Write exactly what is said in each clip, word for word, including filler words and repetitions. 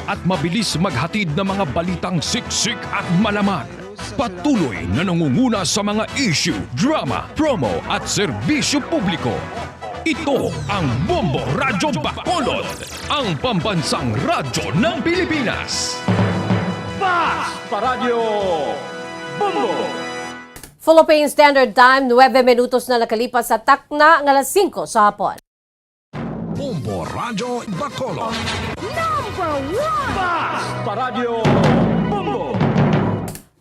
at mabilis maghatid ng mga balitang siksik at malaman. Patuloy na nangunguna sa mga issue, drama, promo at serbisyo publiko. Ito ang Bombo Radyo Bacolod, ang pambansang radyo ng Pilipinas. Fast Paradyo Bombo! Philippine Standard Time, nuebe minutos na nakalipas sa takna nga alas singko sa hapon. Bombo Radyo Bacolod. Number one! Fast Paradyo Bombo!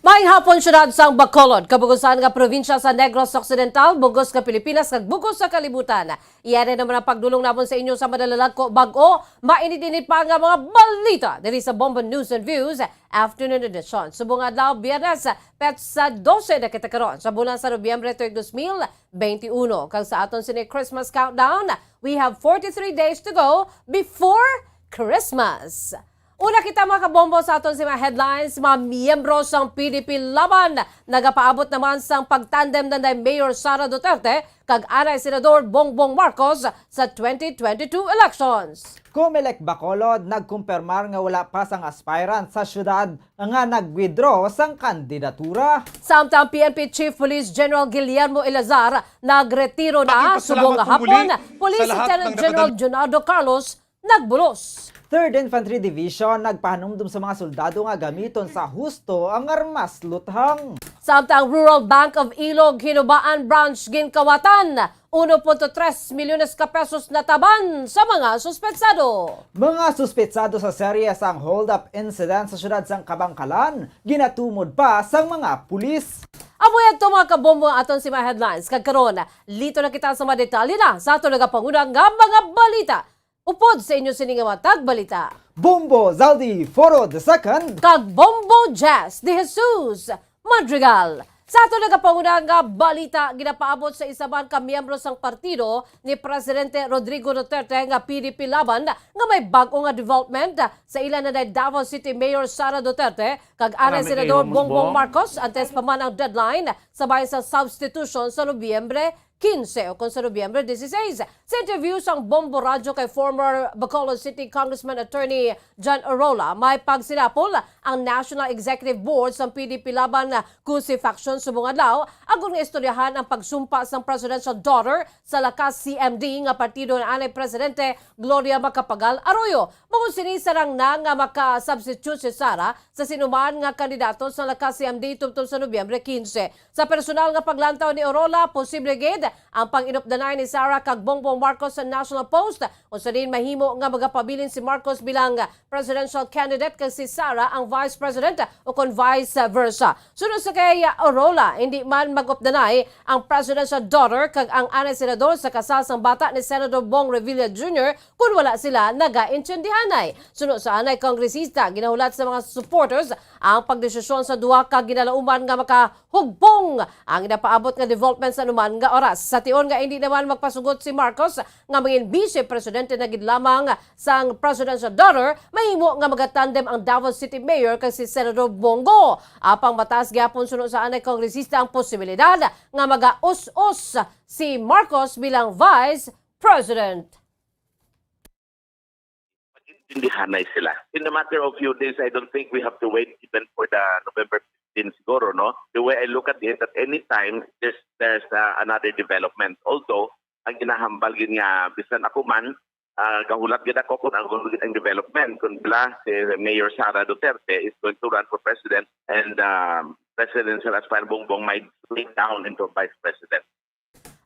May hapon, syudad sang Bacolod, kabugusan nga probinsya sa Negros Occidental, bugos nga Pilipinas, kag bugos sa kalibutan. Iya na naman ang pagdulong namon sa inyo sa madalalag ko bag-o, mainit-init pa nga mga balita diri sa Bombo News and Views Afternoon Edition. Subong adlaw, Biyernes, petsa dose na kita karon sa bulan sa Nobyembre tuig dos mil benti uno. Kag sa aton sini Christmas countdown, we have forty-three days to go before Christmas. Una kita, mga kabombo, sa aton si mga headlines. Mga miyembro sang P D P Laban nagapaabot naman sang pagtandem nanday Mayor Sara Duterte kag anay Senador Bongbong Marcos sa twenty twenty-two elections. Comelec Bacolod nagkumpirmar nga wala pa sang aspirant sa syudad nga nag-withdraw sang kandidatura. Samtang P N P Chief Police General Guillermo Eleazar nagretiro na, subong nga hapon, Police Lieutenant General Junardo Carlos nagbulos. Third Infantry Division nagpahanumdom sa mga soldado nga gamiton sa husto ang armas luthang. Samtang Rural Bank of Ilog Hinubaan Branch ginkawatan, uno punto tres milyones ka pesos nataban sa mga suspetsado. Mga suspetsado sa serye sang hold-up incident sa siyudad sang Kabankalan ginatumod pa sang mga pulis. Amo yadto, mga kabombo, ang aton si mga headlines. Kag karon, lito na kita sa mga detalye na sa aton nagapanguna nga mga balita. Upod sa inyo sini nga matag balita, Bombo Zaldi Foro the second kag Bombo Jazz de Jesus Madrigal. Sa aton nagapanguna nga balita, ginapaabot sa isa man ka miyembro sang partido ni Presidente Rodrigo Duterte nga P D P Laban nga may bag-o nga development sa ila nanay Davao City Mayor Sara Duterte kag anay Senador Bongbong Marcos, antes pa man ang deadline sa bahin sa substitution sa Nobyembre quince o kon sa Nobyembre dieciséis. Sa interview sang Bombo Radyo kay former Bacolod City Congressman Attorney John Orola, may pagsinapol ang National Executive Board sang P D P Laban Kusi Faction subong adlaw, agod nga istoryahan ang pagsumpa sang presidential daughter sa lakas C M D nga partido ni anay Presidente Gloria Macapagal Arroyo. Bangod sini, sarang na nga maka-substitute si Sara sa sinuman nga kandidato sa lakas C M D tubtob sa Nobyembre quince. Sa personal nga paglantaw ni Orola, posible gid ang pag-inupdanay ni Sara kag Bongbong Marcos sa national post, kung sa diin mahimo nga magapabilin si Marcos bilang presidential candidate kag si Sara ang vice president, o kon vice versa. Suno sa kay Orola, hindi man mag-updanay ang presidential daughter kag ang anay senador sa kasal sang bata ni Senador Bong Revilla Junior kon wala sila nagaintindihanay. Suno sa anay kongresista, ginahulat sa mga supporters ang pagdesisyon sa duha ka ginalauman nga makahugbong ang ginapaabot nga development sa anuman nga oras. Sa tion nga hindi naman magpasugot si Marcos nga mangin vice presidente na gid lamang sang presidential daughter, mahimo nga magatandem ang Davao City Mayor kag si Senador Bongo. Apang mataas gyapon, suno sa anay kongresista, ang posibilidad nga magaus-os si Marcos bilang vice president. Mag-intindihanay sila. In a matter of few days, I don't think we have to wait even for the November fifteen siguro, no? The way I look at it, at any time, there's, there's uh, another development. Although, ang ginahambal gid nga, bisan ako man, ah, gahulat gid ako kung ano gid ang development. Kung bala si Mayor Sara Duterte is going to run for president and um, President Sir Aspar Bongbong might slip down into vice president.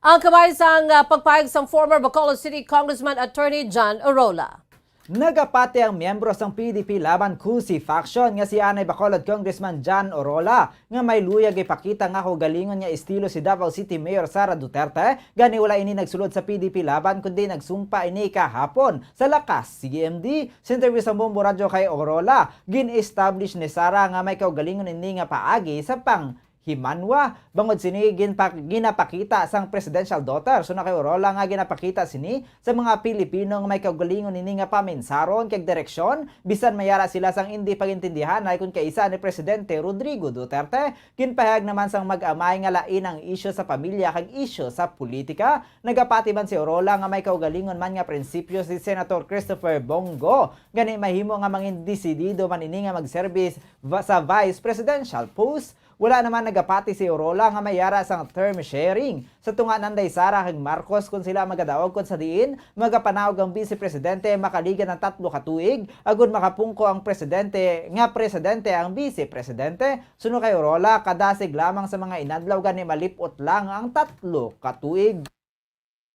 Ang kamay sang, ah, pagpahayag sang former Bacolod City Congressman Attorney John Orola. Nagapati ang miyembro sang P D P Laban Kusi Faction nga si anay Bacolod Congressman John Orola nga may luyag ipakita nga kaugalingon nga estilo si Davao City Mayor Sara Duterte, gani wala ini nagsulod sa P D P Laban kundi nagsumpa ini kahapon sa lakas C M D. Sa interview sa Bombo Radyo kay Orola, gin-establish ni Sara nga may kaugalingon ini nga paagi sa pang Himanwa. Bangod sini, ginpa-, ginapakita sang presidential daughter suno kay Orola nga ginapakita sini sa mga Pilipino nga may kaugalingon nini nga paminsaron kag direksyon, bisan may ara sila sang indi pag-intindihan kon kaisa ni Presidente Rodrigo Duterte. Ginpahayag naman sang mag-amay nga lain ang isyu sa pamilya kag isyu sa politika. Nagapati man si Orola nga may kaugalingon man nga prinsipyo si Senator Christopher Bong Go, gani mahimo nga mangin desidido man ini nga magserbis va-, sa vice presidential post. Wala naman nagapati si Orola nga may ara sang term sharing sa tunga nanday Sara kag Marcos kon sila magadaog, kon sa diin magapanaog ang Vice Presidente makaligan ang tatlo ka tuig agud makapungko ang presidente nga presidente ang Vice Presidente. Suno kay Orola, kadasig lamang sa mga inadlaw gani malip-ot lang ang tatlo ka tuig.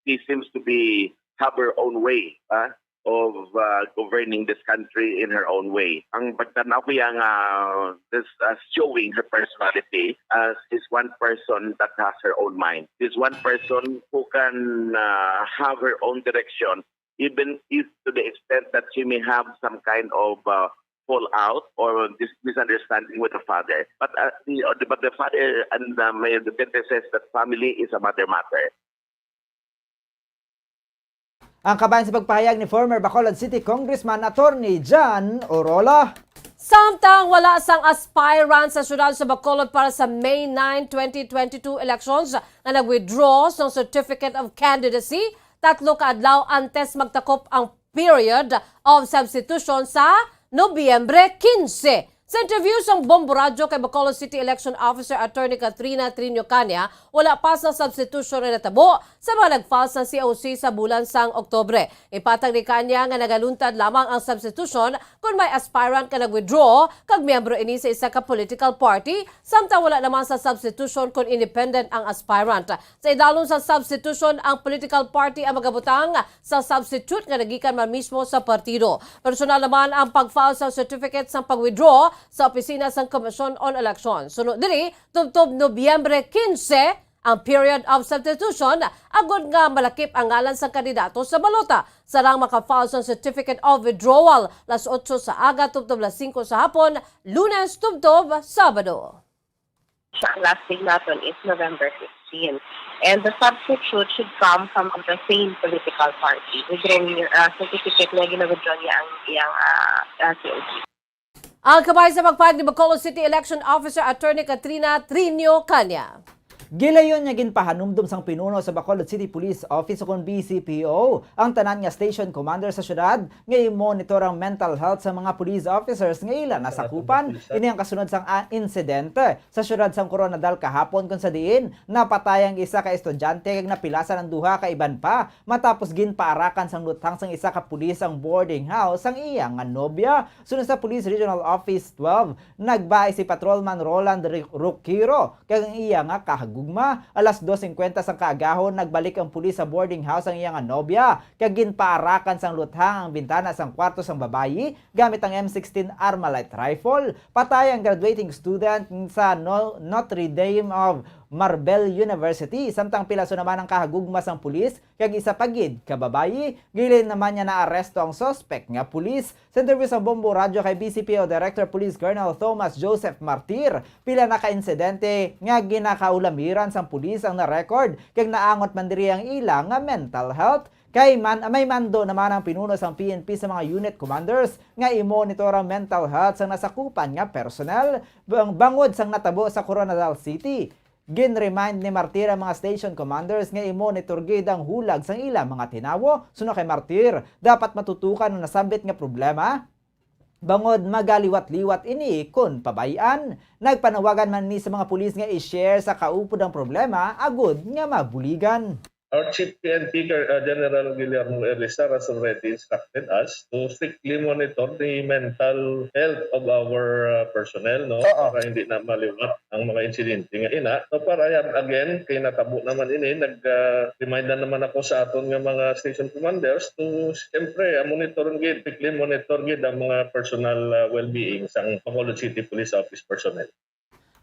She seems to be have her own way, ah, of uh, governing this country in her own way. Ang pagtanaw ko yang uh, this uh, showing her personality as is one person that has her own mind. This one person who can uh, have her own direction, even if to the extent that she may have some kind of uh, fallout or dis- misunderstanding with the father. But uh, the, but the father and uh, my the says that family is a mother matter. Ang kabahin sa pagpahayag ni former Bacolod City Congressman Attorney John Orola. Samtang wala sang aspirant sa siyudad sa Bacolod para sa May nine, twenty twenty-two elections nga nag-withdraw sang Certificate of Candidacy tatlo ka adlaw antes magtakop ang period of substitution sa Nobyembre quince. Sa interview sang Bombo Radyo kay Bacolod City Election Officer Attorney Katrina Trinio Cania, wala pa sang substitution nga natabo sa mga nag-file sang C O C sa bulan sang Oktubre. Ipatag ni Cania nga nagaluntad lamang ang substitution kon may aspirant nga nag-withdraw kag miyembro ini sa isa ka political party, samtang wala naman sa substitution kon independent ang aspirant. Sa idalom sa substitution, ang political party ang magabutang sa substitute nga nagikan man mismo sa partido. Personal naman ang pag-file sa certificate sang pag-withdraw sa opisina sang Commission on Election. Suno diri, tubtob Nobyembre quince ang period of substitution agud nga malakip ang ngalan sang kandidato sa balota. Sarang maka-file sang certificate of withdrawal las otso sa aga tubtob las singko sa hapon, Lunes tubtob Sabado. Siya ang last name naton is November fifteen. And the substitute should come from the same political party. With rin uh, certificate na gina-withdraw niya ang iyang uh, uh, C O C. Ang kabahin sa pagpahayag ni Bacolod City Election Officer Attorney Katrina Trinio Cania. Gilayon nga ginpahanumdom sang pinuno sa Bacolod City Police Office ukon B C P O ang tanan nga station commander sa syudad nga i-monitor ang mental health sa mga police officers nga ila nasakupan. Ini ang kasunod sang ah, insidente sa syudad sang Koronadal kahapon, kon sa diin napatay ang isa ka estudyante kag napilasan ang duha ka iban pa matapos ginpaarakan sang luthang sang isa ka pulis ang boarding house sang iya nga nobya. Suno sa Police Regional Office twelve, nagbahay si Patrolman Roland Ri-, Roquero kag ang iya nga kahagugma. Alas dos singkwenta sang kaagahon, nagbalik ang pulis sa boarding house sang iya nga nobya kag ginpaarakan sang luthang ang bintana sang kwarto sang babayi gamit ang M sixteen Armalite rifle. Patay ang graduating student sa No-, Notre Dame of Marbel University, samtang pilason naman ang kahagugma sang pulis kag isa pa gid ka babayi. Gilayon naman nga naaresto ang suspek nga pulis. Sa interview sa Bombo Radyo kay B C P O Director Police Colonel Thomas Joseph Martir, pila na ka insidente nga ginakaulamiran sang pulis ang na-record kag naangot man diri ang ila nga mental health. Kay man, may mando naman ang pinuno sang P N P sa mga unit commanders nga i-monitor ang mental health sang nasakupan nga personnel. Bang-, bangod sang natabo sa Koronadal City, gin-remind ni Martir ang mga station commanders nga i-monitor gid ang hulag sang ila mga tinawo. Suno kay Martir, dapat matutukan ang nasambit nga problema bangod magaliwat-liwat ini kon pabay-an. Nagpanawagan man ni sa mga pulis nga i-share sa kaupod ang problema agud nga mabuligan. Our Chief P N P Car- uh, General Guillermo Elizar has already instructed us to strictly monitor the mental health of our uh, personnel, no? Oo. Para hindi na maliwat ang mga insidente nga ina. So para yan, again, kay natabo naman ini, nag-remind na naman ako sa aton nga mga station commanders to siyempre uh, monitor gid, strictly monitor gid ang mga personal uh, well-being sang Bacolod City Police Office personnel.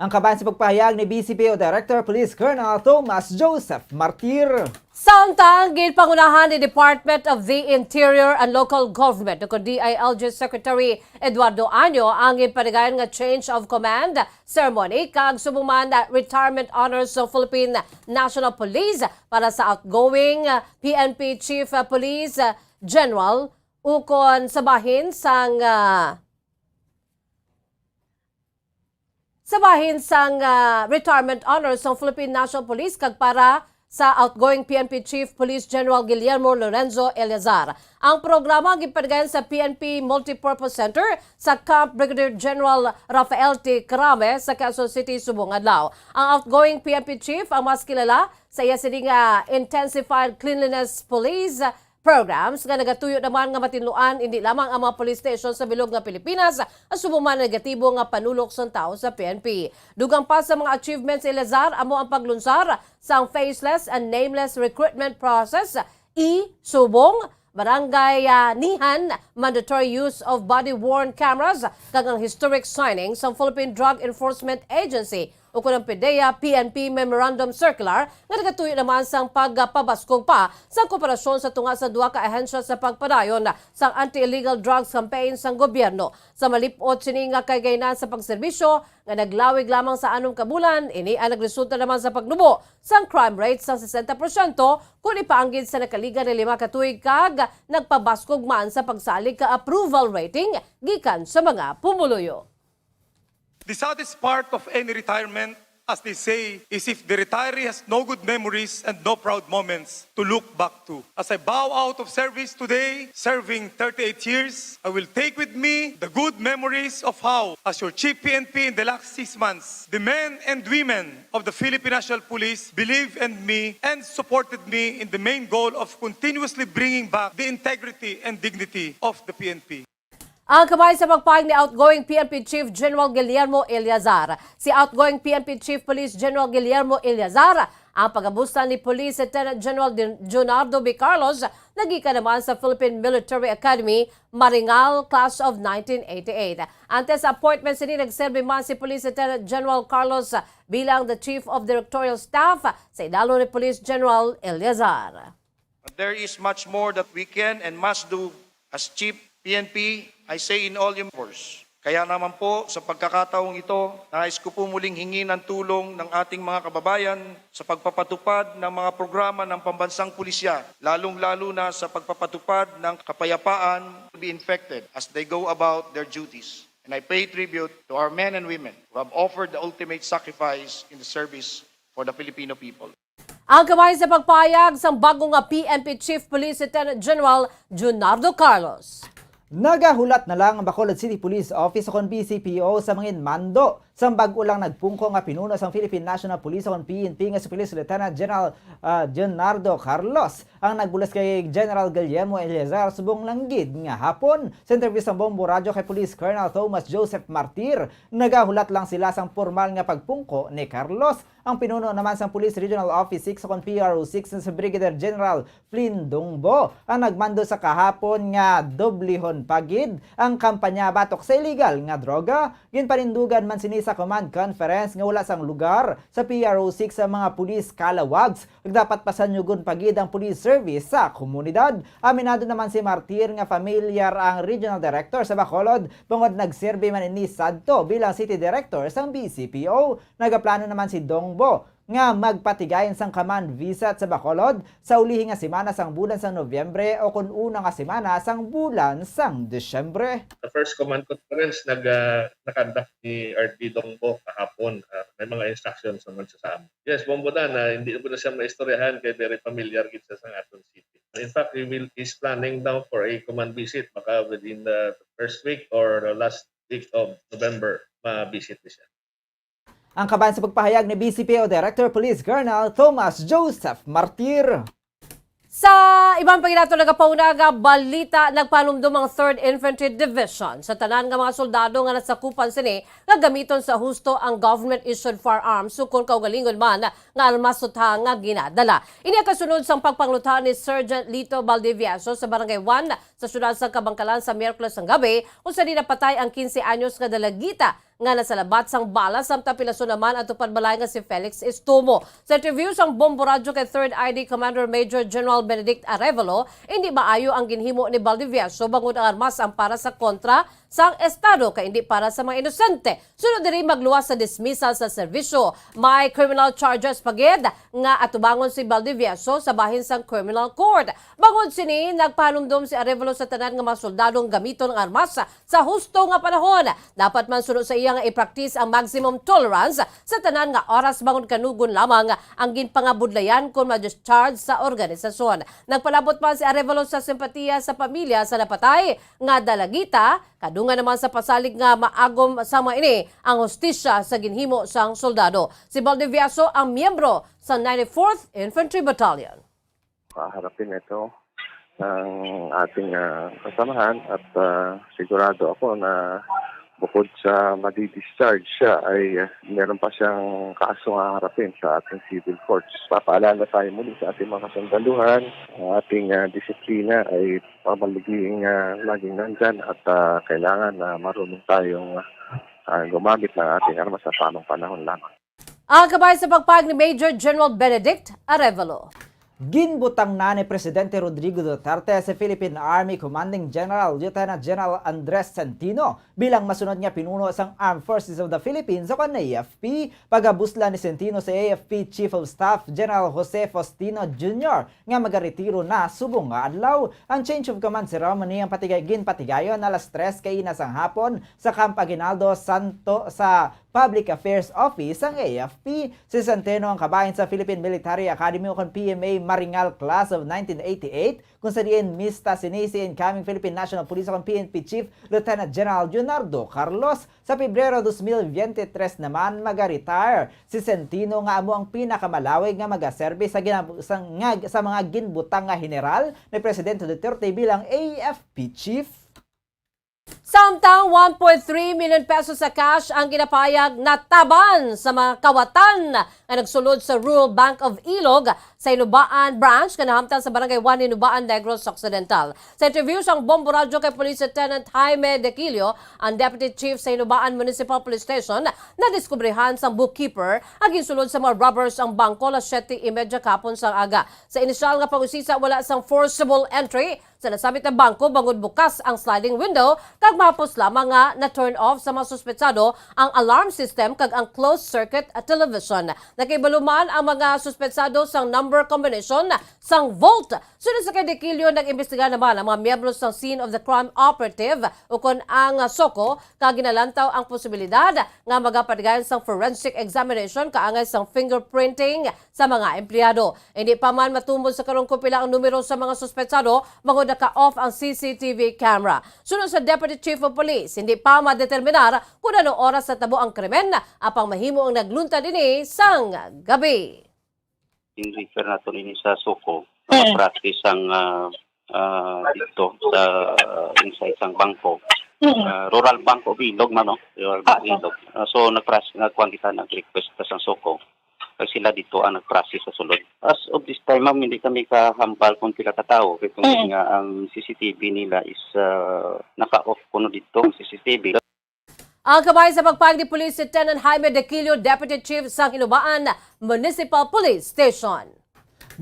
Ang kabahin sa pagpahayag ni B C P O Director Police Colonel Thomas Joseph Martir. Samtang ginpangunahan ni Department of the Interior and Local Government o kon D I L G Secretary Eduardo Año ang ginpatigayon nga change of command ceremony kag subong man retirement honors sa Philippine National Police para sa outgoing P N P Chief Police General ukon sa bahin sang ah, sa bahin sang ah, retirement honors sang Philippine National Police kag para sa outgoing P N P Chief Police General Guillermo Lorenzo Eleazar. Ang programa ang gipatigayon sa P N P Multipurpose Center sa Camp Brigadier General Rafael T. Crame sa Quezon City subong adlaw. Ang outgoing P N P Chief ang mas kilala sa iya sini nga Intensified Cleanliness Police programs nga nagatuyo naman nga matinluan indi lamang ang mga police station sa bilog nga Pilipinas, subong man negatibo nga panulok sang tawo sa P N P. Dugang pa sa mga achievements ni Eleazar amo ang paglunsar sang faceless and nameless recruitment process, e, subong barangay ah, nihan, mandatory use of body-worn cameras, kag ang historic signing sang Philippine Drug Enforcement Agency ukon ang PDEA P N P Memorandum Circular nga nagatuyo naman sang pagpabaskog pa sa kooperasyon sa tunga sa duha ka ahensya sa pagpadayon sang anti-illegal drugs campaign sang gobyerno. Sa malip-ot sini nga kagaynan sa pagserbisyo nga naglawig lamang sa anom ka bulan, ini ang nagresulta naman sa pagnubo sang crime rate sang sesenta porsyento kon ipaanggid sa nakaligad nga lima ka tuig kag nagpabaskog man sa pagsalig ka approval rating gikan sa mga pumuluyo. The saddest part of any retirement, as they say, is if the retiree has no good memories and no proud moments to look back to. As I bow out of service today, serving thirty-eight years, I will take with me the good memories of how, as your Chief P N P in the last six months, the men and women of the Philippine National Police believed in me and supported me in the main goal of continuously bringing back the integrity and dignity of the P N P. Ang kamay sa pagpahayag ni outgoing P N P Chief General Guillermo Eleazar. Si outgoing P N P Chief Police General Guillermo Eleazar ang pagabustan ni Police Lieutenant General Din- Junardo B. Carlos nagikan naman sa Philippine Military Academy, Maringal, Class of nineteen eighty-eight. Antes sa appointment sini, nagserbi man si Police Lieutenant General Carlos bilang the Chief of Directorial Staff sa idalom ni Police General Eleazar. But there is much more that we can and must do as Chief P N P, I say in all humility. Kaya naman po, sa pagkakataong ito, nais ko po muling hingin ang tulong ng ating mga kababayan sa pagpapatupad ng mga programa ng pambansang pulisya, lalong-lalo na sa pagpapatupad ng kapayapaan to be infected as they go about their duties. And I pay tribute to our men and women who have offered the ultimate sacrifice in the service for the Filipino people. Ang kamay sa pagpahayag sang bag-o nga P N P Chief Police Lieutenant General Junardo Carlos. Nagahulat na lang ang Bacolod City Police Office o kon B C P O sa mangin mando sang bag-o lang nagpungko nga pinuno sang Philippine National Police o kon P N P nga si Police Lieutenant General ah, Junardo Carlos. Ang nagbulos kay General Guillermo Eleazar subong lang gid nga hapon. Sa interview sang Bombo Radyo kay Police Colonel Thomas Joseph Martir, nagahulat lang sila sang pormal nga pagpungko ni Carlos. Ang pinuno naman sang Police Regional Office six o kon P R O six nga si Brigadier General Flynn Dongbo ang nagmando sa kahapon nga doblihon pa gid ang kampanya batok sa iligal nga droga. Ginpanindugan man sini sa command conference nga wala sang lugar sa P R O six ang mga police calawags, kag dapat pasanyugon pa gid ang police service sa komunidad. Aminado naman si Martir nga familiar ang regional director sa Bacolod bangod nagserbi man ini sadto bilang city director sang B C P O. Nagaplano naman si Dongbo nga magpatigayon sang command visit sa Bacolod sa ulihi nga semana sang bulan sang Nobyembre o kon una nga semana sang bulan sang Disyembre. Sa first command conference, nag, ah, na-conduct ni R D Dongbo kahapon. Ah, may mga instructions naman siya sa amin. Yes, Bombo Dan, ah, hindi ko na siya maistoryahan kay very familiar gid siya sa aton city. In fact, he will, is planning now for a command visit. Baka within the first week or the last week of November, ma-visit ni siya. Ang kaban sa pagpahayag ni B C P O Director Police Colonel Thomas Joseph Martir. Sa iban pa gid nato nagapauna nga balita, nagpanumdum ang Third Infantry Division sa tanan nga mga soldado nga nasakupan sini nga gamiton sa husto ang government-issued firearms, sukon kaugalingon man nga armas sutha nga ginadala. Ini ang kasunod sang pagpangluta ni Sergeant Lito Valdivieso sa Barangay one sa siyudad sang Kabankalan sa Miyerkules sang gabi, kung sa di napatay ang quince anyos nga dalagita nga nasalabat sang bala, samtang pilason naman ang tupad balay nga si Felix Estomo. Sa interview sang Bombo Radyo kay Third I D Commander Major General Benedict Arevalo, hindi maayo ang ginhimo ni Valdivieso bangod ang armas ang para sa kontra sang estado kay hindi para sa mga inosente. Sunod diri, magluwas sa dismissal sa serbisyo. May criminal charges pa gid nga atubangon si Valdivieso sa bahin sang criminal court. Bangod sini, nagpahanumdom si Arevalo sa tanan nga mga soldado nga gamiton ang armas sa husto nga panahon. Dapat man, suno sa iya, nga i-practice ang maximum tolerance sa tanan nga oras bangod kanugon lamang ang ginpangabudlayan kon ma-discharge sa organisasyon. Nagpalabot man si Arevalo sa simpatiya sa pamilya sa napatay nga dalagita, kadungan naman sa pasalig nga maagom sama ini ang hustisya sa ginhimo sang soldado. Si Valdivieso ang miyembro sa ninety-fourth Infantry Battalion. Paharapin ito ng ating ah, kasamahan at ah, sigurado ako na bukod sa madi-discharge siya ay ah, meron pa siyang kaso nga harapin sa ating civil courts. Papaalala tayo muli sa ating mga kasundaluhan, ang ating ah, disiplina ay pamaliging ah, laging nandyan at ah, kailangan na marunong tayong ah, gumamit ng ating armas sa tamang panahon lamang. Ang kabahin sa pagpahayag ni Major General Benedict Arevalo. Ginbutang na ni Presidente Rodrigo Duterte si Philippine Army Commanding General Lieutenant General Andres Centino bilang masunod nga pinuno sang Armed Forces of the Philippines o kan A F P. Pagabuslan ni Centino si A F P Chief of Staff General Jose Faustino Junior nga magaretiro na subong nga adlaw. Ang change of command ceremony ang patigay ginpatigayon alas tres kaina sang hapon sa Camp Aguinaldo Santo sa Public Affairs Office sang A F P. Si Centino ang kabahin sa Philippine Military Academy o kon P M A Maringal Class of nineteen eighty-eight, kung sa diin mista sini si incoming Philippine National Police o kon P N P Chief Lieutenant General Leonardo Carlos. Sa Pebrero dos mil biyente tres naman, maga-retire si Centino nga amo ang pinakamalawig nga magaserbi sa, ginab- sa, nga, sa mga ginbutang nga general ni Presidente Duterte bilang A F P Chief. Samtang one point three million pesos sa cash ang ginapahayag nataban sa mga kawatan nga nagsulod sa Rural Bank of Ilog sa Hinubaan Branch nga nahamtang sa Barangay one Hinubaan, Negros Occidental. Sa interview sang Bombo Radyo kay Police Lieutenant Jaime Dequilio, ang Deputy Chief sa Hinubaan Municipal Police Station, nadiskubrihan sang bookkeeper nga ginsulod sa mga robbers ang bangko alas siyete y media kahapon sang aga. Sa inisyal nga pag-usisa, wala sang forcible entry sa nasambit nga bangko bangod bukas ang sliding window kag mahapos lamang nga na-turn off sa mga suspetsado ang alarm system kag ang closed circuit television. Nakahibalo man ang mga suspetsado sang number combination sang vault. Sunod sa kay Dequilio, nag-imbestiga naman ang mga miyembro sang scene of the crime operative ukon ang SOCO kag ginalantaw ang posibilidad nga magapatigayon sang forensic examination kaangay sang fingerprinting sa mga empleyado. Hindi pa man matumod sa karon kung pila ang numero sa mga suspetsado bangod naka-off ang C C T V camera. Suno sa Deputy Chief of Police, hindi pa madeterminar kung ano oras natabo ang krimen, apang mahimo ang nagluntad ini sang gabi. In-refer nato nini sa SOCO, nakapractice ang ah, ah, dito sa ah, sa isang bangko. Ah, Rural Bank of Ilog, mano? Rural Bank of Ilog. Ah, so, nagpras nagkuan kita, nag-request kita sa SOCO. Kag sila dito ang nag-process sa sulod. As of this time, ma'am, hindi kami kahambal kung pila ka tawo. Kay kung nga ang C C T V nila is ah, naka-off kuno dito ang C C T V. Ang kabahin sa pagpahayag ni Police Lieutenant Jaime Dequilio, Deputy Chief sa Hinubaan Municipal Police Station.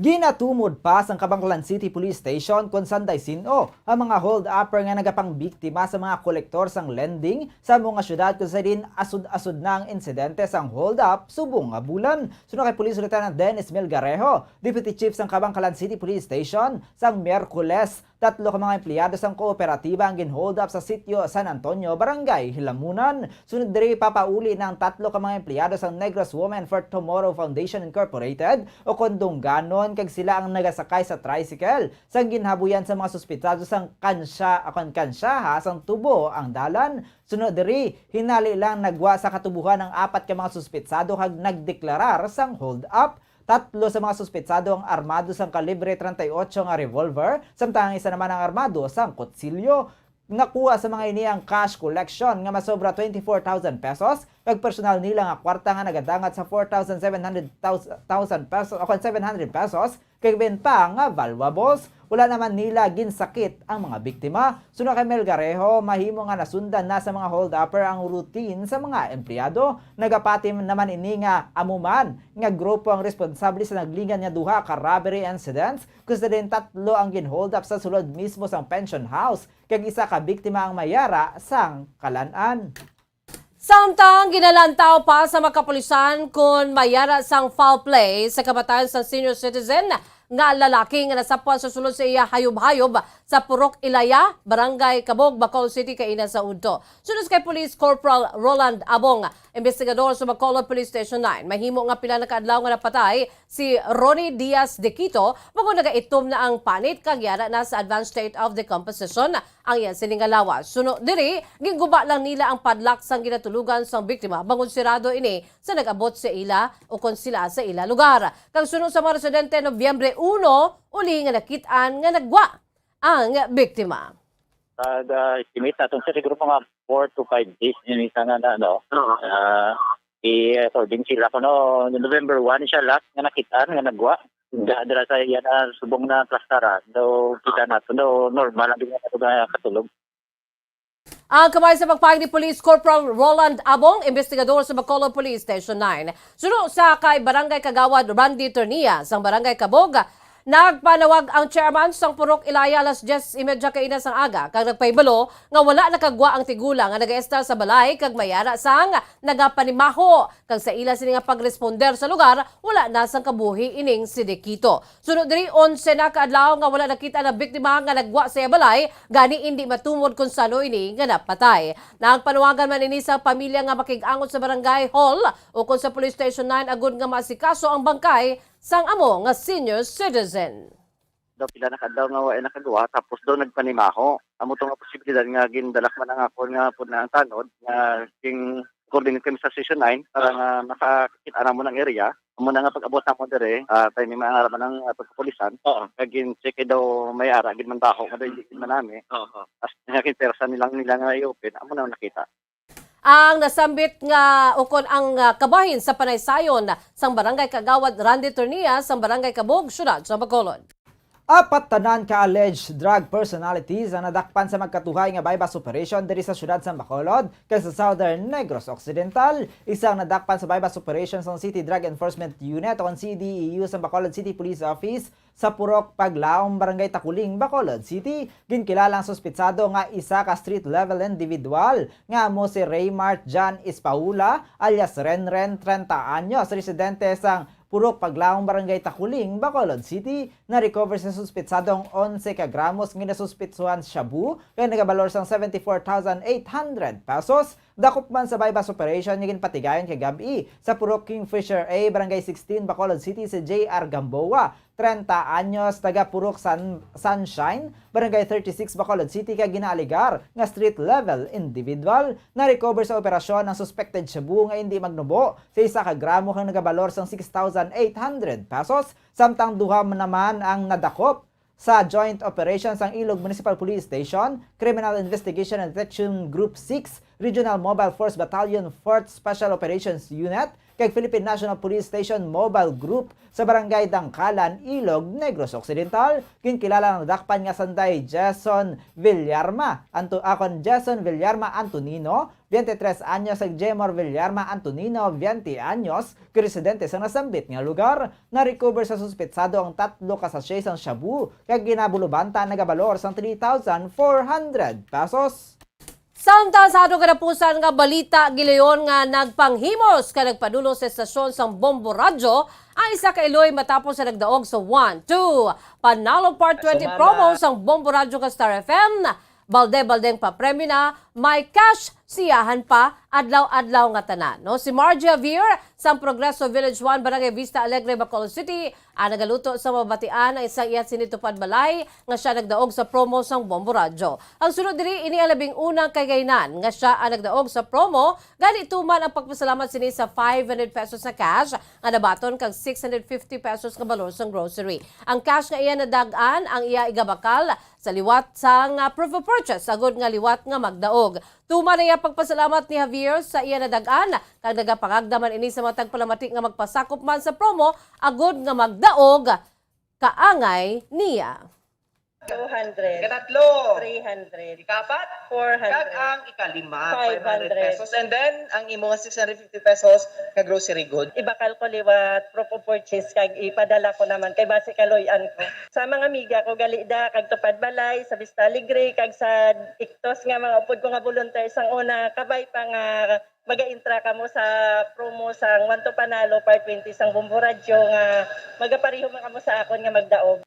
Ginatumod pa sang Kabankalan City Police Station kon sanday sin-o ang mga hold-upper nga nagapangbiktima sa mga kolektor sang lending sa amo nga syudad, kung sa diin asod-asod na ang insidente sang hold-up subong nga bulan. Suno kay Police Lieutenant Dennis Melgarejo, Deputy Chief sang Kabankalan City Police Station, sang Miyerkules, tatlo ka mga empleyado sang kooperatiba ang gin-hold up sa sitio San Antonio, Barangay Hilamunan. Sunod diri, papauli na ang tatlo ka mga empleyado sang Negros Women for Tomorrow Foundation Incorporated, o kon dungganon, kag sila ang nagasakay sa tricycle sang ginhabuyan sa mga suspetsado sang kansya, akon kansyaha sang tubo ang dalan. Sunod diri, hinali lang nagwa sa katubohan ang apat ka mga suspetsado kag nagdeklarar sang hold up. Tatlo sa mga suspetsado ang armado sang kalibre treinta y ocho nga revolver, samtang ang isa naman ang armado sang kutsilyo. Nakuha sa mga ini ang cash collection nga masobra twenty-four thousand pesos, kag personal nila nga kwarta nga nagadangat sa four thousand seven hundred thousand pesos, o kon seven hundred pesos, kag iban pa nga valuables. Wala naman nila ginsakit ang mga biktima. Suno kay Melgarejo, mahimo nga nasundan na sa mga hold-upper ang routine sa mga empleyado. Nagapati naman ini nga amo man nga grupo ang responsable sa naglingan nga duha ka robbery incidents, kung sa diin tatlo ang gin-hold up sa sulod mismo sang pension house, kag isa ka biktima ang mayara sang kalan-an. Samtang ginalantaw pa sa mga kapulisan kon mayara sang foul play sa kamatayon sang senior citizen nga lalaki nga nasapwan sa sulod sa iya hayop-hayop sa Purok Ilaya, Barangay Cabog, Bacolod City, kaina sa udto. Suno kay Police Corporal Roland Abong, investigador sa Bacolod Police Station nine, mahimo nga pila na ka adlaw nga napatay si Ronnie Diaz de Quito, bangod nagaitom na ang panit kag yara na sa advanced state of decomposition ang iya sini nga lawas. Suno diri, ginguba lang nila ang padlock sang ginatulugan sang biktima, bangod sirado ini sa nag-abot sa ila o kon sila sa ila lugar. Kag suno sa mga residente, Nobyembre uno, uli nga nakit-an nga naggwa ang biktima. Pag, ah, estimate naton, sir, siguro mga four to five days yung isa nga na, ano, Oo. ah, i-, according sila, kuno, November one siya last nga nakit-an nga naggwa. Da-, dira sa iya na subong na plastaran. So, kita nato, no, normal ang nga katulog. Ang kamay sa pagpahayag ni Police Corporal Roland Abong, investigador sa Bacolod Police Station nine. Suno sa kay Barangay Kagawad Randy Tornia sang Barangay Cabog, nagpanawag ang chairman sang Purok Ilaya alas diyes y media kaina sang aga kag nagpahibalo nga wala nakagwa ang tigulang nga nagaestar sa balay kag mayara sang nagapanimaho, kag sa ila sini nga pagresponder sa lugar, wala na sang kabuhi ining si Dekito. Suno diri, onse na ka adlaw nga wala nakita ang biktima nga naggwa sa iya balay, gani indi matumod kon sano ini nga napatay. Nagpanawagan man ini sa pamilya nga makig-angot sa barangay hall o kon sa police station nine agud nga maasikaso ang bangkay sang amo nga senior citizen. Daw pila na ka adlaw nga wa nakagwa, tapos daw nagpanimaho. Amo to nga posibilidad nga gindalak man ang akon nga pud na ang tanod nga ging-coordinate kami sa Station nine para nga makakita namon ang area. Amo na nga pag-abot namo diri, ah, kay may mga araman ang, ah, pagkapulisan. Oo. Kag gin-check kay daw may ara gid man baho nga daw hindi gid man nami. Oo. As nga kinpersa nilang nila nga i-open, amo na nakita. Ang nasambit nga ukon ang, ah, kabahin sa panaysayon sang Barangay Kagawad Randy Tornia sang Barangay Cabog, Siyudad sa Bacolod. Apat tanan ka alleged drug personalities ang nadakpan sa magkatuhay nga buy-bust operation diri sa siyudad sa Bacolod kag sa Southern Negros Occidental. Isa ang nadakpan sa buy-bust operation sang City Drug Enforcement Unit o ang C D E U sa Bacolod City Police Office sa Purok Paglaom, Barangay Taculing, Bacolod City. Ginkilala ang suspitsado nga isa ka street-level individual nga amo si Raymart John Ispaula alias Renren, treinta anyos, residente sang Purok Paglaom, Barangay Taculing, Bacolod City. Na-recover sa suspitsado ang onse ka gramos nga ginasuspitsuhan shabu nga nagabalor sang seventy-four thousand eight hundred pesos. Dakop man sa buy-bust operation nga ginpatigayon kagab-i sa Purok Kingfisher A, Barangay sixteen, Bacolod City, si J R Gamboa, treinta anyos, taga Purok San-, Sunshine, Barangay thirty-six, Bacolod City, kag ginaalegar nga street-level individual. Na-recover sa operasyon ang suspected shabu nga indi magnubo sa isa ka gramo kag nagabalor sang six thousand eight hundred pesos, samtang duha naman ang nadakop sa joint operation sang Ilog Municipal Police Station, Criminal Investigation and Detection Group six, Regional Mobile Force Battalion, Fourth Special Operations Unit, kag Philippine National Police Station Mobile Group sa Barangay Dangkalan, Ilog, Negros Occidental. Ginkilala ang nadakpan nga sanday Jason Villarma, Anto-, akon Jason Villarma Antonino, twenty-three anyos, kag Jemor Villarma Antonino, twenty anyos, kag residente sa nasambit nga lugar. Na-recover sa suspitsado ang tatlo ka sachet sang shabu, kag ginabulubanta nagabalor sang three thousand four hundred pesos. Samtang sa aton katapusan nga balita, gilayon nga nagpanghimos kag nagpadulong sa estasyon sang Bombo Radyo ang isa ka iloy matapos sa nagdaog sa One, Two, Panalo Part twenty Kasumala. Promo sang Bombo Radyo kag Star F M. Balde-baldeng papremyo na, may cash, siyahan pa, adlaw-adlaw nga tanan, no? Si Margie Javier sang Progreso Village One, Barangay Vista Alegre, Bacolod City, ang nagaluto sa mabatian ang isang iya sini tupad balay nga sia nagdaog sa promo sang Bombo Radyo. Ang sunod diri, ini ang labing unang kahigayunan nga sia ang nagdaog sa promo, gani tuman ang pagpasalamat sini sa five hundred pesos nga cash nga nabaton kag six hundred fifty pesos nga balor sang grocery. Ang cash nga iya nadag-an ang iya igabakal sa liwat sang, ah, proof of purchase, agud nga liwat nga magdaog. Tuman ang iya pagpasalamat ni Javier sa iya nadag-an, kag nagapangagda man ini sa mga tagpalamati nga magpasakop man sa promo agud nga magdaog kaangay niya. Two hundred. Ikatlo. Three hundred. Ikapat. Four hundred. Kag ang ikalima, five hundred. Five hundred pesos. And then, ang imo nga six hundred fifty pesos nga grocery good. Ibakal ko liwat proof of purchase kag ipadala ko naman kay basi kaluy-an ko. Sa mga amiga ko, gali da, kag Tupad Balay, sa Vista Alegre, kag sa Ictus nga mga upod ko nga volunteer sang una, kabay pa nga maga-intra kamo sa promo sang One to Panalo Part twenty sang Bombo Radyo nga magapareho man kamo sa akon nga magdaog.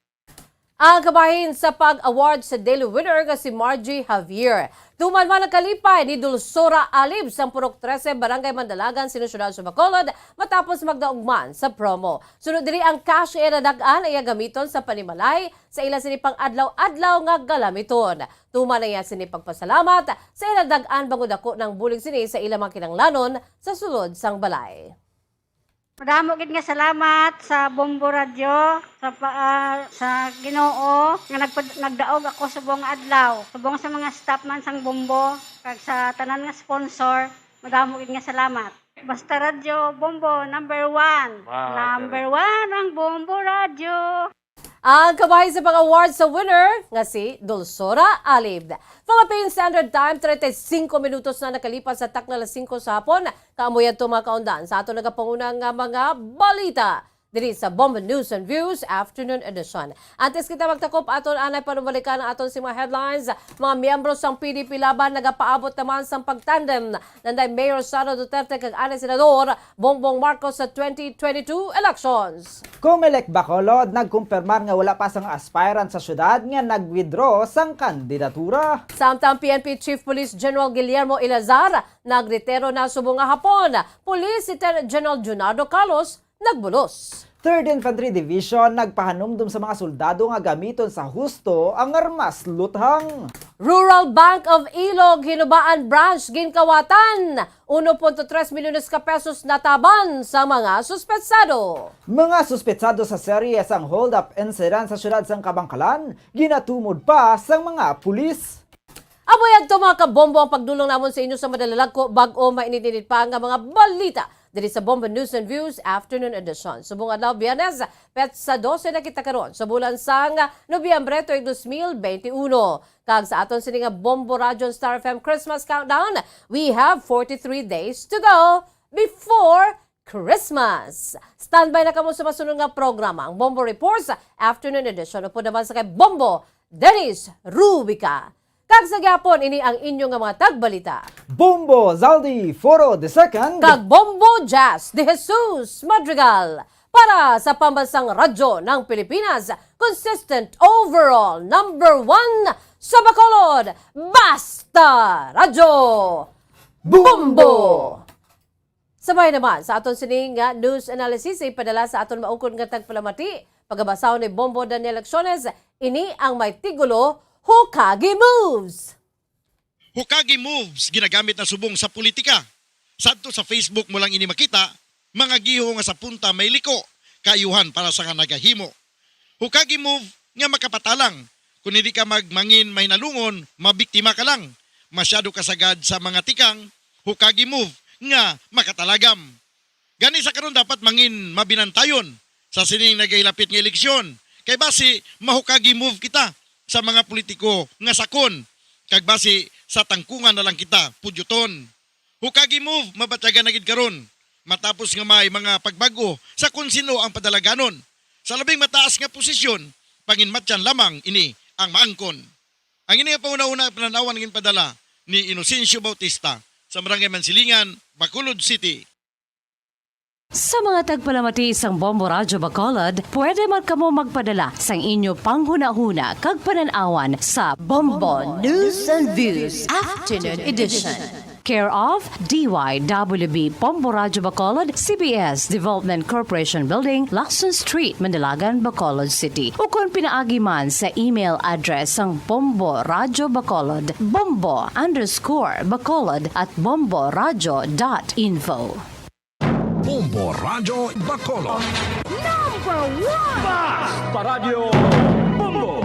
Ang kabahin sa pag-award sa daily winner nga si Margie Javier. Tuman man ang kalipay ni Dulsora Alib sang Purok trese, Barangay Mandalagan, sini siyudad sa Bacolod, matapos magdaog man sa promo. Sunod diri ang cash nga iya nadag-an, iya gamiton sa panimalay sa ila sini pang-adlaw-adlaw nga galamiton. Tuman ang iya sini pagpasalamat sa ila nadag-an bangod ako nang bulig sini sa ila mga kinahanglanon sa sulod sang balay. Madamo gid nga salamat sa Bombo Radyo, sa pa-, ah, sa Ginoo nga nagpad-, nagdaog ako subong nga adlaw, subong sa mga staff man sang Bombo, kag sa tanan nga sponsor, madamo gid nga salamat. Basta Radyo Bombo, number one. Wow, number one ang Bombo Radyo. Ang kabahin sa pag-award sa winner nga si Dulsora Alib. Philippine Standard Time, treinta y cinco minutos na nakalipas sa takna alas singko sa hapon. Kamo yadto mga kaundan sa aton nagapanguna nga mga balita diri sa Bombo News and Views Afternoon Edition. Antes kita magtakop, aton anay panumalikan ang aton si mga headlines. Mga miyembro sang P D P Laban nagapaabot naman sang pagtandem nanday Mayor Sara Duterte kag anay Senador Bongbong Marcos sa twenty twenty-two elections. Comelec Bacolod nagkumpirmar nga wala pa sang aspirant sa syudad nga nag-withdraw sang kandidatura. Samtang P N P Chief Police General Guillermo Eleazar nagretiro na subong nga hapon. Police Lieutenant General Junardo Carlos nagbulos. Third Infantry Division nagpahanumdom sa mga soldado nga gamiton sa husto ang armas luthang. Rural Bank of Ilog Hinubaan Branch ginkawatan. Uno punto tres milyones ka pesos nataban sa mga suspetsado. Mga suspetsado sa serye sang hold-up incident sa siyudad sang Kabankalan ginatumod pa sang mga pulis. Amo yadto, mga kabombo, ang pagdulong namon sa inyo sa madalalagko bag-o mainit-init pa nga mga balita diri sa Bombo News and Views Afternoon Edition. Subong adlaw, Biyernes, petsa dose na kita karon sa bulan sang Nobyembre tuig dos mil benti uno. Kag sa aton sini nga Bombo Radyo Star F M Christmas Countdown, we have forty-three days to go before Christmas. Standby na kamo sa masunod nga programa, ang Bombo Reports Afternoon Edition, upod naman sa kay Bombo Dennis Rubica. Kag sa gihapon, ini ang inyo nga mga tagbalita, Bombo Zaldi Foro the second. Kag Bombo Jazz de Jesus Madrigal. Para sa Pambansang Radyo ng Pilipinas, consistent overall number one sa Bacolod, Basta Radyo Bombo! Sabay naman sa aton sini nga news analysis, ipadala sa aton maukod nga tagpalamati, pagabasahon ni Bombo Daniel Acciones, ini ang may titulo, Hokage Moves. Hokage moves ginagamit na subong sa politika. Sadto sa Facebook mo lang ini makita, mga giho nga sa punta may liko, kaayuhan para sa nga nagahimo. Hokage move nga makapatalang. Kung hindi ka magmangin mahinalungon, mabiktima ka lang. Masyado ka sagad sa mga tikang, Hokage move nga makatalagam. Gani sa karon dapat mangin mabinantayon sa sining nagahilapit nga eleksyon. Kay basi ma-Hokage move kita sa mga politiko nga sakon. Kag basi sa tangkungan na lang kita pudyuton. Hokage move, mabatyagan na gid karon, matapos nga may mga pagbag-o sa kon sino ang padalaganon sa labing mataas nga posisyon, panginmatyan lamang ini ang maangkon. Ang ini nga panghunahuna, panan-awan ginpadala ni Inocencio Bautista sa Barangay Mansilingan, Bacolod City. Sa mga tagpalamati sang Bombo Radyo Bacolod, pwede man kamo magpadala sang inyo panghunahuna kag panan-awan sa Bombo News and Views Afternoon Edition. Care of D Y W B Bombo Radyo Bacolod, C B S Development Corporation Building, Lacson Street, Mandalagan, Bacolod City. Ukon pinaagi man sa email address sang Bombo Radyo Bacolod, bombo underscore bacolod at bomboradyo dot info. Bombo Radyo Bacolod. Number one! Basta Radyo Bombo!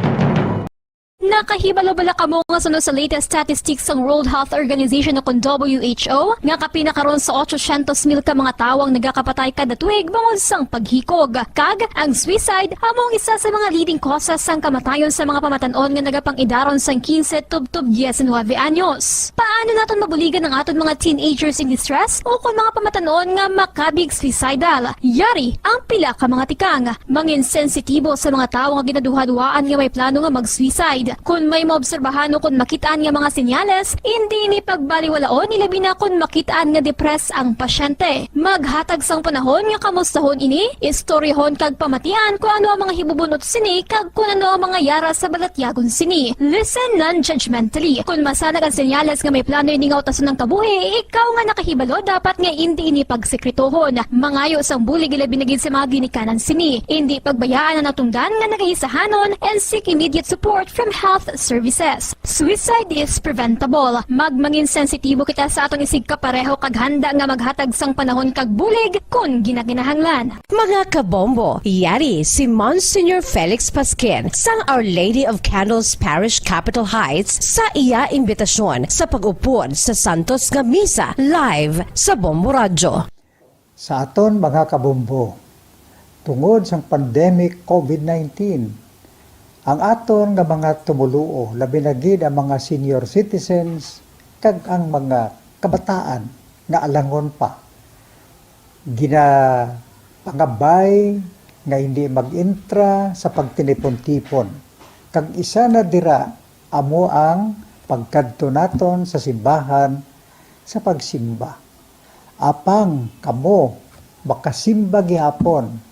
Nakahibalo bala kamo nga suno sa latest statistics sang World Health Organization o kon W H O, nga kapin na karon sa otsosyentos mil ka mga tawo ang nagakapatay kada tuig bangod sang paghikog? Kag ang suicide amo ang isa sa mga leading causes sang kamatayon sa mga pamatan-on nga nagapang-idaron sang quince tubtob diecinuebe anyos. Paano naton mabuligan ang aton mga teenagers in distress o kon mga pamatan-on nga makabig suicidal? Yari ang pila ka mga tikang. Mangin sensitibo sa mga tawo nga ginaduhaduhaan nga may plano nga mag-suicide. Kon may maobserbahan o kon makit-an nga mga senyales, indi ini pagbaliwalaon, ilabi na kon makit-an nga depressed ang pasyente. Maghatag sang panahon nga kamustahon ini, istoryahon kag pamatian kon ano ang mga hibubunot sini kag kon ano ang mga yara sa balatyagon sini. Listen non-judgmentally. Kon masanag ang senyales nga may plano ini nga utason ang kabuhi, ikaw nga nakahibalo dapat nga indi ini pagsekretohon. Mangayo sang bulig, ilabi na gid sa mga ginikanan sini. Indi pagbayaan ang natungdan nga nagaisahanon and seek immediate support from health services. Suicide is preventable. Magmangin sensitibo kita sa aton isigkapareho kag handa nga maghatag sang panahon kag bulig kon ginakinahanglan. Mga kabombo, yari si Monsignor Felix Pasquin sang Our Lady of Candles Parish, Capitol Heights, sa iya imbitasyon sa pag-upod sa santos nga misa live sa Bombo Radyo. Sa aton mga kabombo, tungod sang pandemic COVID nineteen, ang aton nga mga tumoluo, labi na gid ang mga senior citizens kag ang mga kabataan nga alangon pa, ginapangabay nga hindi mag-entra sa pagtinipon-tipon, kag isa na dira amo ang pagkadto naton sa simbahan sa pagsimba. Apang kamo makasimba gihapon,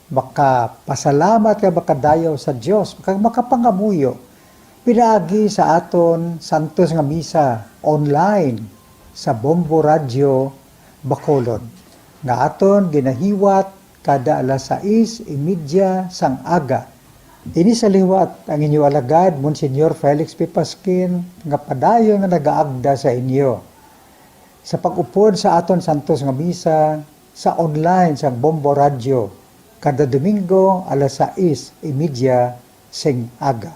makapasalamat kag makadayaw sa Dios, kag makapangamuyo pinaagi sa aton santos nga misa online sa Bombo Radyo Bacolod, nga aton ginahiwat kada alas sais y media sang aga. Ini sa liwat ang inyo alagad, Monsignor Felix P. Pasquin, nga padayon nga nagaagda sa inyo sa pag-upod sa aton santos nga misa sa online sang Bombo Radyo kada Domingo alas sais y media sing aga.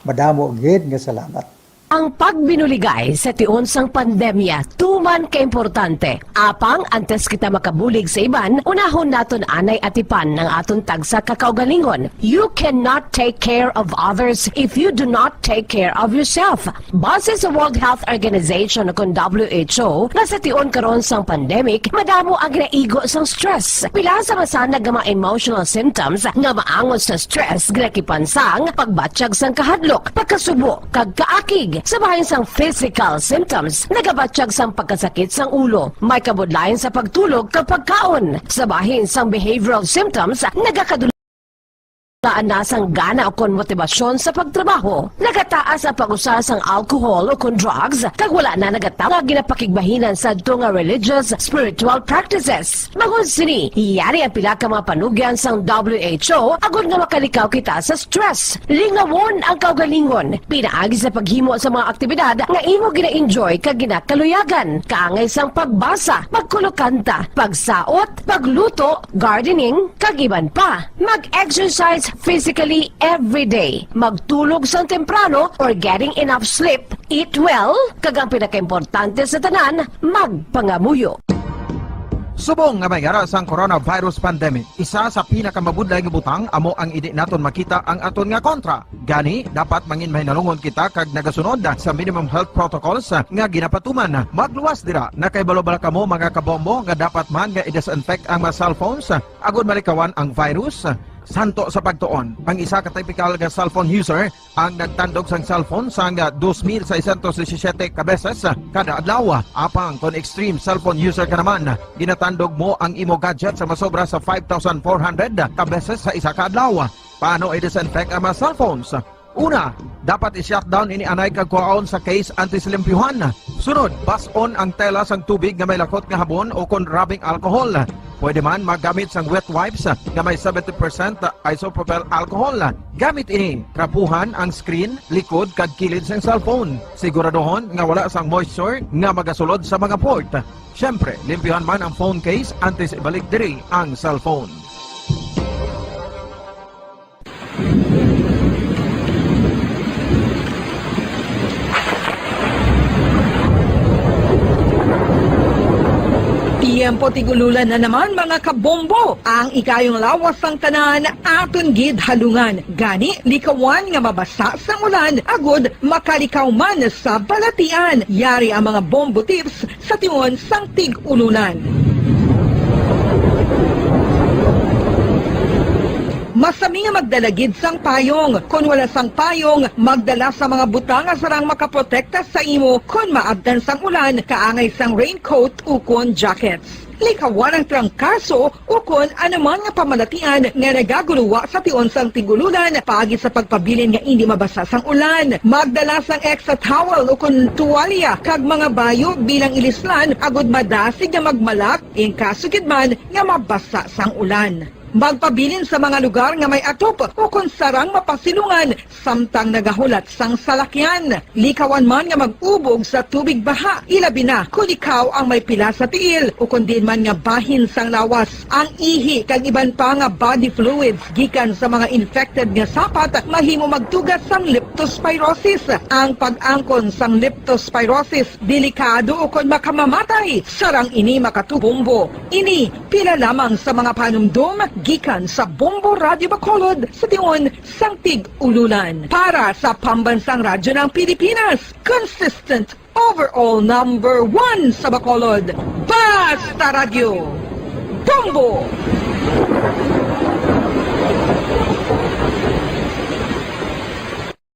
Madamo gid nga salamat. Ang pagbinuligay sa tion sang pandemya tuman kaimportante. Apang antes kita makabulig sa iban, unahon naton anay atipan ang aton tagsa ka kaugalingon. You cannot take care of others if you do not take care of yourself. Base sa World Health Organization o kon W H O, nga sa tion karon sang pandemic, madamo ang ginaigo sang stress. Pila sa masanag nga mga emotional symptoms nga maangot sa stress ginakipan sang pagbatyag sang kahadlok, pagkasubo, kag kaakig. Sa bahin sang physical symptoms, nagabatyag sang pagkasakit sang ulo, may kabudlayan sa pagtulog kag pagkaon. Sa bahin sang behavioral symptoms, nagakadula na sang gana ukon motibasyon sa pagtrabaho. Nagataas ang pag-usa sang alcohol ukon drugs, kag wala na nagatawo nga ginapakigbahinan sadto nga religious, spiritual practices. Bangod sini, yari ang pila ka mga panugyan sang W H O agod nga makalikaw kita sa stress. Lingawon ang kaugalingon pinaagi sa paghimo sa mga aktibidad nga imo gina-enjoy kag ginakaluyagan, kaangay sang pagbasa, pagkulokanta, pagsaot, pagluto, gardening, kag iban pa. Mag-exercise physically every day. Magtulog sang temprano or getting enough sleep. Eat well, kag ang pinakaimportante sa tanan, magpangamuyo. Subong nga may yara sang coronavirus pandemic, isa sa pinakamabudlay nga butang amo ang indi naton makita ang aton nga kontra. Gani, dapat mangin mahinalungon kita kag nagasunod sa minimum health protocols nga ginapatuman. Magluwas dira, nakahibalo bala kamo, mga kabombo, nga dapat man nga i-disinfect ang mga cellphones agod malikawan ang virus? Santo sa pagtuon, ang isa ka typical nga cellphone user ang nagtandog sang cellphone sang dos mil seiscientos disisiete ka beses kada adlaw. Apang kon extreme cellphone user ka naman, ginatandog mo ang imo gadget sa masobra sa five thousand four hundred ka beses sa isa ka adlaw. Paano i-disinfect ang mga cellphones? Una, dapat i-shutdown ini anay kag kuhaon sa case antes limpyuhan. Sunod, bas-on ang tela sang tubig nga may lakot nga habon o kon rubbing alcohol. Pwede man maggamit sang wet wipes nga may seventy percent isopropyl alcohol. Gamit ini, trapuhan ang screen, likod, kag kilid sang cellphone. Siguraduhon nga wala sang moisture nga magasulod sa mga port. Siyempre, limpyuhan man ang phone case antes ibalik diri ang cellphone. Tiyempo tig-ululan na naman, mga kabombo. Ang ikayong lawas sang tanan aton gid halungan. Gani, likawan nga mabasa sang ulan agud makalikaw man sa balatian. Yari ang mga bombo tips sa tion sang tig-ululan. Masami nga magdala gid sang payong. Kon wala sang payong, magdala sa mga butang nga sarang makaprotekta sa imo kon maabtan sang ulan, kaangay sang raincoat ukon jackets. Likawan ang trangkaso ukon anuman nga pamalatian nga nagaguluwa sa tion sang tig-ululan paagi sa pagpabilin nga indi mabasa sang ulan. Magdala sang extra towel ukon tuwalya kag mga bayo bilang ilislan agud madasig nga magmalak in kaso gid man nga mabasa sang ulan. Magpabilin sa mga lugar nga may atop ukon sarang mapasilungan samtang nagahulat sang salakyan. Likawan man nga mag-ubog sa tubig baha, ilabi na kon ikaw ang may pila sa tiil ukon diin man nga bahin sang lawas. Ang ihi kag iban pa nga body fluids gikan sa mga infected nga sapat mahimo magtuga sang leptospirosis. Ang pag-angkon sang leptospirosis delikado ukon makamamatay. Sarang ini makatubombo. Ini pila lamang sa mga panumdom gikan sa Bombo Radyo Bacolod sa tion sang tig-ululan. Para sa Pambansang Radyo ng Pilipinas, consistent overall number one sa Bacolod, Basta Radyo, Bombo!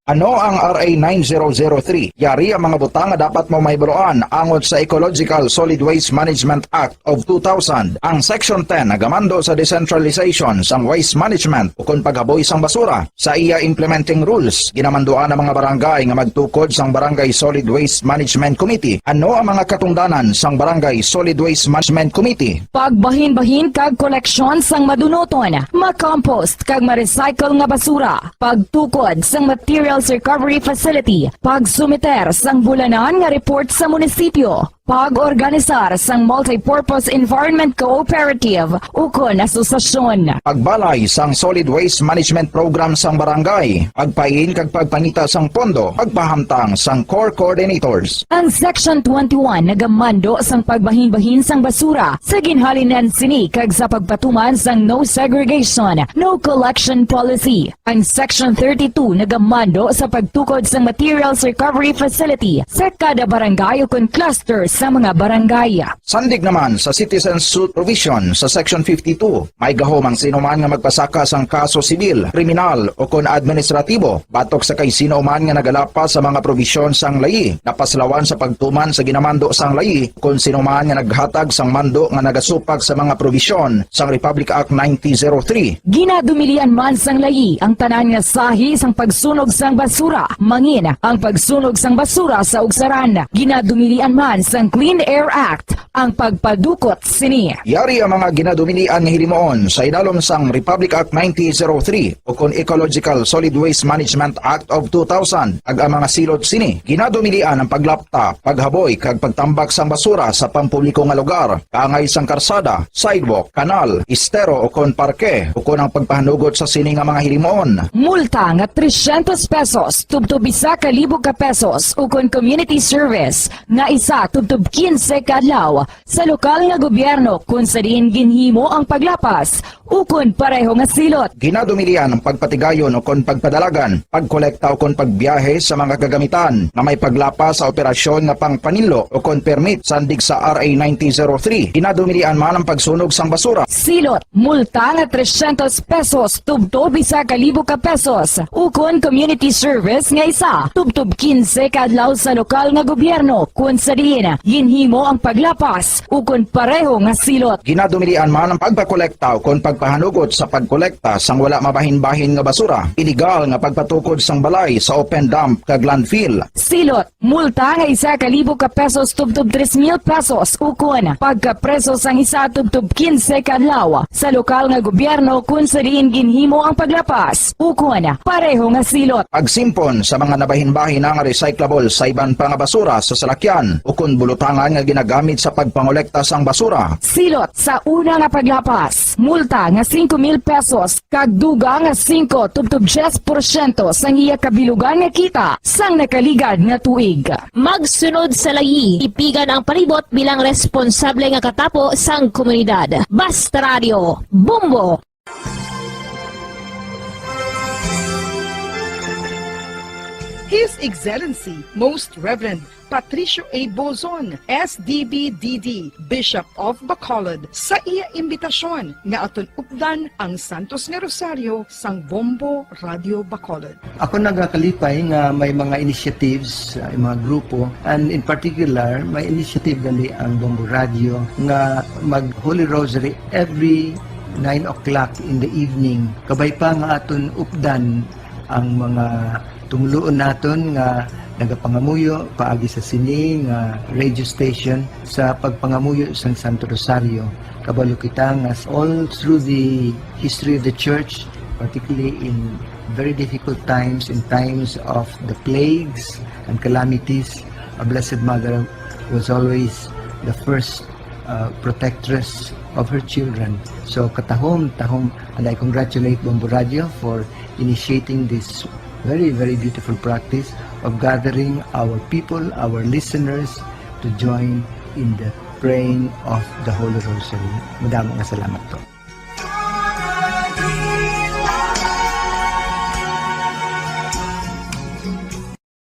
Ano ang R A nine zero zero three? Yari ang mga butang nga dapat mo mahibaluan angot sa Ecological Solid Waste Management Act of two thousand. Ang Section ten nagamando sa decentralization sang waste management ukon paghaboy sang basura. Sa iya implementing rules, ginamanduan ang mga barangay nga magtukod sang Barangay Solid Waste Management Committee. Ano ang mga katungdanan sang Barangay Solid Waste Management Committee? Pagbahinbahin kag koleksyon sang madunuton, makompost kag ma-recycle nga basura, pagtukod sang materials recovery facility, pagsumiter sang bulanan nga report sa munisipyo, pag-organisar sang multipurpose environment cooperative ukon asosasyon. Pagbalay sang solid waste management program sang barangay, pagpain kag pagpangita sang pondo, pagpahamtang sang core coordinators. Ang Section twenty-one nagamando sang pagbahinbahin sang basura sa ginhalinan sini kag sa pagpatuman sang no segregation, no collection policy. Ang Section thirty-two nagamando sa pagtukod sang materials recovery facility sa kada barangay ukon cluster sa mga barangay. Sandig naman sa citizen suit provision sa Section fifty-two, may gahom ang sino man nga magpasaka sang kaso sibil, kriminal, ukon administratibo batok sa kay sino man nga nagalapas sa mga probisyon sang layi, napaslawan sa pagtuman sa ginamando sang layi, kon sino man nga naghatag sang mando nga nagasupak sa mga probisyon sang Republic Act nineteen zero three. Ginadumilian man sang layi ang tanan nga sahi sang pagsunog sang basura, mangin ang pagsunog sang basura sa ugsaran. Ginadumilian man sang Clean Air Act ang pagpadukot sini. Yari ang mga ginadumilian nga hilimuon sa idalom sang Republic Act nineteen zero three ukon Ecological Solid Waste Management Act of two thousand, kag ang mga silot sini. Ginadumilian ang paglapta, paghaboy, kag pagtambak sang basura sa pampubliko nga lugar, kaangay sang karsada, sidewalk, kanal, estero, ukon parke, ukon ang pagpahanugot sa sini nga mga hilimuon. Multa nga trescientos pesos tubtob isa ka libo ka pesos, ukon community service nga isa tubtob quince ka adlaw sa lokal nga gobyerno kon sa diin ginhimo ang paglapas ukon pareho nga silot. Ginadumilian ang pagpatigayon ukon pagpadalagan, pagkolekta ukon pagbiyahe sa mga kagamitan nga may paglapas sa operasyon nga pangpaninlo ukon permit sandig sa R A nineteen zero three. Ginadumilian man ang pagsunog sang basura. Silot, multa nga trescientos pesos tubtob isa ka libo ka pesos, ukon community service nga isa tubtob quince ka adlaw sa lokal nga gobyerno kon sa diin ginhimo ang paglapas ukon pareho nga silot. Ginadumilian man ang pagpakolekta ukon pagpahanugot sa pagkolekta sang wala mabahinbahin nga basura, iligal nga pagpatukod sang balay sa open dump kag landfill. Silot, multa nga isa ka libo ka pesos tubtob tres mil pesos, ukon pagkapreso sang isa tubtob quince ka adlaw sa lokal nga gobyerno kon sa diin ginhimo ang paglapas, ukon pareho nga silot. Pagsimpon sa mga nabahinbahin nga recyclable sa iban pa nga basura sa salakyan ukon bulutangan nga ginagamit sa pagpangolekta sang basura. Silot sa una nga paglapas, multa nga singko mil pesos kag dugang nga singko tubtob diyes porsyento sang iya kabilugan nga kita sang nakaligad nga tuig. Magsunod sa layi, tipigan ang palibot bilang responsable nga katapo sang komunidad. Basta Radio, Bombo! His Excellency, Most Reverend Patricio A. Bozon, S D B D D, Bishop of Bacolod, sa iya imbitasyon nga aton updan ang Santos nga Rosario sang Bombo Radio Bacolod. Ako nagakalipay nga may mga initiatives, uh, mga grupo, and in particular, may initiative gali ang Bombo Radio nga mag Holy Rosary every nine o'clock in the evening. Kabay pa nga aton updan ang mga tumuluon naton nga nagapangamuyo paagi sa sini nga radio station sa pagpangamuyo sang Santo Rosario. Kabalo kita nga all through the history of the church, particularly in very difficult times, in times of the plagues and calamities, our Blessed Mother was always the first uh, protectress of her children. So katahom, tahom, and I congratulate Bombo Radio for initiating this very, very beautiful practice of gathering our people, our listeners, to join in the praying of the Holy Rosary. Madamo nga salamat po.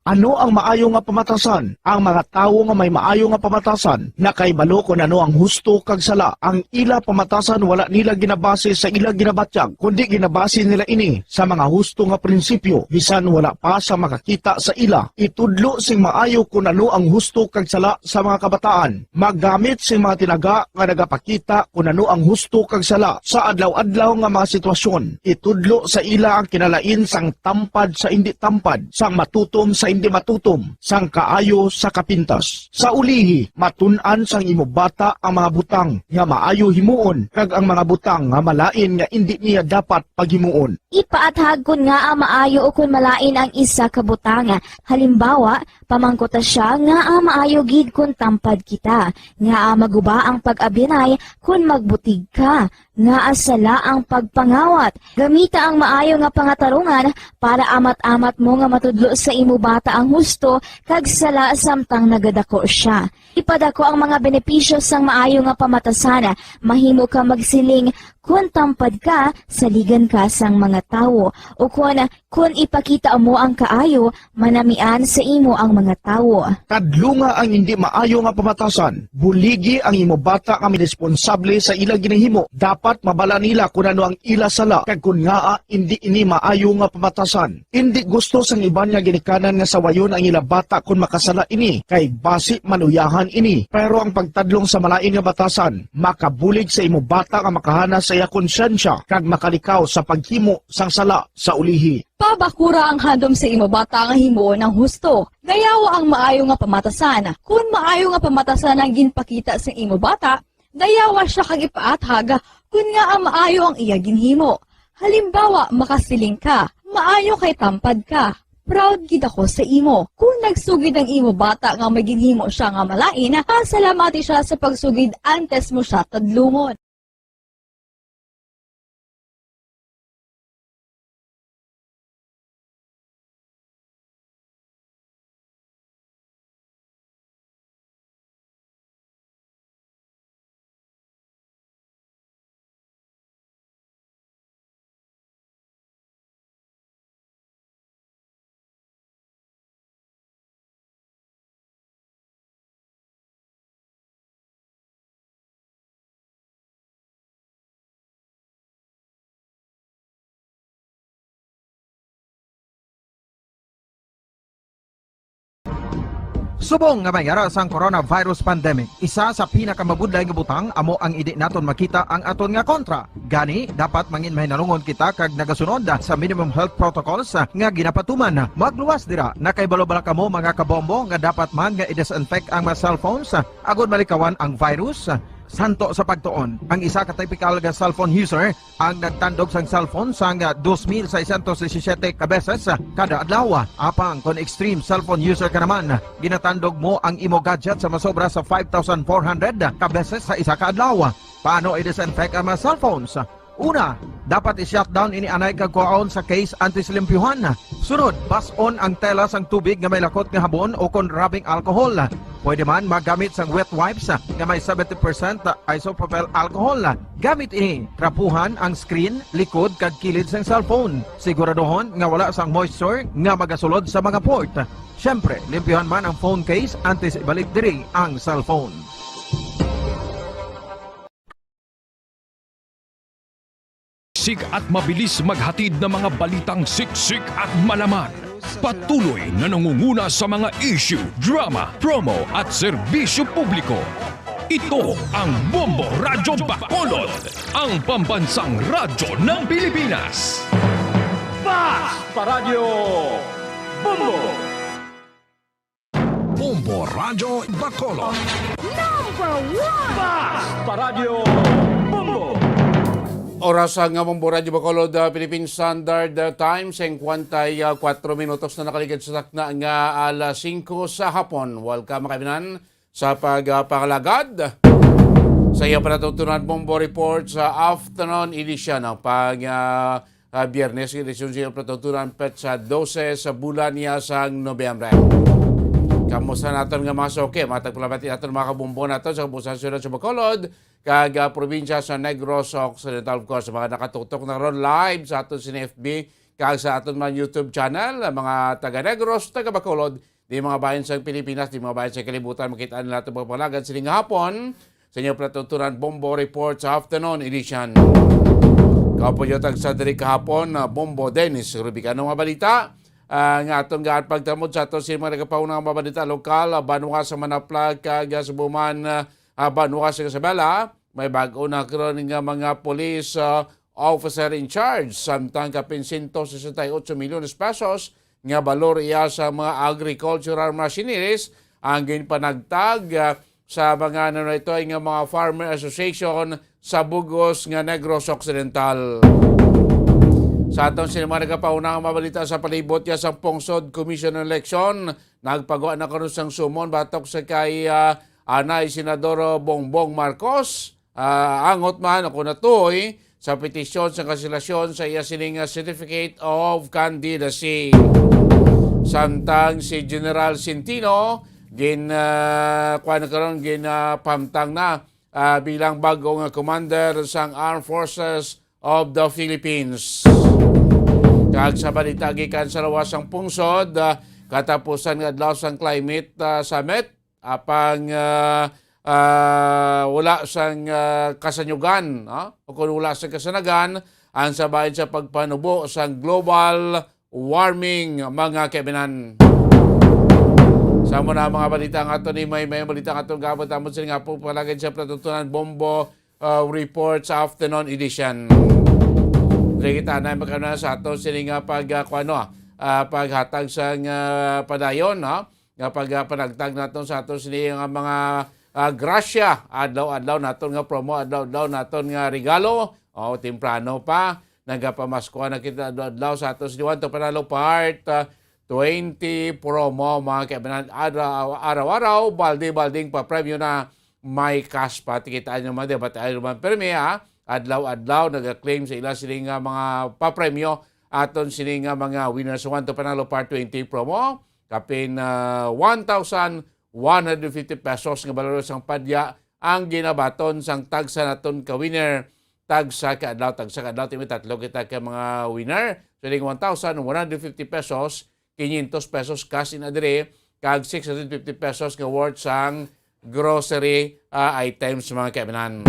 Ano ang maayo nga pamatasan? Ang mga tawo nga may maayo nga pamatasan nakahibalo kon ano ang husto kag sala. Ang ila pamatasan wala nila ginabase sa ila ginabatyag, kundi ginabase nila ini sa mga husto nga prinsipyo, bisan wala pa sa makakita sa ila. Itudlo sing maayo kon ano ang husto kag sala sa mga kabataan. Maggamit sing mga tinaga nga nagapakita kon ano ang husto kag sala sa adlaw-adlaw nga mga sitwasyon. Itudlo sa ila ang kinalain sang tampad sa indi tampad, sang matutom sa indi matutom, sang kaayo sa kapintas. Sa ulihi, matun-an sang imo bata ang mga butang nga maayo himuon kag ang mga butang nga malain nga indi niya dapat paghimuon. Ipaathag kon ngaa maayo ukon malain ang isa ka butang. Halimbawa, pamangkuta sia ngaa maayo gid kon tampad kita, ngaa maguba ang pag-abyanay kon magbutig ka, ngaa sala ang pagpangawat. Gamita ang maayo nga pangatarungan para amat-amat mo nga matudlo sa imo bata ang husto kag sala samtang nagadako sia. Ipadako ang mga benepisyo sang maayo nga pamatasan. Mahimo ka magsiling, "Kon tampad ka, saligan ka sang mga tawo," ukon, "Kon ipakita mo ang kaayo, manamian sa imo ang mga tawo." Kadlunga ang indi maayo nga pamatasan. Buligi ang imo bata nga may responsable sa ila ginahimo. Dapat mabala nila kon ano ang ila sala kag kon ngaa indi ini maayo nga pamatasan. Indi gusto sang iban nga ginikanan nga sawayon ang ila bata kon makasala ini, kay basi maluyahan ini. Pero ang pagtadlong sa malain nga batasan makabulig sa imo bata nga makahana sa iya konsyensya kag makalikaw sa paghimo sang sala sa ulihi. Pabakura ang handom sa imo bata nga himuon ang husto. Dayawa ang maayo nga pamatasan. Kon maayo nga pamatasan ang ginpakita sa imo bata, dayawa sia kag ipaathag kon ngaa maayo ang iya ginhimo. Halimbawa, makasiling ka, "Maayo kay tampad ka. Proud gid ako sa imo." Kon nagsugid ang imo bata nga may ginhimo sia nga malain, pasalamati sia sa pagsugid antes mo sia tadlungon. Subong nga may yara sang coronavirus pandemic, isa sa pinakamabudlay nga butang amo ang indi naton makita ang aton nga kontra. Gani, dapat mangin mahinalungon kita kag nagasunod sa minimum health protocols nga ginapatuman. Magluwas dira, nakahibalo bala kamo, mga kabombo, nga dapat man nga i-disinfect ang mga cellphones agod malikawan ang virus? Santo sa pagtuon, ang isa ka typical nga cellphone user ang nagtandog sang cellphone sang dos mil seiscientos disisiete ka beses kada adlaw. Apang kon extreme cellphone user ka naman, ginatandog mo ang imo gadget sa masobra sa five thousand four hundred ka beses sa isa ka adlaw. Paano i-disinfect ang mga cellphones? Una, dapat i-shutdown ini anay kag kuhaon sa case antes limpyuhan. Sunod, bas-on ang tela sang tubig nga may lakot nga habon o kon rubbing alcohol. Pwede man magamit sang wet wipes nga may seventy percent isopropyl alcohol. Gamit ini, trapuhan ang screen, likod kag kilid sang cellphone. Siguraduhon nga wala sang moisture nga magasulod sa mga port. Siyempre, limpyuhan man ang phone case antes ibalik diri ang cellphone. Siksik at mabilis maghatid ng mga balitang siksik at malaman. Patuloy na nangunguna sa mga issue, drama, promo at serbisyo publiko. Ito ang Bombo Radyo Bacolod, ang pambansang radyo ng Pilipinas. Fast Paradyo Bombo! Bombo Radyo Bacolod. Number one! Fast Paradyo Bombo! Oras nga Bombo Radyo Bacolod, ah, Philippine Standard, ah, Time, singkwenta y kuwatro minutos na nakaligid sa takna nga alas singko sa hapon. Welcome, mga kaibigan, sa pagpangalagad sa iya panatutunan Bombo Report sa afternoon edition ng pag, ah, ah, Biyernes, edisyon sa patutunan, petsa dose sa bulan niya sang Nobyembre. Kamusta naton nga mga suki? Mga tagpalamati naton, mga kabombo naton sa kabuusan sa siyudad sa Bacolod, kag, ah, probinsya sa Negros Occidental, of course, mga nakatutok na ron live sa aton sini F B, kag sa aton man YouTube channel, mga taga Negros, taga Bacolod, di mga bahin sa Pilipinas, di mga bahin sa kalibutan, makita nila aton pagpangalagad sining hapon sa inyo patutunan Bombo Report sa afternoon edition. Kaupod niyo tagsa diri kahapon, ah, Bombo Dennis Rubicano nga balita, ah, nga aton gaan pagtamod sa aton sa mga nagapauna nga mga balita lokal, ah, banwa sa Manaplag, kag, ah, Subuman, ah, banwa sa Isabela. May bag-o na karon nga mga police, ah, officer in charge, samtang kapin sento sesenta y ocho milyones pesos nga balor iya sa mga agricultural machineries ang ginpanagtag, ah, sa mga nanaytoy nga mga farmer association sa bug-os nga Negros Occidental. Sa aton sini mga nagapauna nga mga balita sa palibot niya sa pungsod, Commission on Election nagpagwa na karon sang sumon batok sa kay, ah, anay Senador Bongbong Marcos, ah, angot man ako natuy sa petisyon sa kanselasyon sa iya sining, ah, Certificate of Candidacy. Samtang si General Centino gin, ah, kuwan karon, gin, ah, pamtang na, ah, bilang bag-o nga commander sang Armed Forces of the Philippines. Kag sa balita gikan sa lawas sang pungsod, ah, katapusan nga adlaw sang climate, ah, summit, apang, ah, ah, wala sang, ah, kasanyugan, ah, o kung wala sang kasanagan, ang sabayan sa pagpanubo sang global warming, mga kaibinan. Sa mo na mga balita nga ato ni may may balita nga ato gabot amon sila nga po palagay sa patutunan Bombo, ah, Report sa afternoon edition. Diri kita na magkano sa ato sini nga pag, ah, kuano, ah, paghatag sa nga padayon, no? Nga pag, ah, panagtag naton sa aton sini nga mga, ah, grasya, adlaw-adlaw naton nga promo, adlaw-adlaw naton nga regalo. O, temprano pa, nagapamasko na kita adlaw-adlaw sa aton sini One to Panalo Part, ah, twenty promo, mga kaibigan. Adlaw-, araw-araw, balde-balding papremyo na may cash pa. Tikitaan nyo man, di ba? Tayo naman permi, ha? Adlaw-adlaw, nag-claim sa ila sini nga mga papremyo. Aton sini nga mga winners One to Panalo Part twenty promo. Kapin, ah, one thousand one hundred fifty pesos nga balor sang padya ang ginabaton sang tagsa naton ka winner. Tagsa ka adlaw, tagsa ka adlaw, timi tatlo kita ka mga winner. So, ding one thousand one hundred fifty pesos, quinientos pesos cash in adre, kag six hundred fifty pesos nga worth sang grocery, ah, items, mga kaibinan.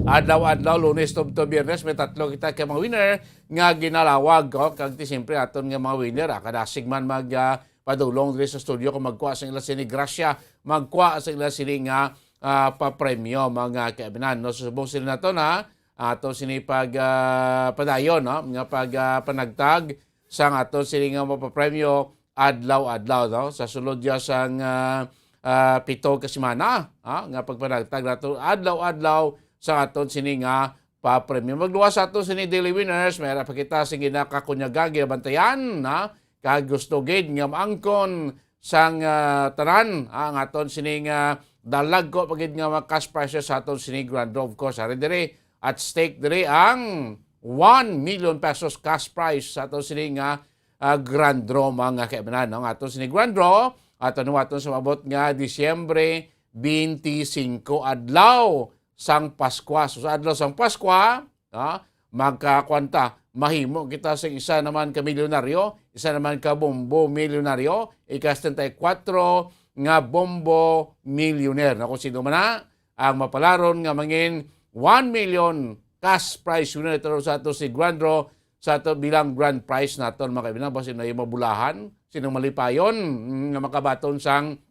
Adlaw-adlaw, Lunes tubtob Biyernes, may tatlo kita ka mga winner nga ginalawag, oh, kag ti siyempre aton nga mga winner, ah, kadasig man mag, ah, padulong diri sa studio kung magkuha sa ila sini grasya, magkuha sa ila sini nga, ah, papremyo, mga kaibinan, no? So, subong sila nato na ato sini pag, ah, padayon, no? Nga pag, ah, panagtag sang ato sini nga mapapremyo adlaw-adlaw, no? Sa sulod ya sang, ah, ah, pito ka semana, ha, nga pagpanagtag nato adlaw-adlaw sa aton sini nga papremyo. Magluwas sa aton sini daily winners, may ara pa kita sing ginakakunyagan, ginabantayan, ha, kag gusto gid nga maangkon sang, ah, tanan, ah, ang aton sini nga dalagko pa gid nga mga cash prizes sa aton sini grand draw. Of course, ari diri at stake diri ang one million pesos cash prize sa aton sini nga, ah, grand draw, mga kaibanan, no? Ang aton sini grand draw, aton huwaton sa maabot nga Disyembre twenty-five, adlaw sang Paskwa. So, sa adlaw sang Paskwa, ha, magkakuan ta, mahimo kita sa isa naman ka milyonaryo, isa naman ka bombo milyonaryo, ika setenta y cuatro nga bombo millionaire. Na kung sino man na ang mapalaron nga mangin one million cash prize winner ito sa ato si Grand Draw, sa ato bilang grand prize naton, mga kaibigan, basin na yung mabulahan, sinong malipayon, mm, nga makabaton sang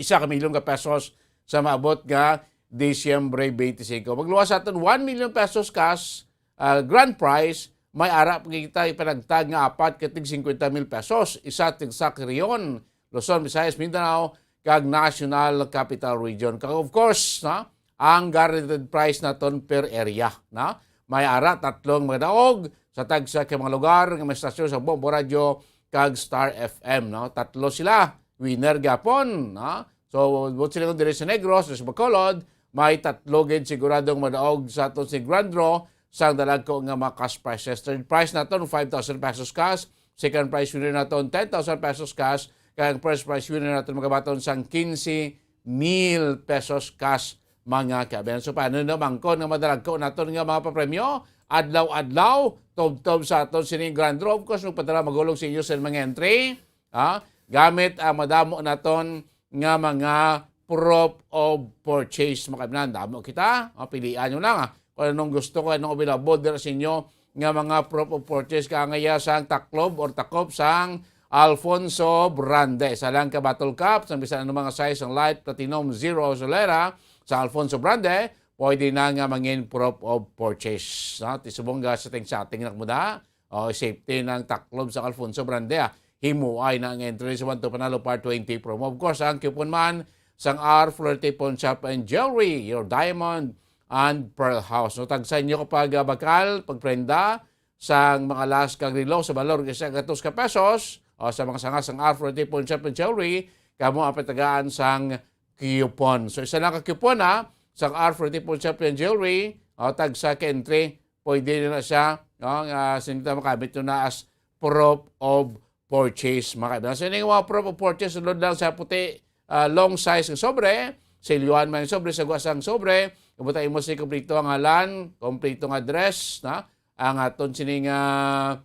isa ka milyon ka pesos sa maabot nga Disyembre twenty-five. Magluwas sa aton one million pesos cash, ah, grand prize, may ara pa kita ipanagtag nga apat ka tig fifty mil pesos, isa tig sa Quezon, Luzon, Visayas, Mindanao, kag National Capital Region. Kag of course, ha, ang guaranteed prize naton per area, na may ara tatlong mga daog sa tagsa ka mga lugar nga may stasyon sa Bombo Radio kag Star F M, no? Tatlo sila, winner gyapon, no? So, buot silingon diri sa Negros, sa Bacolod, may tatlo gid siguradong madaog sa aton si Grand Draw sang dalagko nga mga cash prizes. Third prize naton, five thousand pesos cash. Second prize winner naton, ten thousand pesos cash. Kag ang first prize winner naton, magabaton sang quince mil pesos cash, mga kaibigan. So, paano na mangkon nga madalagko naton nga mga papremyo? Adlaw-adlaw, tubtob sa aton sining Grand Draw. Of course, magpadala, magulog sa inyo sa mga entry, ha? Gamit ang madamo naton nga mga proof of purchase, mga kaibigan. Damo kita, ha? Pilian nyo lang, ha? Kung anong gusto ko, anong available dira sa inyo nga mga proof of purchase, kaangaya sang taklob or takop sang Alfonso Brande. Isa lang ka bottle cap, sang bisan anong mga size, ang light, platinum, zero, o solera, sa Alfonso Brande, pwede na nga mangin proof of purchase. No? Ti subong ga setting-setting na mo da. O, safety ng taklob sa Alfonso Brande, ah. Himuay na ang entry sa One to Panalo Part twenty promo. Of course, ang coupon man sang R Flirty Pawn Shop and Jewelry, your diamond and pearl house. No, tagsa inyo kapag, ah, bakal, pagprenda, sang mga alas kag relo sa balor nga isa ka gatos ka pesos, o sa mga sanga sang R Flirty Pawn Shop and Jewelry, kamo ang patagaan sang coupon. So, isa lang ka coupon, ha, sang R Flirty Pawn Shop and Jewelry, o tagsa ka entry, pwede na siya, no, nga sinita makamit nyo na as proof of purchase, mga kaibigan. So, ining mga proof of purchase, sulod lang sa puti, ah, long size nga sobre, silyuhan man yung sobre, sa guwa sang sobre, kabutang imo si kompleto ang ngalan, kompleto nga address, na, ang aton sining, ah,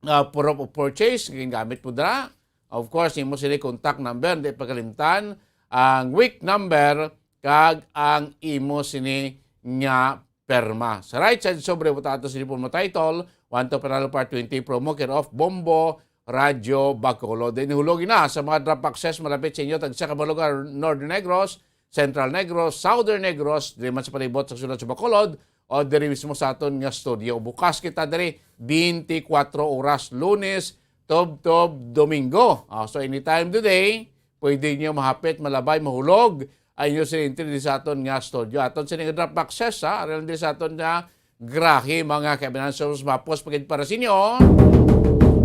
ah, proof of purchase, ginagamit mo dira. Of course, imo sini contact number, di pagkalimtan, ang WIC number, kag ang imo sini nga perma. Sa right side, sobre po tato sa uniform title, One to Panalo Part twenty promo, care of Bombo Radyo Bacolod. Then, hulogi na sa mga drop boxes malapit sa inyo, tagsa ka mga lugar, Northern Negros, Central Negros, Southern Negros, diri man sa palibot sa sulod sa Bacolod, o diri mismo sa aton nga studio. Bukas kita diri, twenty-four oras, Lunes, tubtob, Domingo. Ah, so, anytime today, pwede niyo mahapit, malabay, mahulog ang inyo sila entry diri sa aton nga studio. Aton sini nga drop boxes, ha? Ari lang diri sa aton nga grahe, mga kaibigan. So, mas mapos pa gid para sa inyo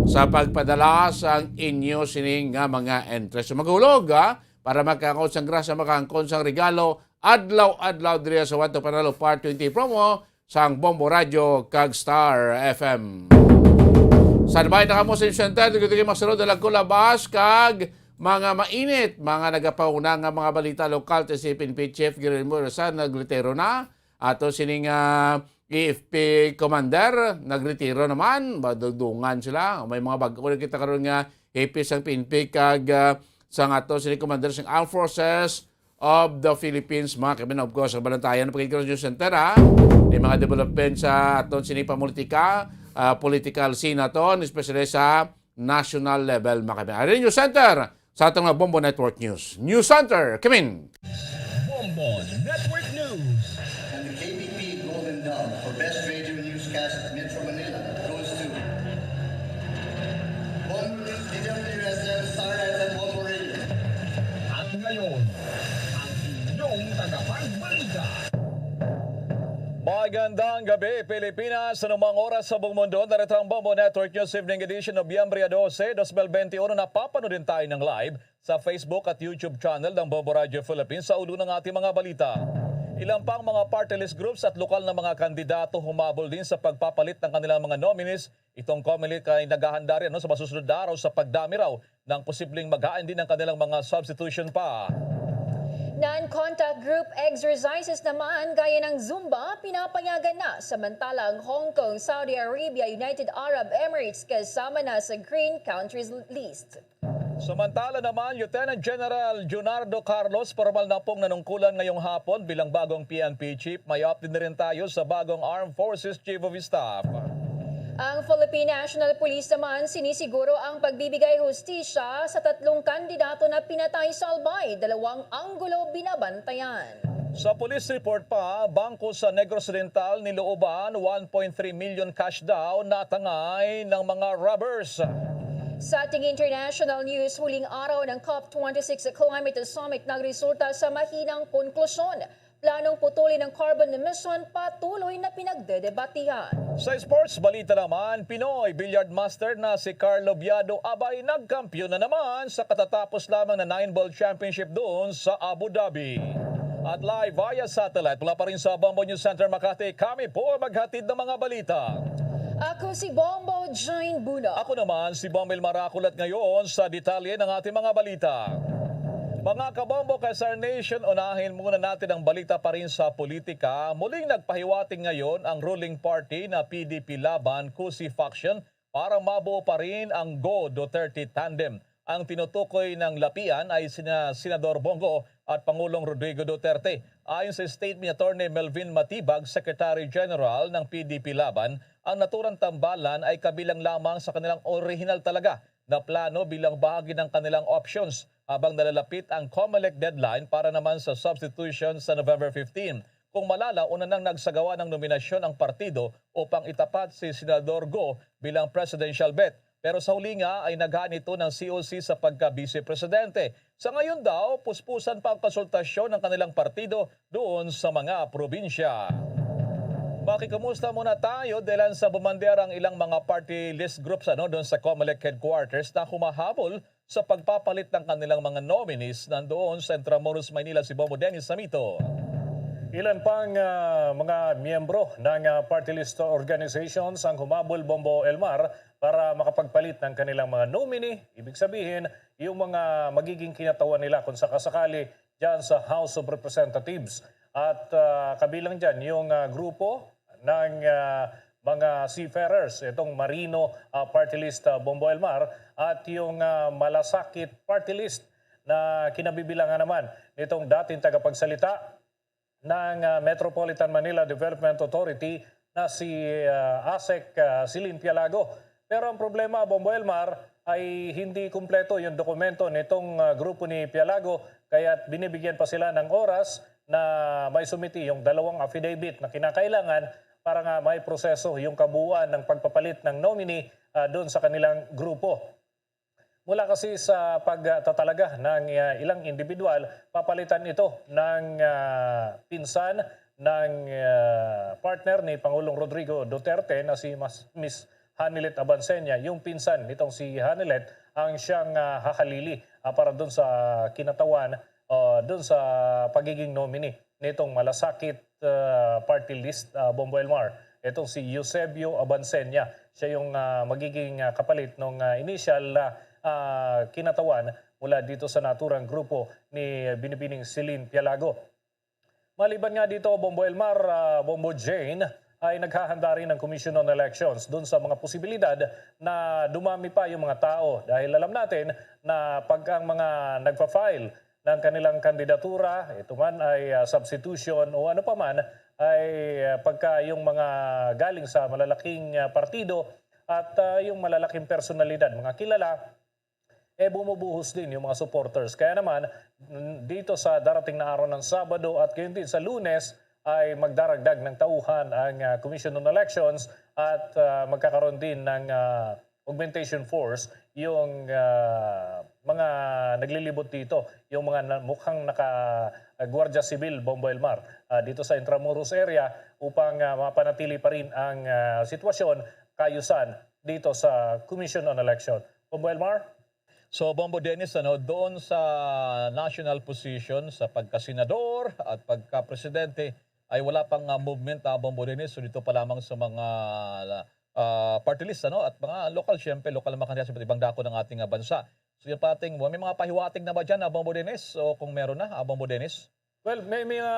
sa pagpadala sang inyo sini nga mga entry. So, maghulog, ha? Para magkaangkon sang grasya, makaangkon sang regalo, adlaw-adlaw diri sa One to Panalo Part twenty promo sang Bombo Radio kag Star F M. Standby na kamo sa inyong center, dugi-dugi masulod ang kulabas kag mga mainit, mga nagapauna nga mga balita lokal. Ti si P N P Chief Guillermo Rosal nagretiro na. Ato sining, ah, E F P commander nagretiro naman, madugdungan sila. May mga bag-o na kita karon nga hepe sang P N P kag, ah, sang ato sini commander sang Armed Forces of the Philippines, mga kaibigan. Of course, ang balantayan ng Pagkikita News Center, ha? May mga development sa aton sini pamulitika, ah, political scene naton, especially sa national level, mga kaibigan. Ari News Center sa aton nga Bombo Network News. News Center, Kimin! Bombo Network News. And the K B P Golden Dove for Best Radio Newscast Metro Manila goes to Bombo News, D W S M, Star F M, Bombo Radio. At Ngayon, ang inyong tagapagbalita. Magandang gabi, Pilipinas. Anumang oras sa buong mundo, narito ang Bombo Network News Evening Edition, Nobyembre dose, dos mil benti uno. Napapanood din tayo ng live sa Facebook at YouTube channel ng Bombo Radio Philippines. Sa ulo ng ating mga balita, ilang pang mga party list groups at lokal na mga kandidato humabol din sa pagpapalit ng kanilang mga nominees. Itong Comelec ay naghahanda rin, ano, sa masusunod na araw sa pagdami raw ng posibleng maghain din ng kanilang mga substitution pa. Non-contact group exercises naman gaya ng Zumba pinapayagan na, samantala ang Hong Kong, Saudi Arabia, United Arab Emirates kasama na sa green countries list. Samantala naman, Lieutenant General Junardo Carlos, formal na pong nanungkulan ngayong hapon bilang bagong P N P chief. May update na rin tayo sa bagong Armed Forces Chief of Staff. Ang Philippine National Police naman sinisiguro ang pagbibigay hustisya sa tatlong kandidato na pinatay sa Albay. Dalawang anggulo binabantayan. Sa police report pa, bangko sa Negros Oriental nilooban, one point three million cash daw natangay ng mga robbers. Sa ating international news, huling araw ng COP twenty-six Climate Summit nagresulta sa mahinang konklusyon. Planong putulin ang carbon emission, patuloy na pinagdedebatihan. Sa sports balita naman, Pinoy billiard master na si Carlo Biado Abay nagkampiyon na naman sa katatapos lamang na nine-ball championship doon sa Abu Dhabi. At live via satellite mula pa rin sa Bombo News Center Makati, kami po ang maghatid ng mga balita. Ako si Bombo Jane Buna. Ako naman si Bombo Elmar Aculat ngayon sa detalye ng ating mga balita. Mga kabombo, Kasar Nation, unahin muna natin ang balita pa rin sa politika. Muling nagpahiwatig ngayon ang ruling party na P D P Laban, Cusi faction, para mabuo pa rin ang Go Duterte tandem. Ang tinutukoy ng lapian ay sina Senador Bongo at Pangulong Rodrigo Duterte. Ayon sa statement ni Attorney Melvin Matibag, Secretary General ng P D P Laban, ang naturang tambalan ay kabilang lamang sa kanilang orihinal talaga na plano bilang bahagi ng kanilang options habang nalalapit ang Comelec deadline para naman sa substitution sa November fifteen. Kung malala, una nang nagsagawa ng nominasyon ang partido upang itapat si Senador Go bilang presidential bet. Pero sa huli nga ay naghaan ito ng C O C sa pagka-vice presidente. Sa ngayon daw, puspusan pa ang konsultasyon ng kanilang partido doon sa mga probinsya. Makikumusta muna tayo dahil sa bumandera ang ilang mga party list groups, ano, doon sa Comelec headquarters na humahabol sa pagpapalit ng kanilang mga nominees. Nandoon sa Intramuros, Maynila, si Bobo Dennis Samito. Ilan pang ah, mga miyembro ng ah, party list organizations ang humabol, Bombo Elmar, para makapagpalit ng kanilang mga nominee, ibig sabihin, yung mga magiging kinatawan nila kung sakasakali dyan sa House of Representatives. At ah, kabilang dyan yung ah, grupo ng ah, mga seafarers, itong Marino ah, Party List, ah, Bombo Elmar, at yung ah, Malasakit Party List na kinabibilangan naman nitong dating tagapagsalita ng ah, Metropolitan Manila Development Authority na si ah, ASEC ah, Celine Pialago. Pero ang problema, Bombo Elmar, ay hindi kumpleto yung dokumento nitong ah, grupo ni Pialago, kaya binibigyan pa sila ng oras na may sumiti yung dalawang affidavit na kinakailangan para nga may proseso yung kabuuan ng pagpapalit ng nominee ah, doon sa kanilang grupo. Mula kasi sa pagtatalaga ng ah, ilang individual, papalitan ito ng ah, pinsan ng ah, partner ni Pangulong Rodrigo Duterte na si Mas- Miss Hanilet Abansenya. Yung pinsan nitong si Hanilet ang siyang ah, hahalili ah, para doon sa kinatawan, ah, doon sa pagiging nominee nitong Malasakit ah, Party List, ah, Bombo Elmar. Itong si Eusebio Abansenya. Siya yung ah, magiging ah, kapalit ng ah, initial na ah, kinatawan mula dito sa naturang grupo ni Binibining Celine Pialago. Maliban nga dito, Bombo Elmar, ah, Bombo Jane, ay naghahanda rin ang Commission on Elections dun sa mga posibilidad na dumami pa yung mga tao. Dahil alam natin na pag ang mga nagpa-file ng kanilang kandidatura, ito man ay ah, substitution o ano pa man, ay ah, pagka yung mga galing sa malalaking ah, partido at ah, yung malalaking personalidad, mga kilala, eh bumubuhos din yung mga supporters. Kaya naman, n- dito sa darating na araw ng Sabado at gayon din sa Lunes, ay magdaragdag ng tauhan ang ah, Commission on Elections at ah, magkakaroon din ng ah, augmentation force yung ah, mga naglilibot dito, yung mga na, mukhang naka ah, Guardia Civil, Bombo Elmar, ah, dito sa Intramuros area upang ah, mapanatili pa rin ang ah, sitwasyon, kaayusan dito sa Commission on Election. Bombo Elmar? So, Bombo Dennis, ano, doon sa national position, sa pagkasenador at pagkapresidente, ay wala pang ah, movement, ah, Bombo Dennis. So, dito pa lamang sa mga ah, party list, ano, at mga lokal, siyempre, lokal na mga kandidato sa iba't ibang dako ng ating ah, bansa. So, yan pa ating, may mga pahiwatig na ba dyan, ah, Bombo Dennis? O kung meron na, ah, Bombo Dennis? Well, may mga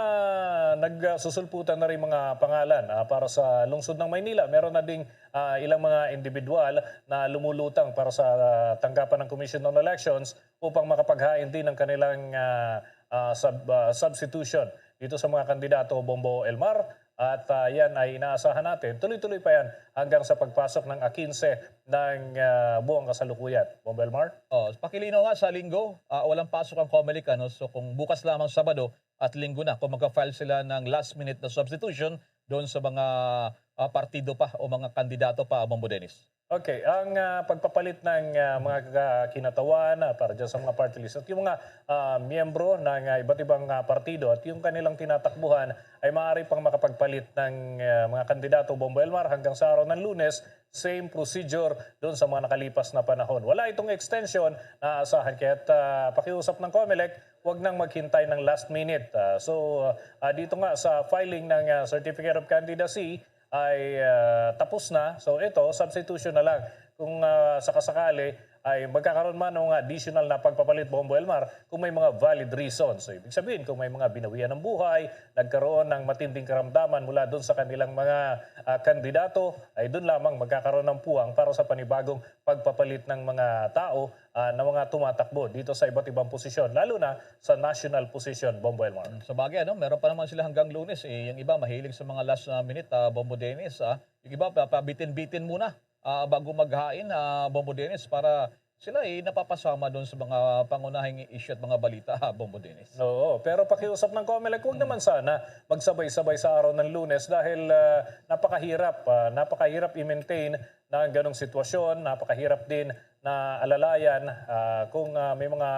nagsusulputan na rin mga pangalan ah, para sa lungsod ng Maynila. Meron na ding ah, ilang mga individual na lumulutang para sa ah, tanggapan ng Commission on Elections upang makapaghain din ng kanilang ah, ah, sub- ah, substitution dito sa mga kandidato, Bombo Elmar. At ah, yan ay inaasahan natin. Tuloy-tuloy pa yan hanggang sa pagpasok ng a quince ng ah, buwang kasalukuyan. Bombo Elmar? Oh, pakilinaw nga sa linggo, ah, walang pasok ang Comelec, ano? So kung bukas lamang Sabado at linggo na, kung magka-file sila ng last minute na substitution doon sa mga ah, partido pa o mga kandidato pa, Bombo Dennis. Okay, ang ah, pagpapalit ng ah, mga ka- kinatawan ah, para dyan sa mga party list at yung mga ah, miyembro ng ah, iba't ibang ah, partido at yung kanilang tinatakbuhan ay maaari pang makapagpalit ng ah, mga kandidato, Bombo Elmar, hanggang sa araw ng Lunes, same procedure doon sa mga nakalipas na panahon. Wala itong extension na aasahan, kaya ah, pakiusap ng Comelec, wag nang maghintay ng last minute. Ah, so, ah, dito nga sa filing ng ah, Certificate of Candidacy ay ah, tapos na. So ito, substitution na lang. Kung ah, sakasakali ay magkakaroon man ng additional na pagpapalit, Bombo Elmar, kung may mga valid reasons. So, ibig sabihin, kung may mga binawian ng buhay, nagkaroon ng matinding karamdaman mula doon sa kanilang mga ah, kandidato, ay doon lamang magkakaroon ng puwang para sa panibagong pagpapalit ng mga tao ah, na mga tumatakbo dito sa iba't ibang posisyon, lalo na sa national position, Bombo Elmar. Sa bagay, ano, meron pa naman sila hanggang Lunes. Eh. Yung iba, mahilig sa mga last ah, minute, ah, Bombo Dennis. Ah. Yung iba, pa- pabitin-bitin muna ah, bago maghain, ah, Bombo Dennis, para sila ay napapasama doon sa mga pangunahing issue at mga balita, Bombo Dennis. Oo, pero pakiusap ng Comelec, huwag naman sana magsabay-sabay sa araw ng Lunes dahil ah, napakahirap, ah, napakahirap i-maintain na ang ganong sitwasyon, napakahirap din na alalayan ah, kung ah, may mga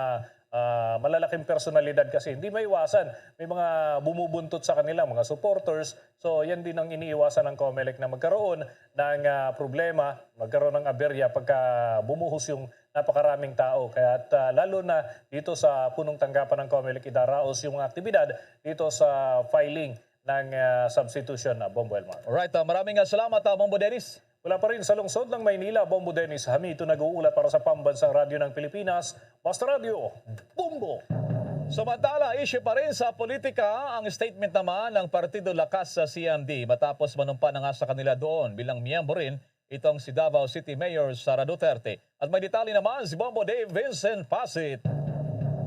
ah, malalaking personalidad kasi hindi maiwasan. May mga bumubuntot sa kanila, mga supporters. So yan din ang iniiwasan ng Comelec na magkaroon ng ah, problema, magkaroon ng aberya pagka bumuhos yung napakaraming tao. Kaya at ah, lalo na dito sa punong tanggapan ng Comelec, idaraos yung mga aktibidad dito sa filing ng ah, substitution na, Bombo Elmar. Alright, ah, maraming ah, salamat, ah, Bombo Dennis. Mula pa rin sa lungsod ng Maynila, Bombo Dennis Hamito nag-uulat para sa Pambansang Radyo ng Pilipinas, Basta Radyo, Bombo! Samantala, issue pa rin sa politika ang statement naman ng Partido Lakas sa C M D matapos manumpa na nga sa kanila doon bilang miyembro rin itong si Davao City Mayor Sara Duterte. At may detalye naman si Bombo Dave Vincent Pasit.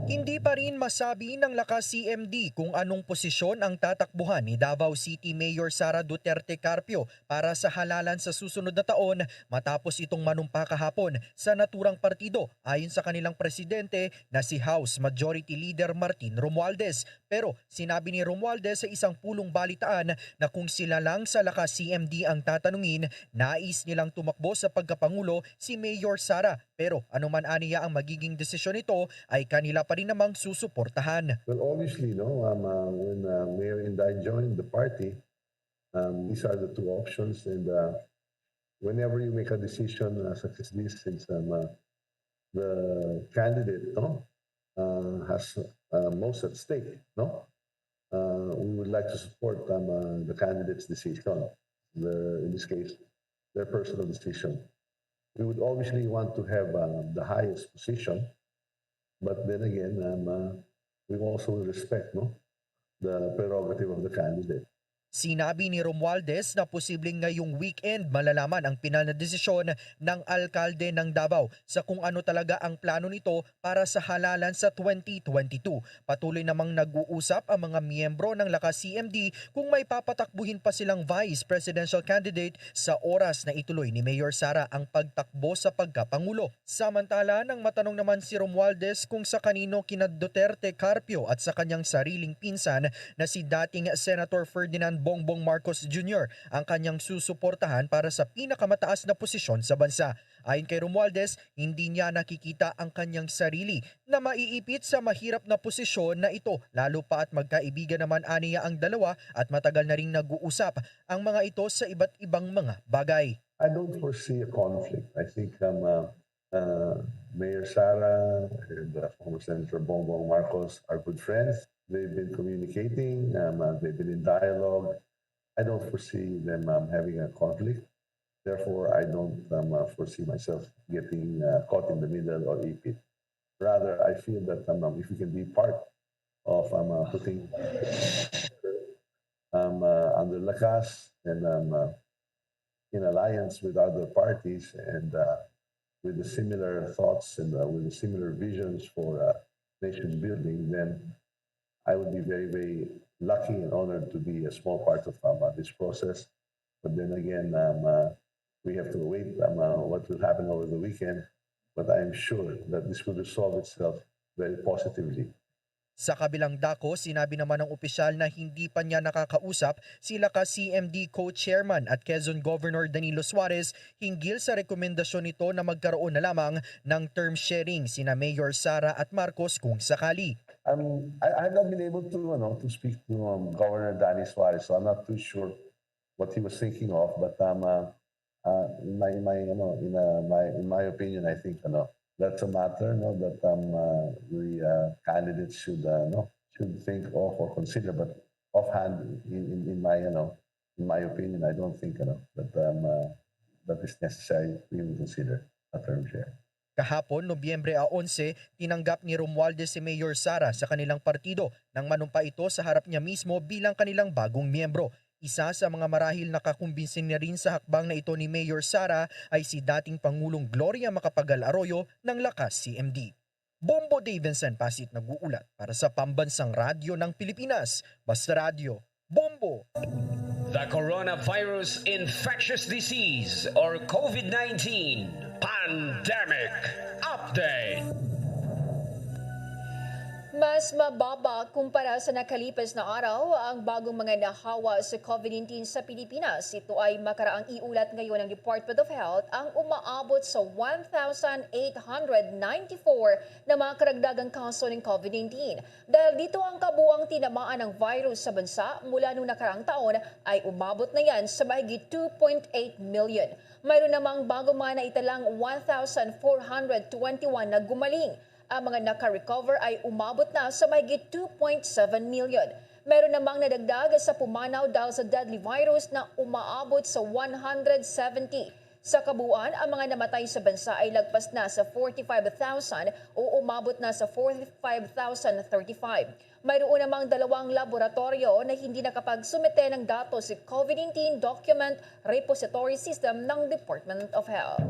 Hindi pa rin masabi ng Lakas C M D kung anong posisyon ang tatakbuhan ni Davao City Mayor Sara Duterte Carpio para sa halalan sa susunod na taon matapos itong manumpa kahapon sa naturang partido, ayon sa kanilang presidente na si House Majority Leader Martin Romualdez. Pero sinabi ni Romualdez sa isang pulong balitaan na kung sila lang sa Lakas C M D ang tatanungin, nais nilang tumakbo sa pagkapangulo si Mayor Sara. Pero anuman aniya ang magiging desisyon nito, ay kanila pa rin namang susuportahan. Well, obviously, no, um, uh, when uh, Mayor Inday joined the party, um, these are the two options. And uh, whenever you make a decision uh, such as this, since um, uh, the candidate, no, uh, has uh, most at stake, no, uh, we would like to support um, uh, the candidate's decision, the, in this case, their personal decision. We would obviously want to have uh, the highest position, but then again, um, uh, we also respect, no, the prerogative of the candidate. Sinabi ni Romualdez na posibleng ngayong weekend malalaman ang pinal na desisyon ng alkalde ng Davao sa kung ano talaga ang plano nito para sa halalan sa twenty twenty-two. Patuloy namang nag-uusap ang mga miyembro ng Lakas C M D kung may papatakbuhin pa silang vice presidential candidate sa oras na ituloy ni Mayor Sara ang pagtakbo sa pagkapangulo. Samantala, nang matanong naman si Romualdez kung sa kanino kina Duterte Carpio at sa kanyang sariling pinsan na si dating Senator Ferdinand Bongbong Marcos Junior ang kanyang susuportahan para sa pinakamataas na posisyon sa bansa. Ayon kay Romualdez, hindi niya nakikita ang kanyang sarili na maiipit sa mahirap na posisyon na ito, lalo pa at magkaibigan naman aniya ang dalawa at matagal na ring nag-uusap ang mga ito sa iba't ibang mga bagay. I don't foresee a conflict. I think um, uh, uh, Mayor Sara and uh, former Senator Bongbong Marcos are good friends. They've been communicating, um, uh, they've been in dialogue. I don't foresee them um, having a conflict. Therefore, I don't um, uh, foresee myself getting uh, caught in the middle or ipit. Rather, I feel that um, um, if we can be part of um, uh, putting um, uh, under Lakas and um, uh, in alliance with other parties and uh, with the similar thoughts and uh, with the similar visions for uh, nation building, then I would be very, very lucky and honored to be a small part of um, uh, this process. But then again, um, uh, we have to wait um, uh, what will happen over the weekend. But I am sure that this will resolve itself very positively. Sa kabilang dako, sinabi naman ng opisyal na hindi pa niya nakakausap si Lakas C M D co-chairman at Quezon Governor Danilo Suarez hinggil sa rekomendasyon nito na magkaroon na lamang ng term sharing sina Mayor Sara at Marcos kung sakali. Um, I, I have not been able to, you know, to speak to um, Governor Danny Suarez, so I'm not too sure what he was thinking of. But um, uh, uh, in my, in my, you know, in uh, my, in my opinion, I think, you know, that's a matter, no, that um, uh, the uh, candidates should, uh, no, should think of or consider. But offhand, in, in, in my, you know, in my opinion, I don't think, you know, that um, uh, that is necessary to even consider a term share. Kahapon, Nobyembre a onse, tinanggap ni Romualdez si Mayor Sara sa kanilang partido nang manumpa ito sa harap niya mismo bilang kanilang bagong miyembro. Isa sa mga marahil nakakumbinsi na rin sa hakbang na ito ni Mayor Sara ay si dating Pangulong Gloria Macapagal Arroyo ng Lakas C M D. Bombo Davidson Pasit nag-uulat para sa Pambansang Radyo ng Pilipinas, Basta Radyo, Bombo! The Coronavirus Infectious Disease or COVID nineteen Pandemic Update. Mas mababa kumpara sa nakalipas na araw ang bagong mga nahawa sa COVID nineteen sa Pilipinas. Ito ay makaraang iulat ngayon ng Department of Health ang umaabot sa one thousand eight hundred ninety-four na mga karagdagang kaso ng COVID nineteen. Dahil dito ang kabuang tinamaan ng virus sa bansa mula nung nakaraang taon ay umabot na yan sa mahigit two point eight million. Mayroon namang bagong mga naitalang one thousand four hundred twenty-one na gumaling. Ang mga naka-recover ay umabot na sa mahigit two point seven million. Meron namang nadagdag sa pumanaw dahil sa deadly virus na umaabot sa one hundred seventy. Sa kabuuan, ang mga namatay sa bansa ay lagpas na sa forty-five thousand o umabot na sa forty-five thousand thirty-five. Mayroon namang dalawang laboratoryo na hindi nakapagsumite ng datos sa COVID nineteen document repository system ng Department of Health.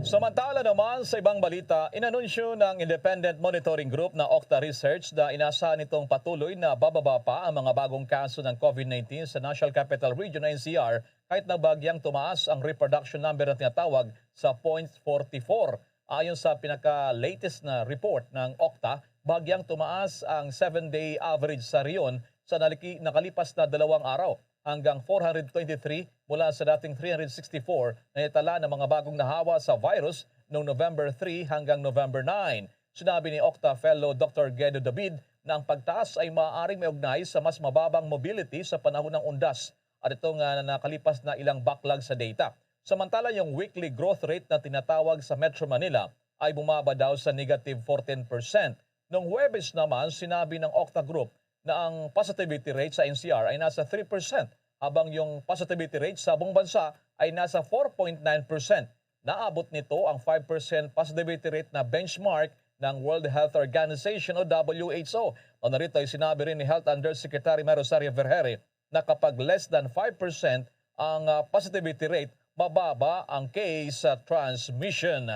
Samantala naman, sa ibang balita, inanunsyo ng Independent Monitoring Group na Octa Research na inasahan nitong patuloy na bababa pa ang mga bagong kaso ng COVID nineteen sa National Capital Region o N C R kahit na bagyang tumaas ang reproduction number na tinatawag sa point forty-four. Ayon sa pinaka-latest na report ng Octa, bagyang tumaas ang seven-day average sa rehiyon sa naliki-, nakalipas na dalawang araw hanggang four hundred twenty-three mula sa dating three hundred sixty-four na itala ng mga bagong nahawa sa virus noong November three hanggang November nine. Sinabi ni Octa Fellow Doctor Guedo David na ang pagtaas ay maaaring may ugnay sa mas mababang mobility sa panahon ng undas at ito nga nakalipas na ilang backlog sa data. Samantala, yung weekly growth rate na tinatawag sa Metro Manila ay bumaba daw sa negative fourteen percent. Noong Huwebes naman, sinabi ng Octa Group na ang positivity rate sa N C R ay nasa three percent, habang yung positivity rate sa buong bansa ay nasa four point nine percent. Naabot nito ang five percent positivity rate na benchmark ng World Health Organization o W H O. O narito ay sinabi rin ni Health Undersecretary May Rosario Vergeire na kapag less than five percent ang ah, positivity rate, mababa ang case ah, transmission.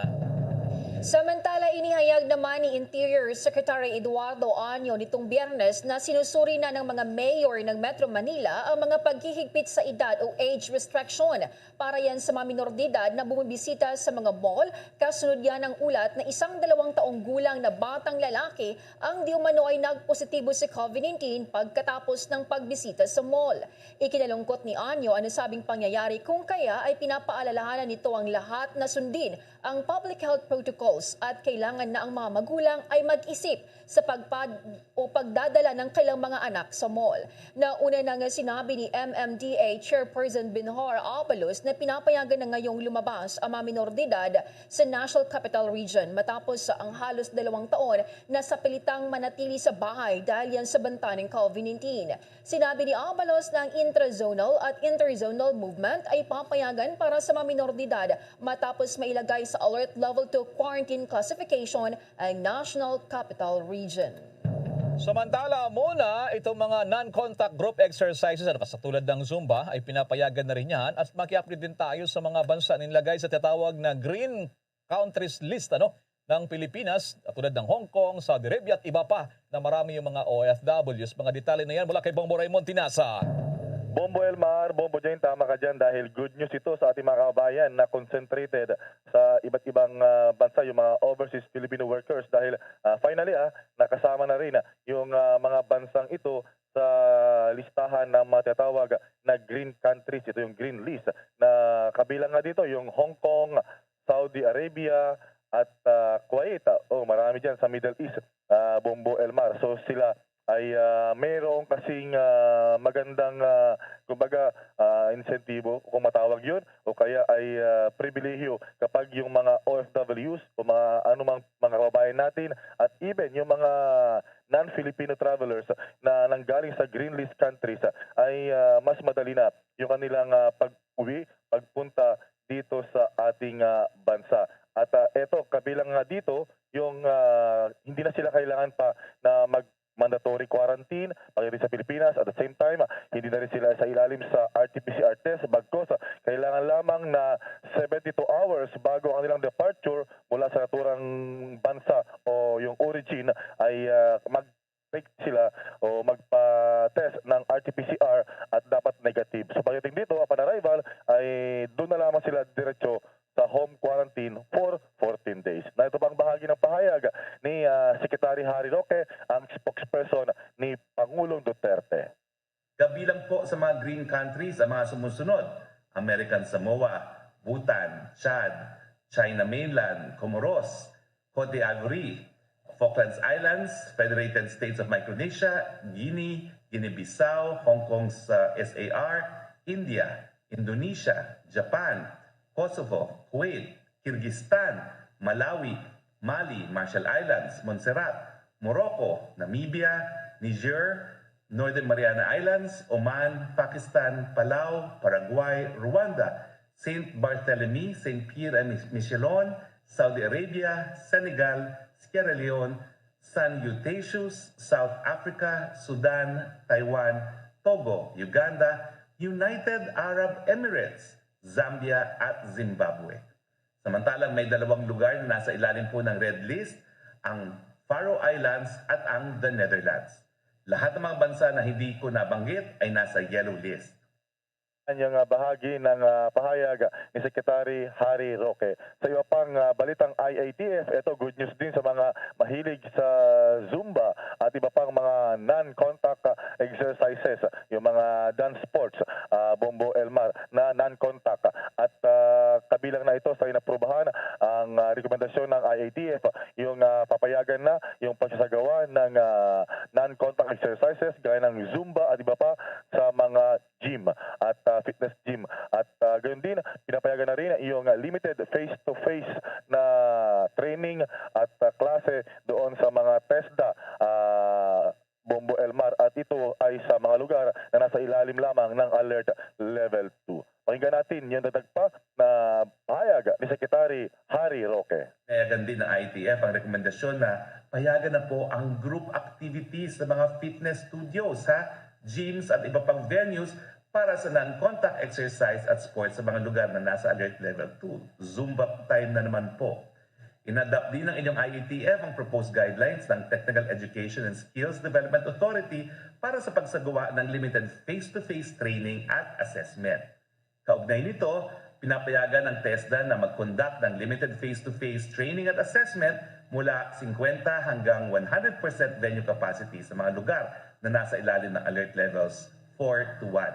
Samantala, Inihayag naman ni Interior Secretary Eduardo Año nitong Biyernes na sinusuri na ng mga mayor ng Metro Manila ang mga paghihigpit sa edad o age restriction para yan sa mga minor de edad na bumibisita sa mga mall. Kasunod yan ng ulat na isang dalawang taong gulang na batang lalaki ang di umano ay nagpositibo sa COVID nineteen pagkatapos ng pagbisita sa mall. Ikinalungkot ni Año ang nasabing pangyayari, kung kaya ay pinapaalalahanan nito ang lahat na sundin ang public health protocols at kailangan na ang mga magulang ay mag-isip sa pagpad o pagdadala ng kailang mga anak sa mall. Nauna na nga sinabi ni M M D A Chairperson Benhur Abalos na pinapayagan na ngayong lumabas ang mga minor de edad sa National Capital Region matapos ang halos dalawang taon na sapilitang manatili sa bahay dahil yan sa banta ng COVID nineteen. Sinabi ni Abalos na ang intrazonal at interzonal movement ay papayagan para sa mga minor de edad matapos mailagay sa Alert Level two quarantine classification ang National Capital Region. Samantala, muna itong mga non-contact group exercises, ano, katulad ng Zumba, ay pinapayagan na rin yan at maki-update din tayo sa mga bansa na nilagay sa tinatawag na green countries list, ano, ng Pilipinas, katulad ng Hong Kong, Saudi Arabia at iba pa na marami yung mga O F Ws. Mga detalye na yan mula kay Bombo Raymond Tinasa. Bombo Elmar, Bombo Jane, tama ka dyan dahil good news ito sa ating mga kababayan na concentrated sa iba't ibang ah, bansa, yung mga overseas Filipino workers dahil ah, finally ah, nakasama na rin yung ah, mga bansang ito sa listahan ng mga tinatawag na green countries. Ito yung green list na kabilang nga dito yung Hong Kong, Saudi Arabia at ah, Kuwait. Oh, marami dyan sa Middle East, ah, Bombo Elmar. So sila ay ah, mayroong kasing ah, magandang ah, kumbaga ah, insentibo kung matawag yun o kaya ay ah, pribilehiyo kapag yung mga O F Ws o mga anumang mga kababayan natin at even yung mga non-Filipino travelers na nanggaling sa green list countries ah, ay ah, mas madali na yung kanilang ah, pag-uwi, pagpunta dito sa ating ah, bansa. At ah, eto, kabilang nga dito yung ah, hindi na sila kailangan pa na mag mandatory quarantine pagdating sa Pilipinas. At the same time, hindi na rin sila sa ilalim sa R T P C R test, bagkos kailangan lamang na seventy-two hours bago ang kanilang departure mula sa naturang bansa o yung origin ay ah, mag-take sila o magpa-test ng R T P C R at dapat negative. So pagdating dito, upon arrival, ay doon na lamang sila diretso sa home quarantine for fourteen days. Na ito bang bahagi ng pahayag ni ah, Secretary Harry Roque, ang spokesperson ni Pangulong Duterte. Kabilang po sa mga green countries ang mga sumusunod: American Samoa, Bhutan, Chad, China Mainland, Comoros, Cote d'Ivoire, Falklands Islands, Federated States of Micronesia, Guinea, Guinea-Bissau, Hong Kong sa S A R, India, Indonesia, Japan, Kosovo, Kuwait, Kyrgyzstan, Malawi, Mali, Marshall Islands, Montserrat, Morocco, Namibia, Niger, Northern Mariana Islands, Oman, Pakistan, Palau, Paraguay, Rwanda, Saint Barthélemy, Saint Pierre and Miquelon, Saudi Arabia, Senegal, Sierra Leone, San Eustatius, South Africa, Sudan, Taiwan, Togo, Uganda, United Arab Emirates, Zambia, at Zimbabwe. Samantalang may dalawang lugar na nasa ilalim po ng red list, ang Faroe Islands at ang the Netherlands. Lahat ng mga bansa na hindi ko nabanggit ay nasa yellow list. Yan yung ah, bahagi ng ah, pahayag ni Secretary Harry Roque. Sa iba pang ah, balitang I A T F, ito good news din sa mga mahilig sa Zumba at iba pang mga non-contact ah, exercises, yung mga dance sports, ah, Bombo Elmar, na non-contact. At ah, kabilang na ito sa inaprubahan ang ah, rekomendasyon ng I A T F, yung ah, papayagan na yung pagsasagawa ng ah, non-contact exercises gaya ng Zumba at iba pa sa mga gym at ah, fitness gym. At ah, gayon din, pinapayagan na rin yung ah, limited face-to-face na training at ah, klase doon sa mga TESDA, ah, Bombo Elmar, at ito ay sa mga lugar na nasa ilalim lamang ng Alert Level two. Pakinggan natin yung dagdag pa na pahayag ni Secretary Harry Roque. Payagan din ng I A T F ang rekomendasyon na payagan na po ang group activities sa mga fitness studios, ha, gyms at iba pang venues para sa non-contact exercise at sports sa mga lugar na nasa alert level two. Zumba time na naman po. Inadapt din ng inyong I A T F ang proposed guidelines ng Technical Education and Skills Development Authority para sa pagsagawa ng limited face-to-face training at assessment. Kaugnay nito, pinapayagan ng TESDA na mag-conduct ng limited face-to-face training at assessment mula fifty hanggang one hundred percent venue capacity sa mga lugar na nasa ilalim ng alert levels four to one.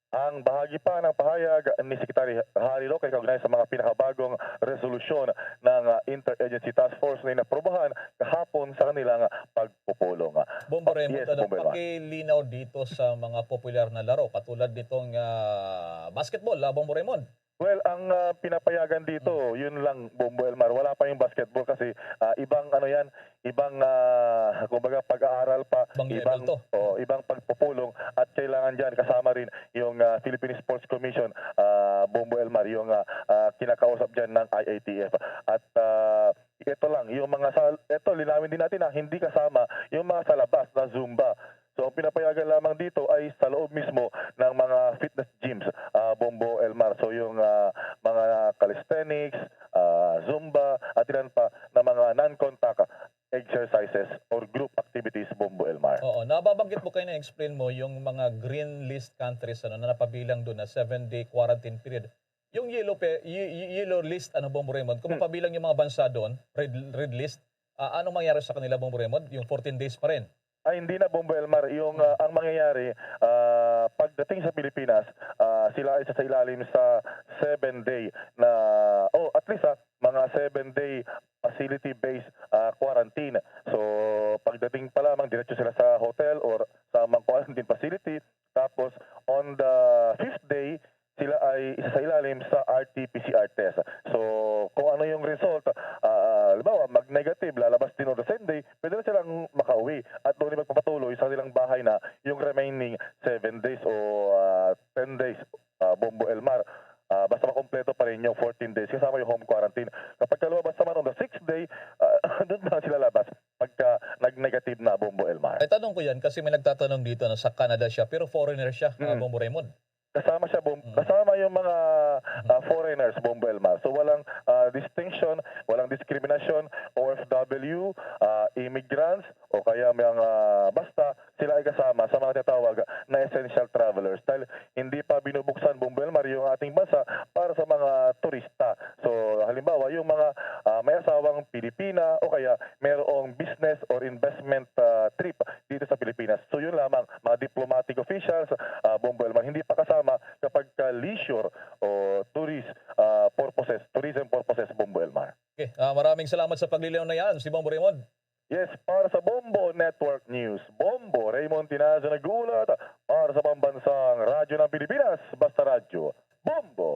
Ang bahagi pa ng pahayag ni Secretary Harry Roque kaugnay sa mga pinakabagong resolusyon ng, ah, Interagency Task Force na inaprobahan kahapon sa kanilang pagpupulong. Bombo Raymond, Yes, ano, Bombo Elmar. Pakilinaw dito sa mga popular na laro katulad nitong, ah, basketball, ah, Bombo Raymond. Well, ang, ah, pinapayagan dito, Hmm. yun lang, Bombo Elmar. Wala pa yung basketball kasi, ah, ibang ano yan, ibang, ah, kumbaga, pag-aaral pa, Ibang level ibang, to. Oh, ibang pagpupulong at kailangan dyan kasama rin yung, ah, Philippine Sports Commission, ah, Bombo Elmar, yung, ah, ah, kinakausap dyan ng I A T F. At, ah, ito lang, yung mga sa, ito, linawin din natin na hindi kasama yung mga sa labas na Zumba. So, ang pinapayagan lamang dito ay sa loob mismo ng mga fitness gyms, ah, Bombo Elmar. So, yung, ah, mga calisthenics, ah, Zumba, at ilan pa na mga non-contact exercises or group activities, Bombo Elmar. Oo, nababanggit mo kayo na explain mo yung mga green list countries, ano, na napabilang doon na seven-day quarantine period. Yung yellow pe-, y-, y-, yellow list, ano, Bombo Raymond, kung Hmm. mapabilang yung mga bansa doon, red, red list, ah, anong mangyayari sa kanila, Bombo Raymond? Yung fourteen days pa rin? Ay, hindi na, Bombo Elmar. Yung, Hmm. ah, ang mangyayari, ah, pagdating sa Pilipinas, ah, sila ay sa ilalim sa seven-day na, oh, at least, ah, mga seven-day facility-based, ah, quarantine. So, pagdating pa lamang, diretso sila sa hotel or sa mga quarantine facility. Tapos, on the fifth day, sila ay isa sa ilalim sa R T P C R test. So, kung ano yung result, ah, halimbawa, mag-negative, lalabas din on the same day, pwede na silang makauwi at doon ay magpapatuloy sa kanilang bahay na yung remaining seven days o, ah, ten days, ah, Bombo Elmar. Ah, basta makompleto pa rin yung fourteen days kasama yung home quarantine. Kapag kalumabas naman on the sixth day, ah, doon na sila labas pagka nag-negative na, Bombo Elmar. Ay, tanong ko yan kasi may nagtatanong dito na sa Canada siya, pero foreigner siya, ah, Mm. Bombo Raymond. Kasama siya, Bom-, Mm. kasama yung mga, Mm. ah, foreigners, Bombo Elmar. So, walang, ah, distinction, walang diskriminasyon, O F W, ah, immigrants, o kaya mga, basta sila ay kasama sa mga tinatawag na essential travelers. Dahil hindi pa binubuksan, Bombo Elmar, yung ating bansa para sa mga turista. So, halimbawa, yung mga, ah, may asawang Pilipina o kaya mayroong business or investment, ah, trip dito sa Pilipinas. So, yun lamang, mga diplomatic officials, ah, Bombo Elmar, hindi pa kasama kapag ka leisure o tourist, ah, purposes, tourism purposes, Bombo Elmar. Okay, ah, maraming salamat sa paglilinaw na yan, si Bombo Raymond. Yes, para sa Bombo Network News, Bombo Raymond Tinazo nag-uulat para sa Pambansang Radyo ng Pilipinas, Basta Radyo, Bombo.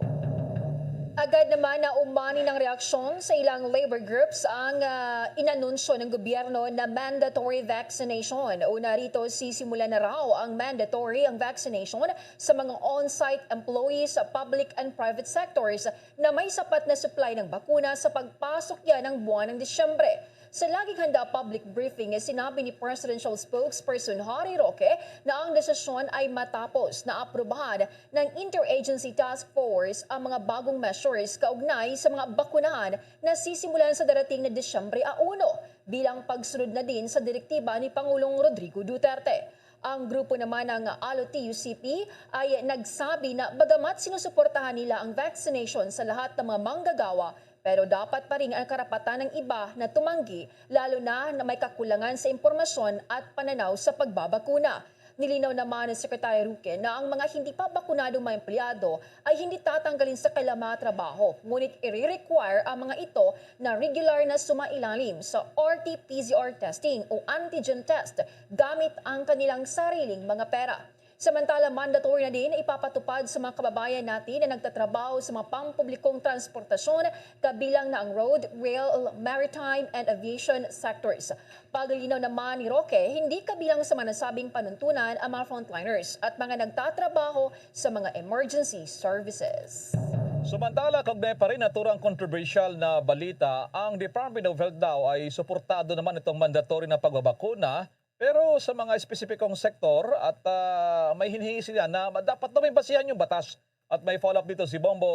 Agad naman na umani ng reaksyon sa ilang labor groups ang, ah, inanunsyo ng gobyerno na mandatory vaccination. Una rito, sisimulan na raw ang mandatory ang vaccination sa mga on-site employees sa public and private sectors na may sapat na supply ng bakuna sa pagpasok yan ng buwan ng Disyembre. Sa Laging Handa public briefing, sinabi ni Presidential Spokesperson Harry Roque na ang desisyon ay matapos na aprubahan ng Interagency Task Force ang mga bagong measures kaugnay sa mga bakunahan na sisimulan sa darating na Disyembre a uno, bilang pagsunod na din sa direktiba ni Pangulong Rodrigo Duterte. Ang grupo naman ng ALO-T U C P ay nagsabi na bagamat sinusuportahan nila ang vaccination sa lahat ng mga manggagawa, pero dapat pa rin ang karapatan ng iba na tumanggi, lalo na na may kakulangan sa impormasyon at pananaw sa pagbabakuna. Nilinaw naman ni Secretary Roque na ang mga hindi pa bakunadong mga empleyado ay hindi tatanggalin sa kanilang mga trabaho, ngunit i-require ang mga ito na regular na sumailalim sa R T P C R testing o antigen test gamit ang kanilang sariling mga pera. Samantala, mandatory na din ipapatupad sa mga kababayan natin na nagtatrabaho sa mga pampublikong transportasyon, kabilang na ang road, rail, maritime, and aviation sectors. Paglilinaw naman ni Roque, hindi kabilang sa mga nasabing panuntunan ang mga frontliners at mga nagtatrabaho sa mga emergency services. Samantala, kaugnay pa rin naturang kontrobersyal na balita, ang Department of Health daw ay suportado naman itong mandatory na pagbabakuna, pero sa mga espesipikong sektor at, ah, may hinihingi sila na dapat daw may basihan yung batas. At may follow-up dito si Bombo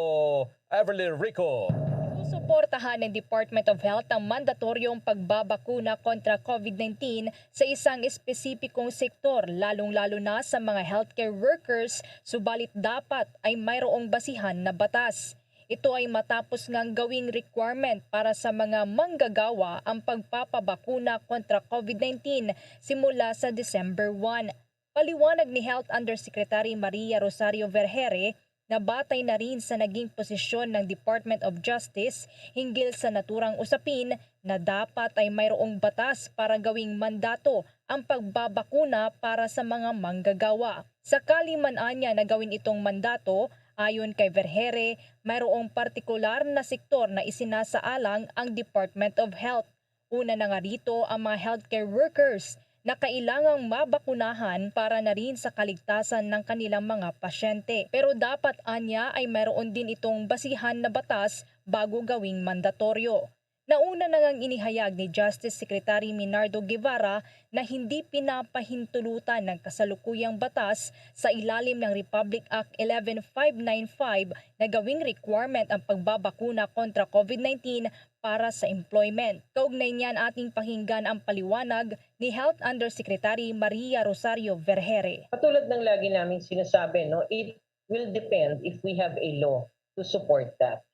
Everly Rico. Suportahan ng Department of Health ang mandatoryong pagbabakuna kontra COVID nineteen sa isang espesipikong sektor, lalong-lalo na sa mga healthcare workers, subalit dapat ay mayroong basihan na batas. Ito ay matapos ngang gawing requirement para sa mga manggagawa ang pagpapabakuna kontra COVID nineteen simula sa December one. Paliwanag ni Health Undersecretary Maria Rosario Vergeire na batay na rin sa naging posisyon ng Department of Justice hinggil sa naturang usapin na dapat ay mayroong batas para gawing mandato ang pagbabakuna para sa mga manggagawa. Sakali man anya na gawin itong mandato, ayon kay Vergeire, mayroong partikular na sektor na isinasaalang ang Department of Health. Una na nga rito ang mga healthcare workers na kailangang mabakunahan para na rin sa kaligtasan ng kanilang mga pasyente. Pero dapat anya ay mayroon din itong basihan na batas bago gawing mandatoryo. Nauna na ngang inihayag ni Justice Secretary Minardo Guevara na hindi pinapahintulutan ng kasalukuyang batas sa ilalim ng Republic Act eleven five nine five na gawing requirement ang pagbabakuna kontra COVID nineteen para sa employment. Kaugnay niyan, ating pakinggan ang paliwanag ni Health Undersecretary Maria Rosario Vergeire. Katulad ng lagi naming sinasabi, no, it will depend if we have a law to support that.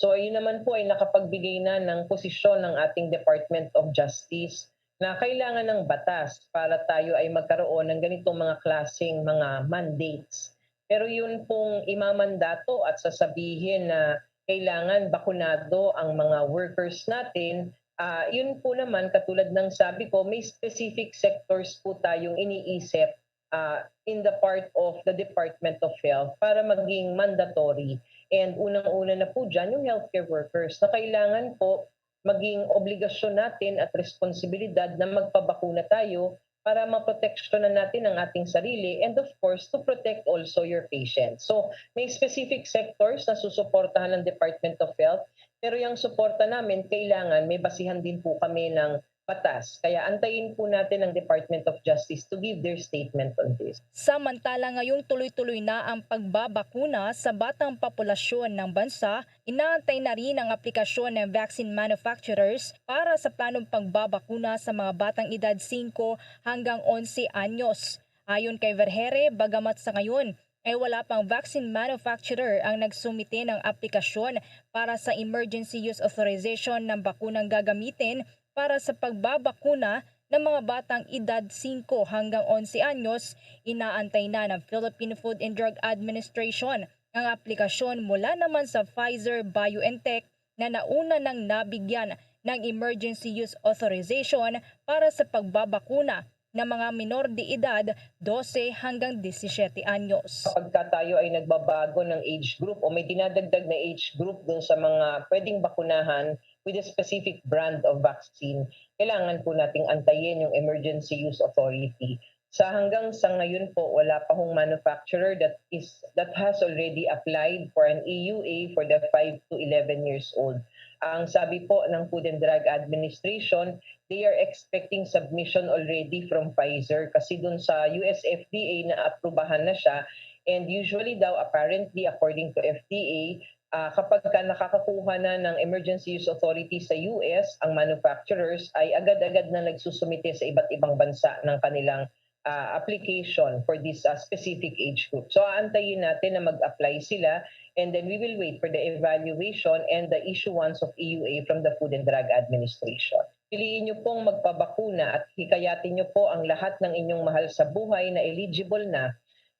So, ayun naman po ay nakapagbigay na ng posisyon ng ating Department of Justice na kailangan ng batas para tayo ay magkaroon ng ganitong mga klaseng mga mandates. Pero yun pong imamandato at sasabihin na kailangan bakunado ang mga workers natin, ah, yun po naman, katulad ng sabi ko, may specific sectors po tayong iniisip, ah, in the part of the Department of Health para maging mandatory. And unang-una na po dyan yung healthcare workers na kailangan po maging obligasyon natin at responsibilidad na magpabakuna tayo para maproteksyonan natin ang ating sarili and, of course, to protect also your patients. So, may specific sectors na susuportahan ng Department of Health, pero yung suporta namin, kailangan may basihan din po kami ng batas. Kaya antayin po natin ang Department of Justice to give their statement on this. Samantala, ngayong tuloy-tuloy na ang pagbabakuna sa batang populasyon ng bansa, inaantay na rin ang aplikasyon ng vaccine manufacturers para sa planong pagbabakuna sa mga batang edad singko hanggang onse anyos. Ayon kay Vergeire, bagamat sa ngayon ay wala pang vaccine manufacturer ang nagsumite ng aplikasyon para sa emergency use authorization ng bakunang gagamitin para sa pagbabakuna ng mga batang edad singko hanggang onse anyos, inaantay na ng Philippine Food and Drug Administration ang aplikasyon mula naman sa Pfizer-BioNTech na nauna nang nabigyan ng emergency use authorization para sa pagbabakuna ng mga minor de edad, dose hanggang disisiyete anyos. Pagka tayo ay nagbabago ng age group o may dinadagdag na age group dun sa mga pwedeng bakunahan with a specific brand of vaccine, kailangan po nating antayin yung emergency use authority. Sa hanggang sa ngayon po, wala pa hong manufacturer that is that has already applied for an E U A for the five to eleven years old. Ang sabi po ng Food and Drug Administration, they are expecting submission already from Pfizer kasi dun sa U S F D A na aprubahan na siya, and usually daw, apparently, according to F D A, ah, kapag ka nakakakuha na ng emergency use authority sa U S ang manufacturers, ay agad-agad na nagsusumite sa iba't ibang bansa ng kanilang, ah, application for this, ah, specific age group. So, aantayin natin na mag-apply sila, and then we will wait for the evaluation and the issuance of E U A from the Food and Drug Administration. Piliin niyo pong magpabakuna at hikayatin niyo po ang lahat ng inyong mahal sa buhay na eligible na,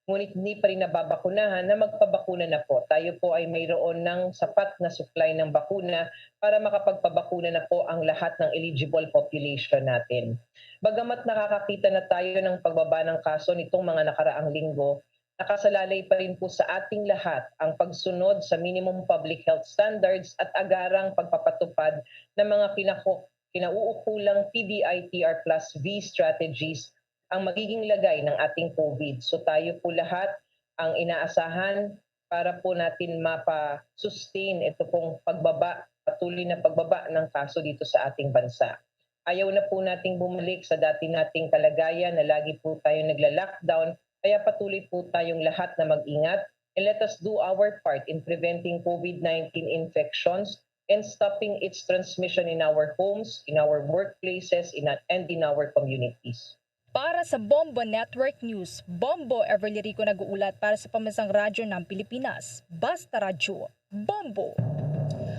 ngunit hindi pa rin nababakunahan, na magpabakuna na po. Tayo po ay mayroon ng sapat na supply ng bakuna para makapagpabakuna na po ang lahat ng eligible population natin. Bagamat nakakakita na tayo ng pagbaba ng kaso nitong mga nakaraang linggo, nakasalalay pa rin po sa ating lahat ang pagsunod sa minimum public health standards at agarang pagpapatupad ng mga kinaku-, kinauukulang P D I T R plus V strategies ang magiging lagay ng ating COVID. So, tayo po lahat ang inaasahan para po natin mapa-sustain ito pong pagbaba, patuloy na pagbaba ng kaso dito sa ating bansa. Ayaw na po nating bumalik sa dati nating kalagayan na lagi po tayo nagla-lockdown, kaya patuloy po tayong lahat na mag-ingat, and let us do our part in preventing COVID nineteen infections and stopping its transmission in our homes, in our workplaces, in a-, and in our communities. Para sa Bombo Network News, Bombo Everly Rico nag-uulat para sa Pambansang Radyo ng Pilipinas. Basta Radyo, Bombo!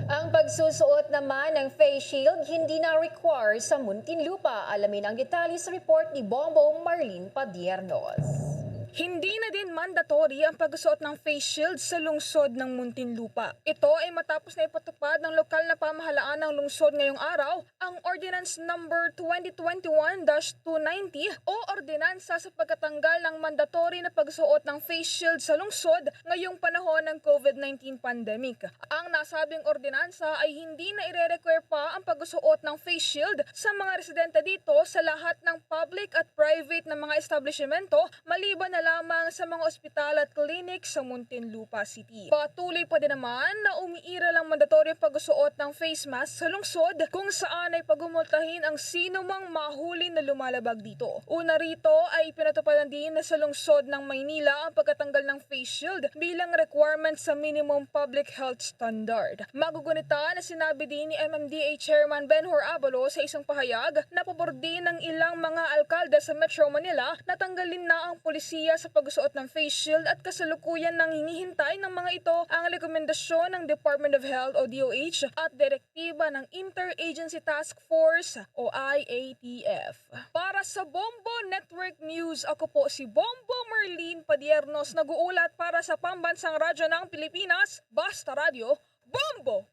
Ang pagsusuot naman ng face shield hindi na required sa Muntinlupa. Alamin ang detalye sa report ni Bombo Marlene Padiernos. Hindi na din mandatory ang pagsuot ng face shield sa lungsod ng Muntinlupa. Ito ay matapos na ipatupad ng lokal na pamahalaan ng lungsod ngayong araw ang Ordinance Number twenty twenty-one dash two ninety o ordinansa sa pagkatanggal ng mandatory na pagsuot ng face shield sa lungsod ngayong panahon ng COVID nineteen pandemic. Ang nasabing ordinansa ay hindi na ire-require pa ang pagsuot ng face shield sa mga residente dito sa lahat ng public at private na mga establishmento, maliban na lamang sa mga ospital at clinic sa Muntinlupa City. Patuloy pa din naman na umiiral ang mandatoryong pagsuot ng face mask sa lungsod, kung saan ay pagmumultahin ang sino mang mahuli na lumalabag dito. Una rito ay ipinatupad na din sa lungsod ng Maynila ang pagkatanggal ng face shield bilang requirement sa minimum public health standard. Magugunita na sinabi din ni M M D A Chairman Benhur Abalo sa isang pahayag na pabor din ang ilang mga alkalde sa Metro Manila na tanggalin na ang polisiya sa pagsuot ng face shield at kasalukuyan nang hinihintay ng mga ito ang rekomendasyon ng Department of Health o D O H at direktiba ng Interagency Task Force o I A T F. Para sa Bombo Network News, ako po si Bombo Marlene Padiernos, nag-uulat para sa Pambansang Radyo ng Pilipinas, Basta Radyo, Bombo!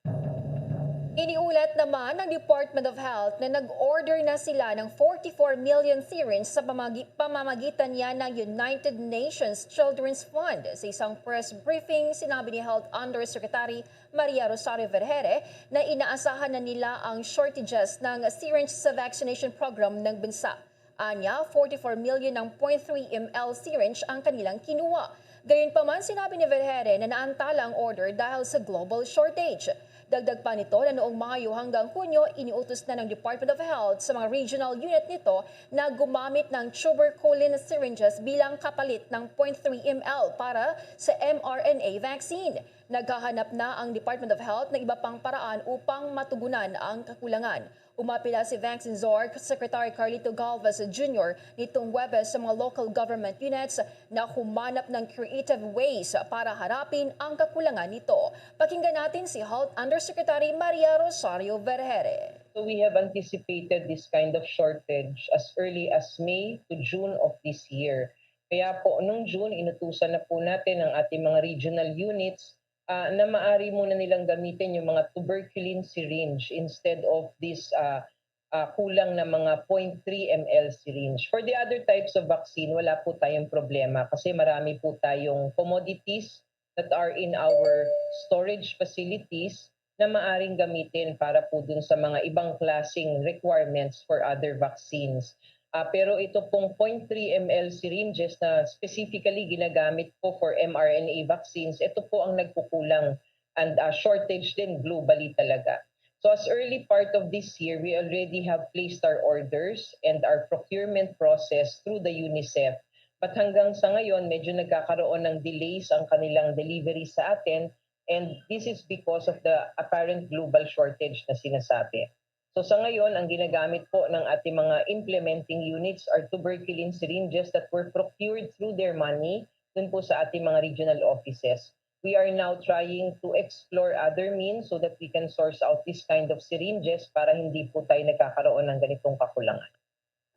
Iniulat naman ng Department of Health na nag-order na sila ng forty-four million syringe sa pamagi- pamamagitan niya ng United Nations Children's Fund. Sa isang press briefing, sinabi ni Health Undersecretary Maria Rosario Vergere na inaasahan na nila ang shortages ng syringe sa vaccination program ng bansa. Anya, forty-four million ng point three M L syringe ang kanilang kinuha. Gayunpaman, sinabi ni Vergere na naantala ang order dahil sa global shortage. Dagdag pa nito na noong Mayo hanggang Hunyo, iniutos na ng Department of Health sa mga regional unit nito na gumamit ng tuberculin syringes bilang kapalit ng point three M L para sa M R N A vaccine. Naghahanap na ang Department of Health ng iba pang paraan upang matugunan ang kakulangan. Umapila si Vaccine Czar Secretary Carlito Galvez Junior nitong Huwebes sa mga local government units na humanap ng creative ways para harapin ang kakulangan nito. Pakinggan natin si Health Undersecretary Maria Rosario Vergere. So we have anticipated this kind of shortage as early as May to June of this year. Kaya po, nung June, inutusan na po natin ang ating mga regional units ah, na maari muna nilang gamitin yung mga tuberculin syringe instead of this ah, ah, kulang na mga point three M L syringe. For the other types of vaccine, wala po tayong problema kasi marami po tayong commodities that are in our storage facilities na maaring gamitin para po dun sa mga ibang klaseng requirements for other vaccines. Ah, pero ito pong point three M L syringes na specifically ginagamit po for M R N A vaccines, ito po ang nagkukulang and ah, shortage din globally talaga. So as early part of this year, we already have placed our orders and our procurement process through the UNICEF. But hanggang sa ngayon, medyo nagkakaroon ng delays ang kanilang delivery sa atin, and this is because of the apparent global shortage na sinasabi. So sa ngayon, ang ginagamit po ng ating mga implementing units are tuberculin syringes that were procured through their money dun po sa ating mga regional offices. We are now trying to explore other means so that we can source out this kind of syringes para hindi po tayo nagkakaroon ng ganitong kakulangan.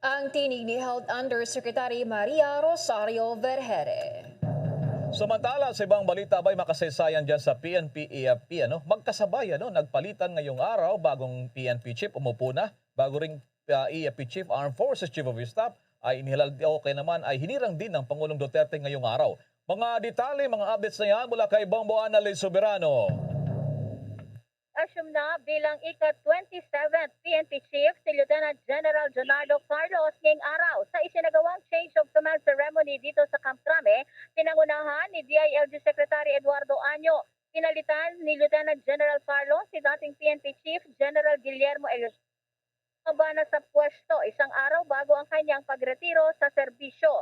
Ang tinig ni Health Undersecretary Maria Rosario Vergere. Samantala, sa ibang balita, bay, makasaysayan dyan sa P N P E F P, ano? Magkasabay, ano? Nagpalitan ngayong araw, bagong P N P chief, umupo na. Bago ring ah, E F P chief, Armed Forces Chief of Staff, ay inihilal, okay naman, ay hinirang din ng Pangulong Duterte ngayong araw. Mga detalye, mga updates na yan mula kay Bombo Annalyn Soberano. Assume na bilang ika-twenty-seventh P N P Chief si Lieutenant General Jonardo Carlos ngayong araw. Sa isinagawang change of command ceremony dito sa Camp Crame, pinangunahan ni D I L G Secretary Eduardo Año. Pinalitan ni Lieutenant General Carlos si dating P N P Chief General Guillermo Elizondo. Baba na sa pwesto isang araw bago ang kanyang pagretiro sa serbisyo.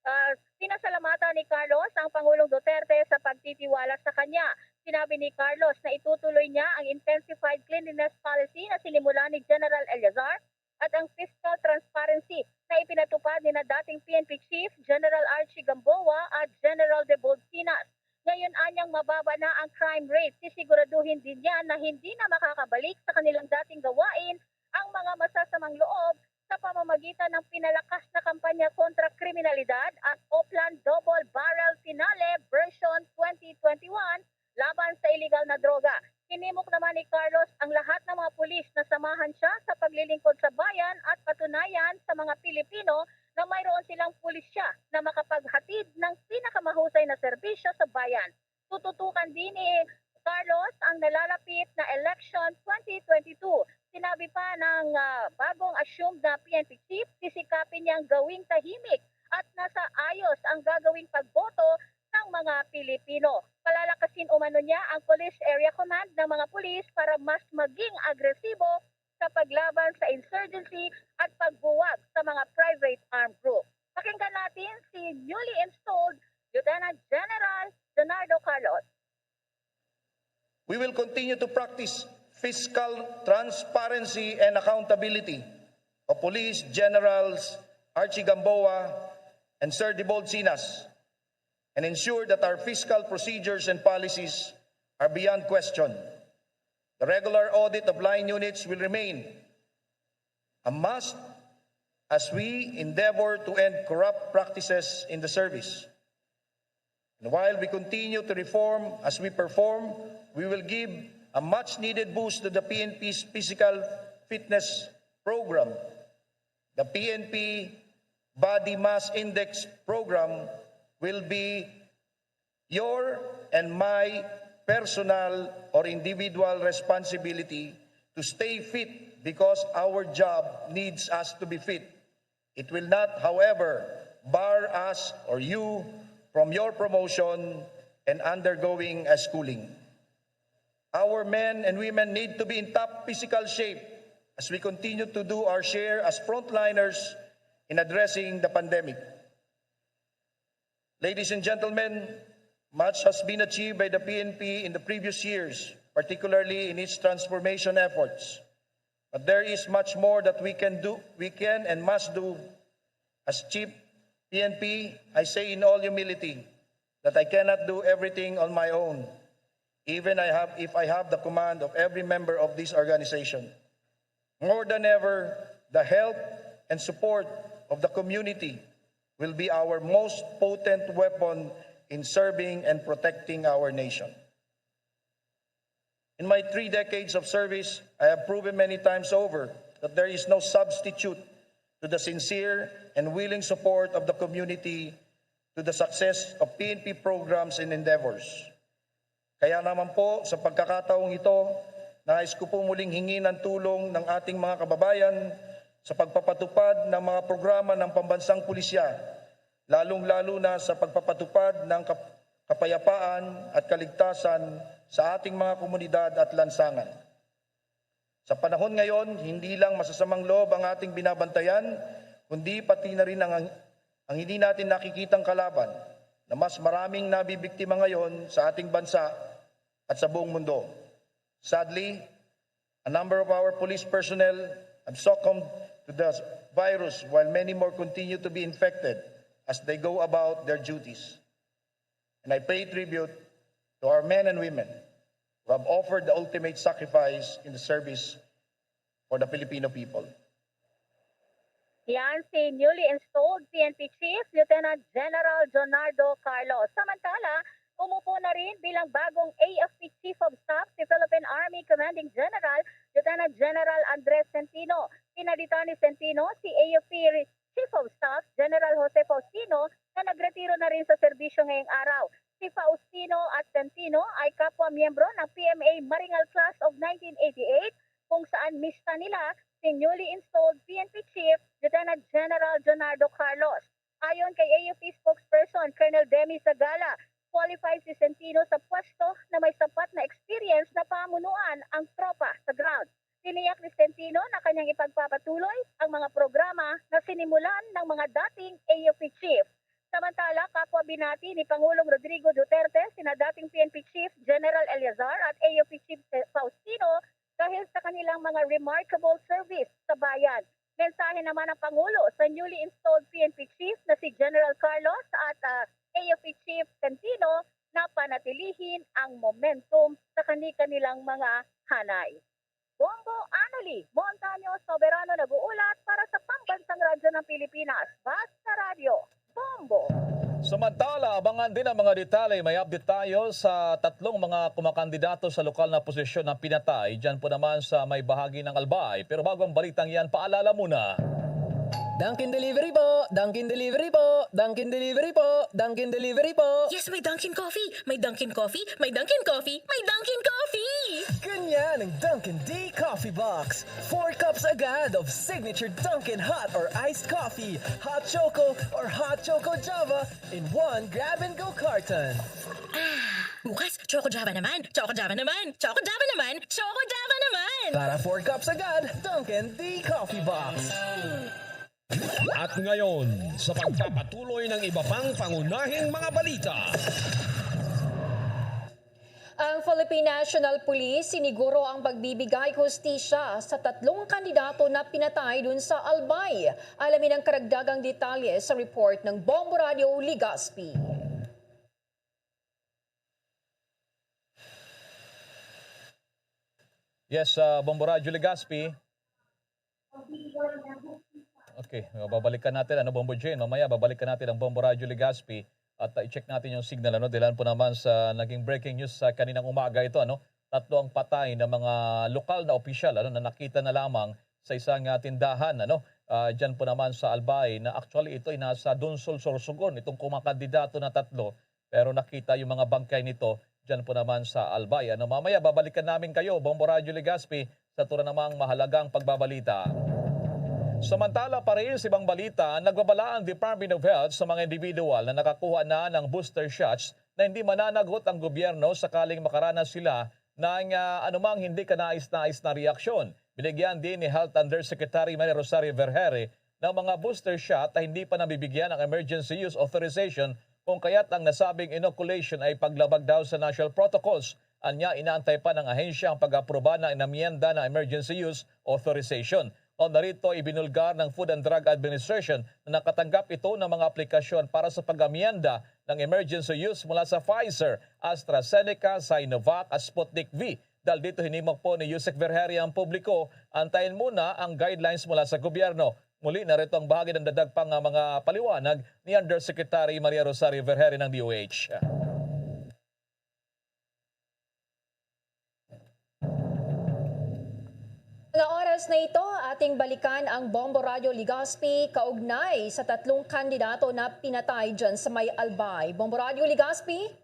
Ah, pinasalamatan ni Carlos ang Pangulong Duterte sa pagtitiwala sa kanya. Sinabi ni Carlos na itutuloy niya ang intensified cleanliness policy na sinimulan ni General Eleazar at ang fiscal transparency na ipinatupad ni na dating P N P Chief General Archie Gamboa at General Debold Sinas. Ngayon anyang mababa na ang crime rate, sisiguraduhin din niya na hindi na makakabalik sa kanilang dating gawain ang mga masasamang loob sa pamamagitan ng pinalakas na kampanya kontra kriminalidad at Oplan Double Barrel Finale version twenty twenty-one laban sa iligal na droga. Hinimok naman ni Carlos ang lahat ng mga pulis na samahan siya sa paglilingkod sa bayan at patunayan sa mga Pilipino na mayroon silang pulisya na makapaghatid ng pinakamahusay na serbisyo sa bayan. Tututukan din ni Carlos ang nalalapit na election twenty twenty-two. Sinabi pa ng ah, bagong assumed na P N P chief, sisikapin niyang gawing tahimik at nasa ayos ang gagawing pagboto ng mga Pilipino. Palalakasin umano niya ang Police Area Command ng mga pulis para mas maging agresibo sa paglaban sa insurgency at pagbuwag sa mga private armed group. Pakinggan natin si newly installed Lieutenant General Leonardo Carlos. We will continue to practice fiscal transparency and accountability of Police Generals Archie Gamboa and Sir Debold Sinas and ensure that our fiscal procedures and policies are beyond question. The regular audit of line units will remain a must as we endeavor to end corrupt practices in the service. And while we continue to reform as we perform, we will give a much needed boost to the P N P's physical fitness program. The P N P Body Mass Index program will be your and my personal or individual responsibility to stay fit because our job needs us to be fit. It will not, however, bar us or you from your promotion and undergoing a schooling. Our men and women need to be in top physical shape as we continue to do our share as frontliners in addressing the pandemic. Ladies and gentlemen, much has been achieved by the P N P in the previous years, particularly in its transformation efforts. But there is much more that we can do, we can and must do. As Chief P N P, I say in all humility that I cannot do everything on my own, even I have, if I have the command of every member of this organization. More than ever, the help and support of the community will be our most potent weapon in serving and protecting our nation. In my three decades of service, I have proven many times over that there is no substitute to the sincere and willing support of the community to the success of P N P programs and endeavors. Kaya naman po, sa pagkakataong ito, nais ko po muling hingin ang tulong ng ating mga kababayan sa pagpapatupad ng mga programa ng pambansang pulisya, lalong-lalo na sa pagpapatupad ng kap- kapayapaan at kaligtasan sa ating mga komunidad at lansangan. Sa panahon ngayon, hindi lang masasamang loob ang ating binabantayan, kundi pati na rin ang, ang hindi natin nakikitang kalaban na mas maraming nabibiktima ngayon sa ating bansa at sa buong mundo. Sadly, a number of our police personnel have succumbed to the virus, while many more continue to be infected as they go about their duties. And I pay tribute to our men and women who have offered the ultimate sacrifice in the service for the Filipino people. Yan si newly installed P N P Chief Lieutenant General Jonardo Carlos. Samantala, umupo na rin bilang bagong A F P Chief of Staff si Philippine Army Commanding General Lieutenant General Andres Centino. Pinalitan ni Centino si A F P Chief of Staff General Jose Faustino na nagretiro na rin sa serbisyo ngayong araw. Si Faustino at Centino ay kapwa miyembro ng P M A Maringal Class of nineteen eighty-eight, kung saan mista nila si newly installed P N P Chief Lieutenant General Jonardo Carlos. Ayon kay A F P spokesperson Colonel Demi Sagala, qualified si Centino sa pwesto na may sapat na experience na pamunuan ang tropa sa ground. Tiniyak ni Centino na kanyang ipagpapatuloy ang mga programa na sinimulan ng mga dating A F P chief. Samantala, kapwa binati ni Pangulong Rodrigo Duterte sina dating P N P Chief General Salazar at A F P Chief Faustino dahil sa kanilang mga remarkable service sa bayan. Mensahe naman ng Pangulo sa newly installed P N P Chief na si General Carlos at, ah, A F P Chief Centino na panatilihin ang momentum sa kani-kanilang mga hanay. Bombo Annalie Montaño Soberano nag-uulat para sa Pambansang Radyo ng Pilipinas, Basta Radyo, Bombo. Samantala, abangan din ang mga detalye. May update tayo sa tatlong mga kumakandidato sa lokal na posisyon na pinatay dyan po naman sa may bahagi ng Albay. Pero bago ang balitang yan, paalala muna. Dunkin Delivery po! Dunkin Delivery po! Dunkin Delivery po! Dunkin Delivery po! Yes, may Dunkin Coffee! May Dunkin Coffee! May Dunkin Coffee! May Dunkin Coffee! Ganyan ang Dunkin D Coffee Box. Four cups agad of signature Dunkin hot or iced coffee, hot choco or hot choco Java in one grab-and-go carton. Ah, bukas, Choco Java naman! Choco Java naman! Choco Java naman! Choco Java naman! Para four cups agad, Dunkin D Coffee Box. At ngayon, sa pagpapatuloy ng iba pang pangunahing mga balita. Ang Philippine National Police siniguro ang pagbibigay hustisya sa tatlong kandidato na pinatay dun sa Albay. Alamin ang karagdagang detalye sa report ng Bombo Radio Legazpi. Yes, ah, Bombo Radyo Legazpi. Okay, babalikan natin, ano, Bombo Jane. Mamaya, babalikan natin ang Bombo Radyo Legazpi at, ah, i-check natin yung signal, ano, dahil po naman sa naging breaking news sa kaninang umaga ito, ano. Tatlo ang patay na mga lokal na opisyal, ano, na nakita na lamang sa isang, ah, tindahan, ano, ah, dyan po naman sa Albay, na actually ito ay nasa Donsol, Sorsogon, itong kumakandidato na tatlo. Pero nakita yung mga bangkay nito dyan po naman sa Albay. Ano, mamaya babalikan namin kayo, Bombo Radyo Legazpi, sa tura namang mahalagang pagbabalita. Samantala, pa rin sa ibang balita, nagbabala ang Department of Health sa mga individual na nakakuha na ng booster shots na hindi mananagot ang gobyerno sakaling makaranas sila ng, ah, anumang hindi kanais-nais na reaksyon. Binigyan din ni Health Undersecretary Maria Rosario Vergeire ng mga booster shot na hindi pa nabibigyan ng emergency use authorization, kung kaya't ang nasabing inoculation ay paglabag daw sa national protocols. Anya, inaantay pa ng ahensya ang pag-aproba ng amyenda ng emergency use authorization. Kaugnay rito, ibinulgar ng Food and Drug Administration na nakatanggap ito ng mga aplikasyon para sa pag-amyenda ng emergency use mula sa Pfizer, AstraZeneca, Sinovac at Sputnik V. Dahil dito, hinimok po ni Usec Vergeire ang publiko, antayin muna ang guidelines mula sa gobyerno. Muli, narito ang bahagi ng dagdag pang, ah, mga paliwanag ni Undersecretary Maria Rosario Vergeire ng D O H. Mga oras na ito, ating balikan ang Bombo Radyo Legazpi kaugnay sa tatlong kandidato na pinatay dyan sa may Albay. Bombo Radyo Legazpi?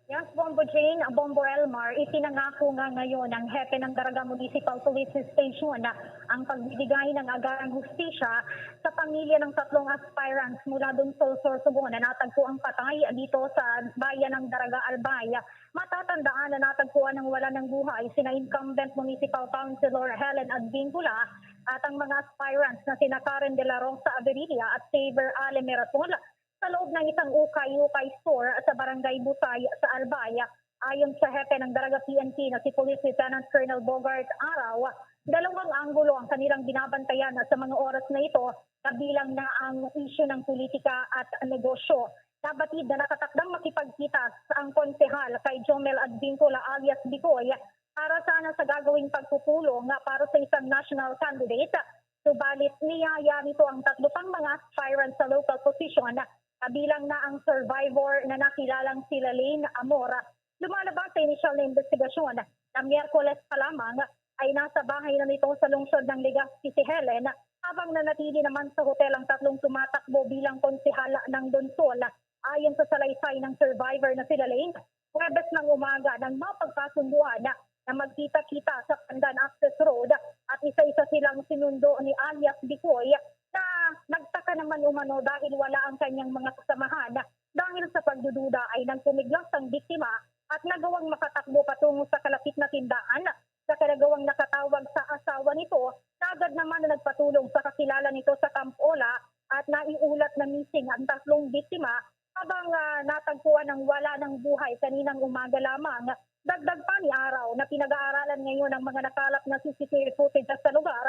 Yes, Bombo Jane, Bombo Elmar, ipinangako nga ngayon ng hepe ng Daraga Municipal Police Station ang pagbibigay ng agarang hustisya sa pamilya ng tatlong aspirants mula Donsol, Sorsogon na natagpo ang patay dito sa bayan ng Daraga, Albay. Matatandaan na natagpuan ng wala ng buhay sina incumbent municipal councilor Helen Advincula at ang mga aspirants na sina Karen De La Rosa Averilla at Saver Ale Miratol sa loob ng isang ukay-ukay store sa Barangay Busay sa Albay. Ayon sa hepe ng Daraga P N P na si Police Lieutenant Colonel Bogart Araw, dalawang anggulo ang kanilang binabantayan sa mga oras na ito, kabilang na ang isyu ng politika at negosyo. Nabatid na nakatakdang makipagkita ang konsehal kay Jomel Advincula alias Bicoy para sana sa gagawing pagpupulong nga para sa isang national candidate. Subalit, niyaya nito ang tatlo pang mga aspirant sa local position, kabilang na ang survivor na nakilalang si Lalaine Amor. Lumalabas sa inisyal na investigasyon na Miyerkules pa lamang ay nasa bahay na nito sa lungsod ng Legazpi si Helen, habang nanatili naman sa hotel ang tatlong tumatakbo bilang konsehal ng Donsol. Ayon sa salaysay ng survivor na si Lalaine, Huwebes ng umaga nang mapagkasunduan na magkita-kita sa Pandan Access Road at isa-isa silang sinundo ni alias Bicoy na nagtaka naman umano dahil wala ang kanyang mga kasamahan. Dahil sa pagdududa ay nagpumiglas ang biktima at nagawang makatakbo patungo sa kalapit na tindahan. Sa karagawang nakatawag sa asawa nito, na agad naman na nagpatulong sa kakilala nito sa Camp Ola at naiulat na missing ang tatlong biktima habang, ah, natagpuan ng wala ng buhay kaninang umaga lamang. Dagdag pa ni Araw na pinag-aaralan ngayon ang mga nakalap na C C T V footage sa lugar,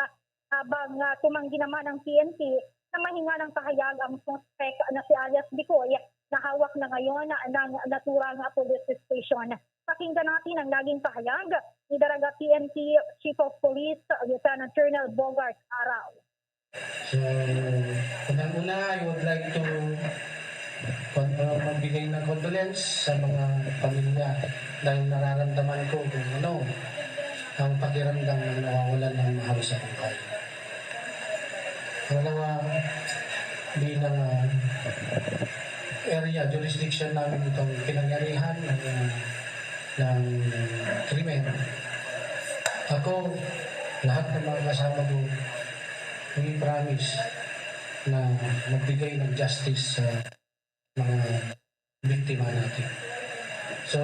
habang, ah, tumanggi naman ang P N P na mahinga ng pahayag ang suspek na si alias Bicoy na hawak na ngayon ng naturang police station. Pakinggan natin ang naging pahayag ni Daraga P N P Chief of Police Lieutenant Colonel Bogart Araw. So, unang-una, I would like to kon-, uh, magbigay ng condolence sa mga pamilya dahil nararamdaman ko kung ano ang pakiramdam ng nawawalan ng mahal sa buhay. Pangalawa, bilang, ah, area, jurisdiction namin itong pinangyarihan ng, ah, ng krimen. Ako, lahat ng mga kasama ko, we promise na magbigay ng justice sa mga biktima natin. So,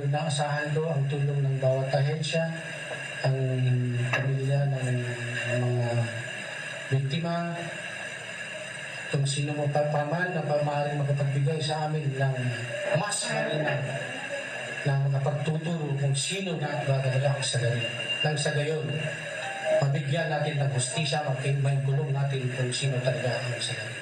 inaasahan ko ang tulong ng bawat ahensya, ang pamilya ng mga biktima, kung sino mo pa, pa man na pa maaaring makapagbigay sa amin ng mas malinaw na makapagtuturo kung sino nga ba talaga ang sagayon. Nang sa gayon, mabigyan natin ng hustisya, mag-, maigulong natin kung sino talaga ang sagayon.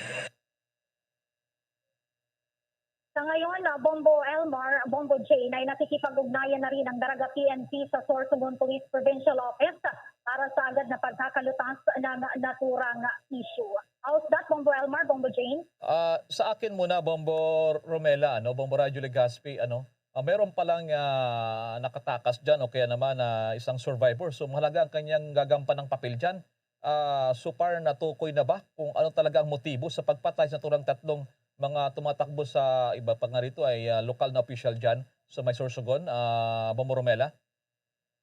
Sa ngayon, ah, Bombo Elmar, Bombo Jane, ay nakikipag-ugnayan na rin ang Daraga P N P sa Sorsogon Police Provincial Office para sa agad na pagkakalutas ng naturang issue. How's that, Bombo Elmar, Bombo Jane? Ah, sa akin muna, Bombo Romela, ano, Bombo Radyo Legazpi, ano, ah, meron palang, ah, nakatakas dyan o kaya naman, ah, isang survivor. So, mahalaga ang kanyang gagampanang papel dyan. Ah, so far, natukoy na ba kung ano talaga ang motibo sa pagpatay sa naturang tatlong mga tumatakbo sa iba pa nga rito ay, ah, lokal na opisyal dyan sa may Sorsogon, ah, Bombo Romela?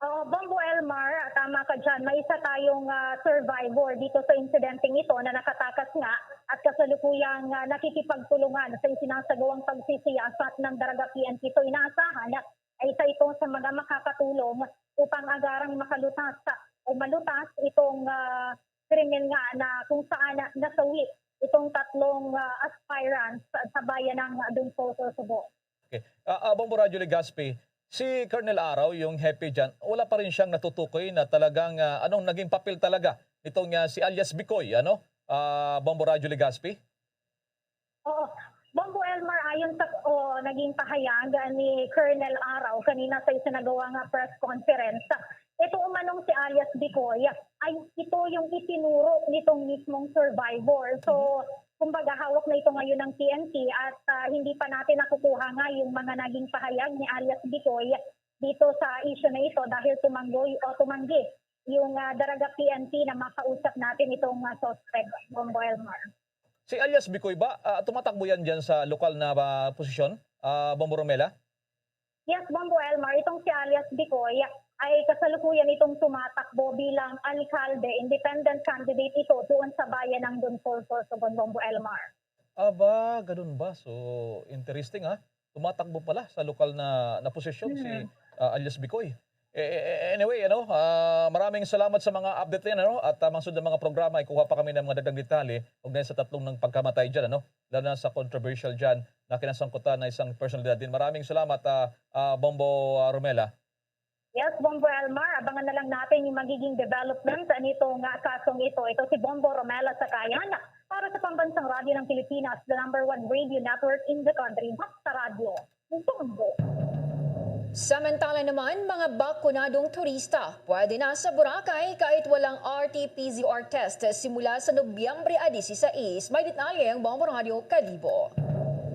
Oo, Bombo Elmar, tama ka dyan. May isa tayong, ah, survivor dito sa insidenteng ito na nakatakas nga at kasalukuyang, ah, nakikipagtulungan sa isinasagawang pagsisiyasat ng Daraga P N P. So, inaasahan na isa ito sa mga makakatulong upang agarang makalutas o malutas itong, ah, krimen nga na kung saan nasawi itong tatlong, ah, aspirants sa bayan ng Dunsol, Sorsogon. Okay. Ah, ah, Bombo Radyo Legazpi, si Colonel Araw, yung hepe dyan, wala pa rin siyang natutukoy na talagang, ah, anong naging papel talaga nitong, ah, si alias Bicoy, ano? Ah, Bombo Radyo Legazpi? Oo. Bombo Elmar, ayon sa, o, naging pahayag ni Colonel Araw kanina sa isinagawa nga press conference, ito umanong si alias Bicoy ay ito yung itinuro nitong mismong survivor. So, kumbaga, hawak na ito ngayon ng P N P at, ah, hindi pa natin nakukuha nga yung mga naging pahayag ni alias Bicoy dito sa issue na ito dahil tumanggoy o tumanggi yung, ah, Daraga P N P na makausap natin itong, ah, suspect, Bombo Elmar. Si alias Bicoy ba, ah, tumatakbo yan dyan sa lokal na, ah, posisyon, ah, Bombo Romela? Yes, Bombo Elmar, itong si alias Bicoy ay kasalukuyan itong tumatakbo bilang alkalde, independent candidate ito doon sa bayan ng Dunsol, Sorsogon, Bombo Elmar. Aba, ganun ba? So, interesting, ah. Tumatakbo pala sa lokal na, na posisyon si, Mm. ah, alias Bicoy. Eh, eh, eh, anyway, ano, ah, maraming salamat sa mga update na yan, ano? At, ah, mga sunod na mga programa, ikuha pa kami ng mga dagdag detalye ug na sa tatlong nang pagkamatay dyan, ano? Lalo na sa controversial dyan na kinasangkutan na isang personalidad din. Maraming salamat, ah, ah, Bombo, ah, Romela. Yes, Bombo Elmar, abangan na lang natin yung magiging development nito nga kasong ito. Ito si Bombo Romela Sakayan para sa Pambansang Radyo ng Pilipinas, the number one radio network in the country. Basta Radyo, Bombo. Samantala naman, mga bakunadong turista pwede na sa Boracay kahit walang R T P C R test simula sa Nobyembre a dieciséis. May detalye ang Bombo Radyo Kalibo.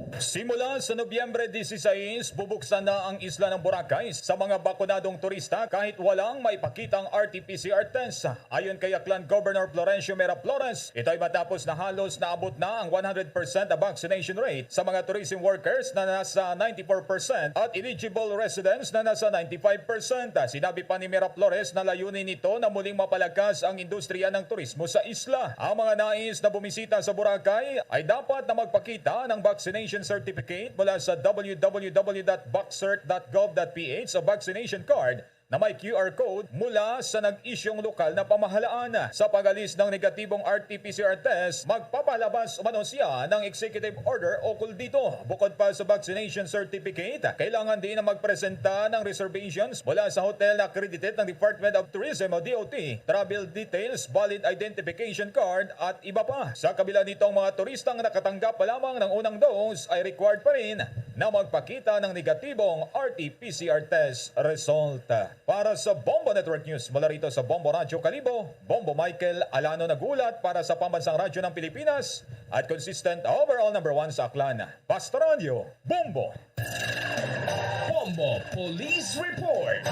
Simula sa Nobyembre dieciséis, bubuksan na ang isla ng Boracay sa mga bakunadong turista kahit walang maipakitang R T P C R test. Ayon kay Aklan Governor Florencio Miraflores, ito ay matapos na halos naabot na ang one hundred percent vaccination rate sa mga tourism workers na nasa ninety-four percent at eligible residents na nasa ninety-five percent. Sinabi pa ni Miraflores na layunin nito na muling mapalakas ang industriya ng turismo sa isla. Ang mga nais na bumisita sa Boracay ay dapat na magpakita ng vaccination certificate mula sa W W W dot vaccert dot gov dot P H o vaccination card na may Q R code mula sa nag-isyong lokal na pamahalaan. Sa pag-alis ng negatibong R T P C R test, magpapalabas umano siya ng executive order ukol dito. Bukod pa sa vaccination certificate, kailangan din na magpresenta ng reservations mula sa hotel na accredited ng Department of Tourism o D O T, travel details, valid identification card, at iba pa. Sa kabila nito, ang mga turistang nakatanggap pa lamang ng unang dose ay required pa rin na magpakita ng negatibong R T P C R test result. Para sa Bombo Network News, mula rito sa Bombo Radyo Kalibo, Bombo Michael Alano nag-ulat para sa Pambansang Radyo ng Pilipinas at consistent overall number one sa Aklan, Basta Radyo, Bombo! Bombo Police Report.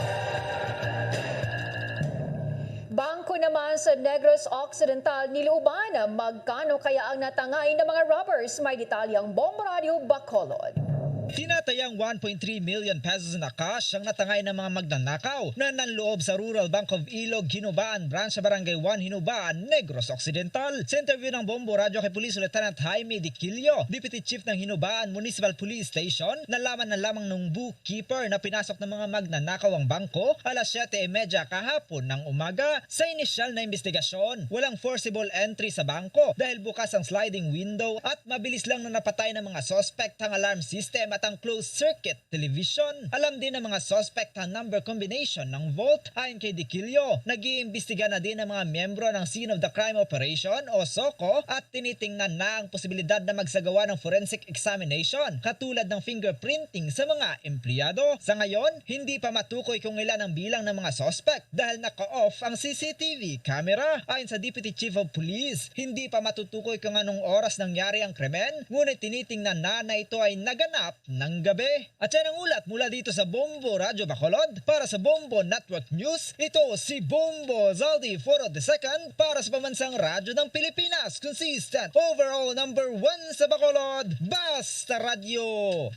Bangko naman sa Negros Occidental, Niluban. Magkano kaya ang natangay ng mga robbers? May detalye ang Bombo Radyo Bacolod. Tinatayang one point three million pesos na cash ang natangay ng mga magnanakaw na nanloob sa Rural Bank of Ilog, Hinubaan Branch sa Barangay one, Hinubaan, Negros Occidental. Sa interview ng Bombo Radyo kay Police Lieutenant Jaime Diquilio, Deputy Chief ng Hinubaan Municipal Police Station, nalaman na lamang ng bookkeeper na pinasok ng mga magnanakaw ang bangko alas siyete y media kahapon ng umaga. Sa inisyal na investigasyon, walang forcible entry sa bangko dahil bukas ang sliding window at mabilis lang na napatay ng mga suspect ang alarm system at ang closed circuit television. Alam din ng mga suspect ang number combination ng vault. Ayon kay Diquilio, nag-iimbestiga na din ang mga miyembro ng Scene of the Crime Operation o SOCO at tinitingnan na ang posibilidad na magsagawa ng forensic examination katulad ng fingerprinting sa mga empleyado. Sa ngayon, hindi pa matukoy kung ilan ang bilang ng mga suspect dahil naka-off ang C C T V camera. Ayon sa Deputy Chief of Police, hindi pa matutukoy kung anong oras nangyari ang krimen, ngunit tinitingnan na na ito ay naganap ng gabi. At yan ang ulat mula dito sa Bombo Radyo Bacolod. Para sa Bombo Network News, ito si Bombo Zaldi Foro the second para sa Pambansang Radyo ng Pilipinas. Consistent, overall number one sa Bacolod, Basta Radyo,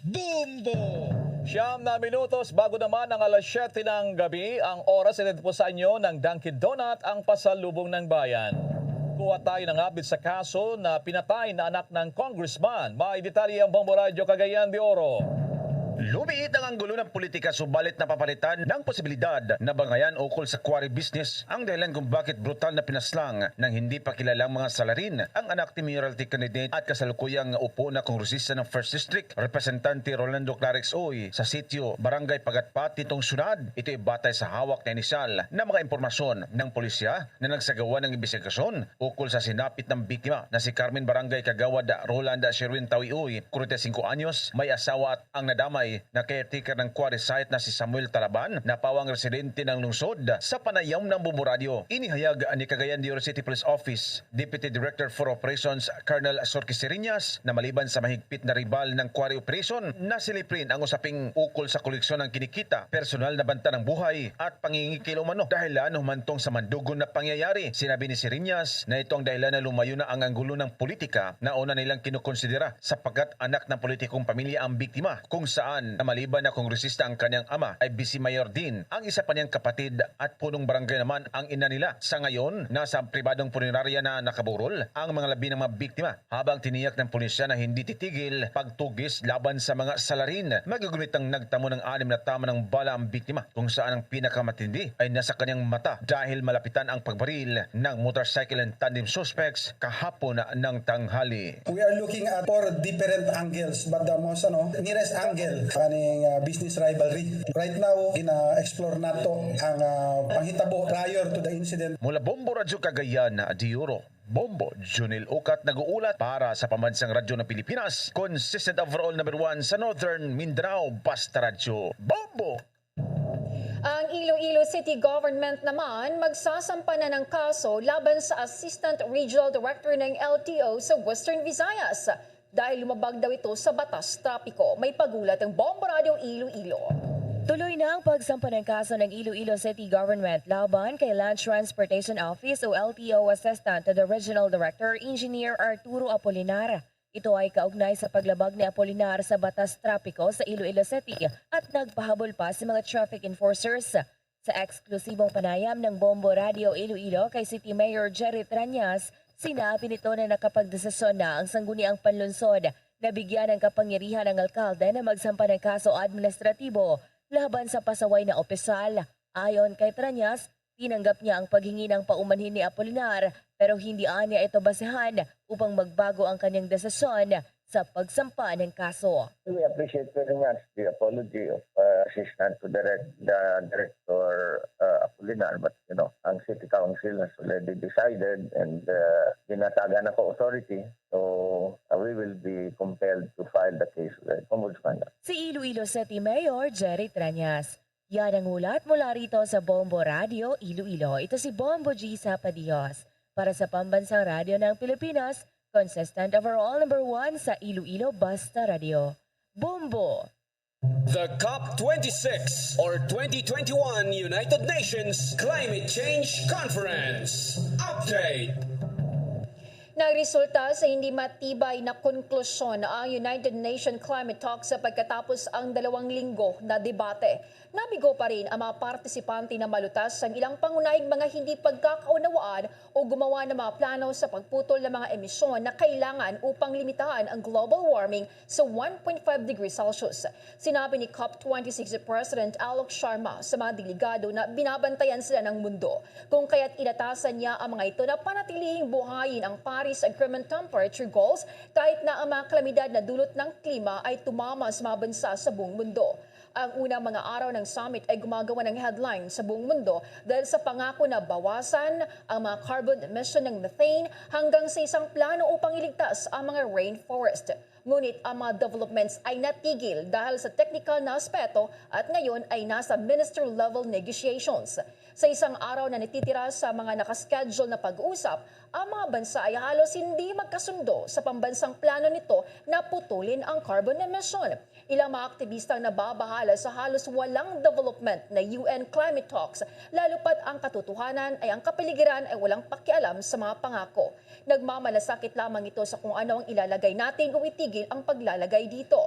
Bombo! Siyam na minutos bago naman ang alas siyete ng gabi, ang oras, ihatid po sa inyo ng Dunkin' Donut, ang pasalubong ng bayan. Kuha tayo ng update sa kaso na pinatay na anak ng congressman. May detalye ang Bombo Radyo Cagayan de Oro. Lumiit ang anggulo ng politika subalit napapalitan ng posibilidad na bangayan ukol sa quarry business ang dahilan kung bakit brutal na pinaslang ng hindi pa kilalang mga salarin ang anak ni mayoralty candidate at kasalukuyang upo na kongresista ng First District, Representante Rolando Clarix Uy, sa sitio Barangay Pagatpat nitong syudad. Ito'y batay sa hawak na inisyal na mga impormasyon ng pulisya na nagsagawa ng imbestigasyon ukol sa sinapit ng biktima na si Carmen Barangay Kagawad Roland Sherwin Tawiuy, forty-five anyos, may asawa at ang nadamay na caretaker ng quarry site na si Samuel Talaban, na pawang residente ng lungsod. Sa panayam ng Bombo Radyo, inihayag ni Cagayan de Oro City Police Office Deputy Director for Operations Colonel Sorky Seriñas na maliban sa mahigpit na ribal ng quarry operation, nasilip rin ang usaping ukol sa koleksyon ng kinikita, personal na banta ng buhay at pangingikil umano dahilan humantong sa mandugon na pangyayari. Sinabi ni Seriñas na ito ang dahilan na lumayo na ang anggulo ng politika na una nilang kinukonsidera sapagkat anak ng politikong pamilya ang biktima, kung saan na maliban na kongresista ang kanyang ama ay vice mayor din ang isa pa niyang kapatid at punong barangay naman ang ina nila. Sa ngayon, nasa pribadong punerarya na nakaburol ang mga labi ng mga biktima, habang tiniyak ng pulisya na hindi titigil pagtugis laban sa mga salarin. Magigumit ang nagtamo ng anim na tama ng bala ang biktima, kung saan ang pinakamatindi ay nasa kanyang mata dahil malapitan ang pagbaril ng motorcycle and tandem suspects kahapon ng tanghali. We are looking at four different angles, but the most, ano, nearest angle kaning, ah, business rivalry. Right now, gina-explore nato ang, ah, panghitabo prior to the incident. Mula Bombo Radyo Cagayan de Oro, Bombo Junil Ukat nag-uulat para sa Pambansang Radyo ng Pilipinas, consistent overall number one sa Northern Mindanao, Basta Radyo, Bombo! Ang Iloilo City Government naman magsasampa na ng kaso laban sa Assistant Regional Director ng L T O sa Western Visayas dahil lumabag daw ito sa batas trapiko. May pag-ulat ang Bombo Radyo Iloilo. Tuloy na ang pagsampa ng kaso ng Iloilo City Government laban kay Land Transportation Office o L T O Assistant to the Regional Director Engineer Arturo Apolinar. Ito ay kaugnay sa paglabag ni Apolinar sa batas trapiko sa Iloilo City at nagpahabol pa sa mga traffic enforcers. Sa eksklusibong panayam ng Bombo Radio Iloilo kay City Mayor Jerry Trañas, sinabi nito na nakapagdesisyon na ang Sangguniang Panlungsod na bigyan ng kapangyarihan ang alkalde na magsampa ng kaso administratibo laban sa pasaway na opisyal. Ayon kay Trañas, tinanggap niya ang paghingi ng paumanhin ni Apolinar, pero hindi anya ito basehan upang magbago ang kanyang desisyon sa pagsampa ng kaso. We appreciate very much the apology of, uh, Assistant to Direct, the Director, uh, Apolinar, but, you know, ang City Council has already decided, and, uh, ginatagan ako authority, so, uh, we will be compelled to file the case with Ombudsman. Si Iloilo City Mayor Jerry Treñas. Yan ang hulat mula rito sa Bombo Radio Iloilo. Ito si Bombo G Sapadihos para sa Pambansang Radyo ng Pilipinas, consistent overall number one sa Iloilo Basta Radio. Bombo! The COP twenty-six or twenty twenty-one United Nations Climate Change Conference. Update. Nagresulta sa hindi matibay na konklusyon ang United Nations Climate Talks sa pagkatapos ang dalawang linggo na debate. Nabigo pa rin ang mga partisipante na malutas ang ilang pangunahing mga hindi pagkakaunawaan o gumawa ng mga plano sa pagputol ng mga emisyon na kailangan upang limitahan ang global warming sa one point five degrees Celsius. Sinabi ni COP twenty-six President Alok Sharma sa mga delegado na binabantayan sila ng mundo, kung kaya't inatasan niya ang mga ito na panatilihing buhayin ang Paris Agreement temperature goals kahit na ang mga kalamidad na dulot ng klima ay tumama sa mga bansa sa buong mundo. Ang unang mga araw ng summit ay gumagawa ng headline sa buong mundo dahil sa pangako na bawasan ang mga carbon emission ng methane hanggang sa isang plano upang iligtas ang mga rainforest. Ngunit ang mga developments ay natigil dahil sa technical na aspeto at ngayon ay nasa minister level negotiations. Sa isang araw na natitira sa mga nakaschedule na pag-uusap, ang mga bansa ay halos hindi magkasundo sa pambansang plano nito na putulin ang carbon emission. Ilang mga aktibistang nababahala sa halos walang development na U N climate talks, lalo pat ang katotohanan ay ang kapaligiran ay walang pakialam sa mga pangako. Nagmamalasakit lamang ito sa kung ano ang ilalagay natin o itigil ang paglalagay dito.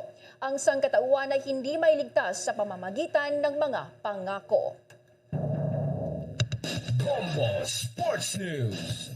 Ang sangkatauhan ay hindi mailigtas sa pamamagitan ng mga pangako. Bombo Sports News.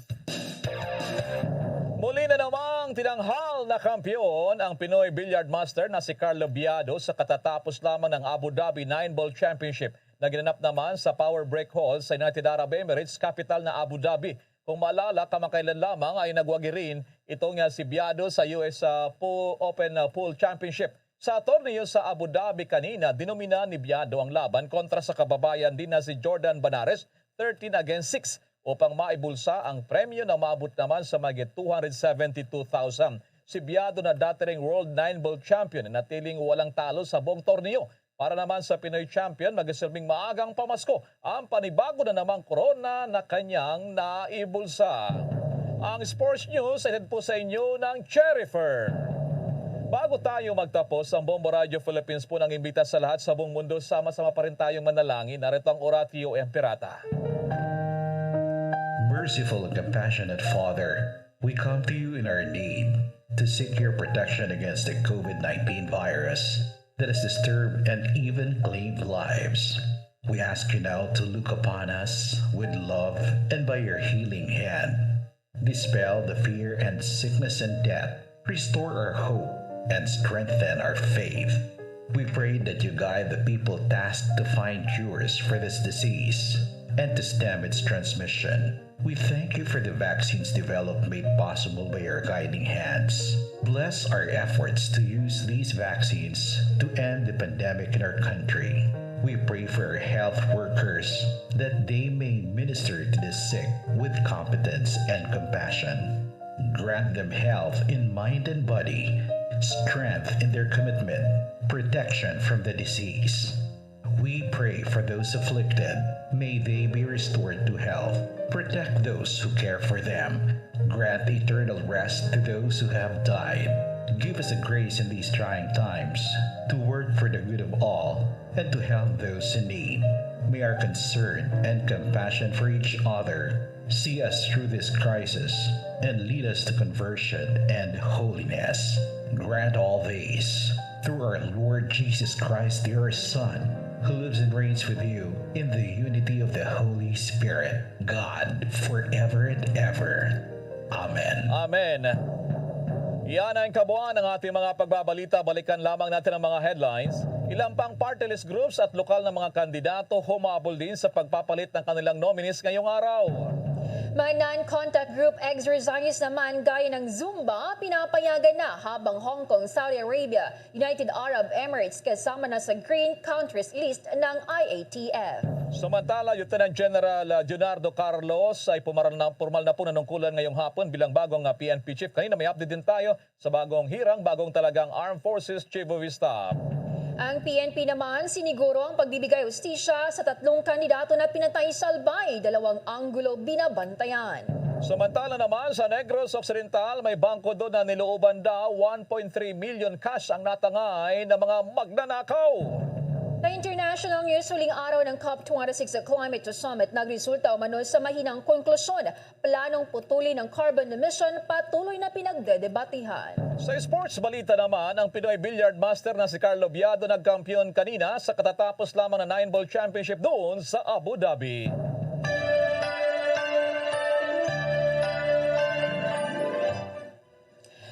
Muli na namang tinanghal na kampiyon ang Pinoy Billiard Master na si Carlo Biado sa katatapos lamang ng Abu Dhabi Nine Ball Championship na ginanap naman sa Power Break Hall sa United Arab Emirates, kapital na Abu Dhabi. Kung maalala, kamakailan lamang ay nagwagi rin ito nga si Biado sa U S, ah, Pool, Open, ah, Pool Championship. Sa torneo sa Abu Dhabi kanina, dinomina ni Biado ang laban kontra sa kababayan din na si Jordan Banares, thirteen against six, upang maibulsa ang premyo na maabot naman sa mahigit two hundred seventy-two thousand. Si Biado na dati ring World Nine Ball Champion, natiling walang talo sa buong torneo. Para naman sa Pinoy Champion, magsisilbing maagang pamasko ang panibago na namang korona na kanyang naibulsa. Ang sports news ay hatid po sa inyo ng Cherry Fair. Bago tayo magtapos, ang Bombo Radio Philippines po nang imbita sa lahat sa buong mundo, sama-sama pa rin tayong manalangin. Narito ang Oratio Imperata. Merciful and compassionate Father, we come to you in our need to seek your protection against the COVID nineteen virus that has disturbed and even claimed lives. We ask you now to look upon us with love and by your healing hand, dispel the fear and sickness and death, restore our hope, and strengthen our faith. We pray that you guide the people tasked to find cures for this disease and to stem its transmission. We thank you for the vaccines developed made possible by your guiding hands. Bless our efforts to use these vaccines to end the pandemic in our country. We pray for our health workers that they may minister to the sick with competence and compassion. Grant them health in mind and body, strength in their commitment, protection from the disease. We pray for those afflicted. May they be restored to health. Protect those who care for them. Grant eternal rest to those who have died. Give us the grace in these trying times to work for the good of all and to help those in need. May our concern and compassion for each other see us through this crisis and lead us to conversion and holiness. Grant all this through our Lord Jesus Christ, your Son, who lives and reigns with you in the unity of the Holy Spirit, God, forever and ever. Amen. Amen. Yan ang kabuuan ng ating mga pagbabalita. Balikan lamang natin ang mga headlines. Ilang pang party list groups at lokal na mga kandidato humabol din sa pagpapalit ng kanilang nominees ngayong araw. May non-contact group exercise naman gaya ng Zumba, pinapayagan na, habang Hong Kong, Saudi Arabia, United Arab Emirates kasama na sa green countries list ng I A T F. Samantala, Lieutenant General, ah, Leonardo Carlos ay pumaral na, formal na po nanungkulan ngayong hapon bilang bagong, ah, P N P chief. Kanina may update din tayo sa bagong hirang, bagong talagang Armed Forces Chief of Staff. Ang P N P naman, siniguro ang pagbibigay hustisya sa tatlong kandidato na pinatay sa Albay, dalawang anggulo binabantayan. Samantala naman, sa Negros Occidental, may bangko doon na nilooban daw one point three million cash ang natangay ng mga magnanakaw. Sa international news, huling araw ng COP twenty-six Climate Summit, nagresulta umano sa mahinang konklusyon. Planong putulin ang carbon emission, patuloy na pinagdedebatehan. Sa sports balita naman, ang Pinoy billiard master na si Carlo Biado nagkampiyon kanina sa katatapos lamang na nine-ball championship doon sa Abu Dhabi.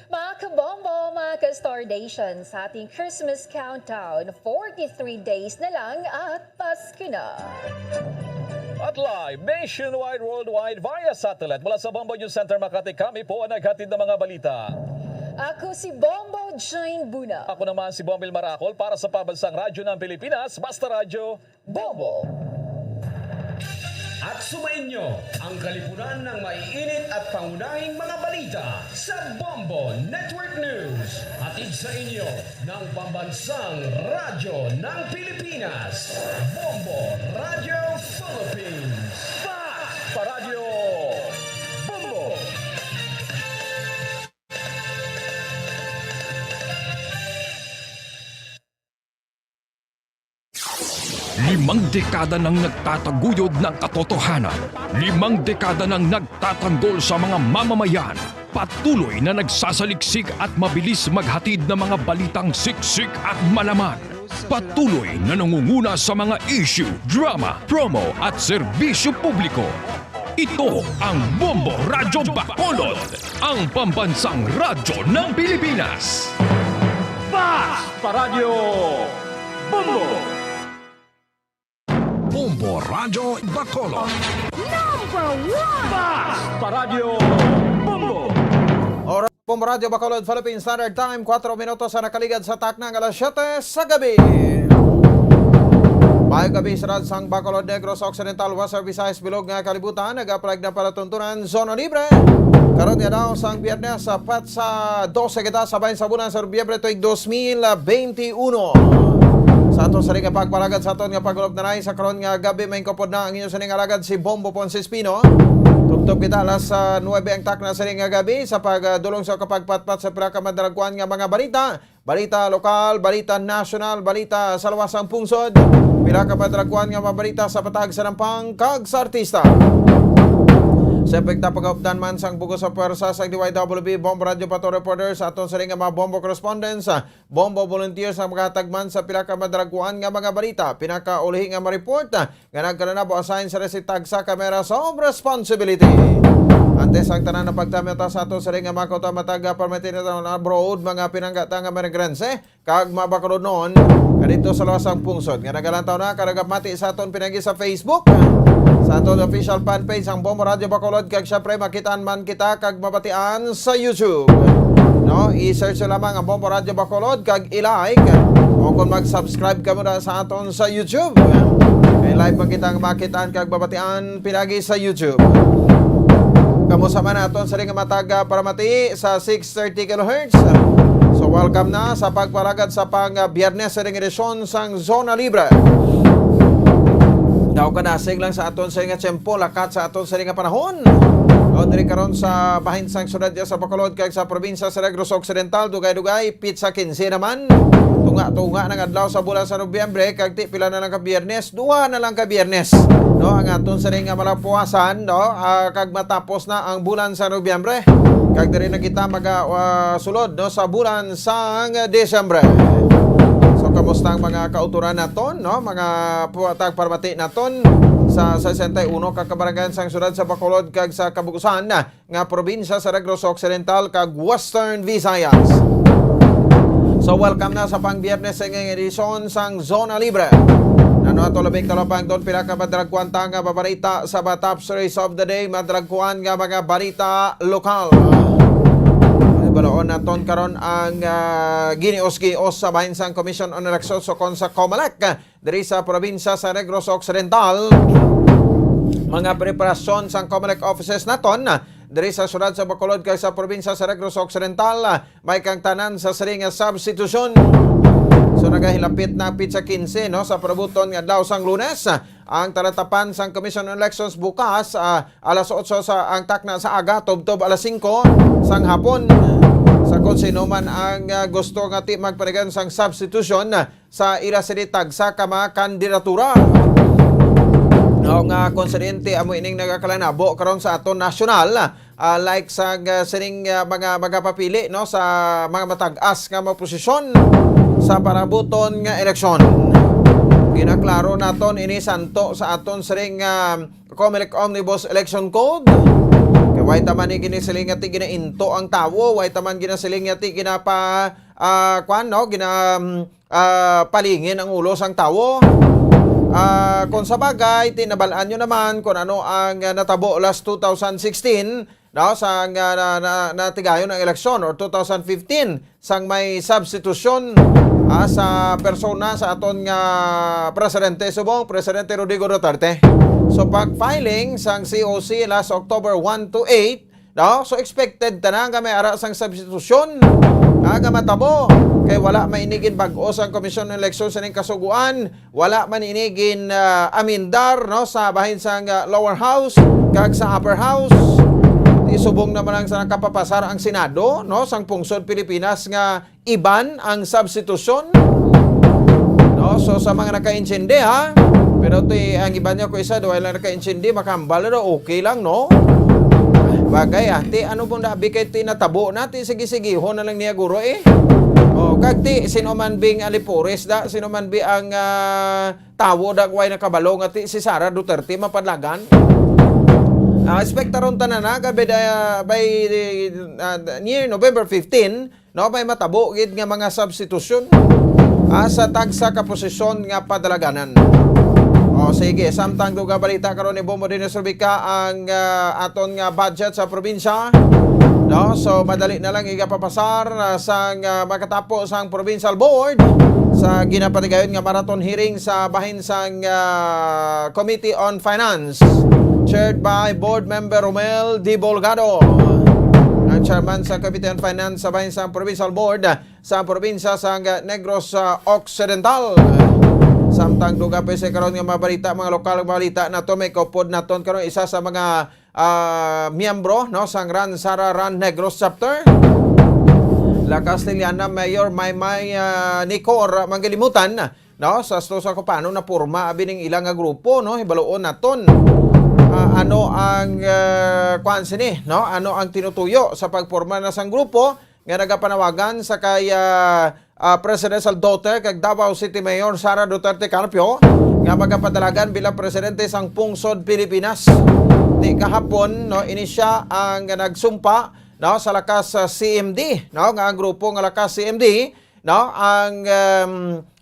Mga kabombo, mga ka-Stardation, sa ating Christmas countdown, forty-three days na lang at Pasko na. At live nationwide, worldwide, via satellite mula sa Bombo News Center Makati, kami po ang naghatid ng mga balita. Ako si Bombo Jane Buna. Ako naman si Bombil Maracol para sa Pambansang Radyo ng Pilipinas, Basta Radyo, Bombo. At sumainyo ang kalipunan ng maiinit at pangunahing mga balita sa Bombo Network News. Hatid sa inyo ng Pambansang Radyo ng Pilipinas, Bombo Radyo Philippines. Fast Paradyo Bombo! Limang dekada nang nagtataguyod ng katotohanan. Limang dekada nang nagtatanggol sa mga mamamayan. Patuloy na nagsasaliksik at mabilis maghatid ng mga balitang siksik at malaman. Patuloy na nangunguna sa mga issue, drama, promo at serbisyo publiko. Ito ang Bombo Radyo Bacolod, ang pambansang radyo ng Pilipinas. Fast Paradyo Bombo! Bombo Radyo Bacolod. Number one! Fast Paradyo Bombo! Oras, Bombo Radyo Bacolod, Philippine Standard Time, kuwatro minutos sa nakaligad sa takna nga alas siyete sa gabi. Maayong gabi, siyudad sang Bacolod, Negros Occidental, Western Visayas, bilog nga kalibutan, nagapalag na palatuntunan, zona libre. Karon nga daw sang Biyernes, sa petsa dose kita sa bahin sa bulan sa Nobyembre tuig dos mil bente uno. Sa aton sini nga pagpalagad sa aton nga pag-ulop na sa karon nga gabi, may kupod na ang inyo sining alagad si Bombo Ponce Espino. Tubtob kita alas, ah, nuebe ang takna sining nga gabi sa pagdulong sa kapagpatpat sa pila ka madalagkuan nga mga balita. Balita lokal, balita nasyonal, balita sa luwas sang pungsod. Pila ka madalagkuan nga mga balita sa patag sa nampang kag sa artista. Sa epekta pagkaupdan man sang bug-os sa pwersa sa D Y W B Bombo Radyo Bato Reporter sa aton sini nga mga Bombo correspondents, Bombo volunteers ang maghatag man sa pila ka madalagkuan nga mga balita. Pinakaulihi nga ma-report nga nagkalanabo assign sa resitag sa Camera of Responsibility. Antes ang tanan, ang pagtamyota sa ato sa ring nga mga kauta matag, ah, permit na abroad, mga pinanggata nga mga imigrantes kag mga Bacolodnon nga didto sa luwas sang pungsod nga nagalantaw na kag nagamati sa aton pinagi sa Facebook, sa aton official fan page ang Bombo Radyo Bacolod, kag syempre makitaan man kita kag mabatian sa YouTube. No, i-search lamang ang Bombo Radyo Bacolod kag i-like. O kung mag-subscribe ka muna sa aton sa YouTube, may live man kitang makitaan kag mabatian pinagi sa YouTube. Kamo sa man aton sa ring nga matag, ah, paramati sa six thirty kilohertz. So, welcome na sa pagpalagad sa pang, ah, Biyernes sa ring edisyon sang Zona Libre. Daw ka nasig lang sa aton sa nga tiyempo, lakat sa aton sa nga panahon. O, diri karon sa bahin sang syudad sa Bacolod kag sa probinsya sa Negros Occidental, dugay-dugay, petsa kinse naman. Tunga-tunga ng adlaw sa bulan sa Nobyembre, kag ti pila na lang ka Biyernes, duha na lang ka Biyernes, no, ang aton sa nga malapuasan, no, ah, kag matapos na ang bulan sa Nobyembre. Kag diri na kita maga, ah, sulod, no, sa bulan sang Disyembre. So, kamusta ang mga kauturan naton, no, mga puwatag paramati naton sa sesenta y uno ka kabarangayan sang syudad sa Bacolod kag sa kabug-usan nga probinsya sa Negros Occidental kag Western Visayas. So, welcome na sa pang Biyernes nga edisyon sang Zona Libre. Nano ato labing talapang doon, pila ka madragkuan ta nga babarita sa mga top stories of the day, madragkuan nga mga barita lokal. Ay, balaon naton karon ang, ah, ginios-gios sa bahin sang Commission on Elections o kon sa COMELEC diri sa probinsya sa Negros Occidental. Mga preparasyon sang COMELEC offices naton diri sa siyudad sa Bacolod kag sa probinsya sa Negros Occidental, may kang tanan sa siring nga substitusyon. So, nagahilapit na ang pitsa quince, no, sa parabuton nga adlaw sang Lunes. Ang talatapan sang Commission on Elections bukas, ah, alas otso sa ang takna sa aga, tubtob alas singko sang hapon. Sa kung sino man ang, ah, gusto nga ti magpanagan sang substitution, sa ila sini tagsa ka mga kandidatura. No, nga konsidente amo ining nagakalanabo karon sa aton nasyonal, ah, like sa, ah, sining, ah, mga magapapili, no, sa mga matag-as nga mga posisyon sa parabuton nga eleksyon. Ginaklaro naton ini santo sa aton siring, ah, COMELEC Omnibus Election Code. Kay way taman ni ginasiling nga ti ginainto ang tawo, way taman ginasiling nga ti ginapa, ah, kwan, no, gina, mm, ah, palingin ang ulo sang tawo. Ah, kung sa bagay, tinabalaan nyo naman kung ano ang, ah, natabo last two thousand sixteen, no, sang, ah, na, na, natigayon ang eleksyon, or two thousand fifteen, sang may substitution, ah, sa persona sa aton nga presidente subong, Presidente Rodrigo Duterte. So, pag-filing sang C O C last October one to eight, no? So, expected ta na nga may ara sang substitution, ah, nga matabo. Kay wala man ini ginbag-o sang Commission on Election sining kasugoan, wala man ini gin, ah, amendar, no, sa bahin sang, ah, lower house kag sa upper house. Ti subong naman lang sa nakapapasar ang Senado, no, sang pungsod Pilipinas nga iban ang substitution. No? So, sa mga nakaintindi, ha? Pero ti, ang iban niya ko isa, daw lang nakaintindi, makambal na daw, okay lang, no? Bagay, ah. Ti, ano mo na, bi kay ti natabo na, ti, sige-sige, ho na lang niya, guro, eh. O, kag ti, sino man bing alipores da, sino man bi ang, ah, tawo da, way nakabalo nga ti, si Sara Duterte, mapadlagan. Ah, expectaron tanan na, gabi da, by, ah, near November fifteen, no, may matabo gid nga mga substitution, ah, sa tagsa ka posisyon nga padalaganan. O, sige, samtang dugang balita karon ni Bombo Dines Rubica ang, ah, aton nga budget sa probinsya. No? So, madali na lang igapapasar, ah, sang, ah, makatapo sang provincial board sa ginapatigayon nga marathon hearing sa bahin sang, ah, Committee on Finance, chaired by Board Member Romel D. Bolgado, ang chairman sa Committee on Finance sa bahin sang provincial board sa probinsya sa Negros, ah, Occidental. Samtang dugang pa sa karon nga mga balita, mga lokal nga balita nato, may kaupod naton karon isa sa mga, ah, miyembro, no, sang Ran Sara Ran Negros Chapter, La Castellana Mayor Maymay, ah, Nicor Manggilimutan, no, sa Astosa, Copano, naporma abi ning ila nga grupo, no, hibaluon naton, ah, ano ang, ah, kuan sini, no, ano ang tinutuyo sa pagporma na sang grupo nga nagapanawagan sa kay, ah, ah, presidential daughter kag Davao City Mayor Sara Duterte Carpio nga magapadalagan bilang presidente sang Pungsod Pilipinas. Ti kahapon, no, ini siya ang nagsumpa, no, sa Lakas, ah, C M D, no, nga ang grupo nga Lakas C M D, no, ang, um,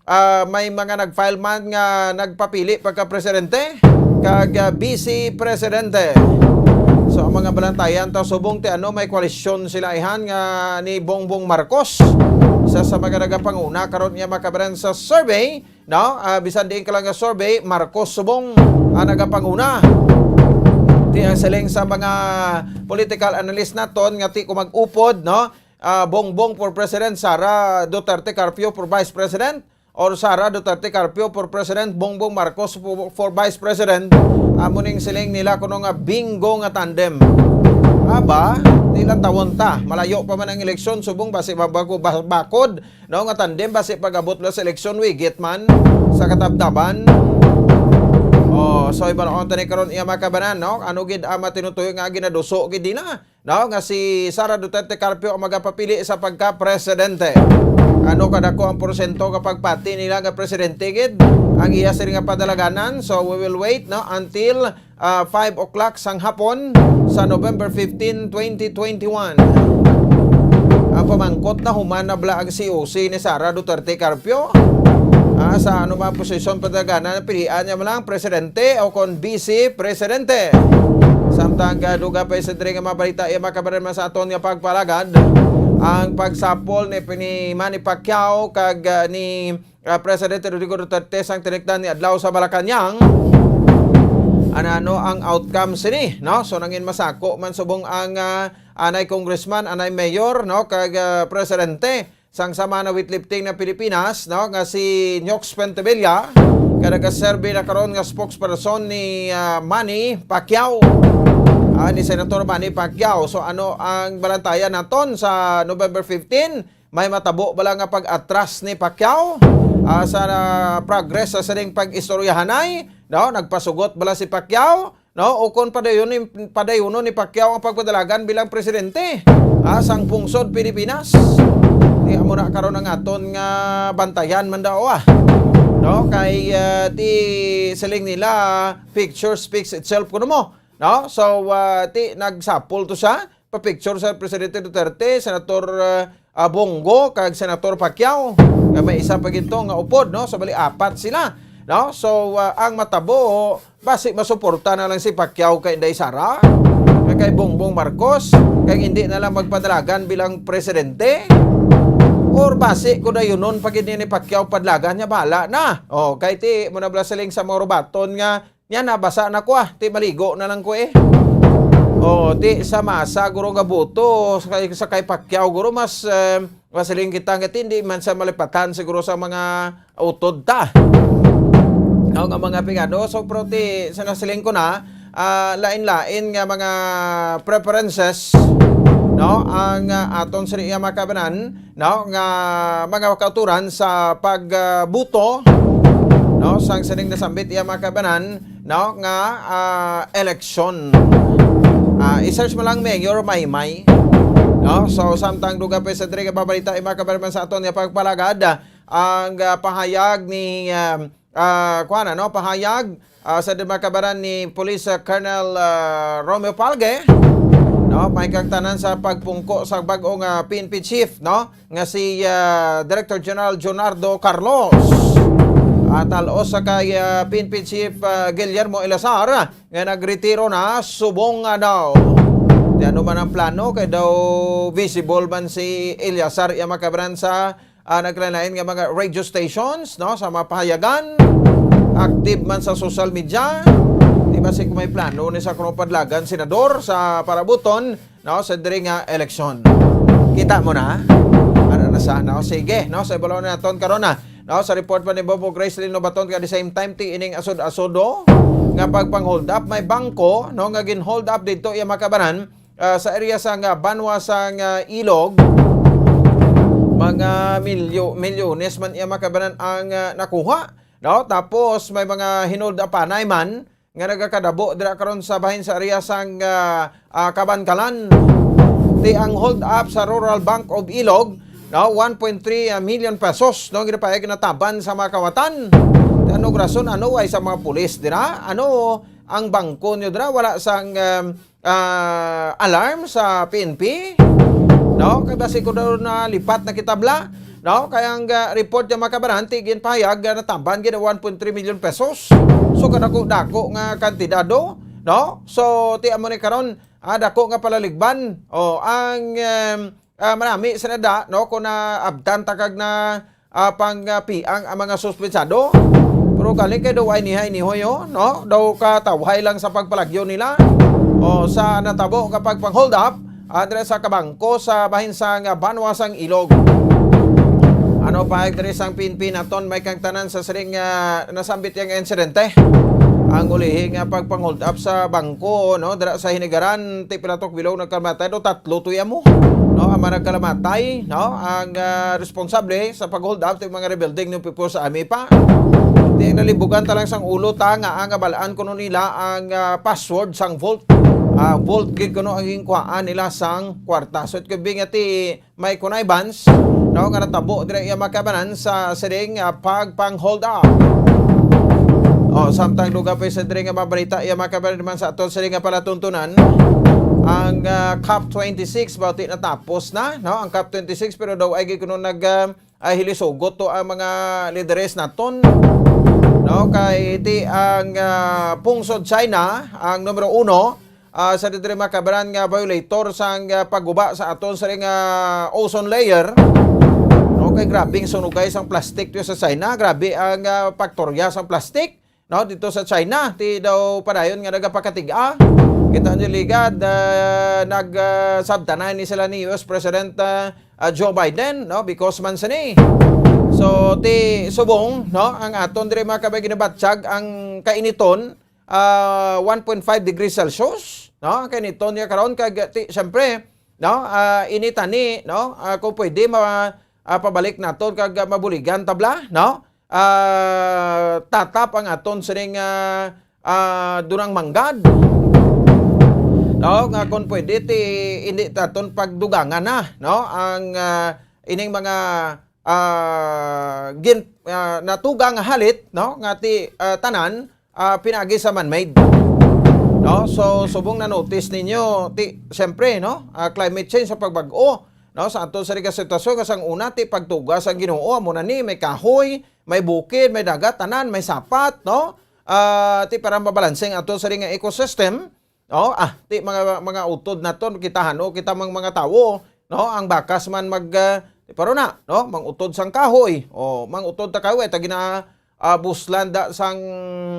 ah, may mga nag-file man nga nagpapili pagka-presidente kag, ah, vice presidente. So, ang mga balantayan ta subong ti ano, may koalisyon sila ihan nga ni Bongbong Marcos. Isa sa mga nagapanguna karon nga makabaran sa survey, no? Ah, bisan diin ka lang nga survey, Marcos subong ang nagapanguna. Ti ang siling sa mga political analyst naton nga ti ko mag-upod, no? Ah, Bongbong for President, Sara Duterte Carpio for Vice President, or Sara Duterte Carpio for President, Bongbong Marcos for, for Vice President. Amo ning siling nila kuno nga bingo nga tandem. Aba, di lang tawon ta. Malayo pa man ang eleksyon, subong basi mabago ba-, bakod, no, nga tandem basi pag-abot na sa eleksyon, wigit man sa katabtaban. Oh, so iba na tani karon iya makabanan, no? Ano gid ang matinutuyo nga ginaduso gid dina? No, nga si Sara Duterte Carpio ang magapapili sa pagka-presidente. Ano kadako ang porsyento nga pagpati nila nga presidente gid ang iya sini nga padalaganan? So, we will wait, no, until, ah, five o'clock sang hapon sa November fifteen, twenty twenty-one. Pamangkot na human na bala ang C O C ni Sara Duterte Carpio. Ah, sa ano man posisyon padalagan na pilian niya man lang, presidente o kon vice presidente. Samtang, ah, dugang pa sa diri nga mga balita, iya makabaran man sa aton nga pagpalagad ang pagsapol ni, ni Manny Pacquiao kag, ah, ni, ah, Presidente Rodrigo Duterte sang tinikdan ni adlaw sa Malacañang. Ano ang outcome sini, no? So, nangin masako man subong ang, ah, anay congressman, anay mayor, no, kag, ah, presidente sang Samana Weightlifting na Pilipinas, no, nga si Nyox Pentevilla, nga nagaserbi na karon nga spokesperson ni, ah, Manny Pacquiao. Ah, ni Senator Manny Pacquiao. So, ano ang balantayan naton sa November fifteen? May matabo bala nga pag-atras ni Pacquiao, ah, sa, ah, progress sa sining pag-istoryahanay, no? Nagpasugot bala si Pacquiao, no? O kon padayon ni, padayunon ni Pacquiao ang pagpadalagan bilang presidente, ah, sang pungsod Pilipinas. Di amo na karon ang aton nga bantayan man daw, ah. No? Kay, ah, di siling nila, picture speaks itself kuno mo. No? So, ah, ti nagsapol to siya, pa-picture sa Presidente Duterte, Senator, ah, ah, Bong Go, kag Senator Pacquiao. Nga may isa pa gid to nga upod, no? So, bali, apat sila, no? So, ah, ang matabo, basi masuporta na lang si Pacquiao kay Inday Sara, kag kay Bongbong Marcos, kag hindi na lang magpadalagan bilang presidente. Or basi, kung dayunon pa gid ni Pacquiao padalagan niya, bahala na. Oh, kay ti mo na bala siling sa mga rubaton nga, yan, nabasa na ko, ah. Ti maligo na lang ko, eh. Oh, ti sa masa, guro, nga buto, sa kay, sa kay Pacquiao, guro, mas, eh, masiling kita nga ti, hindi man sa malipatan siguro sa mga utod ta. No, nga mga pigado. So, pero ti, sa nasiling ko na, ah, lain-lain nga mga preferences, no, ang, ah, aton sa iya makabanan, no, nga mga kauturan sa pagbuto, no, sang sining nasambit iya makabanan, no, nga, ah, eleksyon. Ah, i-search mo lang Mayor Maymay, no? So, samtang dugang pa sa diri nga babalita, iya makabanan sa aton nga pagpalagad, ang, ah, pahayag ni, ah, ah, kuwan, ano, pahayag, ah, sa dumakabaran ni Police, ah, Colonel, ah, Romeo Palge, no, may kang tanan sa pagpungko sa bag-ong, ah, P N P chief, no, nga si, ah, Director General Jonardo Carlos. At talos sa kay, ah, P N P Chief, ah, Guillermo Eleazar, nga nagretiro na subong nga daw. Di ano man ang plano, kay daw visible man si Eleazar, iya makabaran sa ah, naglain-lain nga mga radio stations, no, sa mga pahayagan, active man sa social media. Di ba, si kung may plano ni sa kuno padlagan senador sa parabuton, no, sa diri nga eleksyon. Kita mo na? Ano na sa, no? Sige, no, sa ibalaw na naton karon na, no, sa report pa ni Bobo Grace Lino Baton, at the same time, ti ining asod-asodo nga pagpang-hold up, may bangko, no, nga gin-hold up dito, iya makabanan, ah, sa area sang, ah, banwa sang, ah, Ilog, mga milyo-, milyones man iya makabanan ang, ah, nakuha, no? Tapos may mga hinold-upanay man nga nagakadabo dira karon sa bahin sa area sang, ah, ah, Kabankalan. Ti ang hold up sa Rural Bank of Ilog, no, one point three million pesos, no, ginapayag nataban sa mga kawatan. Ti ano rason, ano, way sa mga pulis dira? Ano ang bangko nyo dira? Wala sang, um, ah, alarm sa P N P, no? Kay basi ko daw nalipat na kita bala, no? Kay ang, ah, report nga makabaran, ti ginpahayag nga nataban gid ang one point three million pesos. So, kadako-dako nga kantidad, do, no? So, ti amo ni karon, ah, dako nga palaligban. O, ang, em, ah, marami sa nada, no? Kung naabtan ta kag na, ah, pang, ah, piang ang mga suspensado. Pero galing kay daw ay nihay nihoy, oh, no? Daw katawhay lang sa pagpalagyo nila. O, sa natabo nga pagpang-hold up, ah, diri sa kabangko sa bahin sang, ah, banwa sang Ilog. Ano pa, diri sang P N P naton, may kang tanan sa siring, ah, nasambit yang insidente. Ang ulihi nga pagpang-hold up sa bangko, no, dira sa Hinigaran, ti pila to ka bilog nagkamatay, do tatlo to iya mo. No, ang mga nagkalamatay, no, ang, ah, responsable sa pag-hold up, ti mga rebuilding ng people sa AMIPA. Ti ang nalibugan ta lang sang ulo ta nga ang abalaan kuno nila ang, ah, password sang vault. Ah, vault gid kuno ang ginkuhaan nila sang kwarta. So, it could be nga ti may connivance, no, nga natabo dira iya makabanan sa siring, ah, pagpang-hold up. O, samtang dugang pa sa diri nga mga balita, iya makabanan naman sa aton siring nga palatuntunan. ang, ah, COP twenty-six, ba, ti natapos na, no? Ang COP twenty-six, pero daw ay kuno nag, ah, ah, hilisugot to ang mga lideres naton, no? Kay ti ang, ah, pungsod China, ang numero uno, ah, sa diri makabaran nga violator sang, ah, pagguba sa aton sa ring, ah, ozone layer. No, kay grabing sunugay sang plastic to sa China, grabe ang, ah, pagtorya sang plastic, no, dito sa China. Ti daw padayon nga nagapakatig-a. Kita niyo ligad, ah, nag, ah, sabtanay ni sila ni U S President, ah, ah, Joe Biden, no, because man sini. So, ti subong, no, ang aton diri mga kabay ginabatyag ang kainiton, ah, one point five degrees Celsius, no? Kay nito niya karon kag ti, siyempre, no, ah, ini tani, no, ah, kung pwede ma, ah, pabalik naton kag, ah, mabuligan tabla, no? Ah, tatap ang aton sining, ah, ah, dunang manggad. No, nga kung pwede ti hindi taton pagdugangan na, no, ang, ah, ining mga, ah, gin-, ah, natuga nga halit, no, nga ti, ah, tanan, ah, pinaagi sa man-made. No? So, subong na-notice ninyo, ti, siyempre, no? Ah, climate change sa pagbag-o, no? Sa aton sa ring sitwasyon, nga sang una, ti pagtuga sang Ginoo, amo na ni, may kahoy, may bukid, may dagat, tanan, may sapat, no? Ah, ti para mabalanse ang aton sa ring ecosystem, no? Ah, ti mga, mga utod naton, kita hano, kita mang mga tawo, no? Ang bakas man mag, ah, ti pero na, no? Mangutod sang kahoy, o mangutod ta kahoy, ta gina, ah, buslan da sang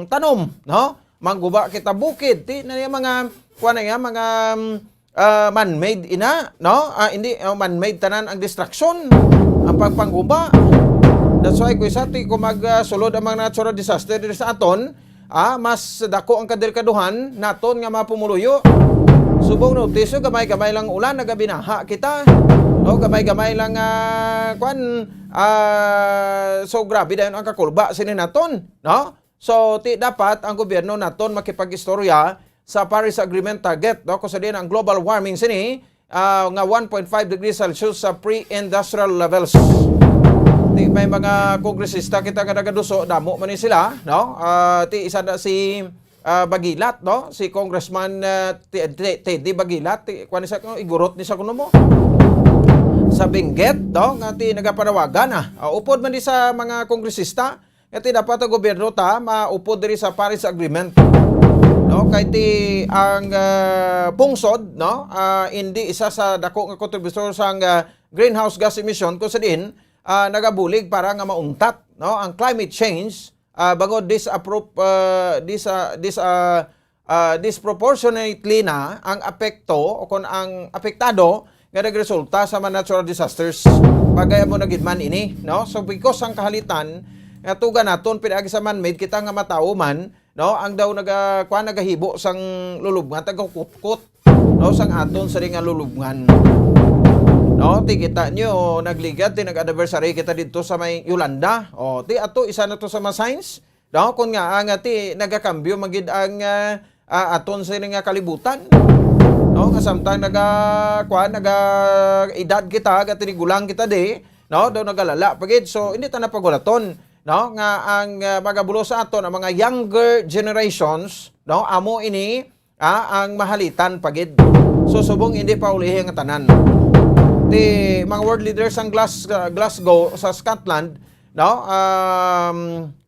tanom, no? Mangguba kita bukid, ti na niya mga, kuwan na niya, mga, mm, ah, man-made ina, no? Ah, hindi, ah, man-made tanan ang destruction, ang pagpangguba. That's why, kung isa, ti, kung mag, ah, sulod ang mga natural disaster diri sa aton, ah, mas dako ang kadelikaduhan naton nga mga pumuluyo. Subong notice, gamay-gamay lang ulan, nagabinaha kita. No, gamay-gamay lang, ah, kwan, ah, so grabe dayon ang kakulba sini naton, no? So, ti dapat ang gobyerno naton makipag-istorya sa Paris Agreement target, no? Kung sa diin ang global warming sini, ah, nga one point five degrees Celsius sa pre-industrial levels. Ti may mga kongresista kita nga nagaduso, damo man ni sila, no? Ah, ti isa na si, ah, Bagilat, no? Si Congressman, ah, Te-, Te-, Teddy Bagilat, ti, kuwan ni sa, igurot ni sa kuno mo. Sa Benguet, no? Nga ti nagapanawagan, ah. Ah, upod man ni sa mga kongresista, nga ti dapat ang gobyerno ta maupod diri sa Paris Agreement. No? Kay ti ang, ah, pungsod, no? Ah, indi isa sa dako nga kontribusor sang, ah, greenhouse gas emission kung sa diin, ah, nagabulig para nga mauntat, no? Ang climate change, ah, bangod disappro-, ah, dis-, ah, dis-, ah, ah, disproportionately na ang apekto o kon ang apektado nga nagresulta sa mga natural disasters. Bagay mo na gid man ini, no? So, because ang kahalitan nga tuga naton pinaagi sa man-made, kita nga matawo man, no? Ang daw naga-, kuwan, nagahibo sang lulubngan, tagakutkot, no? Sang aton sa ring nga lulubngan. No? Ti kita nyo, nagligad, ti nag-anniversary kita dito sa may Yolanda. O, ti ato, isa na to sa mga signs. No, kun nga, ah, nga ti nagakambyo man gid ang, ah, ah, aton sini nga kalibutan. No, nga samtang naga, kuwan, naga edad kita, ga tinigulang kita di, no, daw nagalala pa gid. So, hindi ta na pagulaton, no, nga ang, ah, magabulos sa aton, ang mga younger generations, no, amo ini, ah, ang mahalitan pa gid. So, subong hindi pa ulihi ang tanan. Ti mga world leaders sang Glas-, ah, Glasgow sa Scotland, no, um,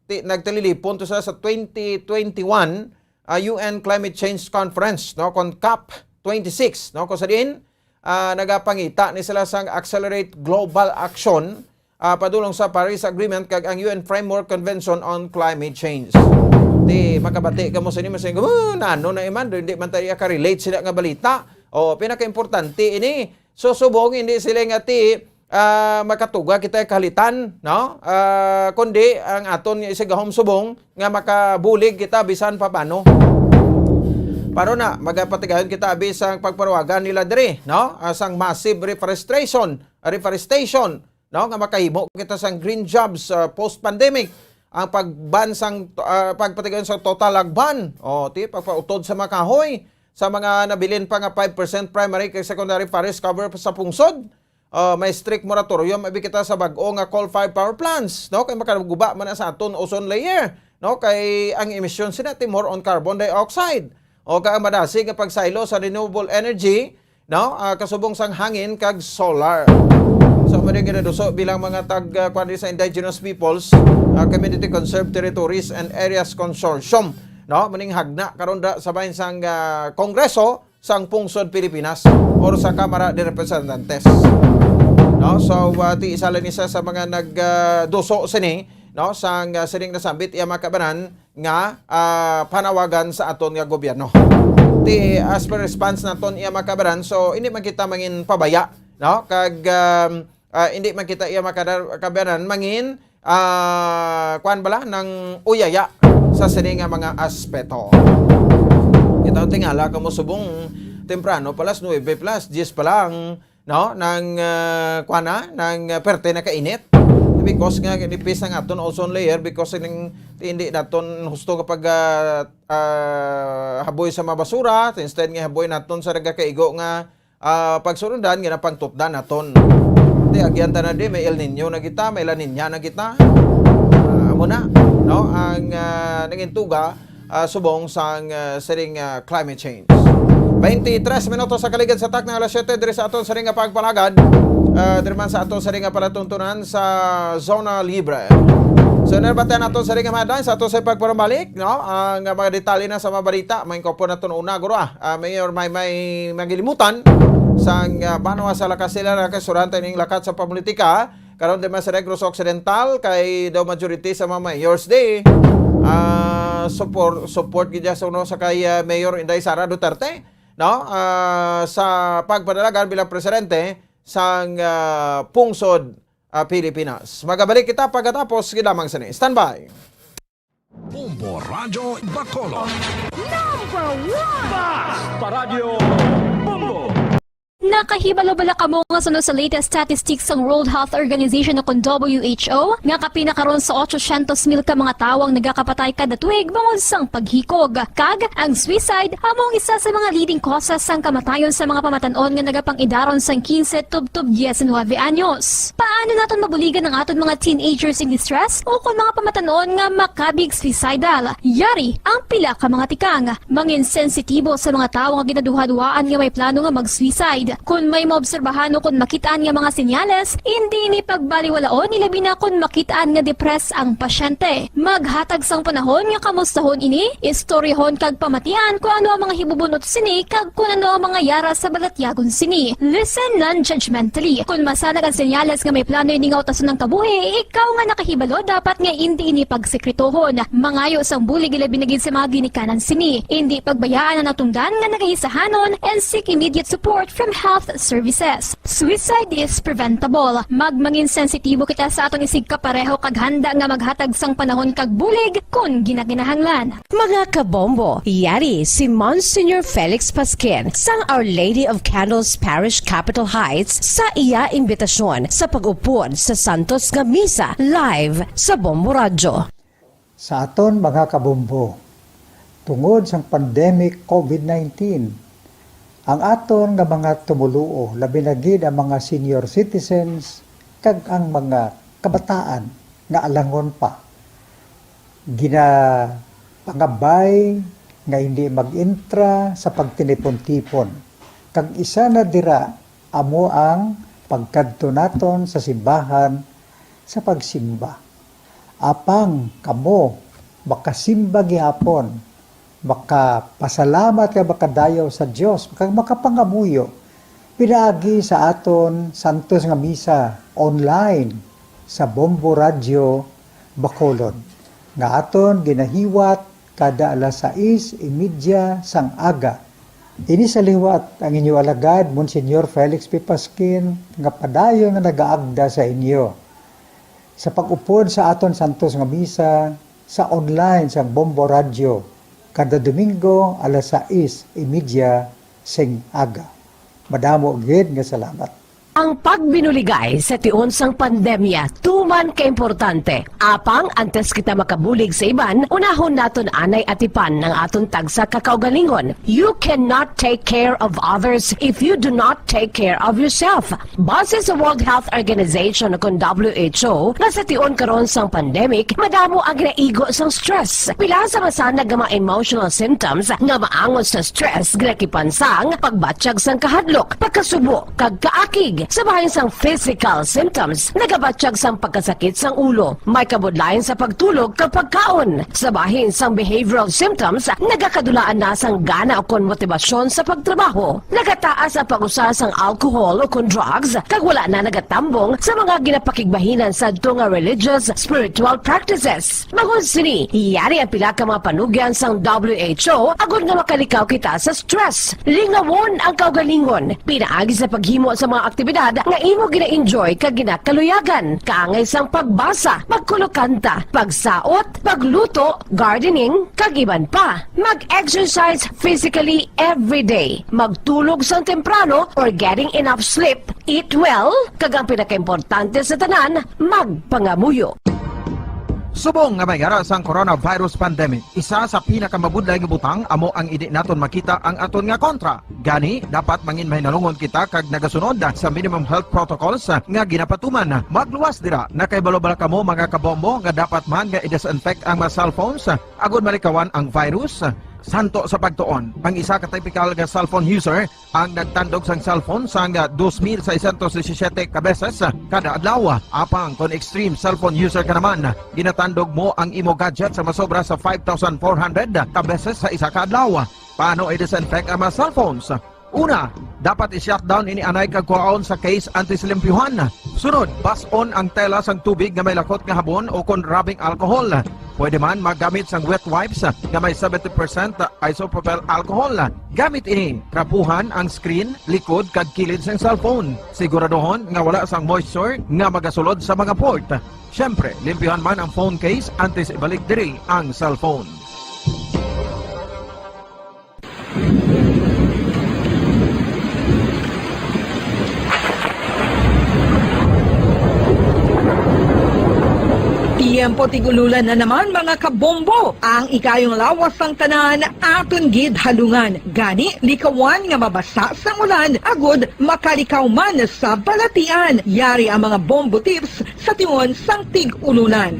ti-, nagtililipon to sa, sa twenty twenty-one, ah, U N Climate Change Conference, no, kon COP twenty-six, no, kung sa diin, ah, nagapangita ni sila sang Accelerate Global Action, ah, padulong sa Paris Agreement kag ang U N Framework Convention on Climate Change. Ti makabati ka mo sa ini, masing, "Oh, nano na iman, hindi man tayo ka-relate sila nga balita." O, pinaka-importante ini. So, subong, hindi sila nga ti, ah, makatuga kita kahalitan, no? Ah, kundi ang aton nga isigahom subong nga makabulig kita bisan pa paano. Pero na, magapatigayon kita abi sang pagpanawagan nila diri, no? Ah, sang massive reforestation, reforestation, no? Nga makahimo kita sang green jobs, ah, post-pandemic. Ang pagban sang, ah, pagpatigayon sa total ag-ban, o, ti, pagpautod sa mga kahoy, sa mga nabilin pa nga five percent primary kag secondary forest cover sa pungsod. Ah, may strict moratorium abi kita sa bag-o nga coal-fired power plants, no? Kay makaguba man na sa aton ozone layer, no? Kay ang emisyon sina ti more on carbon dioxide. o kag madasig nga pagsaylo sa renewable energy, no? Ah, kasubong sang hangin kag solar. So, amo rin ginaduso bilang mga tag, ah, kuwan diri sa indigenous peoples, ah, community conserved territories and areas consortium, no? Muning hagna karon da sa bahin sang, ah, Kongreso sang Pungsod Pilipinas or sa Kamara de Representantes. No? So, ah, ti isa lang ni sa, sa mga nag, ah, duso sini, no? Sang, ah, sining nasambit iya mga kabanan nga, ah, panawagan sa aton nga gobyerno. Ti as per response naton iya mga kabanan, so hindi man kita mangin pabaya, no? Kag, um, ah, hindi man kita iya mga kada-, kabanan mangin, ah, kuan bala, nang uyaya sa sini nga mga aspeto. Kita tingala kamo subong temprano pa, alas nuebe pa, alas diyes pa lang, no? Nang, ah, kuan na, nang, ah, perte na kainit. Because nga nipis ang aton ozone layer because ning hindi naton husto kapag, ah, ah, haboy sa mga basura, instead nga haboy naton sa nagakaigo nga, ah, pagsunundan, nga napangtutdan naton. Di, agyan ta na di, may El Niño na kita, may La Niña na kita. Ah, amo na, no? Ang, ah, nangintuga, ah, subong sang, ah, siring, ah, climate change. Twenty-tres minutos sa kaligid sa takna alas siyete diri sa aton siring nga pagpalagad. Ah, diri man sa aton siring nga palatuntunan sa Zona Libre. So, nabatian nato siring nga mga adlaw sa aton sa pagpamalik, no? Ang, ah, mga detalye na sa mga balita, may ko po naton una, guro, ah. Ah, Mayor, may, may magilimutan sang, ah, banwa sa Lakas Sila, nakasurante ning lakat sa pamulitika. Karon di man sa Negros Occidental, kay daw majority sa mga mayors di, ah, support, support gid sa uno sa kay, ah, Mayor Inday Sara Duterte, no? Ah, sa pagpadalagan bilang presidente sang, ah, pungsod, ah, Pilipinas. Magabalik kita pagkatapos gid lamang sini. Standby. Bombo Radyo Bacolod. Number one! Basta Radyo Bombo! Nakahibalo bala kamo nga suno sa latest statistics sang World Health Organization o kon W H O, nga kapin na karon sa otsosyentos mil ka mga tawo ang nagakapatay kada tuig bangod sang paghikog? Kag ang suicide amo ang isa sa mga leading causes sang kamatayon sa mga pamatan-on nga nagapang-idaron sang quince tubtob diecinuebe anyos. Paano naton mabuligan ang aton mga teenagers in distress o kon mga pamatan-on nga makabig suicidal? Yari ang pila ka mga tikang. Mangin sensitibo sa mga tawo nga ginaduhaduhaan nga may plano nga mag-suicide. Kon may maobserbahan o kon makit-an nga mga senyales, indi ini pagbaliwalaon, ilabi na kon makit-an nga depressed ang pasyente. Maghatag sang panahon nga kamustahon ini, istoryahon kag pamatian kon ano ang mga hibubun-ot sini kag kon ano ang mga yara sa balatyagon sini. Listen non-judgmentally. Kon masanag ang senyales nga may plano ini nga utason ang kabuhi, ikaw nga nakahibalo dapat nga indi ini pagsekretohon. Mangayo sang bulig, ilabi na gid sa mga ginikanan sini. Indi pagbayaan ang natungdan nga nagahisahanon and seek immediate support from health services. Suicide is preventable. Magmangin sensitibo kita sa aton isigkapareho kag handa nga maghatag sang panahon kag bulig kon ginakinahanglan. Mga kabombo, yari si Monsignor Felix Pasquin sang Our Lady of Candles Parish, Capitol Heights, sa iya imbitasyon sa pag-upod sa Santos nga Misa live sa Bombo Radyo. Sa aton mga kabombo, tungod sang pandemic COVID nineteen, ang aton nga mga tumoluo, labi na gid ang mga senior citizens kag ang mga kabataan nga alangon pa, ginapangabay nga hindi mag-intra sa pagtinipon-tipon, kag isa na dira amo ang pagkadto naton sa simbahan sa pagsimba. Apang kamo makasimba gihapon, makapasalamat kag makadayaw sa Dios, kag makapangamuyo pinaagi sa aton santos nga misa online sa Bombo Radyo Bacolod, nga aton ginahiwat kada alas sais y media sang aga. Ini sa liwat ang inyo alagad, Monsignor Felix P. Pasquin, nga padayon nga nagaagda sa inyo sa pag-upod sa aton santos nga misa sa online sang Bombo Radyo kada Domingo alas sais y media sing aga. Madamo gid nga salamat. Ang pagbinuligay sa tion sang pandemya tuman ka importante. Apang antes kita makabulig sa iban, unahon naton anay atipan ang aton tagsa ka kaugalingon. You cannot take care of others if you do not take care of yourself. Base sa World Health Organization, kon W H O, nga sa tion karon sang pandemic, madamo ang ginaigo sang stress. Pila sa masanag nga mga emotional symptoms nga maangot sa stress, ginakipan sang pagbatyag sang kahadlok, pagkasubo, kag kaakig. Sa bahin sang physical symptoms, nagabatyag sang pagkasakit sang ulo, may kabudlayan sa pagtulog kag pagkaon. Sa bahin sang behavioral symptoms, nagakadulaan na sang gana ukon motibasyon sa pagtrabaho. Nagataas ang pag-usa sang alcohol ukon drugs, kag wala na nagatambong sa mga ginapakigbahinan sadto nga religious, spiritual practices. Bangod sini, yari ang pila ka mga panugyan sang W H O agod nga makalikaw kita sa stress. Lingawon ang kaugalingon pinaagi sa paghimo sa mga aktibidad nga imo gina-enjoy kag ginakaluyagan, kaangay sang pagbasa, pagkulokanta, pagsaot, pagluto, gardening, kag iban pa. Mag-exercise physically every day. Magtulog sang temprano or getting enough sleep. Eat well, kag ang pinakaimportante sa tanan, magpangamuyo. Subong nga may ara sang coronavirus pandemic, isa sa pinakamabudlay nga butang amo ang indi naton makita ang aton nga kontra. Gani, dapat mangin mahinalungon kita kag nagasunod sa minimum health protocols nga ginapatuman. Magluwas dira, nakahibalo bala kamo, mga kabombo, nga dapat man nga i-disinfect ang mga cellphones agod malikawan ang virus? Santo sa pagtuon, ang isa ka typical nga cellphone user ang nagtandog sang cellphone sang dos mil seiscientos disisiete ka beses kada adlaw. Apang kon extreme cellphone user ka naman, ginatandog mo ang imo gadget sa masobra sa five thousand four hundred ka beses sa isa ka adlaw. Paano i-disinfect ang mga cellphones? Una, dapat i-shutdown ini anay kag kuhaon sa case antes limpyuhan. Sunod, bas-on ang tela sang tubig nga may lakot nga habon o kon rubbing alcohol. Pwede man maggamit sang wet wipes nga may seventy percent isopropyl alcohol. Gamit ini, trapuhan ang screen, likod, kag kilid sang cellphone. Siguraduhon nga wala sang moisture nga magasulod sa mga port. Siyempre, limpyuhan man ang phone case antes ibalik diri ang cellphone. Tiyempo tig-ululan na naman, mga kabombo. Ang ikayong lawas sang tanan aton gid halungan. Gani, likawan nga mabasa sang ulan agud makalikaw man sa balatian. Yari ang mga bombo tips sa tion sang tig-ululan.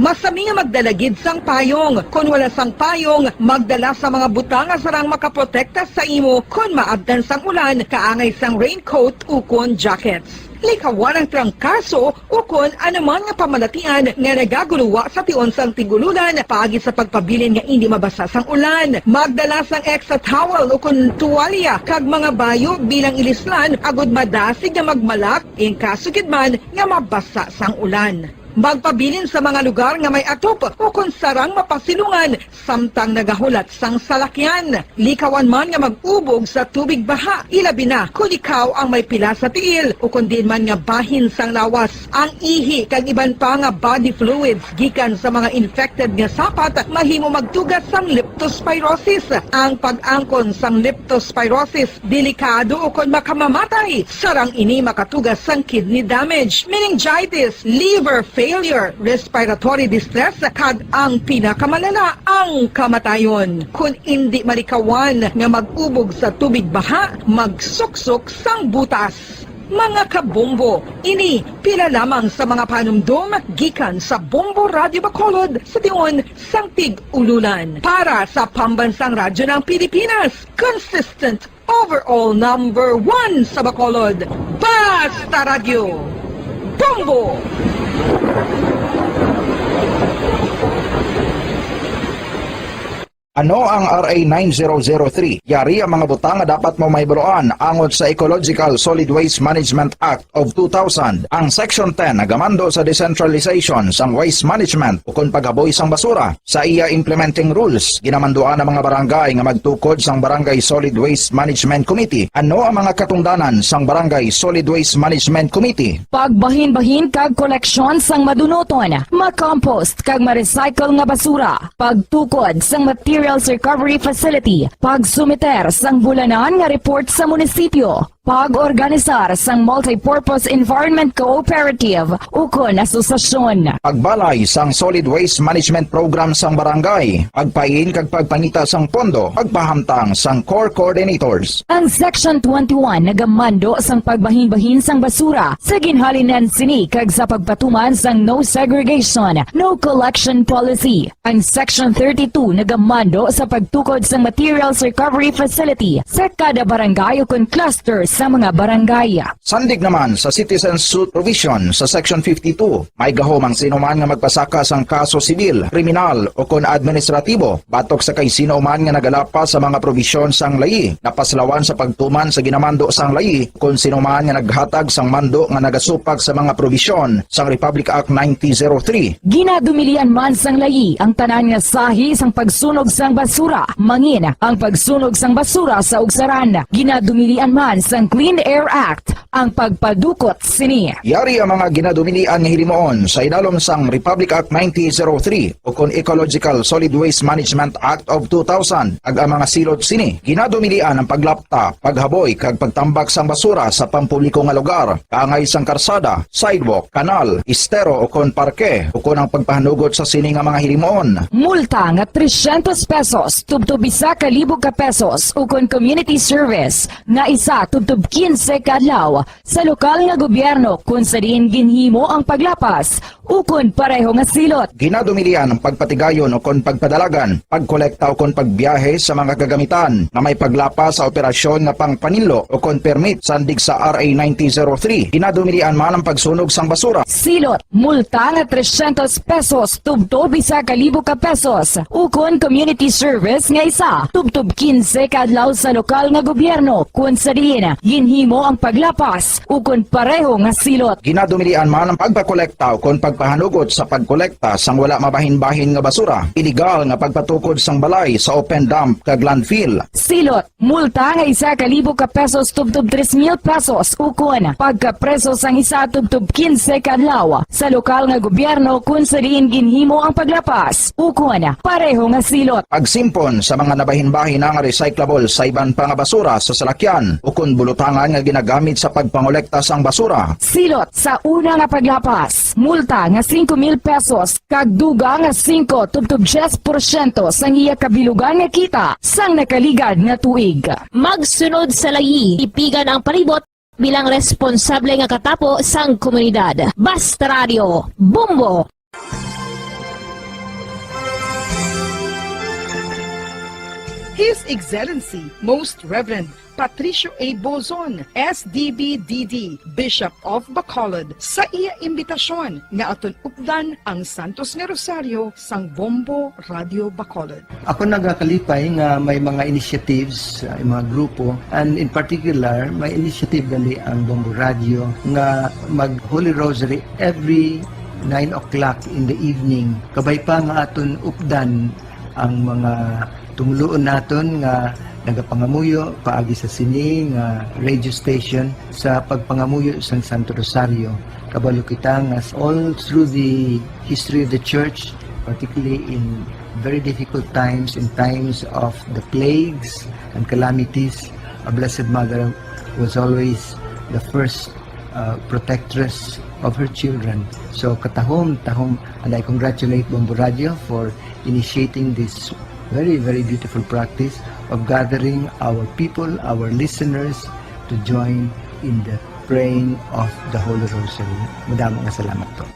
Masami nga magdala gid sang payong. Kon wala sang payong, magdala sa mga butang nga sarang makaprotekta sa imo kon maabtan sang ulan, kaangay sang raincoat ukon jackets. Likawan ang trangkaso ukon anuman nga pamalatian nga nagaguluwa sa tion sang tig-ululan paagi sa pagpabilin nga indi mabasa sang ulan. Magdala sang extra towel ukon tuwalya kag mga bayo bilang ilislan agud madasig nga magmalak in kaso gid man nga mabasa sang ulan. Magpabilin sa mga lugar nga may atop ukon sarang mapasilungan samtang nagahulat sang salakyan. Likawan man nga mag-ubog sa tubig baha, ilabi na kon ikaw ang may pila sa tiil ukon diin man nga bahin sang lawas. Ang ihi kag iban pa nga body fluids gikan sa mga infected nga sapat mahimo magtuga sang leptospirosis. Ang pag-angkon sang leptospirosis delikado ukon makamamatay. Sarang ini makatuga sang kidney damage, meningitis, liver failure, respiratory distress, kag ang pinakamalala, ang kamatayon. Kon indi malikawan nga mag-ubog sa tubig baha, magsuksok sang butas. Mga kabombo, ini pila lamang sa mga panumdom gikan sa Bombo Radyo Bacolod sa tion sang tig-ululan. Para sa Pambansang Radyo ng Pilipinas, consistent overall number one sa Bacolod, Basta Radyo, Bombo! Ano ang R A nine zero zero three? Yari ang mga butang nga dapat mo mahibaluan angot sa Ecological Solid Waste Management Act of two thousand. Ang Section ten nagamando sa decentralization sang waste management ukon paghaboy sang basura. Sa iya implementing rules, ginamanduan ang mga barangay nga magtukod sang Barangay Solid Waste Management Committee. Ano ang mga katungdanan sang Barangay Solid Waste Management Committee? Pagbahinbahin kag koleksyon sang madunuton, ma-compost kag ma-recycle nga basura, pagtukod sang material Materials Recovery Facility, pagsumiter sang bulanan nga report sa munisipyo, pag-organisar sang Multipurpose Environment Cooperative ukon asosasyon. Pagbalay sang Solid Waste Management Program sang barangay, pagpain kag pagpangita sang pondo, pagpahamtang sang core coordinators. Ang Section twenty-one nagamando sang pagbahinbahin sang basura sa ginhalinan sini kag sa pagpatuman sang no segregation, no collection policy. Ang Section thirty-two nagamando sa pagtukod sang materials recovery facility sa kada barangay ukon cluster sa mga barangay. Sandig naman sa citizen suit provision sa Section fifty-two, may gahom ang sino man nga magpasaka sang kaso sibil, kriminal, ukon administratibo batok sa kay sino man nga nagalapas sa mga probisyon sang layi napaslawan sa pagtuman sa ginamando sang layi, kon sino man nga naghatag sang mando nga nagasupak sa mga probisyon sang Republic Act nineteen zero three. Ginadumilian man sang layi ang tanan nga sahi sang pagsunog sang basura, mangin ang pagsunog sang basura sa ugsaran. Ginadumilian man sang Clean Air Act ang pagpadukot sini. Yari ang mga ginadumilian nga hilimuon sa idalom sang Republic Act nineteen zero three ukon Ecological Solid Waste Management Act of two thousand, ag ang mga silot sini ginadumilian ang paglapta, paghaboy, kag pagtambak sang basura sa pampubliko nga lugar, kaangay sang karsada, sidewalk, kanal, estero, ukon parke, ukon ang pagpahanugot sa sini nga mga hilimuon. Multa nga trescientos pesos tubtob isa ka libo ka pesos, ukon community service nga isa tubtob quince ka adlaw sa lokal nga gobyerno kon sa diin ginhimo ang paglapas ukon pareho nga silot. Ginadumilian ang pagpatigayon ukon pagpadalagan, pagkolekta ukon pagbiyahe sa mga kagamitan nga may paglapas sa operasyon nga pangpaninlo ukon permit sandig sa R A nineteen zero three. Ginadumilian man ang pagsunog sang basura. Silot, multa nga trescientos pesos tubtob isa ka libo ka pesos, ukon community service nga isa tubtob quince ka adlaw sa lokal nga gobyerno kon sa diin ginhimo ang paglapas ukon pareho nga silot. Ginadumilian man ang pagpakolekta ukon pagpahanugot sa pagkolekta sang wala mabahin-bahin nga basura, iligal nga pagpatukod sang balay sa open dump kag landfill. Silot, multa nga isa ka libo ka pesos tubtob tres mil pesos, ukon pagkapreso sang isa tubtob quince ka adlaw sa lokal nga gobyerno kon sa diin ginhimo ang paglapas, ukon pareho nga silot. Pagsimpon sa mga nabahin-bahin nga recyclable sa iban pa nga basura sa salakyan ukon bulutangan nga ginagamit sa pagpangolekta sang basura. Silot, sa una nga paglapas, multa nga singko mil pesos kag dugang nga singko tubtob diyes porsyento sang iya kabilugan nga kita sang nakaligad nga tuig. Magsunod sa layi, tipigan ang palibot bilang responsable nga katapo sang komunidad. Basta Radio, Bombo! His Excellency Most Reverend Patricio A. Bozon, S D B D D, Bishop of Bacolod, sa iya imbitasyon nga aton updan ang Santos nga Rosaryo sang Bombo Radio Bacolod. Ako nagakalipay nga may mga initiatives, uh, mga grupo, and in particular, may initiative gali ang Bombo Radio nga mag Holy Rosary every nine o'clock in the evening. Kabay pa nga aton updan ang mga tumuluon naton nga nagapangamuyo paagi sa sini nga radio station sa pagpangamuyo sang Santo Rosario. Kabalo kita nga all through the history of the church, particularly in very difficult times, in times of the plagues and calamities, a Blessed Mother was always the first uh, protectress of her children. So katahom, tahom, and I congratulate Bombo Radio for initiating this very, very beautiful practice of gathering our people, our listeners, to join in the praying of the Holy Rosary. Madamo nga salamat po.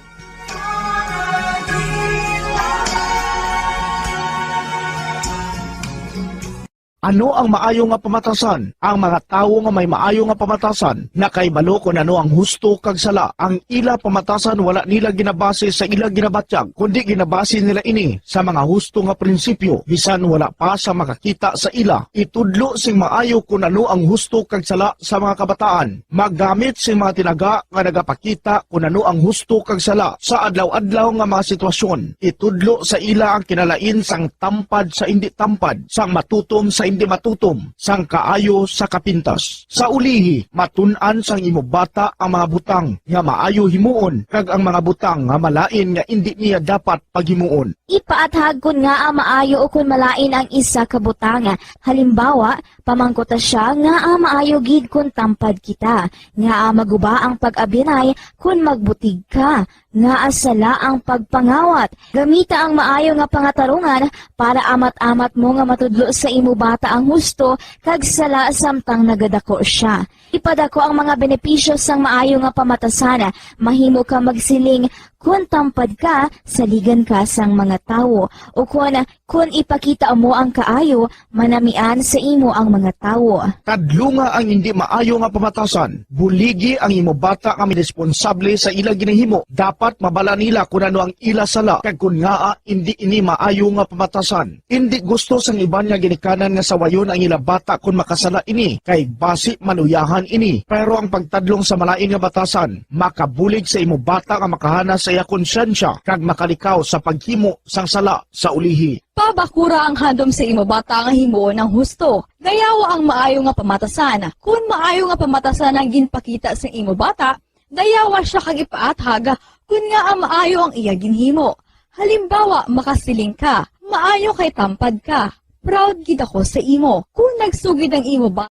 Ano ang maayo nga pamatasan? Ang mga tawo nga may maayo nga pamatasan nakahibalo kon ano ang husto kag sala. Ang ila pamatasan wala nila ginabase sa ila ginabatyag, kundi ginabase nila ini sa mga husto nga prinsipyo, bisan wala pa sa makakita sa ila. Itudlo sing maayo kon ano ang husto kag sala sa mga kabataan. Maggamit sing mga tinaga nga nagapakita kon ano ang husto kag sala sa adlaw-adlaw nga mga sitwasyon. Itudlo sa ila ang kinalain sang tampad sa indi tampad, sang matutom sa Di matutom sang kaayo sa kapintas. Sa ulihi, matun-an sang imo bata ang mga butang nga maayo himuon kag ang mga butang nga malain nga indi niya dapat paghimuon. Ipaathag kon ngaa maayo ukon malain ang isa ka butang. Halimbawa, pamangkuta sia ngaa maayo gid kon tampad kita, ngaa maguba ang pag-abyanay kon magbutig ka, ngaa sala ang pagpangawat. Gamita ang maayo nga pangatarungan para amat-amat mo nga matudlo sa imo bata ang husto kag sala samtang nagadako sia. Ipadako ang mga benepisyo sang maayo nga pamatasan. Mahimo ka magsiling, "Kon tampad ka, saligan ka sang mga tawo," ukon, "Kon ipakita mo ang kaayo, manamian sa imo ang mga tawo." Kadlunga ang indi maayo nga pamatasan. Buligi ang imo bata nga may responsable sa ila ginahimo. Dapat mabala nila kon ano ang ila sala kag kon ngaa indi ini maayo nga pamatasan. Indi gusto sang iban nga ginikanan nga sawayon ang ila bata kon makasala ini, kay basi maluyahan ini. Pero ang pagtadlong sa malain nga batasan makabulig sa imo bata nga makahanas sa iya konsyensya kag makalikaw sa paghimo sang sala sa ulihi. Pabakura ang handom sa imo bata nga himuon ang husto. Dayawa ang maayo nga pamatasan. Kon maayo nga pamatasan ang ginpakita sa imo bata, dayawa sia kag ipaathag kon ngaa maayo ang iya ginhimo. Halimbawa, makasiling ka, "Maayo kay tampad ka. Proud gid ako sa imo." Kon nagsugid ang imo bata,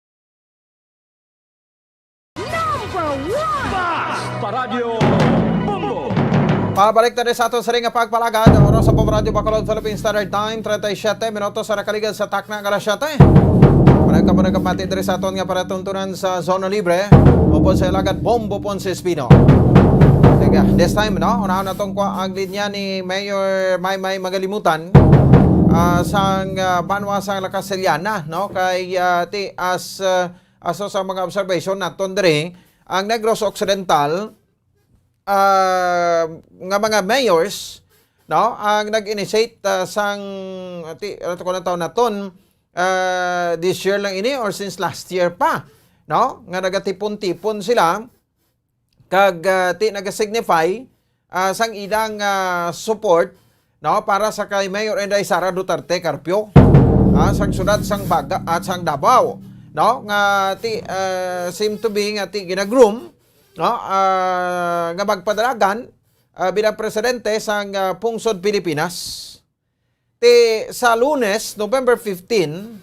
Number one! Bas Paradyo Bombo! Pabalik na rin sa aton sa ring nga pagpalagad. Oras sa Bombo Radyo Bacolod, Philippine Standard Time, treinta y siete minutos sa nakaligad sa takna nga alas siyete. Wala ka muna kapati diri sa aton nga palatuntunan sa Zona Libre, upod sa Alagad Bombo Ponce Espino. Teka, this time, no? Unahan natong kwa ang linya ni Mayor Maymay Magalimutan, ah, sang, ah, banwa sang La Castellana, no? Kay, ah, ti, as, ah, aso sa mga observation naton diri, ang Negros Occidental, ah, nga mga mayors, no, ang nag-initiate, ah, sang, ti, ano to, ko na taon naton, ah, this year lang ini or since last year pa, no, nga nagatipon-tipon sila kag, ah, ti, nagasignify, ah, sang ilang, ah, support, no, para sa kay Mayor Inday Sara Duterte Carpio, ah, sang siyudad sang Baga at sang Davao, no, nga ti, ah, seem to be nga ti ginagroom, no, ah, nga magpadalagan, ah, bilang presidente sang, ah, Pungsod Pilipinas. Ti sa Lunes, November fifteen,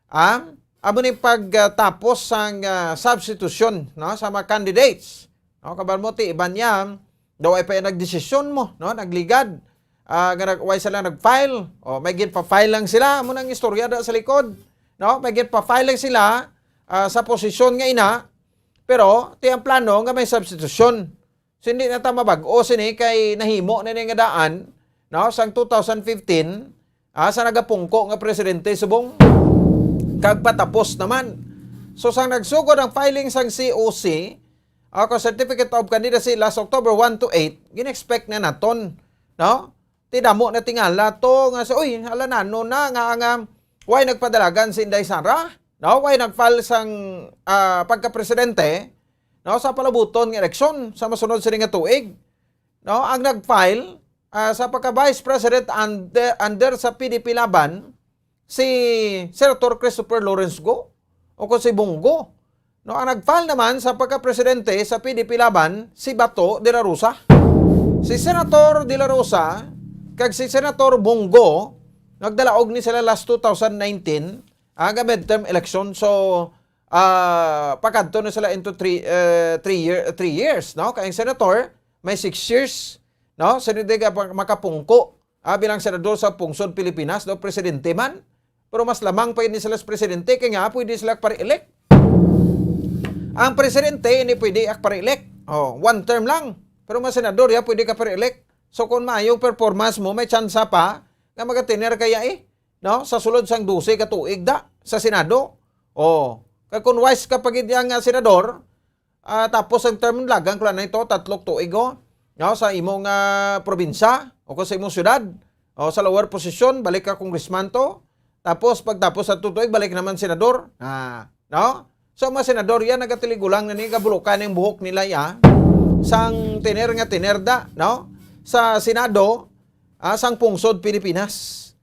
ah, amo ni pagtapos sang, ah, substitution, no, sa mga candidates. No, kabal mo, ti iban niya, daw ay pa nagdesisyon mo, no, nagligad, ah, nga nag-, way sila nag-file, o may ginpa-file lang sila, amo nang istorya da sa likod, no, may ginpa-file lang sila, ah, sa posisyon nga ina, pero ti ang plano nga may substitution. So, hindi na ta mabag-o sini kay nahimo na ni nga daan, no, sang two thousand fifteen, ah, sa nagapungko nga presidente subong kag patapos naman. So, sang nagsugod ang filing sang C O C, ah, kung Certificate of Candidacy last October one to eight, gin-expect na naton, no? Ti damo na tingala to nga sa, "Uy, hala, nano na nga, nga, way nagpadalagan si Inday Sara, no? Way nag-file sang, ah, pagka-presidente, no, sa palabuton nga eleksyon sa masunod sini nga tuig." No, ang nag-file, ah, sa pagka-vice president under, under sa P D P Laban, si Senator Christopher Lawrence Go, o kung si Bong Go. No, ang nag-file naman sa pagka-presidente sa P D P Laban, si Bato de la Rosa. Si Senator de la Rosa kag si Senator Bong Go, nagdalaog ni sila last two thousand nineteen, ah, nga midterm election. So, ah, pakadto na sila into three, eh, three year, three years, no? Kay ang senator, may six years, no? Sa hindi ka pa makapungko, ah, bilang senador sa pungsod Pilipinas, no? Presidente man. Pero mas lamang pa ini sila sa presidente, kay nga pwede sila pa-re-elect. Ang presidente, hindi pwede ak pa-re-elect. Oh, one term lang. Pero mga senador, ya, pwede ka pa-re-elect. So, kung maayo performance mo, may tsansa pa nga magatiner kaya eh, no? Sa sulod sang dose ka tuig da sa Senado. Oh, kay kung wise ka pa gid yang, ah, senador, ah, tapos ang term lagang kula na ito, tatlok tuig, oh. No, sa imong, ah, probinsya o kung sa imong syudad, o sa lower position, balik ka congressman to. Tapos pagtapos sa tuig, balik naman senador. Ah, no? So, mga senador yan, nagatiligo lang na ni, gabulukan yung buhok nila ya. Sang tiner nga tiner da, no? Sa Senado, ah, sang pungsod Pilipinas.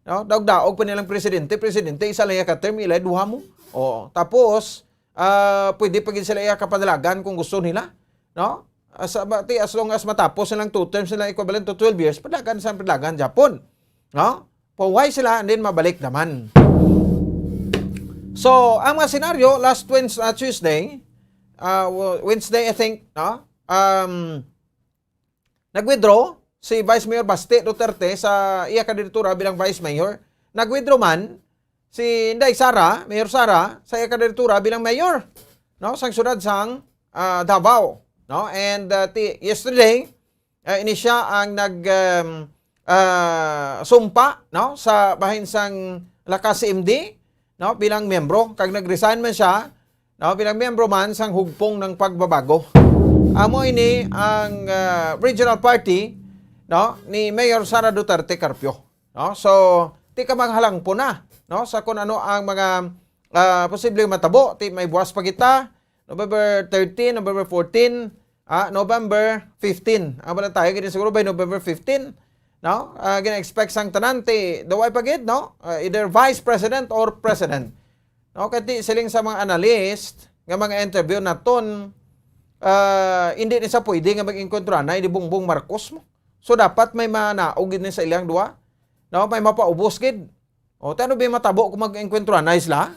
No? Daog-daog pa nilang presidente, presidente, isa lang iya ka term, ila duha mo. Oo. Tapos, ah, pwede pa gid sila iya kapadalagan kung gusto nila, no? As, bati, as long as matapos nilang two terms nila equivalent to twelve years, padalagan sa padalagan Japon. No? Pahuway sila and then mabalik naman. So, ang mga senaryo, last Wednes-, ah, Tuesday, ah, w-, Wednesday, I think, no? Um, nag-withdraw si Vice Mayor Baste Duterte sa iya kandidatura bilang Vice Mayor. Nag-withdraw man si Inday Sara, Mayor Sara, sa iya kandidatura bilang Mayor, no, sang siyudad sang, ah, Davao, no? And, ah, ti-, yesterday, ah, ini siya ang nag, um, ah, sumpa, no, sa bahin sang Lakas C M D, no, bilang miyembro, kag nag-resign man siya, no, bilang miyembro man sang Hugpong ng Pagbabago. Amo ini ang, ah, regional party, no, ni Mayor Sara Duterte Carpio, no? So, ti ka maghalangpo na, no, sa kung ano ang mga, ah, posibleng matabo. Ti may buwas pa kita, November thirteen, November fourteen, ah, November fifteen. Ang balantaya gid siguro by November fifteen, no? Ah, gina-expect sang tanan ti, daw ay pa gid, no? Ah, either vice president or president. No, kay ti siling sa mga analyst nga mga interview naton, ah, hindi ni sa pwede nga mag-engkwentro na ni Bongbong Marcos mo. So, dapat may manaog gid ni sa ilang duha. No, may mapaubos gid. O, ti ano ba matabo kung mag-engkwentro na sila?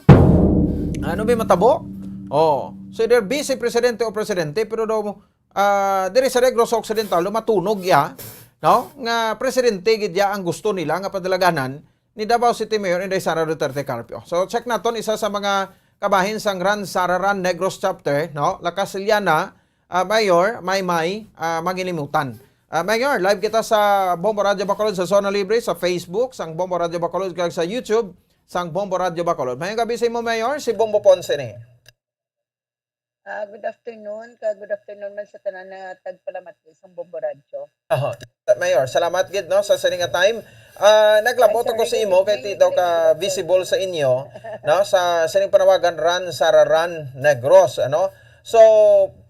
Ano ba matabo? O, so either vice presidente o presidente, pero daw, ah, diri sa Negros Occidental, daw matunog ya, no? Nga presidente gid ya ang gusto nila nga padalaganan ni Davao City Mayor Inday Sara Duterte Carpio. So, check naton isa sa mga kabahin sang Run Sara Run Negros Chapter, no? La Casillana, ah, Mayor Maymay, ah, Manginlimutan. Ah, Mayor, live kita sa Bombo Radyo Bacolod sa Zona Libre, sa Facebook sang Bombo Radyo Bacolod, kag sa YouTube sang Bombo Radyo Bacolod. Mayong gabi sa imo, Mayor. Si Bombo Ponce ni. Ah, good afternoon, kag good afternoon man sa tanan nga tagpalamatngon sang Bombo Radyo. Aha. Mayor, salamat gid, no, sa sini nga time. Ah, naglabot Ay, ako sorry, sa imo kay good evening, ti daw good ka evening, visible sa inyo, no, sa sining panawagan Run Sara Run Negros, ano? So,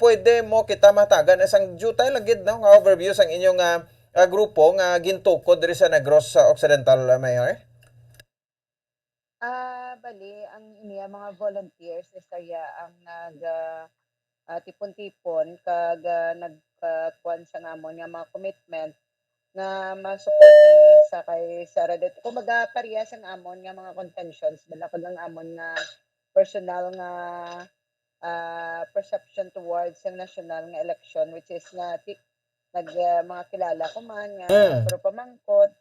pwede mo kita mahatagan isang jutay lang gid, no, nga overview sang inyo nga, ah, grupo nga gintukod diri sa Negros, ah, Occidental, ah, Mayor? Ah, bali, ang ini ang mga volunteers sa iya ang nag, ah, ah, tipon-tipon kag, ah, nag, ah, kuwan sa amon nga mga commitment nga ma-support kami sa kay Sara Dut-, kumbaga, parehas ang amon nga mga contentions, bala, kag ang amon nga personal nga, ah, perception towards sa national nga election, which is nga ti-, nag, ah, mga kilala ko man nga Mm. puro pamangkot,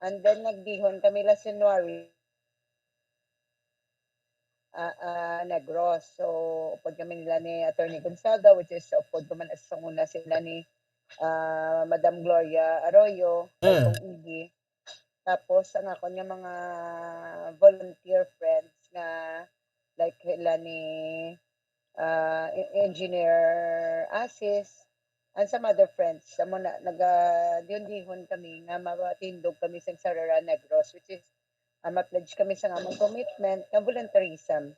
and then nagdihon kami last January, ah, ah, Negros. So, upod kami nila ni Attorney Gonzaga, which is upod ko man sa una sila ni, ah, Madam Gloria Arroyo, Mm. Kong Iggy. Tapos, ang akon nga mga volunteer friends nga, like, sila ni, ah, E-, Engineer Asis, and some other friends. Amo na, naga-, dihon-dihon kami nga magatindog kami sa Sara Run Negros, which is, ah, ma-pledge kami sa amon commitment nga volunteerism,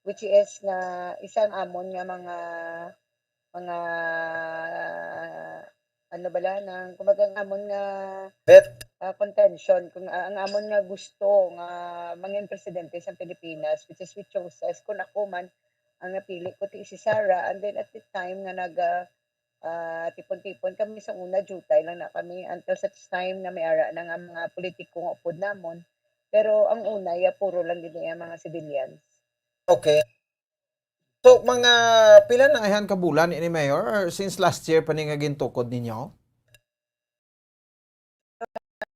which is nga isang amon nga mga, mga, ano bala, nang, kumbaga, ang amon nga, Bet. ah, contention, kung, ah, ang amon nga gusto nga mangin presidente sa Pilipinas, which is we chose as kung ako man ang napili ko, ti si Sara. And then at the time nga nag, ah, ah, tipon-tipon kami sa una, jutay lang na kami until such time nga may ara na nga mga politiko nga upod namon. Pero ang una, ya, puro lang gid ang mga civilians. Okay. So, mga pila na nga ihan ka bulan ini, Mayor, or since last year pa ni nga gintukod ninyo?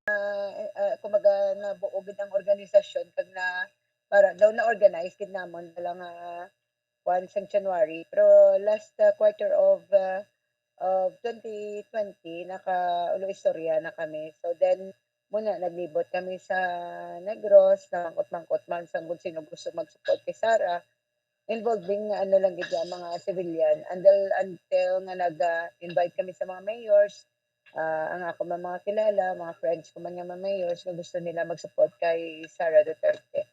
Ah, eh, ah, kumbaga, nabuo gid ang organisasyon kag na, para daw na-organize gid namon, wala nga, kuwan, sang January. Pero last, ah, quarter of, ah, of twenty twenty, naka-ulo istorya na kami. So then, muna, naglibot kami sa Negros, namangkot-mangkot man sa kung sino gusto mag-support kay Sara, involving, ano lang gid, ang mga civilian. Until, until nga nag, ah, invite kami sa mga mayors, ah, ang ako man mga kilala, mga friends ko man nga mga mayors nga gusto nila mag-support kay Sara Duterte.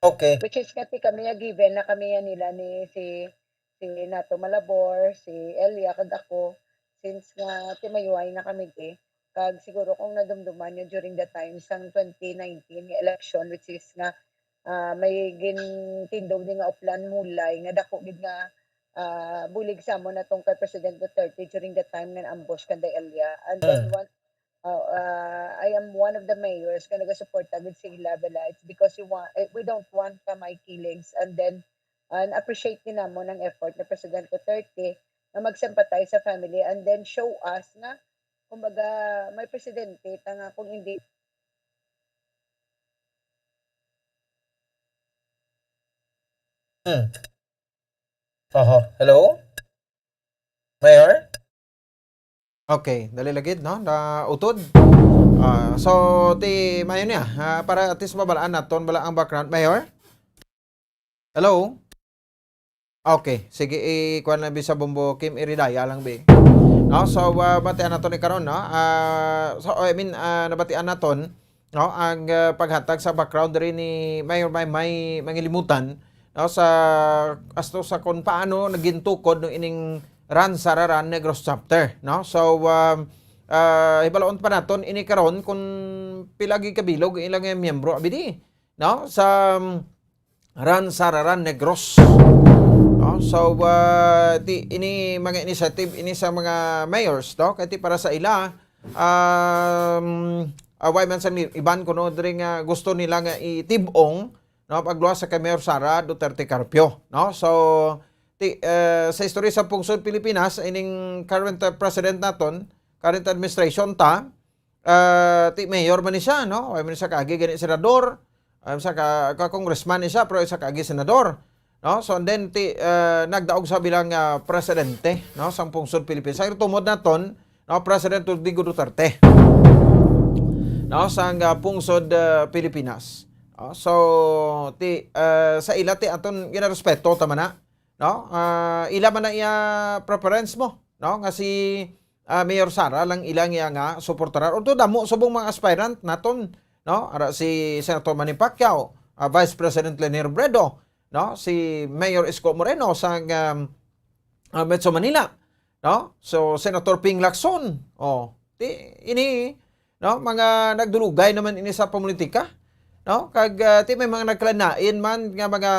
Okay. Which is, kati kami, ah, given na kami yan nila ni si, si Nato Malabor, si Elia, kag ako, since nga timayuay na kami di. Kag siguro kung nadumduman nyo during the time sang twenty nineteen nga election, which is nga, ah, may gintindog ni nga Oplan Mulay nga dako gid nga, ah, bulig sa amon natong kay President Duterte during the time nga na-ambush kanday Elia. And then Mm. one, ah, ah, I am one of the mayors nga nagasuporta gid sa ila, bala. It's because you want, eh, we don't want kamay killings. And then, ah, na-appreciate din namon ang effort ni President Duterte na mag-sympathize sa family and then show us nga, kumbaga, may presidente ta nga kung hindi Hmm. Oho. Hello? Mayor? Okay, dali lagid, no? Na utod. Ah, so, ti, mayo niya, ah, para at least mabalaan naton bala ang background. Mayor? Hello? Okay, sige, ikuan lang bi sa Bombo Kim, iridaya lang bi. No? So, ah, batian naton ni karon, no? Ah, so, I mean, ah, nabatian naton, no, ang, ah, paghatag sa background diri ni Mayor Maymay Mangilimutan, no, sa, asto sa kung paano nagintukod no ining Ran Sararan Negros chapter, no? So, ah, ah, hibaloon pa naton ini karon kung pila gid kabilog ilang miyembro abidi, no? Sa, um, Ran Sararan Negros. No? So, ah, ti, ini mga initiative ini sa mga mayors, no? Kay ti para sa ila, um, away man sa ni-, iban kuno diri nga gusto nila nga itib-ong, no, pagluwas sa kay Mayor Sara Duterte Carpio, no? So, ti, eh, sa istorya sa pungsod Pilipinas, ining current, uh, president naton, current administration ta, ah, ti mayor man ni siya, no? Ay man siya kaagi gani senador, ay man siya ka, ka congressman ni siya, pero isa kaagi senador, no? So, and then ti, ah, nagdaog sa bilang, ah, presidente, no, sang pungsod Pilipinas. Sa tumod naton, no, President Rodrigo Duterte, no, sang, ah, pungsod, ah, Pilipinas. No? So, ti, ah, sa ila ti aton ginarespeto ta man na, no? Ah, ila man na iya preference mo, no? Nga si, ah, Mayor Sara lang ilang iya nga suportaran. Although damo subong mga aspirant naton, no? Ara si Senator Manny Pacquiao, ah, Vice President Leni Robredo, no? Si Mayor Isko Moreno sang, um, ah, Metro Manila, no? So, Senator Ping Lacson, oh, ti, ini, no? Mga nagdulugay naman ini sa politika, no? Kag, ah, ti may mga nagkalain-lain man nga mga,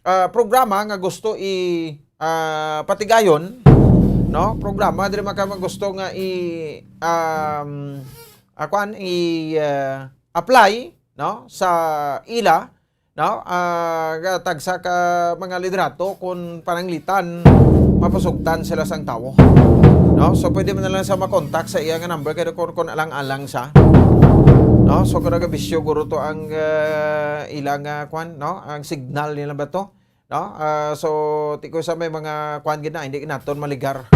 ah, programa nga gusto i, ah, patigayon, no? Programa diri man ka gusto nga i, um, ah, kuan, i, ah, apply, no? Sa ila, no? Ah, ga-, tagsa ka mga liderato, kung pananglitan, mapasugtan sila sang tawo. No? So, pwede mo na lang sa makontak sa iya nga number, kaya kung, kung alang-alang siya. No? So, kung nagabisyo, guro to ang, ah, ilang, ah, kwan, no? Ang signal nila ba to? No? Ah, so, ti ko sa may mga kwan gid na, hindi naton maligar.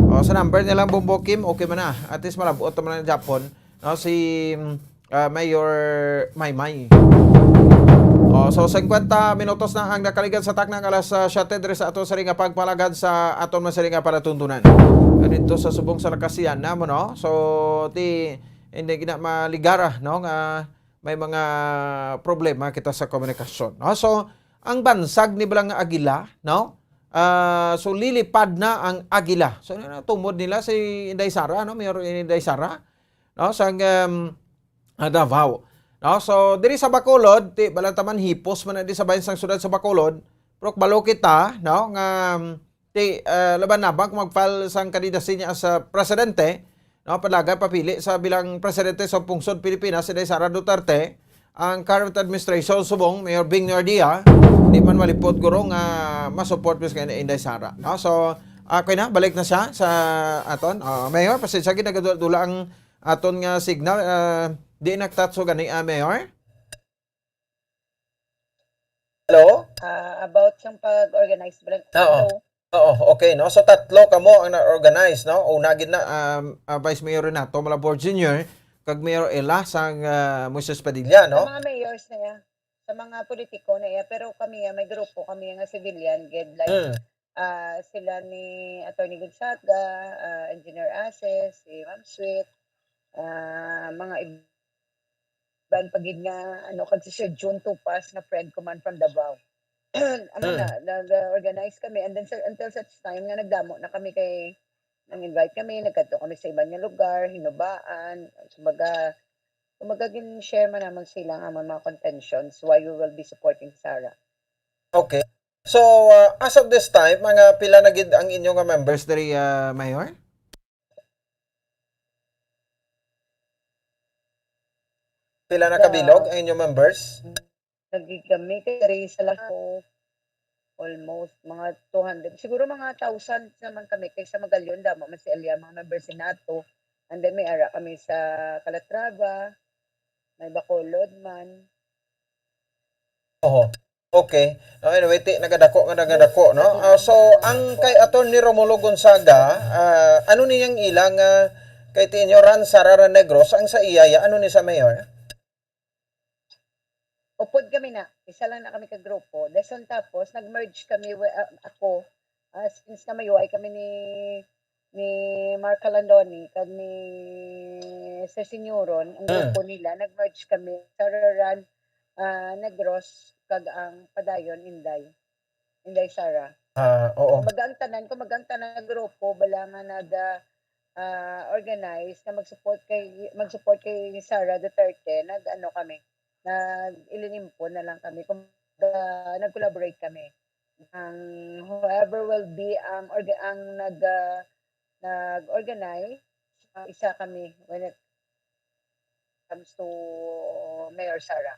O, sa number nilang Bombo Kim, okay man na. At least malabot naman ang Japon. No? Si, mm, ah, Mayor Maymay. Oh, so, singkwenta minutos na ang nakaligad sa takna nga alas, ah, siyete diri sa ato sa ring nga pagpalagad sa aton man sa ring nga palatuntunan. Dito sa subong sa nakasiyan namo, no? So, ti, hindi gina maligara, no? Nga may mga problema kita sa komunikasyon, no? So, ang bansag ni Balang Agila, no? Ah, so, lilipad na ang Agila. So, ano na tumod nila si Inday Sara, no? Mayor Inday Sara, no? Sang, um, ah, Davao. No? So, diri sa Bacolod, ti, balantaman hipos man na di sa bayan sang syudad sa Bacolod, pero kabalo kita, no, nga, um, ti, ah, laban-laban kung mag-file sang kandidacy niya as, ah, presidente, no, palagan papili sa bilang presidente sa pungsod Pilipinas, si Inday Sara Duterte, ang current administration subong Mayor Bing Nardia, di man malipot guro nga masupport mis kay Inday Sara, no? So, okay na, balik na siya sa aton. Ah, Mayor, pasensya gid nagadula ang aton nga signal, ah, di nagtatso gani, ah, Mayor? Hello? Ah, about sa pag-organize ba lang? Oo. Hello? Oo, okay, no? So, tatlo kamo ang na-organize, no? Una gid na, um, ah, Vice Mayor Renato Malabor Junior, kag Mayor Ella sang, ah, Moises Padilla, no? Sa mga mayors na iya, sa mga politiko na iya, pero kami, ah, may grupo kami nga civilian gid, like, Mm. ah, sila ni Attorney Gonzaga, ah, Engineer Aces, si Ma'am Sweet, ah, mga iban pa gid nga, ano, kag si Sir Jun Tupas nga friend ko man from Davao. Amo Mm. na, nag-organize kami, and then sa, until such time nga nagdamo na kami kay nang-invite kami, nagkadto kami sa iban nga lugar, hinubaan, kumbaga, kumbaga, gin-share man namon sila nga amon mga contentions, why we will be supporting Sara. Okay. So, ah, as of this time, mga pila na gid ang inyo nga members diri, ah, Mayor? Pila na Sa kabilog ang inyo members? Lagi kami, kay diri sa Laco, almost mga two hundred. Siguro mga thousand naman kami, kay sa Magallon, damo man si Alia, mga members ni nato. And then may ara kami sa Calatrava, may Bacolod man. Oho. Okay. No, anyway, ti, nagadako nga nagadako, no? Ah, so, ang kay Attorney Romulo Gonzaga, ah, ano ni ang ilang, ah, kay ti inyo Ran Sara Ran Negros, ang sa iya, ya, ano ni sa Mayor? Upod kami na, isa lang na kami ka grupo. Dason tapos, nag-merge kami, wi- ah, ako, ah, since na mayuway kami ni, ni Mark Calandoni, kag ni Sir Sinyoron, ang Mm. grupo nila, nag-merge kami sa Raran, ah, Negros, kag ang Padayon, Inday. Inday Sara. Ah, oo. Kumbaga ang tanan, kumbaga ang tanan nga grupo, bala nga nag, ah, ah, organize na mag-support kay, mag-support kay Sara Duterte, nag-ano kami, nag-ilinimpon na lang kami. Kumbaga, nag-collaborate kami. Ang whoever will be ang orga-, ang nag, ah, nag-organize, ah, isa kami when it comes to Mayor Sara.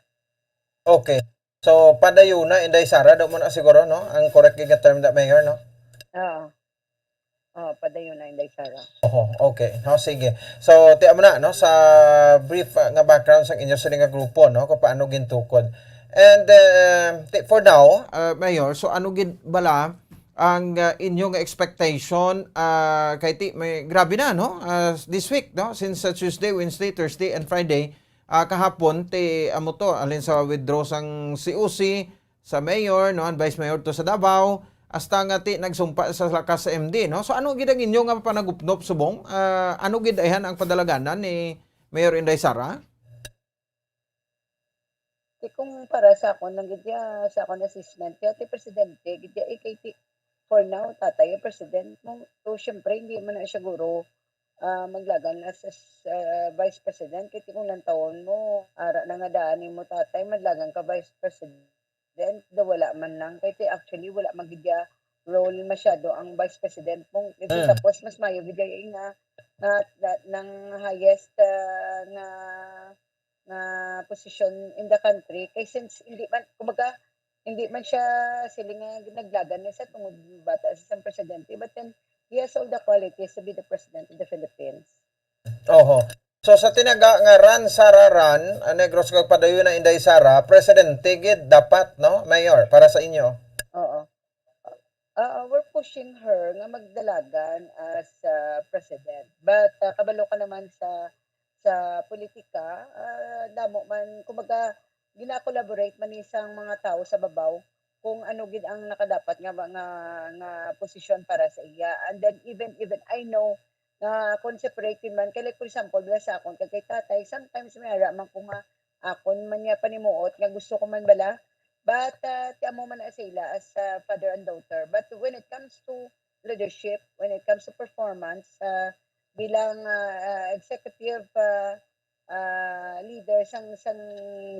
Okay. So, padayuna, Inday Sara, daw mo na siguro, no? Ang correct nga term that, Mayor, no? Oo. Oh, padayuna, Inday Sara. Oho, okay. No, sige. So, ti amo na, no, sa brief, ah, nga background sa inyo sini nga grupo, no, kung paano gintukod. And, um, ti, for now, uh, Mayor, so ano gid bala ang, uh, inyo nga expectation, uh, kay ti, may, grabe na, no? Uh, this week, no? Since, uh, Tuesday, Wednesday, Thursday, and Friday, uh, kahapon, ti, amo to, alin sa withdraw sang C O C, sa mayor, no, ang vice mayor to sa Davao, hasta nga ti nagsumpa sa lakas sa M D, no? So, ano gid ang inyo nga panagupnop subong? Ah, ano gid ayhan ang padalaganan ni Mayor Inday Sara? Ti kung para sa akon lang gid ya, sa akon assessment, ya ti presidente gid ya, eh, kay ti for now, tatay ang president mo. So, syempre, hindi man na siguro, ah, maglagan as, as, ah, vice president. Kay ti kung lantawon mo, ara na nga daan nimo tatay, maglagan ka vice president. Then, daw wala man lang. Kay ti actually, wala man gid ya role masyado ang vice president mo. Kasi Mm. tapos, mas mayo gid ya nga, nga, nga, nang highest, ah, nga, nga position in the country. Kay since hindi man, kumbaga, hindi man siya sila nga naglagan na sa tungod bata sa isang presidente. But then, he has all the qualities to be the president of the Philippines. Oho. So, sa tinaga nga Ran Sara Ran, ah, Negros kag padayuna Inday Sara, presidente gid dapat, no, Mayor, para sa inyo? Oo. Ah, we're pushing her nga magdalagan as, ah, president. But, ah, kabalo ka naman sa, sa politika, ah, damo man, kumbaga, gina-collaborate man ni sang mga tawo sa babaw kung ano gid ang nakadapat nga, nga, nga posisyon para sa iya. And then even, even I know nga kung separate man, kay like, for example, bala sa akon, kay, kay tatay, sometimes may ara man ko nga akon man niya panimuot nga gusto ko man bala. But, ah, ti amo man na sila as, ah, father and daughter. But when it comes to leadership, when it comes to performance, ah, bilang, ah, ah, executive, ah, ah, leader sang, sang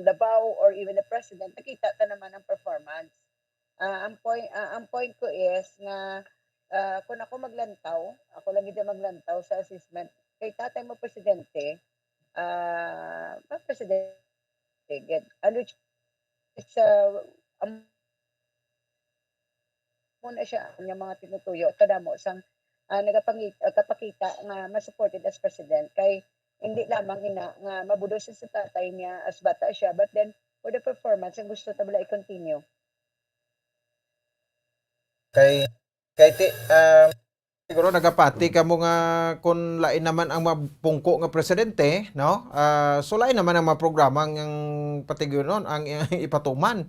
Davao or even the president, nakita ta naman ang performance. Ah, ang point, ah, ang point ko is nga, ah, kung ako maglantaw, ako lang gid ang maglantaw sa assessment, kay tatay mo presidente, ah, ma-, presidente gid. Ano sa, am-, mo na siya ang mga tinutuyo, kadamo sang, ah, nagapangi-, ah, kapakita nga mas supported as president, kay hindi lamang ina nga mabudos sa tatay niya as bata siya, but then for the performance, ang gusto ta bala i-continue. Kay, kay ti, ah, siguro nagapati ka mo nga kung lain naman ang mapungko nga presidente, no? Ah, so lain naman ang mga programa ang patigyonon, ang ipatuman.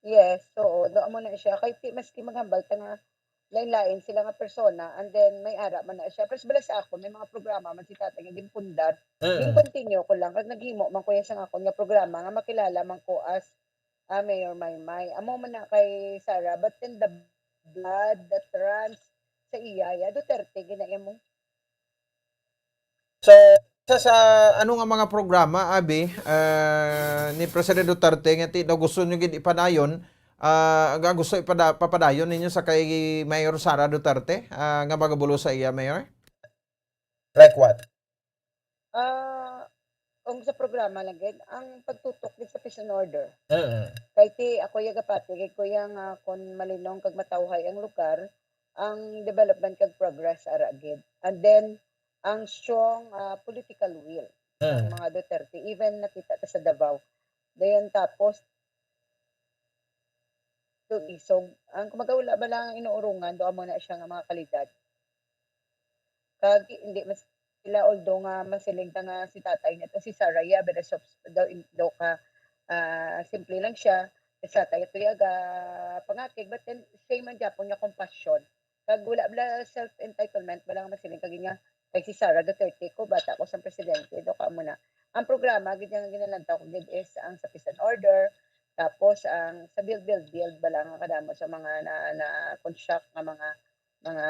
Yes, oo. Do amo na siya. Kay ti, maski maghambal ta nga lain-lain sila nga persona, and then may ara man na siya. Pero bala sa ako, may mga programa man si tatay nga ginpundar. Mm. Gin-continue ko lang. Kag naghimo man ko yan sa akon nga programa nga makilala man ko as, ah, Mayor Maymay. Amo man na kay Sara. But then the blood, the trans, sa iya, ya, Duterte, ginaimo. So, sa, sa ano nga mga programa, abi, ah, ni President Duterte nga ti-, daw gusto nyo gid ipadayon, ah, nga gusto ipada-, papadayon ninyo sa kay Mayor Sara Duterte, ah, nga magabulo sa iya, Mayor? Like what? Ah, kung sa programa lang gid, ang pagtutok gid sa peace and order. Mm. Kay ti ako ya gapati, kay ko ya nga kon malinong kag matawhay ang lugar, ang development kag progress ara gid. And then, ang strong, ah, political will sang Mm. mga Duterte. Even nakita ta sa Davao. Dayon tapos, to isog. Ang kumbaga, wala ba lang inuurungan, do amo na siya nga mga kalidad. Kag hindi man sila, although nga masiling ta nga si tatay niya to, si Sara, ya, very soft daw, in-, daw ka, ah, simple lang siya. Si tatay to, ya, ga pangakig, but then, same man gyapon nga compassion. Kag wala bala self-entitlement, bala nga masiling kag nga, kay si Sara Duterte ko, bata ko sa presidente, do ka mo na. Ang programa, gid nga ginalantaw ko gid is ang sa peace and order, tapos ang sa build, build, build, bala nga kadamo sa mga na, na construct nga mga, mga,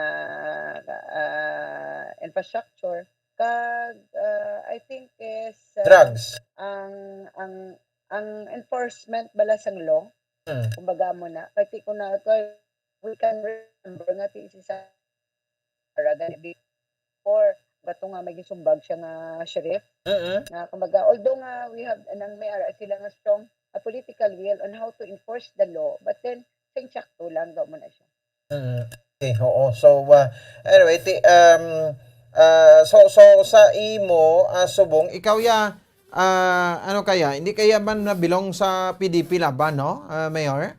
ah, infrastructure. Kag, ah, I think is, ah, Drugs. ang, ang, ang enforcement bala sang law, Hmm. kumbaga mo na, kay ti ko na, kay we can remember nga ti si Sara gani before, bato nga may gisumbag siya nga sheriff. Mm. Nga, kumbaga, although nga we have, nang may ara sila nga strong, ah, political will on how to enforce the law, but then, sa insakto lang, daw mo na siya. Mm. Okay, oo. So, ah, anyway, ti-, um, ah, so, so, sa imo, ah, subong, ikaw ya, ah, ano kaya, hindi kaya man nabilong sa P D P Laban, no, ah, Mayor?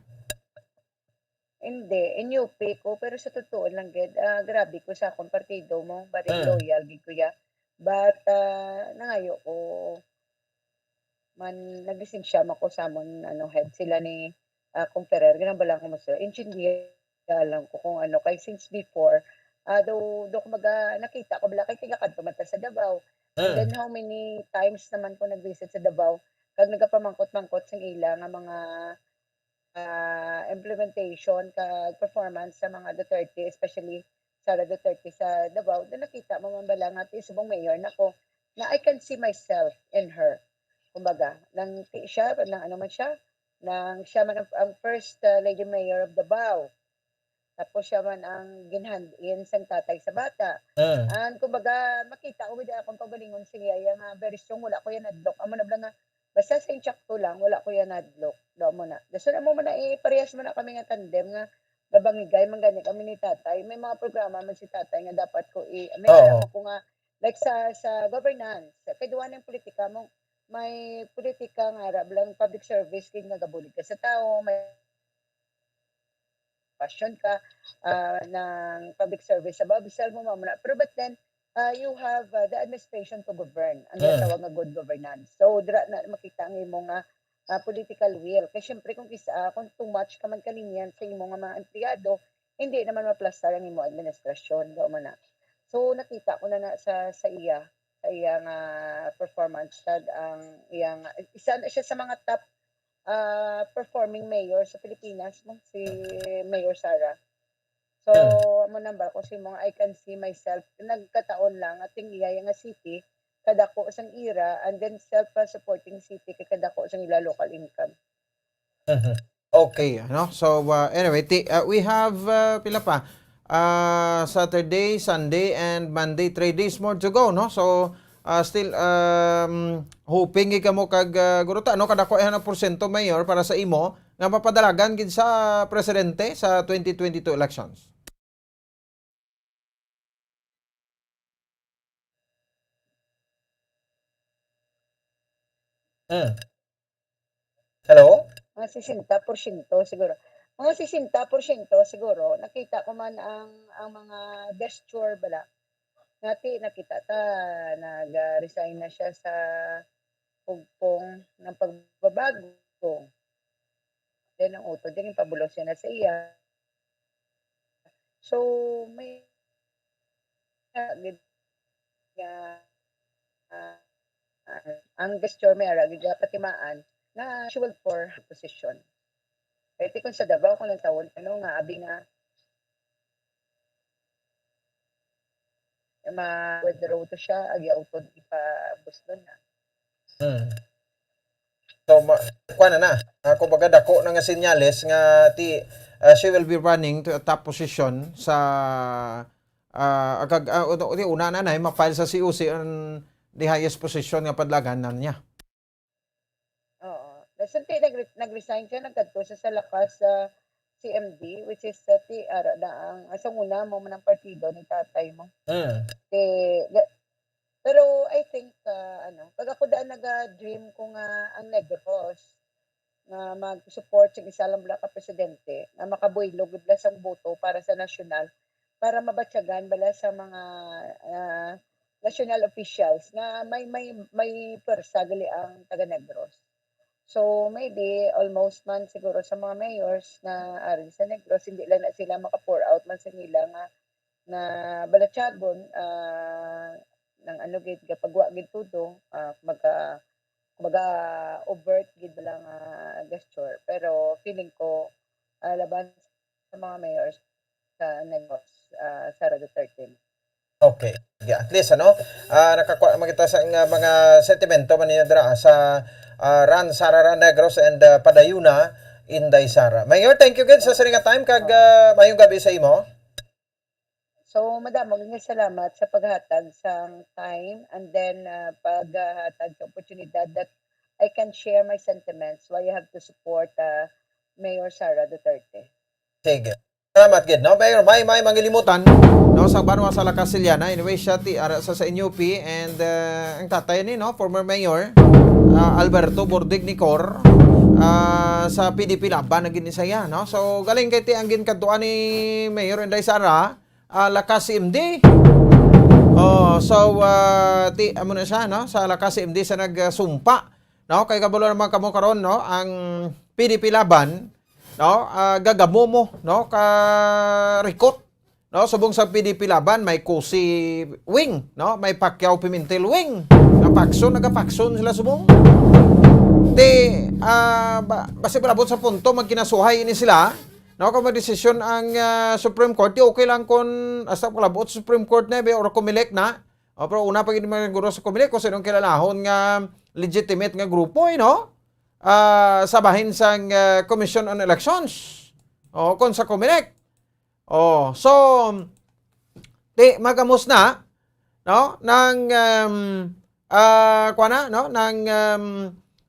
Hindi, N U P ko, pero sa totoo lang gid, ah, grabe ko sa akong partido mo, very Mm. loyal gid ko ya. But, ah, nangayo ko man, naglisensya man ko sa amon, ano, head sila ni, ah, Kong Ferrer, ginambalan ko mo sila, intindihan lang ko kung ano, kay since before, ah, do, do, kumbaga, nakita ko bala, kay tiga kadto man ta sa Davao. And Mm. then, how many times naman ko nag-visit sa Davao, kag nagapamangkot-mangkot sa ila nga mga ah, implementation kag performance sa mga Duterte, especially Sara Duterte sa Davao, na nakita mo man bala nga ti subong mayor na ko, na I can see myself in her. Kumbaga, nang ti-, siya, nang ano man siya, nang siya man ang, ang first, ah, lady mayor of Davao. Tapos siya man ang ginhand-in sang tatay sa bata. Mm. And kumbaga, makita ko gid akong kaugalingon sa iya, iya nga very strong, wala ko yan adlok. Amo na bala nga, basta sa insakto lang, wala ko yan adlok. Daw mo na. Dason amo man na, eh, parehas man na kami nga tandem nga gabangigay man gani kami ni tatay. May mga programa man si tatay nga dapat ko i-, may Oo. alam ko nga, like sa, sa governance, kay duwa ning politika mo, may politika nga ara lang public service, kay nga gabulig ka sa tao, may passion ka, ah, ng public service sa Babsel mo, mamuna. Pero but then, ah, you have, ah, the administration to govern, ang Mm. ginatawag nga good governance. So, dira na makita ang imo nga, ah, political will. Kay syempre, kung kis-, ah, kung too much ka man kalinyan sa imo nga mga empleyado, hindi naman maplastar ang imo administrasyon, do mo na. So, nakita ko na, na sa, sa iya, sa iya nga performance, sad ang iya nga, isa na siya sa mga top ah, performing mayor sa Pilipinas, no? Si Mayor Sara. So, Hmm. amo nang ba ko si mga I can see myself, nagkataon lang, ating iya nga city, kadako sang ira, and then self-supporting city, kay kadako sang ila local income. Mhm. Okay, ano? So, uh, anyway, ti-, uh, we have, uh, pila pa? Uh, Saturday, Sunday, and Monday, three days more to go, no? So, uh, still, um, hoping kamo kag, uh, guruta, no? Kadako ang porsyento, Mayor, para sa imo, nga mapadalagan gid sa presidente sa twenty twenty-two elections. Hmm. Hello? Mga sesenta porsyento siguro. Mga sesenta porsyento siguro, nakita ko man ang, ang mga gesture bala. Nga ti nakita ta, nag-resign na siya sa pugpong ng pagbabago. Then, ang utod, din, ipabulos niya na sa iya. So, may, ah, gid nga, ah, ah, ang gesture may ara gid nga patimaan nga she will for her position. Kay ti kung sa Davao, kung ang tawon, ano, nga abi nga, ma-withdraw to siya, agyaw to ipabuston na. Hmm. So, ma- kuha na na. Ah, kumbaga, dako na nga sinyales nga ti, ah, she will be running to a top position sa, ah, agag, ah, una, una na na, ma-file sa C O C ang the highest position nga padlagan na niya. Oo. Nasulti, nag-, nag-resign siya, nagkadto siya sa lakas sa C M D, which is sa ti, ara na ang, ah, sa una mo man ang partido ni tatay mo. Hmm. Kay, ga-, pero I think, ah, ano, pag ako daan naga-dream ko nga ang Negros nga mag-support sa isa lang bala ka presidente nga makabuylog gid bala sang boto para sa nasyonal, para mabatyagan bala sa mga, ah, national officials nga may, may, may pwersa gali ang taga Negros. So, maybe almost man siguro sa mga mayors nga ari sa Negros, hindi lang na sila maka-pour out man sa nila nga, nga balatyagon, ah, ng ano gid, kapag wa gid tudo, ah, maga, maga overt gid lang, ah, gesture. Pero feeling ko, ah, laban sa mga mayors sa Negros, ah, Sara Duterte. Okay. Yeah, at least, ano, ah, nakakuha naman kita sa nga mga sentimento man ninyo dira sa, ah, Ran Sara, Ran Negros, and, ah, Padayuna, Inday Sara. Mayor, thank you gid sa sini nga time, kag, ah, mayong gabi sa imo. So, madamo nga salamat sa paghatag sang time and then, ah, paghatag sa oportunidad that I can share my sentiments why you have to support, ah, Mayor Sara Duterte. Sige. Salamat gid, no? Mayor, may, may mangilimutan, no, sa banwa sa La Casillana. Anyway, siya ti ara sa, sa N U P, and, uh, ang tatay ni, no, former mayor, uh, Alberto Bordig Nicor, uh, sa P D P Laban na gid ni saya, no? So, galing kay ti ang ginkadtuan ni Mayor Inday Sara, uh, lakas C M D. Oh, so, uh, ti, amo na siya, no? Sa lakas C M D sa nagsumpa, no? Kay kabalo naman kamo karon, no? Ang P D P Laban, no? Ah, gagamo mo, no? Ka rikot, no? Subong sa P D P Laban, may Cossy wing, no? May Pacquiao Pimentel wing. Nga faction, nagapakson sila subong. Ti, ah, ba, basi palabot sa punto, magkinasuhay ini sila, no? Kung magdesisyon ang, ah, Supreme Court, di okay lang kung hasta palabot sa Supreme Court na, or Comelec na. O, pero una pa gid man siguro sa Comelec kung sinong kilalahon nga legitimate nga grupo, eh, no? Ah, sa bahin sang, ah, Commission on Elections. O, kung sa Comelec. O, so, di, magamos na, no? Nang, um, ah, kuha na, no? Nang, um,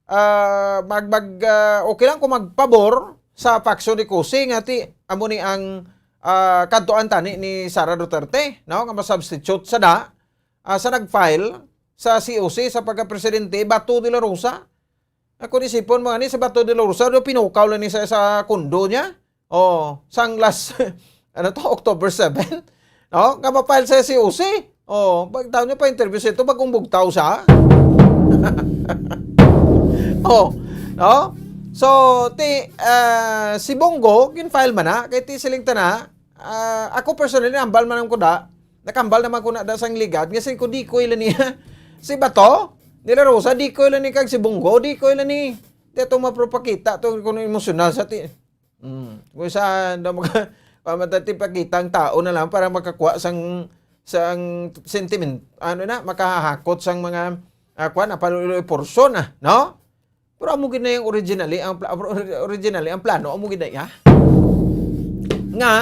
ah, mag, mag, ah, okay lang kung magpabor sa faction ni Cossy nga ti, amo ni ang, ah, kadtuan tani ni Sara Duterte, no? Nga ma-substitute sa da, ah, sa nag-file sa C O C sa pagka-presidente, Bato de la Rosa. Ako, isipon mo ani, si Bato de la Rosa, do pinukaw lang ni sa, sa kundo niya. Oh, sang last, ano to, October seven? No? Nga ma-file sa C O C. Oh, pag tao niya pa interview sa ito, bagong bugtaw sa. Oh, no? So, ti, ah, si Bong Go, gin-file man na, kay ti siling tana, ah, ako personally, nambal man ang kuda, nakambal naman ko na da sang ligad, nga sin ko di ko ila niya. Si Bato, de la Rosa, di ko ila ni kag si Bong Go, di ko ila ni. Di ato mapropakita to kung emosyonal sa ti. Mm. Kung sa, na mga, pamatati pakita ang tao na lang para makakuha sang, sang sentiment, ano na, makahahakot sang mga, ah, kuwan, apalo-, portion na, no? Pero amo gid na yung originally, ang pla-, originally, ang plano, amo gid na iya. Nga,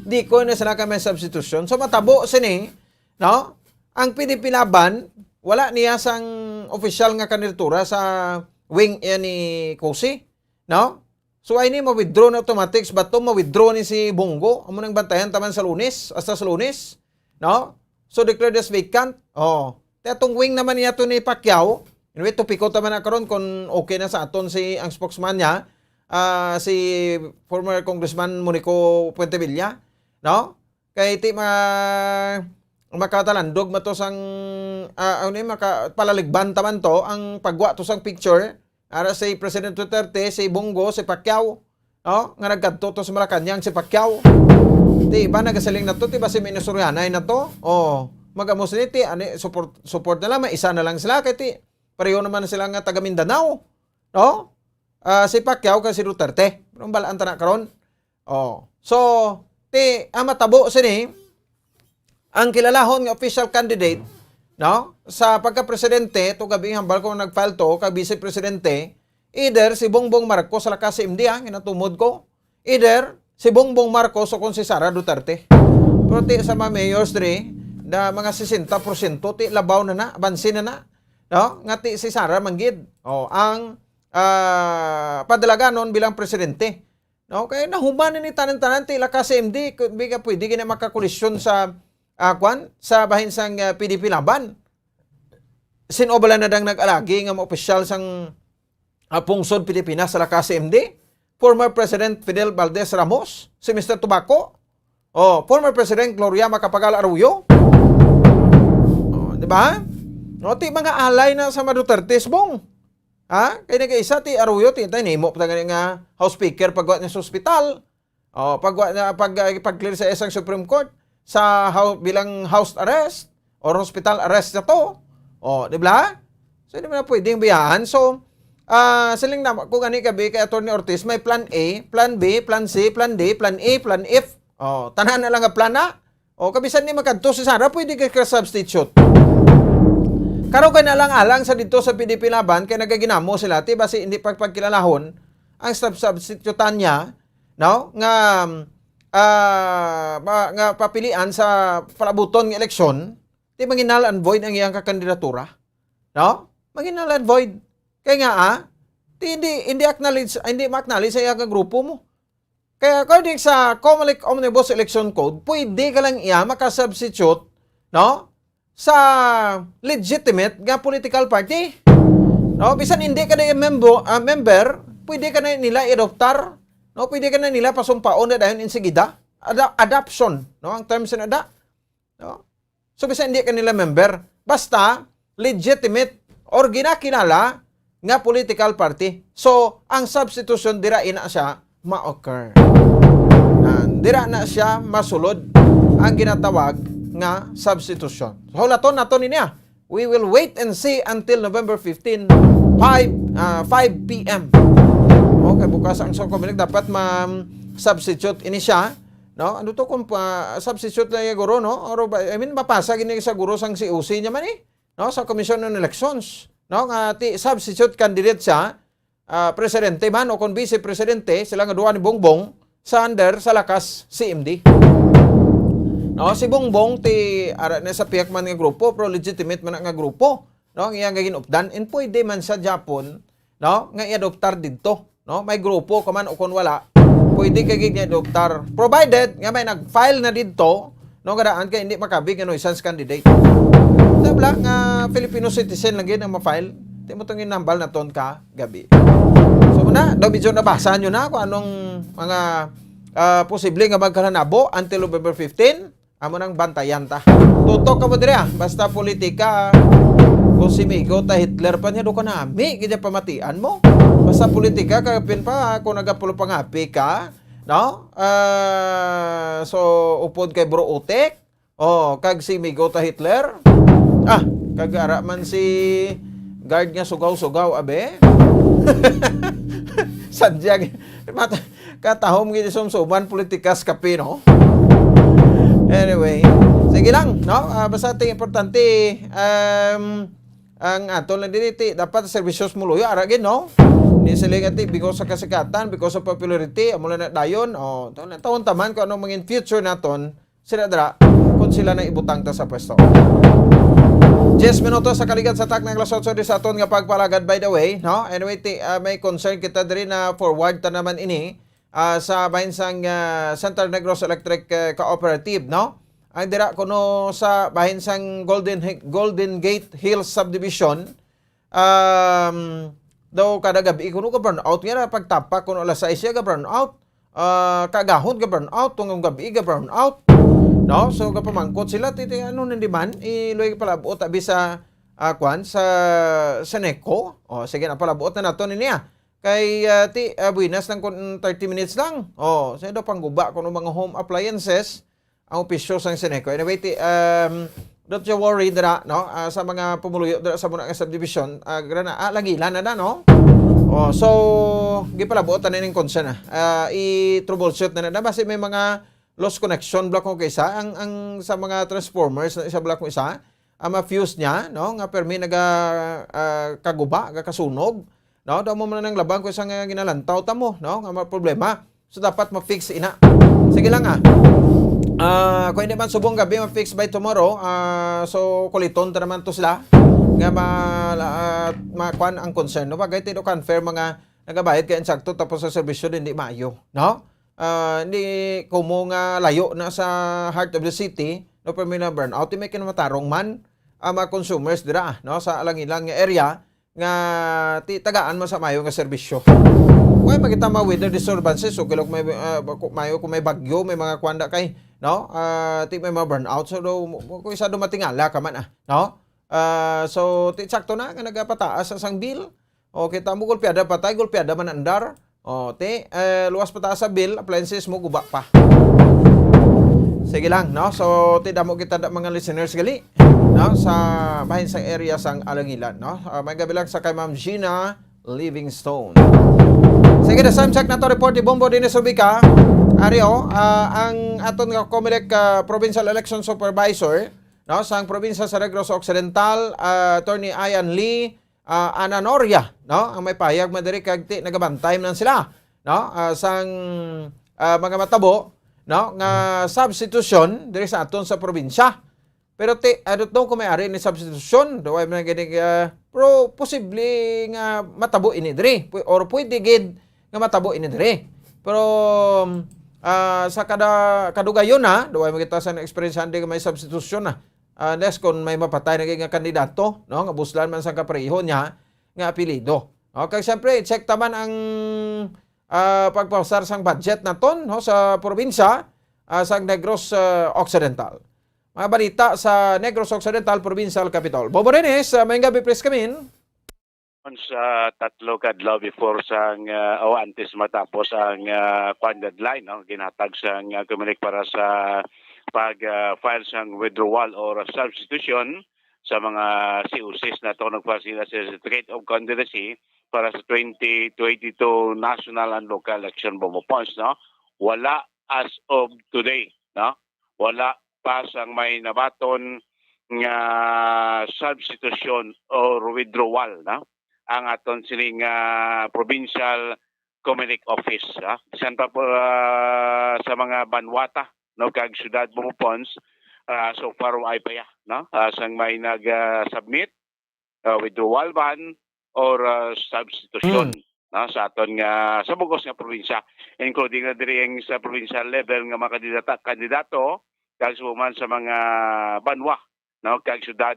di ko na sila kami substitution. So, matabo sini, no? Ang P D P Laban, wala niya sang official nga kandidatura sa wing iya ni Cossy, no? So, ay ni ma-withdraw na automatic, sa Bato, ma-withdraw ni si Bong Go. Amo nang bantayan taman sa Lunes, hasta sa Lunes, no? So, declared as vacant. Oh. Ti atong wing naman niya to ni Pacquiao. Anyway, topiko taman na karon kung okay na sa aton si, ang spokesman niya, ah, si former Congressman Monico Fuentebella, no? Kay ti ma-, makatalandog man to sang, ah, ano ni, maka-, palaligban taman to ang pagwa to sang picture. Ara si President Duterte, si Bong Go, si Pacquiao, no? Nga nagkadto to sa Malacañang si Pacquiao. Ti iba nagasiling na to, ti ba si Minisorianay na to? Oh, magamos ni ti, ani, support, support na lang, may isa na lang sila, kay ti, pareho naman sila nga taga Mindanao, no? Ah, si Pacquiao kay si Duterte. Pero ang balaan ta na karon. Oh. So, ti, ang matabo sini, Ang kilalahon nga official candidate, no, sa pagka-presidente, to gabi hambal ko nag-file to, kag vice presidente, either si Bongbong Marcos sa Lakas C M D, ha, ginatumod ko, either si Bongbong Marcos o kung si Sara Duterte. Pero ti sa mga mayors diri, na mga sesenta porsyento, ti labaw na na, abanse na na, no? Nga ti si Sara man gid, o, ang, ah, padalaganon bilang presidente. No? Kay nahuman na ni tanan-tanan, ti Lakas C M D, ku-, bi ka pwede gina makakolisyon sa, ah, kwan, sa bahin sang, ah, P D P Laban. Sin-o bala na dang nag-alagi nga mga opisyal sang, ah, pungsod Pilipinas sa Lakas C M D? Former President Fidel Valdez Ramos, si Mister Tobacco, o former President Gloria Macapagal Arroyo. O, di ba? O, ti mga alay na sa mga Dutertes, Bong. Ha? Kay nag-isa ti Arroyo, ti tay nimo pa gani nga House Speaker pagwa niya sa ospital. O, pagwa na, pag, ah, pag-clear sa isang Supreme Court sa hou-, bilang house arrest or hospital arrest na to. O, di ba? So, di mo na pwedeng biyaan. So, ah, siling na, kung ani gabi kay Attorney Ortiz, may plan A, plan B, plan C, plan D, plan E, plan F. O, tanan na lang nga plan na. O, kabisan ni makadto si Sara, pwede ka, ka substitute. Karon kay nalang-alang sa dito sa P D P Laban, kay nagaginamo sila, ti basi hindi pagpagkilalahon ang sub-, substitutan niya, no? Nga, ah, ma-, nga papilian sa palabuton nga eleksyon, ti mangi-null and void ang iyang kakandidatura, no? Mangi-null and void. Kay nga, ah, ti hindi, hindi acknowledge, hindi ma-acknowledge sa iyang grupo mo. Kaya according sa Comelec Omnibus Election Code, pwede ka lang iya makasubstitute, no? Sa legitimate nga political party. No? Bisan hindi ka na membo-, ah, member, pwede ka na nila i-adoptar, no? Pwede ka na nila pasumpaon na dayon insigida. Ada-, adoption, no? Ang terms na da. No? So, bisan hindi ka nila member, basta legitimate or ginakilala nga political party. So, ang substitution dira ina siya ma-occur. And dira na siya masulod ang ginatawag nga substitution. So, hulaton nato niya. We will wait and see until November fifteen, five, ah, five P M. Okay, bukas ang Songko Milik dapat ma-substitute ini siya. No? Ano to kung pa, substitute lang yung guro, no? Or ba, I mean, mapasa gini sa guro sang C O C niya man eh. No? Sa Commission on Elections. No? Nga ti, substitute candidate siya, ah, presidente man o kung vice presidente, sila nga duha ni Bongbong, sa under, sa Lakas, C M D. No? Si Bongbong, ti, ara na sa pihak man nga grupo, pero legitimate man na nga grupo. No? Ang iyang ginupdan, and pwede man sa Japon, no, nga i-adoptar didto, no? May grupo ka man o kon wala, pwede ka gid nga i-adoptar, provided nga may nag-file na didto, no, nga daan kay hindi makabig nga nuisance candidate. Tabla nga Filipino citizen lang gid ang ma-file. Di mo tong ginambal naton ka gabi. So, muna, daw medyo nabasa nyo na kung anong mga, ah, posible nga magkalanabo until November fifteen. Amo nang bantayan ta. Tutok ka mo diri, ah. Basta politika, kung si Migo ta Hitler pa niya, do ka nami, kanya pamatian mo. Basta politika, kapin pa, kung nagapulo pangapi ka, no? Ah, so, upod kay Bro Utek, oh, kag si Migo ta Hitler, ah, kag ara man si guard nga sugaw-sugaw, abe. Sadyang, mat-, Katahom gid sumsuman politikas kape, no? Anyway, sige lang, no? Ah, basta ti importante, um, ang ato lang diri ti dapat serbisyo sa mga luyo, ara gid, no? Ni sila nga ti because sa kasikatan, because of popularity, amo lang na dayon, oh, to na taon taman kung anong mangin future naton, sila dira, kung sila na ibutang ta sa pwesto. Diyes minutos sa kaligat sa tak ng alas otso di sa aton nga pagpalagad, by the way, no? Anyway, ti, ah, may concern kita diri na forward ta naman ini, ah, sa bahin sang, ah, Central Negros Electric, eh, Cooperative, no? Ang dira kuno sa bahin sang Golden Hi-, Golden Gate Hills Subdivision, um, daw kada gabi kuno ga-brownout nga na pagtapa kuno alas sais siya ga-brownout. Ah, kagahon ga-brownout, tungong gabi ga-brownout. No? So, gapamangkot sila, titi, ano na di man, iloy palabot abi sa, ah, kwan, sa Seneco. O, sige na, palabot na nato niya. Kay, ah, ti, ah, buenas lang kung thirty minutes lang. O, sa daw pangguba kung mga home appliances, ang opisyo sang Seneco. Anyway, ti, um, don't you worry dira, no? Ah, sa mga pumuluyo dira sa muna nga subdivision, ah, gra na, ah, langilan na na, no? O, so, gipalabuot na ning concern na. Ah, i-troubleshoot na na. Basi may mga lost connection bala kung kaisa, ang, ang sa mga transformers na isa bala kung isa, ang mga fuse niya, no, nga permi naga, ah, kaguba, gakasunog, no, daw mo man ang laban kung isa nga ginalantaw ta mo, no, nga mga problema. So, dapat ma-fix ina. Sige lang, ah. Ah, kung hindi man subong gabi, ma-fix by tomorrow, ah, so, kuliton ta naman to sila nga ma-, ah, ma-, kuan ang concern, no? Bagay, ti do confirm mga nagabayad kay insakto tapos sa serbisyo hindi maayo, no? Ah, hindi kumo nga layo na sa heart of the city, no? Pero may na-burnout, may kinamatarong man ang mga consumers dira, no? Sa alang-ilang nga area nga ti-, tagaan man sa mayo nga serbisyo. Kung makita mga weather disturbances, so, kung may, ah, kung mayo, kung may bagyo, may mga kuan da kay, no? Ah, ti may mga burnout, so, do, kung isa do matingala ka man, ah, no? Ah, so, ti sakto na nga nagapataas sa sang bill. O, kita mo, gulpiada patay, gulpiada man andar. O, ti, eh, luwas pataas sa bill, appliances mo, guba pa. Sige lang, no? So, ti damo kita da, mga listeners gali, no? Sa, bahin sa area sang Alangilan, no? Ah, may gabi lang sa kay Ma'am Gina Livingstone. Sige, the time check na to, report ni Bombo Dines Ubica. Ari, oh, ah, ang aton nga Comelec, ah, Provincial Election Supervisor, no, sang probinsya sa Negros Occidental, ah, Attorney Ian Lee, ah, Ananoria, no, ang may pahayag man diri kag ti nagabantay man sila, no, ah, sang, ah, mga matabo, no, nga substitution diri sa aton sa probinsya. Pero ti, I don't know kung may ari ni substitution, do I man gani, ah, pero posible nga matabo ini diri. Pu-, or pwede gid nga matabo ini diri. Pero, ah, sa kada, kadugayon na, do I makita sa experience hindi nga may substitution na. Ah, unless kung may mapatay na gid nga kandidato, no, nga buslan man sang kapareho niya nga apelyido. No, kag siyempre, check taman ang, ah, pagpasar sang budget naton, no, sa probinsya, ah, sang Negros, ah, Occidental. Mga balita sa Negros Occidental Provincial Capitol. Bobo Reynes, ah, maayong gabi, please come in. Sa tatlo ka adlaw before sang, ah, o antes matapos ang, ah, kwan deadline, no, ginhatag sang, ah, Comelec para sa pag, ah, file sang withdrawal or substitution sa mga C O Cs nato nag-file sila sa Certificate of Candidacy para sa twenty twenty-two national and local election, Bombo Pons, no? Wala as of today, no? Wala pa sang may nabaton nga substitution or withdrawal, no? Ang aton sining, ah, provincial Comelec office, ah. Bisan pa po, ah, sa mga banwa ta, no, kag syudad, Bombo Pons, ah, so far, wa pa ya, no? Ah, sang may nag, ah, submit, ah, withdrawal ban or, ah, substitution, Mm. no, sa aton nga, sa bugos nga probinsya, including na diri ang sa provincial level nga mga kandidata, kandidato, kag sa man sa mga banwa, no, kag syudad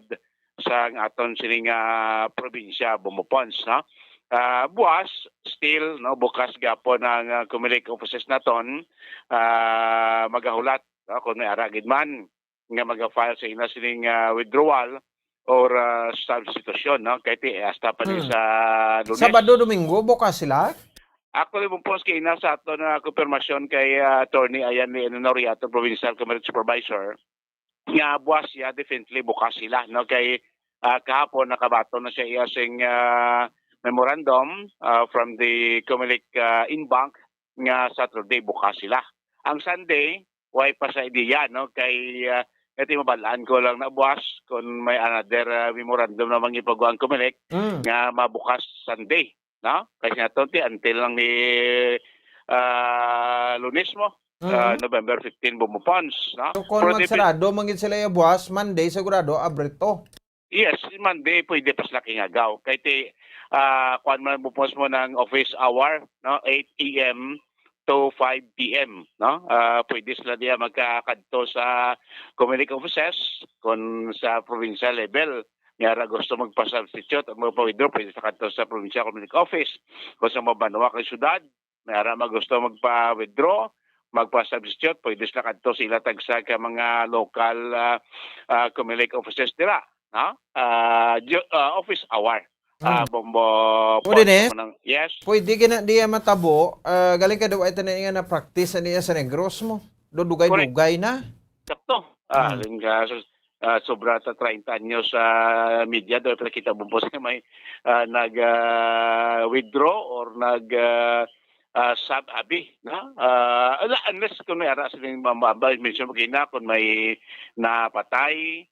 sa aton sining, ah, probinsya, Bombo Pons, no? Ah, buwas, still, no, bukas gapon ang, ah, Comelec offices naton, ah, magahulat, no, kung may ara gid man nga maga-file sa ila sining, ah, withdrawal or, ah, substitution, no? Kay ti, hasta pa ni Hmm. sa Lunes. Sabado, Domingo, bukas sila? Actually, Bombo Pons, kay ina sa aton nga kumpirmasyon kay, ah, Attorney Ian Lee Ananoria, aton Provincial Comelec Supervisor, nga buwas siya, definitely bukas sila, no? Kay, ah, kahapon nakabaton na siya iya sing, ah, memorandum, ah, from the Comelec, ah, Inbank nga Saturday bukas sila. Ang Sunday, way pa sa ideya, no? Kay, ah, kati mabalaan ko lang na buwas kung may another, ah, memorandum na mangipagawa ang Comelec Mm. nga mabukas Sunday, no? Kay sa aton ti until lang ni, ah, Lunes mo, Mm. ah, November fifteen, Bombo Pons, no? So, kung Pero di pi- magsarado man gid sila iya buwas, Monday sigurado abri to. Yes, Monday pwede pa sila kingagaw. Kay ti, ah, kuan man, Bombo Pons, mo ng office hour, no? Eight A M to five P M, no? Ah, pwede sila diya magkakadto sa Comelec offices kung sa provincial level. May ara gusto magpa-substitute o magpa-withdraw, pwede sa kadto sa provincial Comelec office. Kung sa mga banwa kag syudad, may ara mag gusto magpa-withdraw, magpa-substitute, pwede sila kadto sa ila tagsa ka mga local, ah, ah, Comelec offices dira, no? Ah, ju-, ah, office hour. Ah, Hmm. Bombo Pwede Pons, ni? Mo nang, yes? Pwede gina diya matabo, ah, galing ka daw ay tanan nga na-practice na niya sa Negros mo. Dudugay-dugay na. Sakto. Ah, Hmm. Alin ka, sus-, ah, sobra ta treinta anyos sa media, daw kita, Bombo Pons, nga may, ah, nag, ah, withdraw or nag, ah, ah, sab-, abi, no? Ah, ala, unless kung may ara sining ma-, ma-, ma-, mention mo gina, kung may napatay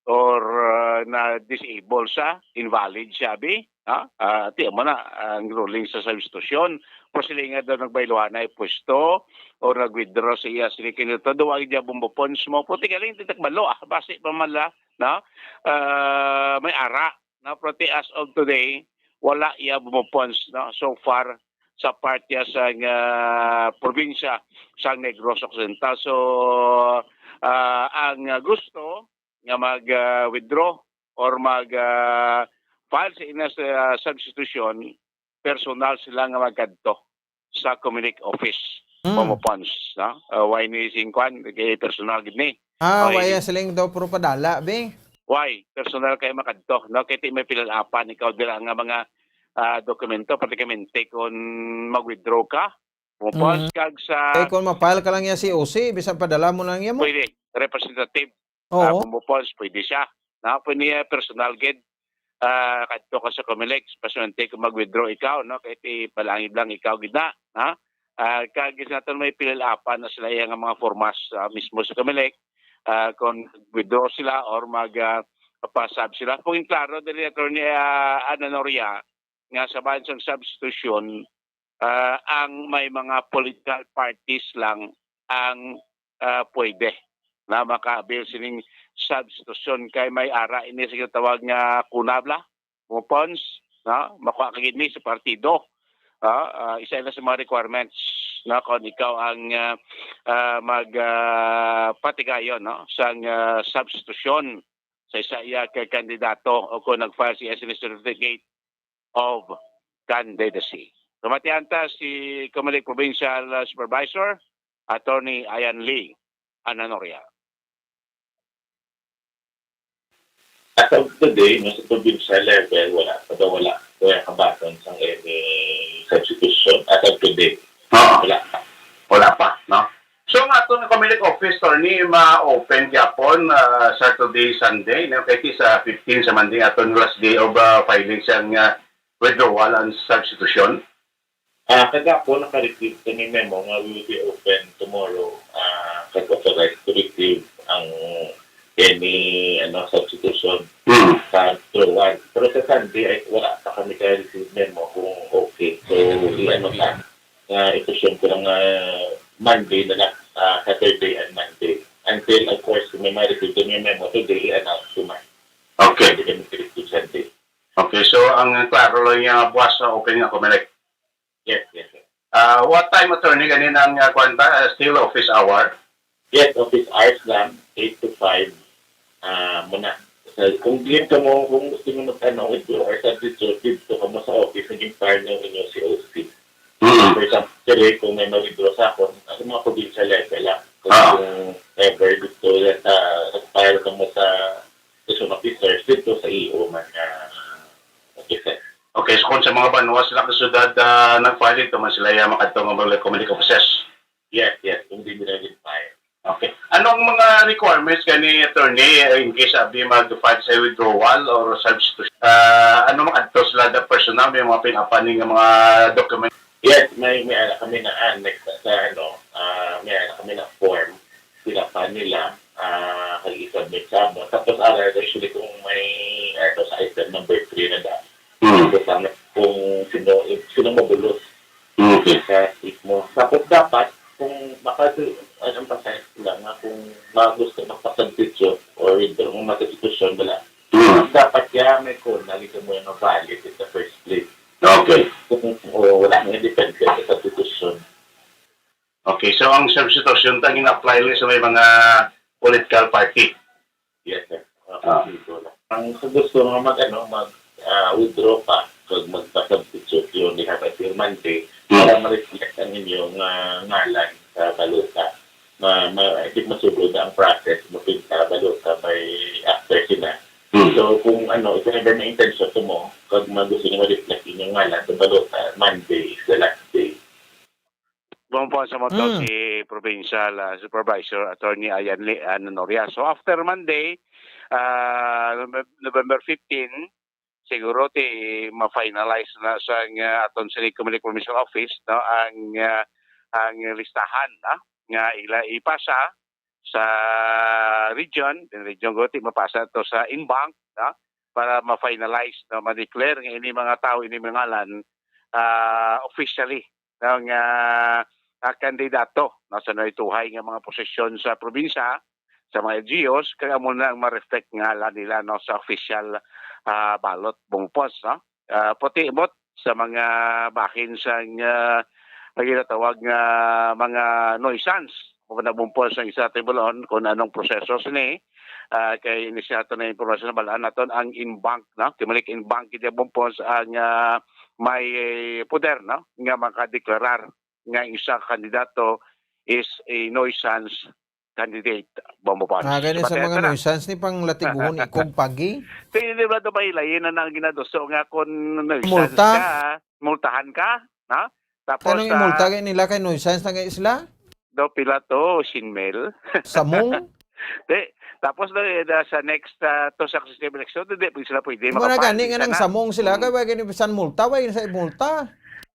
or, ah, na-disable siya, invalid siya, abi, no? Ah, ti mo na ang ruling sa substitution. Pero sila nga daw nagbayluhan na pwesto or nag-withdraw sa iya, sila kinito, daw ang iya bumbupons mo. Pero ti galing, ti takbalo, ah, basi pa man la, no? Ah, may ara, no? Pero ti as of today, wala iya bumbupons, no? So far, sa parte sa nga probinsya sa Negros Occidental. So, ah, ang, ah, gusto nga mag, ah, withdraw or mag, ah, file sa ina sa, ah, substitution, personal sila nga magkadto sa Comelec office, Mm. Momo Pons, no? Ah, why ni sing kwan, kay personal gid ni. Ah, Okay. why siling daw puro padala, be? Why? Personal kay makadto, no? Kay ti may pilalapan ikaw dira nga mga, ah, dokumento, pratikamente kung mag-withdraw ka, Momo Pons, Mm. kag sa Eh, kung ma-file ka lang niya C O C, bisan padala mo lang niya mo. Pwede, representative. Oo. Ah, Momo Pons, pwede siya. Na, pwede niya personal gid. Ah, kadto ka sa Comelec, especially kung mag-withdraw ikaw, no? Kay ti palangib lang ikaw gid na, ha? Ah, kag is naton may pilalapan na sila iya nga mga formas, ah, mismo sa Comelec, ah, kung withdraw sila or mag, ah, pa-sub sila. Kung klaro diri, Attorney, ah, Ana Noria, nga sa bahin sang substitution, ah, ang may mga political parties lang ang, ah, pwede na maka-avail sining substitution kay may ara ini sa ginatawag nga kunabla, coupons, no? Makuha ka gid ni sa partido. Ah, ah, isa na sa mga requirements, no? Kung ikaw ang, ah, ah, mag, ah, patigayon, no? Sang, ah, substitution sa isa iya ka kandidato o kung nag-file siya sa certificate of candidacy. Pamatian ta si Comelec Provincial, uh, Supervisor, Attorney Ian Lee Ananoria. As of today, no, sa provincial level, wala pa daw, wala. Wala kabaton sang any substitution. As of today, Oo. wala pa. Wala pa, no? So, ang aton nga Comelec office, Attorney, ma-open gyapon, ah, Saturday, Sunday, no? Kay ti sa fifteen sa Monday, aton last day of, ah, filing sang, ah, withdrawal and substitution. Ah, kagapon naka-receive kami memo nga we will be open tomorrow, ah, kag authorized to receive ang any, ano, substitution Hmm. sa withdrawal. Pero sa Sunday, ay, wala pa kami ka-receive memo kung okay. So, i-ano ta, nga i-presume ko lang nga Monday na lang, ah, Saturday and Monday. Until, of course, kung may ma-receive kami memo today, i-announce ko man. Okay. Hindi kami receive Sunday. Okay, so ang klaro lang niya buwas sa open nga Comelec. Yes, yes, sir. Ah, what time, Attorney, ganin ang, ah, kwan ba? Ah, still office hour? Yes, office hours lang, eight to five. Ah, muna. Sa, kung diin ka mo, kung gusto mo mag-, ano, withdraw or substitute, dito ka mo sa office, naging file ng inyong C O C. Mm. For example, diri, kung may ma-withdraw sa akon, ang mga provincial level lang. Kung, Ah. kung ever gusto yan, ah, nag-file ka mo sa session officers dito sa E O man nga officer. Okay, so kung sa mga banwa sila ka syudad, ah, nag-file dito man sila, ya, makadto nga mga Comelec offices? Yes, yes, kung di nila din file. Okay. Ano ang mga requirements gani, Attorney, in case abi mag-file sa withdrawal or substitution? Ah, ano, makadto sila the personal, may mga pin-up-an nga mga document? Yes, may, may ara kami na annex sa, sa, ano, ah, may ara kami na form. Pin-up-an nila, ah, kag i-submit sa amo. Tapos, ara, actually, kung may, ano, sa item number three na da. Hmm. Tapos, ang, kung sino, sino mabulos Okay. sa case mo. Tapos, dapat, kung maka-, ano, emphasize ko lang nga kung mga gusto magpa-substitute or withdraw mo, mga substitution, wala. Hmm. Dapat kaya may kung lagi ka mo yung valid in the first place. Okay. Kung, o, wala nga depende sa substitution. Okay, so ang substitution ta gina-apply lang sa may mga political party. Yes, sir. Ah. Ang sa gusto nga mag, ano, mag, ah, withdraw pa, kag magpa-substitute, you only have until Monday Hmm. para ma-reflect ang inyong, ah, ngalan sa balota. Ma, ma, I think masugod na ang process, mapinta balota by after sila. Hmm. So, kung ano, if ever may intention to mo, kag mag-, gusto nyo ma-reflect inyong ngalan sa balota, Monday is the last day. Buwan po sa motor Mm. si Provincial, ah, Supervisor Attorney Ian Lee, ah, Nonoria. So, after Monday, ah, November, November fifteen, siguro ti ma-finalize na sang, ah, aton sini Comelec Provincial Office, no, ang, ah, ang listahan, ah, nga ila ipasa sa region, in region ko ti mapasa to sa en banc, no, para ma-finalize, no, ma-declare nga ini mga tawo, ini mga ngalan, ah, officially, no, nga, ah, kandidato, no, sa naituhay nga mga posisyon sa probinsya, sa mga L G Us, kag amo na ang ma-reflect nga ngalan nila, no, sa official, ah, ballot, Bong Pons, no? Ah, pati imot sa mga bahin sang, ah, ang ginatawag nga mga nuisance. Kung nabumpon sa isa, tibuloon kung anong proseso sini, ah, kay ini siya ato na impormasyon na balaan naton ang en banc, no? Kay malik en banc, hindi bumpon ang, ah, may poder, no, nga makadeklarar nga isa ka kandidato is a nuisance candidate, Bombo Pons. Ah, gani sa Batay mga na. Nuisance ni pang latiguhon ikog pagi? Kaya hindi ba ito mahilayin na nang ginaduso nga kung nuisance Multa? Ka, multahan ka, ha? Tapos, Kanang ah, imulta kay nila kay nuisance na kay sila? Daw pila to, sin mil? Samong? Di, tapos daw, eh, da- sa next, ah, to successive election, di, di sila pwede Mura makapahal gani nga nang sana. Samong sila, Mm. Kay wala gani bisan multa, wala sa multa.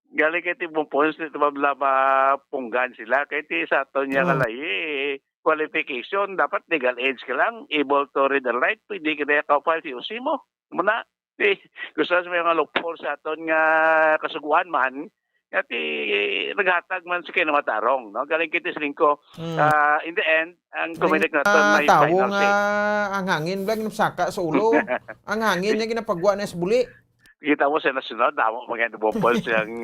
Galing kay Tibong Pons, ito ba, mapunggan sila, kay ti sa ato niya Oh. Nga lahi, eh, qualification, dapat legal age ka lang, able to read and write, pwede ka na ka-file C O C mo. Muna, ti, gusto sa mga loophole sa aton nga kasuguan man, nga ti, naghatag man sa kinamatarong, no? Galing kay ti sa lingko. Mm. Ah, in the end, ang Ang, Comelec naton ah, may tawo final nga say. Ang hangin, blag, napsaka sa ulo. Ang hangin niya ginapagwa na sa buli. Kita mo sa nasyonal, damo mga nabopol siyang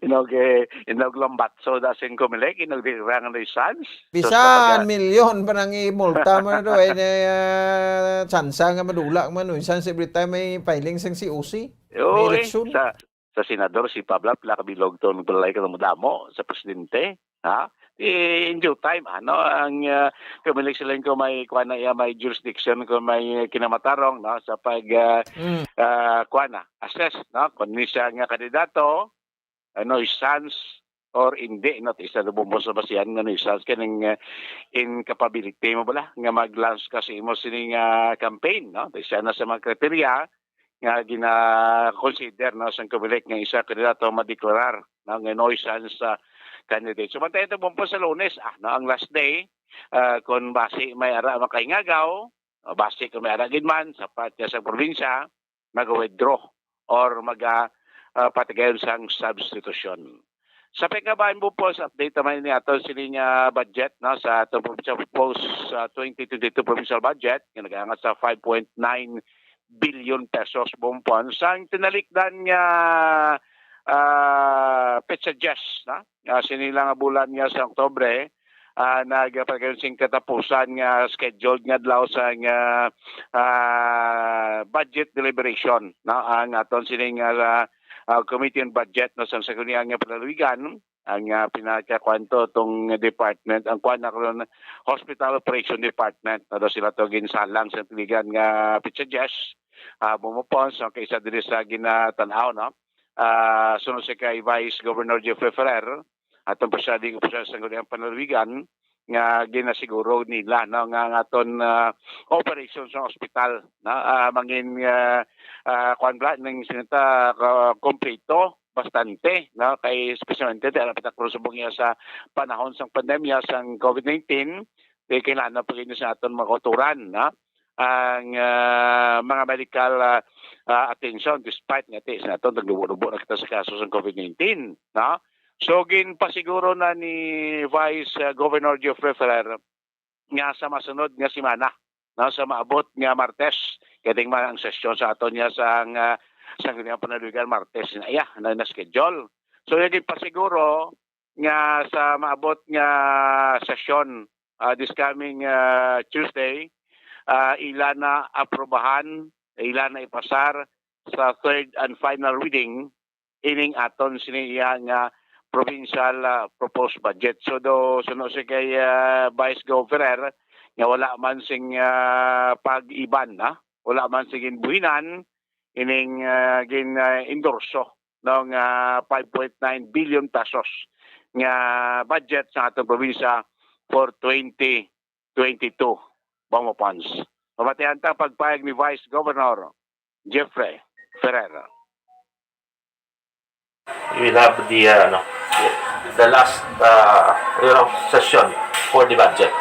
inog, eh, inog lambatso da sing Comelec, inog di rang nuisance. Bisan milyon pa nang imulta mo na do, ay na, ah, tsansa nga madula man, nuisance every time may filing sang C O C. Oo, may eh, eleksyon. Sa, sa senador, si Pablo, pila ka bilog to, nagbalay ka ng madamo sa presidente. Ha? Eh, in due time, ano, ang, ah, Comelec sa lingko may, kuwan na iya, may jurisdiction kung may kinamatarong, no, sa pag, ah, Mm. Ah, kuwan na, assess, no, kung ni siya nga kandidato, ano, chance or hindi, no, isa na bumbos sa basihan nga no, chance kaning, ah, incapability mo bala nga mag-launch ka sa imo sining, ah, campaign, no? Isa na sa mga kriteriya nga gina-consider, no, sang Comelec nga isa kandidato madeklarar, no, nga nuisance sa candidate. So, bantayan ito po sa Lunes, ah, no, ang last day, ah, kung basi may ara makaingagaw, o basi kung may ara gid man, sa parte sa probinsya, mag-withdraw or mag, ah, ah, patigayon sang substitution. Sa pagkabahin mo po, sa update naman ni ato sini nga budget, no, sa ato provincial post, sa twenty twenty-two provincial budget, nga nag-aangat sa five point nine billion pesos, Bong Pons. Ang tinalikdan nga, ah, petsa diyes, no? Ah, sini lang nga bulan nga sa Oktubre, ah, nagpadayon sing katapusan nga scheduled nga adlaw sa nga, ah, budget deliberation, no? Ang aton sining, ah, ah, Committee on Budget, no, sa Sangguniang nga Panaligan, ang, ah, pinakakuan to, tong department, ang kuan na karon, Hospital Operation Department, na daw sila to ginsalang sa tiligan nga petsa diyes, ah, Bong Pons, ang kaisa diri sa ginatan-aw, no? Ah, sunod sa kay Vice Governor Jeffrey Ferrer, atong presiding officer sa Sangguniang Panaligan, nga ginasiguro nila, no, nga ang aton, ah, operation sa ospital, no, ah, mangin, ah, ah, kuwan bala, ning sinita, ah, kompleto, bastante, no, kay especialmente, ti, alam kita, kung subong niya sa panahon sang pandemya sang COVID nineteen, di kailangan pa gid sa aton mga kauturan, no? Ang, ah, mga medical, ah, ah, attention despite nga ti sa aton naglubo-lubo na kita sa kaso sa COVID nineteen, no? So, ginpasiguro na ni Vice, ah, Governor Jeffrey Ferrer nga sa masunod nga semana, no, sa maabot nga Martes, kay man ang sesyon sa aton niya sa, ah, sa Sangguniang Panaligan Martes na iya na, na schedule. So, yung ginpasiguro nga sa maabot nga sesyon, ah, this coming, ah, Tuesday, ah, ila na aprobahan, ila na ipasar sa third and final reading ining aton sini iya nga provincial, ah, proposed budget. So, do, suno si kay, ah, Vice Gov Ferrer nga wala man sing, ah, pag-iban, ha? Wala man sing buhinan ining, ah, gin, ah, endorso, no, nga five point nine billion pesos nga budget sa atong probinsya for twenty twenty-two, Bong Pons. Pamatian ta pagpayag ni Vice Governor Jeffrey Ferrer. We will have the, uh, ano, the last, uh, you know, session for the budget,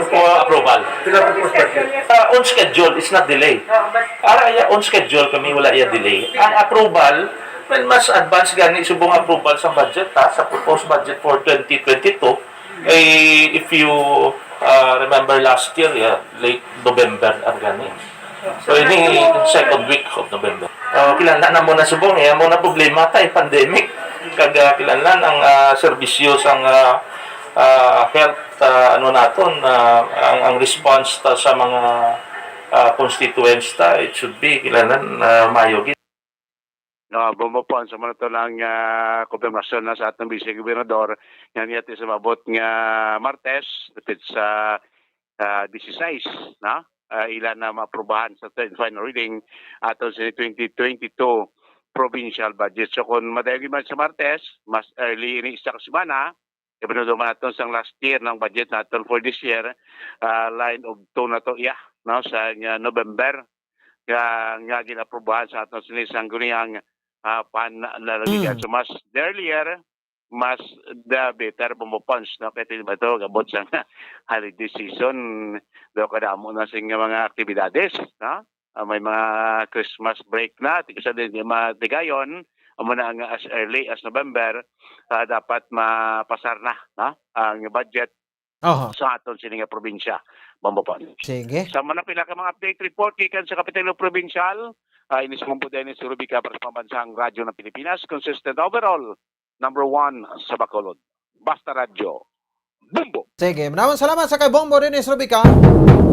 for approval. Uh, on schedule, it's not delay. Ara, iya, on schedule kami, wala iya delay. Ang approval, well, mas advance gani subong approval sa budget, ha, sa proposed budget for twenty twenty-two. Eh, if you, uh, remember last year, yeah, late November ang gani. So, ini second week of November. Uh, kinahanglan na mo na subong, eh, mo na problema tay pandemic. Kag, uh, kinahanglan ang, uh, serbisyo sang, uh, uh, health, uh, ano naton, uh, ang, ang response ta sa mga, uh, constituents ta, it should be kinahanglan, uh, mayo gid. No, Bombo Pons, amo na to lang, ah, konfirmasyon na sa atong Vice Gobernador nga niya ti sa maabot nga Martes, dapit sa, ah, dieciséis, no? Ah, ila na maaprubahan sa third and final reading ato sa twenty twenty-two provincial budget. So, kung madayon man sa Martes, mas early ini isa ka semana, ipanudo man naton sang last year ng budget naton for this year, ah, line of two na to, iya, no, sa, nga November, nga, nga ginaprobahan sa aton sini sang gunihang, ah, panlalawigan. Mm. So, mas the earlier, mas the better, Bombo Pons, no? Kaya di ba ito, gabot sa holiday season, daw kadamo na sing mga aktibidades, no? Ah, may mga Christmas break na, ti-, sa din, yung mga tigayon, amo na nga as early as November, ah, dapat mapasar na, no? Ang budget Aha. sa aton sini nga probinsya, Bombo Pons. Sige. Sa mga pila ka mga update report gikan sa Kapitolyo Provincial, ah, ini si Bombo Dennis Rubica para sa Pambansang Radyo ng Pilipinas, consistent overall, number one sa Bacolod. Basta Radyo, Bombo! Sige, maraming salamat sa kay Bombo Dennis Rubica.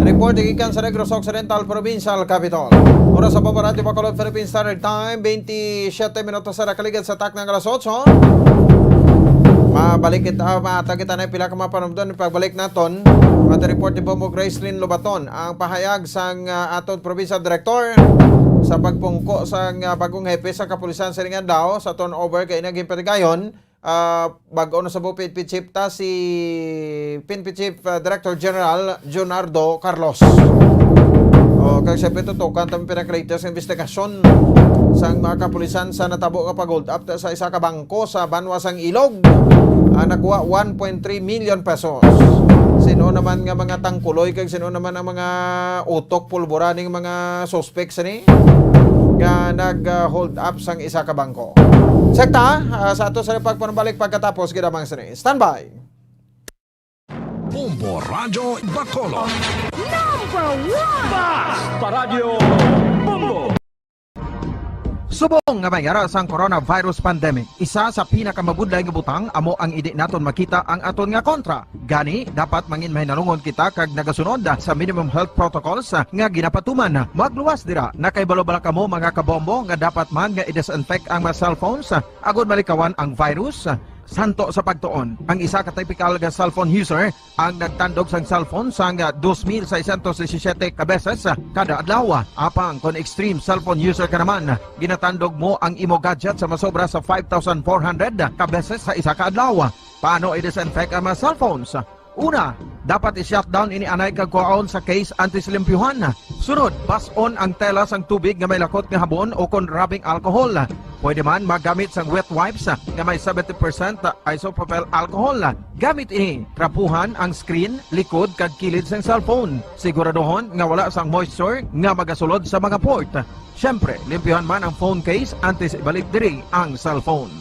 Report gikan sa Negros Occidental Provincial Capitol. Oras sa Bombo Radyo Bacolod, Philippine Standard Time, twenty-seven minutos sa nakaligad sa takna nga alas otso. Mabalik kita, mahatag kita na pila ka mga panumdom pagbalik naton. At report ni Bombo Gracelyn Lobaton ang pahayag sang, ah, aton provincial director sa pagpungko sang, ah, bagong hepe sa kapulisan sa ring adlaw sa turnover kay naging patigayon, ah, bag-o na sa P N P chief ta si P N P Chief, ah, Director General Junardo Carlos. O, kag siyempre, tutukan ta ang pinaka-latest nga investigasyon sang mga kapulisan sa natabo nga pag-hold up sa isa ka bangko sa banwa sang Ilog. Ang nakuha, one point three million pesos. Sino naman nga mga tangkuloy kag sino naman ang mga utok pulbura ning mga suspects ni nga nag, ah, hold up sang isa ka bangko? Check ta, ah, sa ato sa pagpanubalik pagkatapos gid lamang sini. Standby. Bombo Radyo Bacolod. Number one! Basta Radyo Bombo! Subong nga may ara sang coronavirus pandemic, isa sa pinakamabudlay nga butang amo ang indi naton makita ang aton nga kontra. Gani, dapat mangin mahinalungon kita kag nagasunod sa minimum health protocols nga ginapatuman. Magluwas dira, nakahibalo bala kamo, mga kabombo, nga dapat man nga i-disinfect ang mga cellphones agod malikawan ang virus? Santo sa pagtuon, ang isa ka typical nga cellphone user ang nagtandog sang cellphone sang dos mil seiscientos disisiete ka beses kada adlaw. Apang kon extreme cellphone user ka naman, ginatandog mo ang imo gadget sa masobra sa five thousand four hundred ka beses sa isa ka adlaw. Paano i-disinfect ang mga cellphones? Una, dapat i-shutdown ini anay kag kuhaon sa case antes limpyuhan. Sunod, bas-on ang tela sang tubig nga may lakot nga habon o kon rubbing alcohol. Pwede man magamit sang wet wipes nga may seventy percent isopropyl alcohol. Gamit ini, trapuhan ang screen, likod kag kilid sang cellphone. Siguraduhon nga wala sang moisture nga magasulod sa mga port. Siyempre, limpyuhan man ang phone case antes ibalik diri ang cellphone.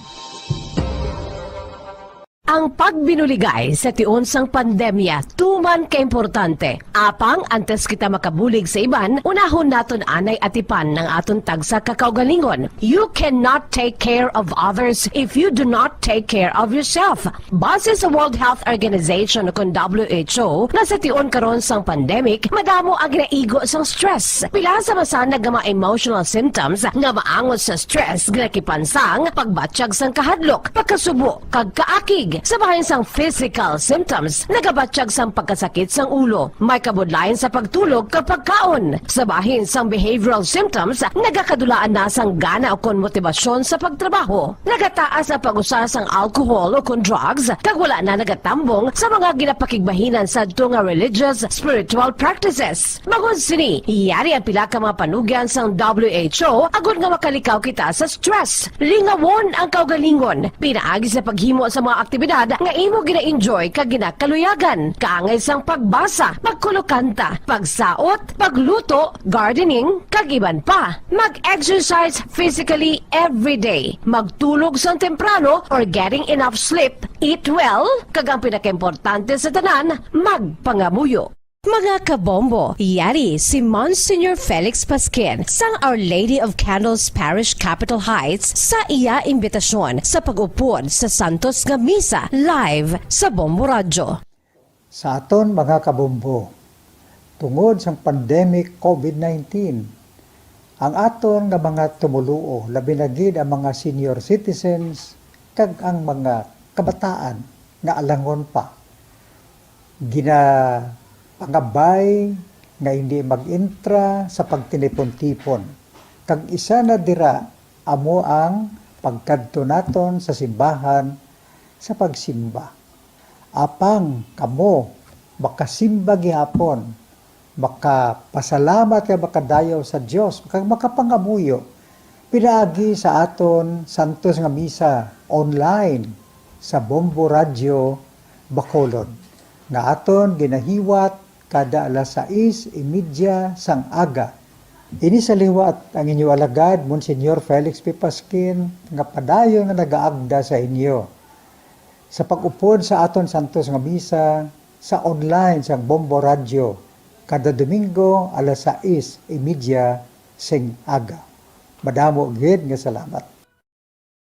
Ang pagbinuligay sa tion sang pandemya tuman ka importante. Apang antes kita makabulig sa iban, unahon naton anay atipan ang aton tagsa ka kaugalingon. You cannot take care of others if you do not take care of yourself. Base sa World Health Organization, kon W H O, nga sa tion karon sang pandemic, madamo ang ginaigo sang stress. Pila sa masanag nga mga emotional symptoms nga maangot sa stress ginakipan sang pagbatyag sang kahadlok, pagkasubo, kag kaakig. Sa bahin sang physical symptoms, nagabatyag sang pagkasakit sang ulo, may kabudlayan sa pagtulog kag pagkaon. Sa bahin sang behavioral symptoms, nagakadulaan na sang gana ukon motibasyon sa pagtrabaho. Nagataas ang pag-usar sang alcohol ukon drugs, kag wala na nagatambong sa mga ginapakigbahinan sadto nga religious, spiritual practices. Bangod sini, yari ang pila ka mga panugyan sang W H O agod nga makalikaw kita sa stress. Lingawon ang kaugalingon pinaagi sa paghimo sa mga aktibidad nga imo gina-enjoy kag ginakaluyagan, kaangay sang pagbasa, pagkulokanta, pagsaot, pagluto, gardening, kag iban pa. Mag-exercise physically every day. Magtulog sang temprano or getting enough sleep, eat well, kag ang pinakaimportante sa tanan, magpangamuyo. Mga kabombo, yari si Monsignor Felix Pasquin sang Our Lady of Candles Parish, Capitol Heights, sa iya imbitasyon sa pag-upod sa santos nga misa live sa Bombo Radyo. Sa aton mga kabombo, tungod sang pandemic covid nineteen, ang aton nga mga tumoluo, labi na gid ang mga senior citizens kag ang mga kabataan nga alangon pa, ginapangabay nga hindi mag-intra sa pagtinipon-tipon. Kag isa na dira amo ang pagkadto naton sa simbahan sa pagsimba. Apang kamo makasimba gihapon, makapasalamat kag makadayaw sa Dios, kag makapangamuyo pinaagi sa aton santos nga misa online sa Bombo Radyo Bacolod, nga aton ginahiwat kada alas sais y media sang aga. Ini sa liwat ang inyo alagad, Monsignor Felix P. Pasquin, nga padayon nga nagaagda sa inyo sa pag-upod sa aton santos nga misa sa online sang Bombo Radyo kada Domingo alas sais y media sing aga. Madamo gid nga salamat.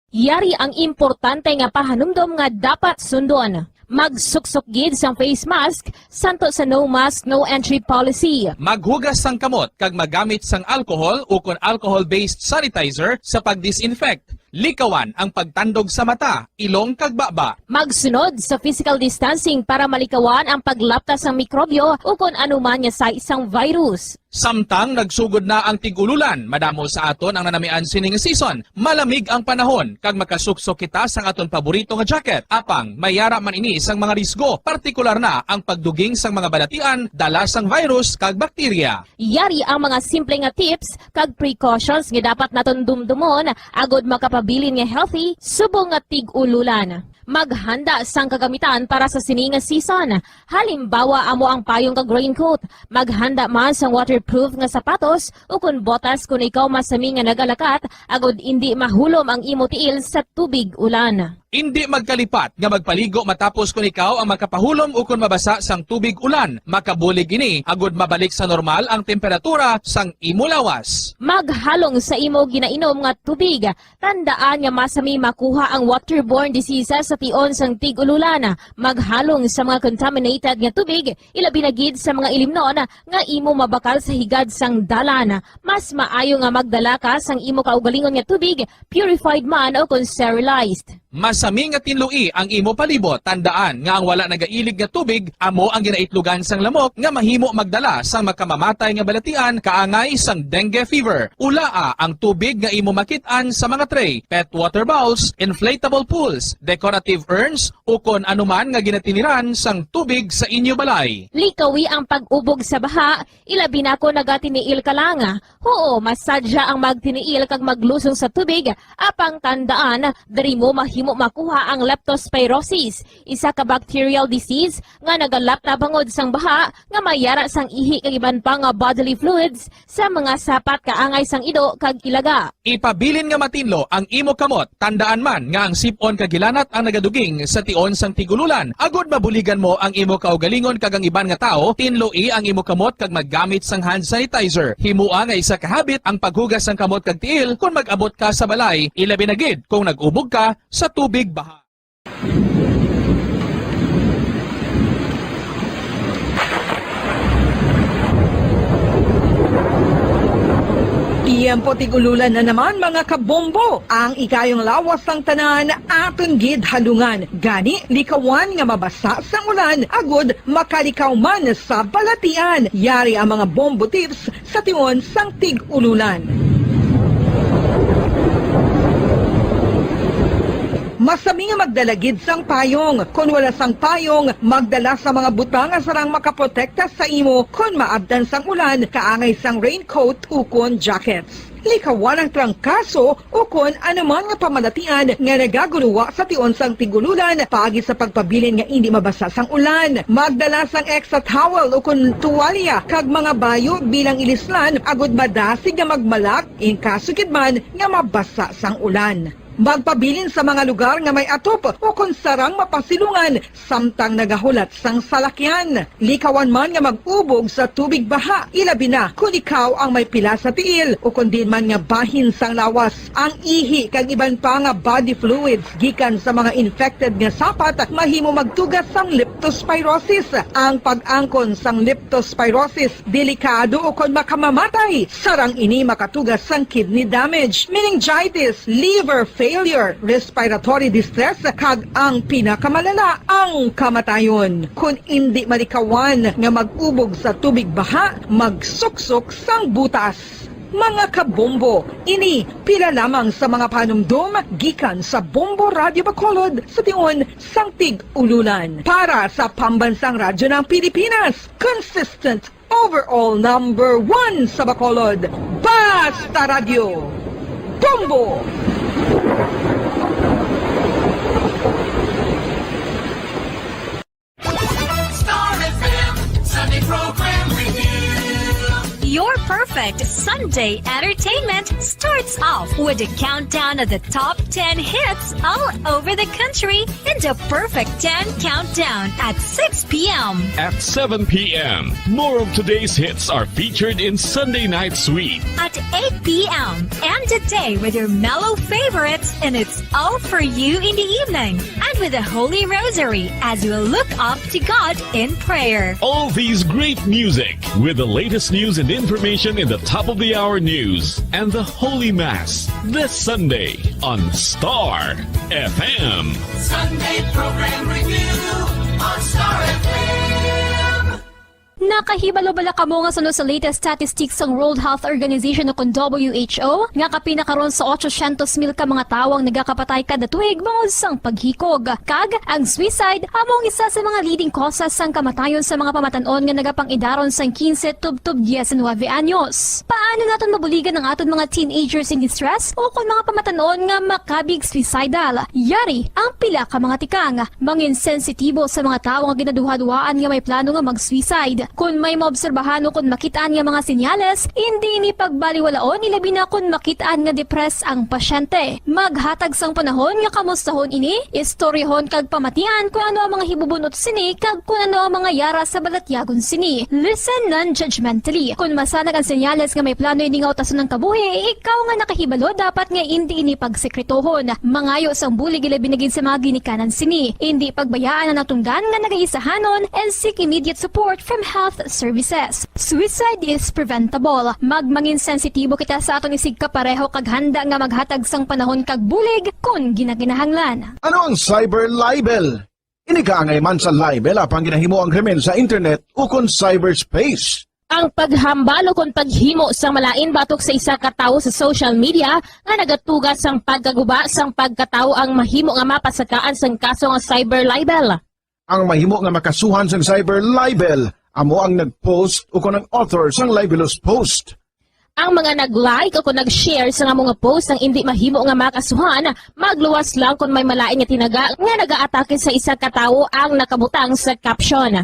Yari ang importante nga pahanumdom nga dapat sundon. Magsuksok gid sang face mask, santo sa no mask, no entry policy. Maghugas sang kamot kag magamit sang alcohol ukon alcohol-based sanitizer sa pag-disinfect. Likawan ang pagtandog sa mata, ilong kag baba. Magsunod sa physical distancing para malikawan ang paglapta sang mikrobyo ukon anuman nga sahi sang virus. Samtang nagsugod na ang tig-ululan, madamo sa aton ang nanamian sini nga season. Malamig ang panahon, kag makasuksok kita sang aton paborito nga jacket. Apang, may yara man ini sang mga risgo, partikular na ang pagduging sang mga balatian, dala sang virus kag bakterya. Yari ang mga simple nga tips kag precautions nga dapat naton dumdumon agod makapabilin nga healthy subong nga tig-ululan. Maghanda sang kagamitan para sa sini nga season. Halimbawa, amo ang payong kag raincoat. Maghanda man sang waterproof nga sapatos ukon botas kon ikaw masami nga nagalakat agod indi mahulom ang imo tiil sa tubig ulan. Indi magkalipat nga magpaligo matapos kon ikaw ang makapahulom ukon mabasa sang tubig ulan. Makabulig ini agod mabalik sa normal ang temperatura sang imo lawas. Maghalong sa imo ginainom nga tubig. Tandaan nga masami makuha ang waterborne diseases sa tion sang tig-ululan. Maghalong sa mga contaminated nga tubig, ilabi na gid sa mga ilimnon nga imo mabakal sa higad sang dalan. Mas maayo nga magdala ka sang imo kaugalingon nga tubig, purified man o kon sterilized. Masami nga tinloi ang imo palibot. Tandaan nga ang wala nagailig nga tubig amo ang ginaitlogan sang lamok nga mahimo magdala sang makamamatay nga balatian kaangay sang dengue fever. Ulaa ang tubig nga imo makit-an sa mga tray, pet water bowls, inflatable pools, decorative urns, ukon anuman nga ginatiniran sang tubig sa inyo balay. Likawi ang pag-ubog sa baha, ilabi na kon nagatiniil ka lang. Huo, masadya ang magtiniil kag maglusong sa tubig, apang tandaan, diri mo mahimo makuha ang leptospirosis, isa ka bacterial disease nga nagalapta bangod sang baha nga may yara sang ihi kag iban pa nga bodily fluids sa mga sapat kaangay sang ido kag ilaga. Ipabilin nga matinlo ang imo kamot. Tandaan man nga ang sip-on kag hilanat ang nagaduging sa tion sang tig-ululan. Agod mabuligan mo ang imo kaugalingon kag ang iban nga tawo, tinloi ang imo kamot kag maggamit sang hand sanitizer. Himoa nga isa ka habit ang paghugas sang kamot kag tiil kon mag-abot ka sa balay, ilabi na gid kon nag-ubog ka sa tubig baha. Tiyempo tig-ululan na naman, mga kabombo. Ang ikayong lawas sang tanan aton gid halungan. Gani, likawan nga mabasa sang ulan agud makalikaw man sa balatian. Yari ang mga bombo tips sa tion sang tig-ululan. Masami nga magdala gid sang payong. Kon wala sang payong, magdala sa mga butang nga sarang makaprotekta sa imo kon maabtan sang ulan, kaangay sang raincoat ukon jackets. Likawan ang trangkaso ukon anuman nga pamalatian nga nagaguluwa sa tion sang tig-ululan paagi sa pagpabilin nga indi mabasa sang ulan. Magdala sang extra towel ukon tuwalya kag mga bayo bilang ilislan agud madasig nga magmalak in kaso gid man nga mabasa sang ulan. Magpabilin sa mga lugar nga may atop ukon sarang mapasilungan samtang nagahulat sang salakyan. Likawan man nga mag-ubog sa tubig baha, ilabi na kon ikaw ang may pila sa tiil ukon diin man nga bahin sang lawas. Ang ihi kag iban pa nga body fluids gikan sa mga infected nga sapat mahimo magtuga sang leptospirosis. Ang pag-angkon sang leptospirosis delikado ukon makamamatay. Sarang ini makatuga sang kidney damage, meningitis, liver failure, respiratory distress, kag ang pinakamalala, ang kamatayon. Kon indi malikawan nga mag-ubog sa tubig baha, magsuksok sang butas. Mga kabombo, ini pila lamang sa mga panumdom gikan sa Bombo Radyo Bacolod sa tion sang tig-ululan. Para sa Pambansang Radyo ng Pilipinas, consistent overall number one sa Bacolod, Basta Radyo, Bombo! Star F M Sunday Program Review. Your perfect Sunday entertainment starts off with a countdown of the top ten hits all over the country in the Perfect ten Countdown at six p m. At seven p m, more of today's hits are featured in Sunday Night Sweet. At eight p m, end the day with your mellow favorites, and it's all for you in the evening. And with the Holy Rosary as you look up to God in prayer. All these great music with the latest news and information in the top of the hour news and the Holy Mass this Sunday on Star F M. Sunday Program Review on Star F M. Nakahibalo bala kamo nga suno sa latest statistics sang World Health Organization o kon W H O, nga kapin na karon sa ochocientos mil ka mga tawo ang nagakapatay kada tuig bangod sang paghikog? Kag ang suicide amo ang isa sa mga leading causes sang kamatayon sa mga pamatan-on nga nagapang-idaron sang quince tubtob diecinuebe anyos. Paano naton mabuligan ang aton mga teenagers in distress o kon mga pamatan-on nga makabig suicidal? Yari ang pila ka mga tikang. Mangin sensitibo sa mga tawo nga ginaduhaduhaan nga may plano nga mag-suicide. Kon may maobserbahan o kon makit-an nga mga senyales, indi ini pagbaliwalaon, ilabi na kon makit-an nga depressed ang pasyente. Maghatag sang panahon nga kamustahon ini, istoryahon kag pamatian kon ano ang mga hibubun-ot sini kag kon ano ang mga yara sa balatyagon sini. Listen non-judgmentally. Kon masanag ang senyales nga may plano ini nga utason ang kabuhi, ikaw nga nakahibalo dapat nga indi ini pagsekretohon. Mangayo sang bulig, ilabi na gid sa mga ginikanan sini. Indi pagbayaan ang natungdan nga nagaisahanon and seek immediate support from health services. Suicide is preventable. Magmangin sensitibo kita sa aton isigkapareho kag handa nga maghatag sang panahon kag bulig kon ginakinahanglan. Ano ang cyber libel? Ini kaangay man sa libel apang ginahimo ang krimen sa internet ukon cyberspace. Ang paghambal ukon paghimo sang malain batok sa isa ka tawo sa social media nga nagatuga sang pagkaguba sang pagkatawo ang mahimo nga mapasakaan sang kaso nga cyber libel. Ang mahimo nga makasuhan sang cyber libel amo ang nag-post ukon ang author sang libelous post. Ang mga nag-like ukon nag-share sang amo nga post ang indi mahimo nga makasuhan, magluwas lang kon may malain nga tinaga nga nagaatake sa isa ka tawo ang nakabutang sa caption.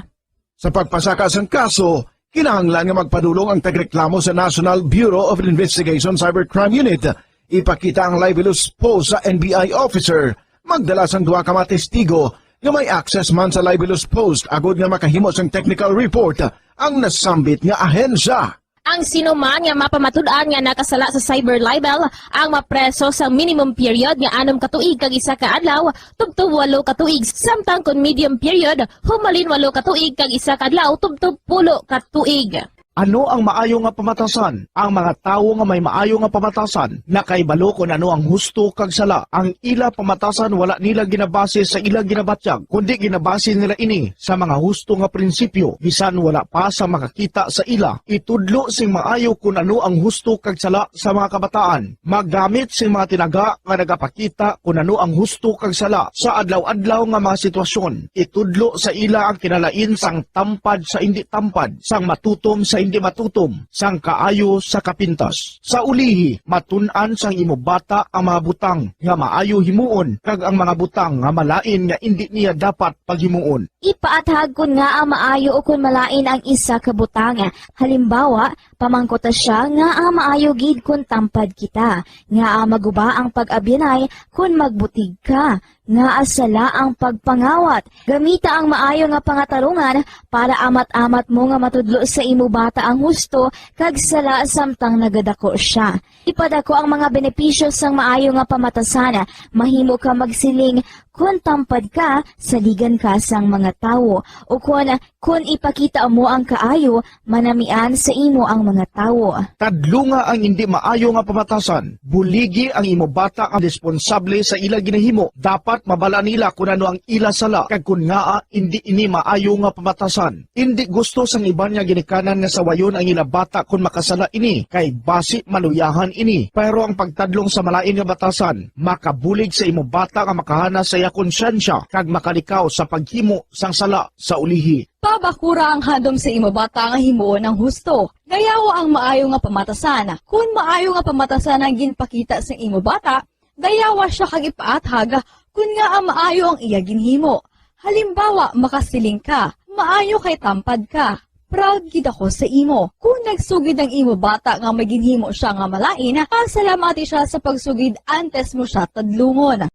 Sa pagpasaka sang kaso, kinahanglan nga magpadulong ang tagreklamo sa National Bureau of Investigation Cybercrime Unit. Ipakita ang libelous post sa N B I officer. Magdala sang duha ka mga testigo nga may access man sa libelous post agod nga makahimo sang technical report ang nasambit nga ahensya. Ang sino man nga mapamatud-an nga nakasala sa cyber libel ang mapreso sa minimum period nga anom ka tuig kag isa ka adlaw tubtob walo ka tuig, samtang kon medium period, humalin walo ka tuig kag isa ka adlaw tubtob pulo ka tuig. Ano ang maayo nga pamatasan? Ang mga tawo nga may maayo nga pamatasan nakahibalo kon ano ang husto kag sala. Ang ila pamatasan wala nila ginabase sa ila ginabatyag, kundi ginabase nila ini sa mga husto nga prinsipyo, bisan wala pa sa makakita sa ila. Itudlo sing maayo kon ano ang husto kag sala sa mga kabataan. Maggamit sing mga tinaga nga nagapakita kon ano ang husto kag sala sa adlaw-adlaw nga mga sitwasyon. Itudlo sa ila ang kinalain sang tampad sa indi tampad, sang matutom sa indi matutom, sang kaayo sa kapintas. Sa ulihi, matun-an sang imo bata ang mga butang nga maayo himuon kag ang mga butang nga malain nga indi niya dapat paghimuon. Ipaathag kon ngaa maayo ukon malain ang isa ka butang. Halimbawa, pamangkuta sia ngaa maayo gid kon tampad kita, ngaa maguba ang pag-abyanay kon magbutig ka, ngaa sala ang pagpangawat. Gamita ang maayo nga pangatarungan para amat-amat mo nga matudlo sa imo bata ang husto kag sala samtang nagadako sia. Ipadako ang mga benepisyo sang maayo nga pamatasan. Mahimo ka magsiling, "Kon tampad ka, saligan ka sang mga tawo," ukon, "Kon ipakita mo ang kaayo, manamian sa imo ang mga tawo." Tadlunga ang indi maayo nga pamatasan. Buligi ang imo bata ang responsable sa ila ginahimo. Dapat mabala nila kon ano ang ila sala kag kon ngaa indi ini maayo nga pamatasan. Indi gusto sang iban nga ginikanan nga sawayon ang ila bata kon makasala ini, kay basi maluyahan ini. Pero ang pagtadlong sa malain nga batasan makabulig sa imo bata nga makahanas sa iya konsyensya kag makalikaw sa paghimo sang sala sa ulihi. Pabakura ang handom sa imo bata nga himuon ang husto. Dayawa ang maayo nga pamatasan. Kon maayo nga pamatasan ang ginpakita sa imo bata, dayawa sia kag ipaathag kon ngaa maayo ang iya ginhimo. Halimbawa, makasiling ka, "Maayo kay tampad ka. Proud gid ako sa imo." Kon nagsugid ang imo bata nga may ginhimo sia nga malain, pasalamati sia sa pagsugid antes mo sia tadlungon.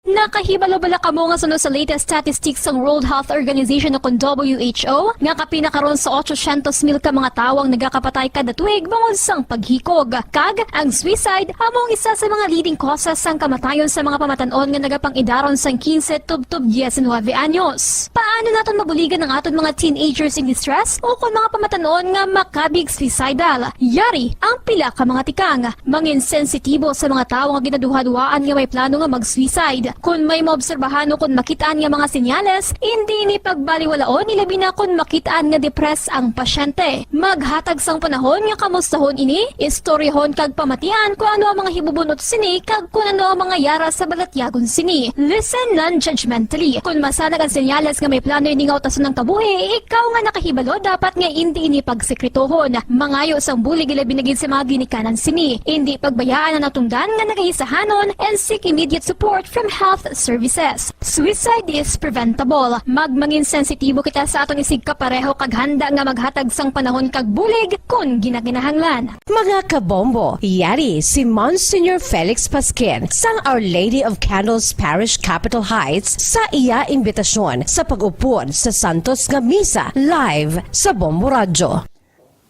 Nakahibalo bala kamo nga suno sa latest statistics sang World Health Organization o kon W H O, nga kapin na karon sa otsosyentos mil ka mga tawo ang nagakapatay kada tuig bangod sang paghikog? Kag ang suicide amo ang isa sa mga leading causes sang kamatayon sa mga pamatan-on nga nagapang-idaron sang quince tubtob diecinuebe anyos. Paano naton mabuligan ang aton mga teenagers in distress o kon mga pamatan-on nga makabig suicidal? Yari ang pila ka mga tikang. Mangin sensitibo sa mga tawo nga ginaduhaduhaan nga may plano nga mag-suicide. Kon may maobserbahan o kon makit-an nga mga senyales, indi ini pagbaliwalaon, ilabi na kon makit-an nga depressed ang pasyente. Maghatag sang panahon nga kamustahon ini, istoryahon kag pamatian kon ano ang mga hibubunot sini kag kon ano ang mga yara sa balatyagon sini. Listen non-judgmentally. Kon masanag ang senyales nga may plano ini nga utason ang kabuhi, ikaw nga nakahibalo dapat nga indi ini pagsekretohon. Mangayo sang bulig ilabi na gid sa mga ginikanan sini. Indi pagbayaan ang natungdan nga nagaisahanon and seek immediate support from health services. Suicide is preventable. Magmangin sensitibo kita sa aton isigkapareho kag handa nga maghatag sang panahon kag bulig kon ginakinahanglan. Mga kabombo, yari si Monsignor Felix Pasquin sang Our Lady of Candles Parish, Capitol Heights, sa iya imbitasyon sa pag-upod sa santos nga misa live sa Bombo Radyo.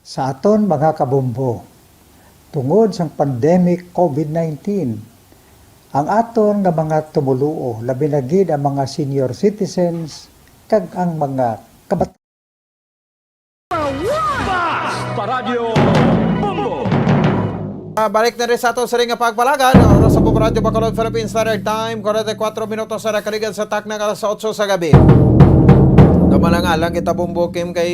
Sa aton mga kabombo, tungod sang pandemic covid nineteen, ang aton nga mga tumoluo, labi na gid ang mga senior citizens kag ang mga kabat- Bas! Paradyo Bombo! Ah, balik na rin sa ato sa ring nga pagpalagan. Oras sa Bombo Radyo Bacolod, Philippine Standard Time, forty-four minutos sa nakaligan sa takna nga alas otso sa gabi. Dumalang alang kita, Bombo Kim, kay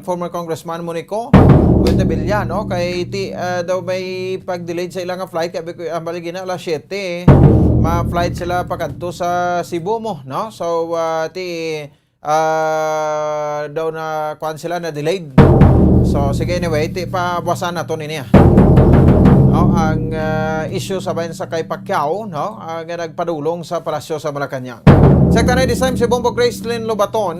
former Congressman Monico Fuentebella, no? Kay ti, ah, daw may pag-delayed sa ilang flight, kay ko, ah, bali gina alas siyete, ma-flight sila pakadto sa Cebu mo, no? So, ah, ti, ah, daw na kuan sila na delayed. So, sige, anyway, ti, pabuwasan nato nini, ah. No, ang, ah, issue sa bayan sa kay Pacquiao, no, ah, nga nagpadulong sa palasyo sa Malacañang. Sa kanay this time, si Bombo Gracelyn Lobaton,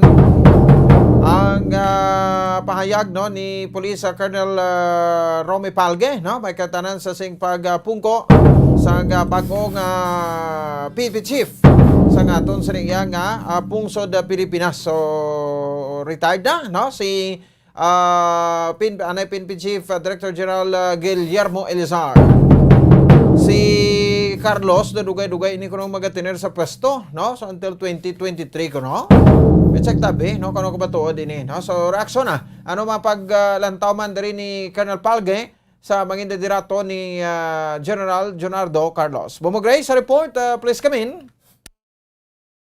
ang, ah, pahayag, no, ni Police, ah, Colonel, ah, Romy Palge, no, may katanan sa sing pag, ah, pungko sa, ah, bago nga P N P chief sa aton sa niya nga, ah, pungsod, ah, Pilipinas. So, retired na, no, si, ah, P N P, anay P N P Chief, ah, Director General, ah, Guillermo Elizar. Si Carlos, dugay-dugay ini kuno magatener sa pwesto, no? So, until twenty twenty-three kuno. I-check tabi, no? Kano ka ba tuod ini, no? So, reaksyon na. Ano mga paglantaw man diri ni Colonel Palge sa mangin liderato ni, ah, General Junardo Carlos? Bobo Grace, sa report, ah, please come in.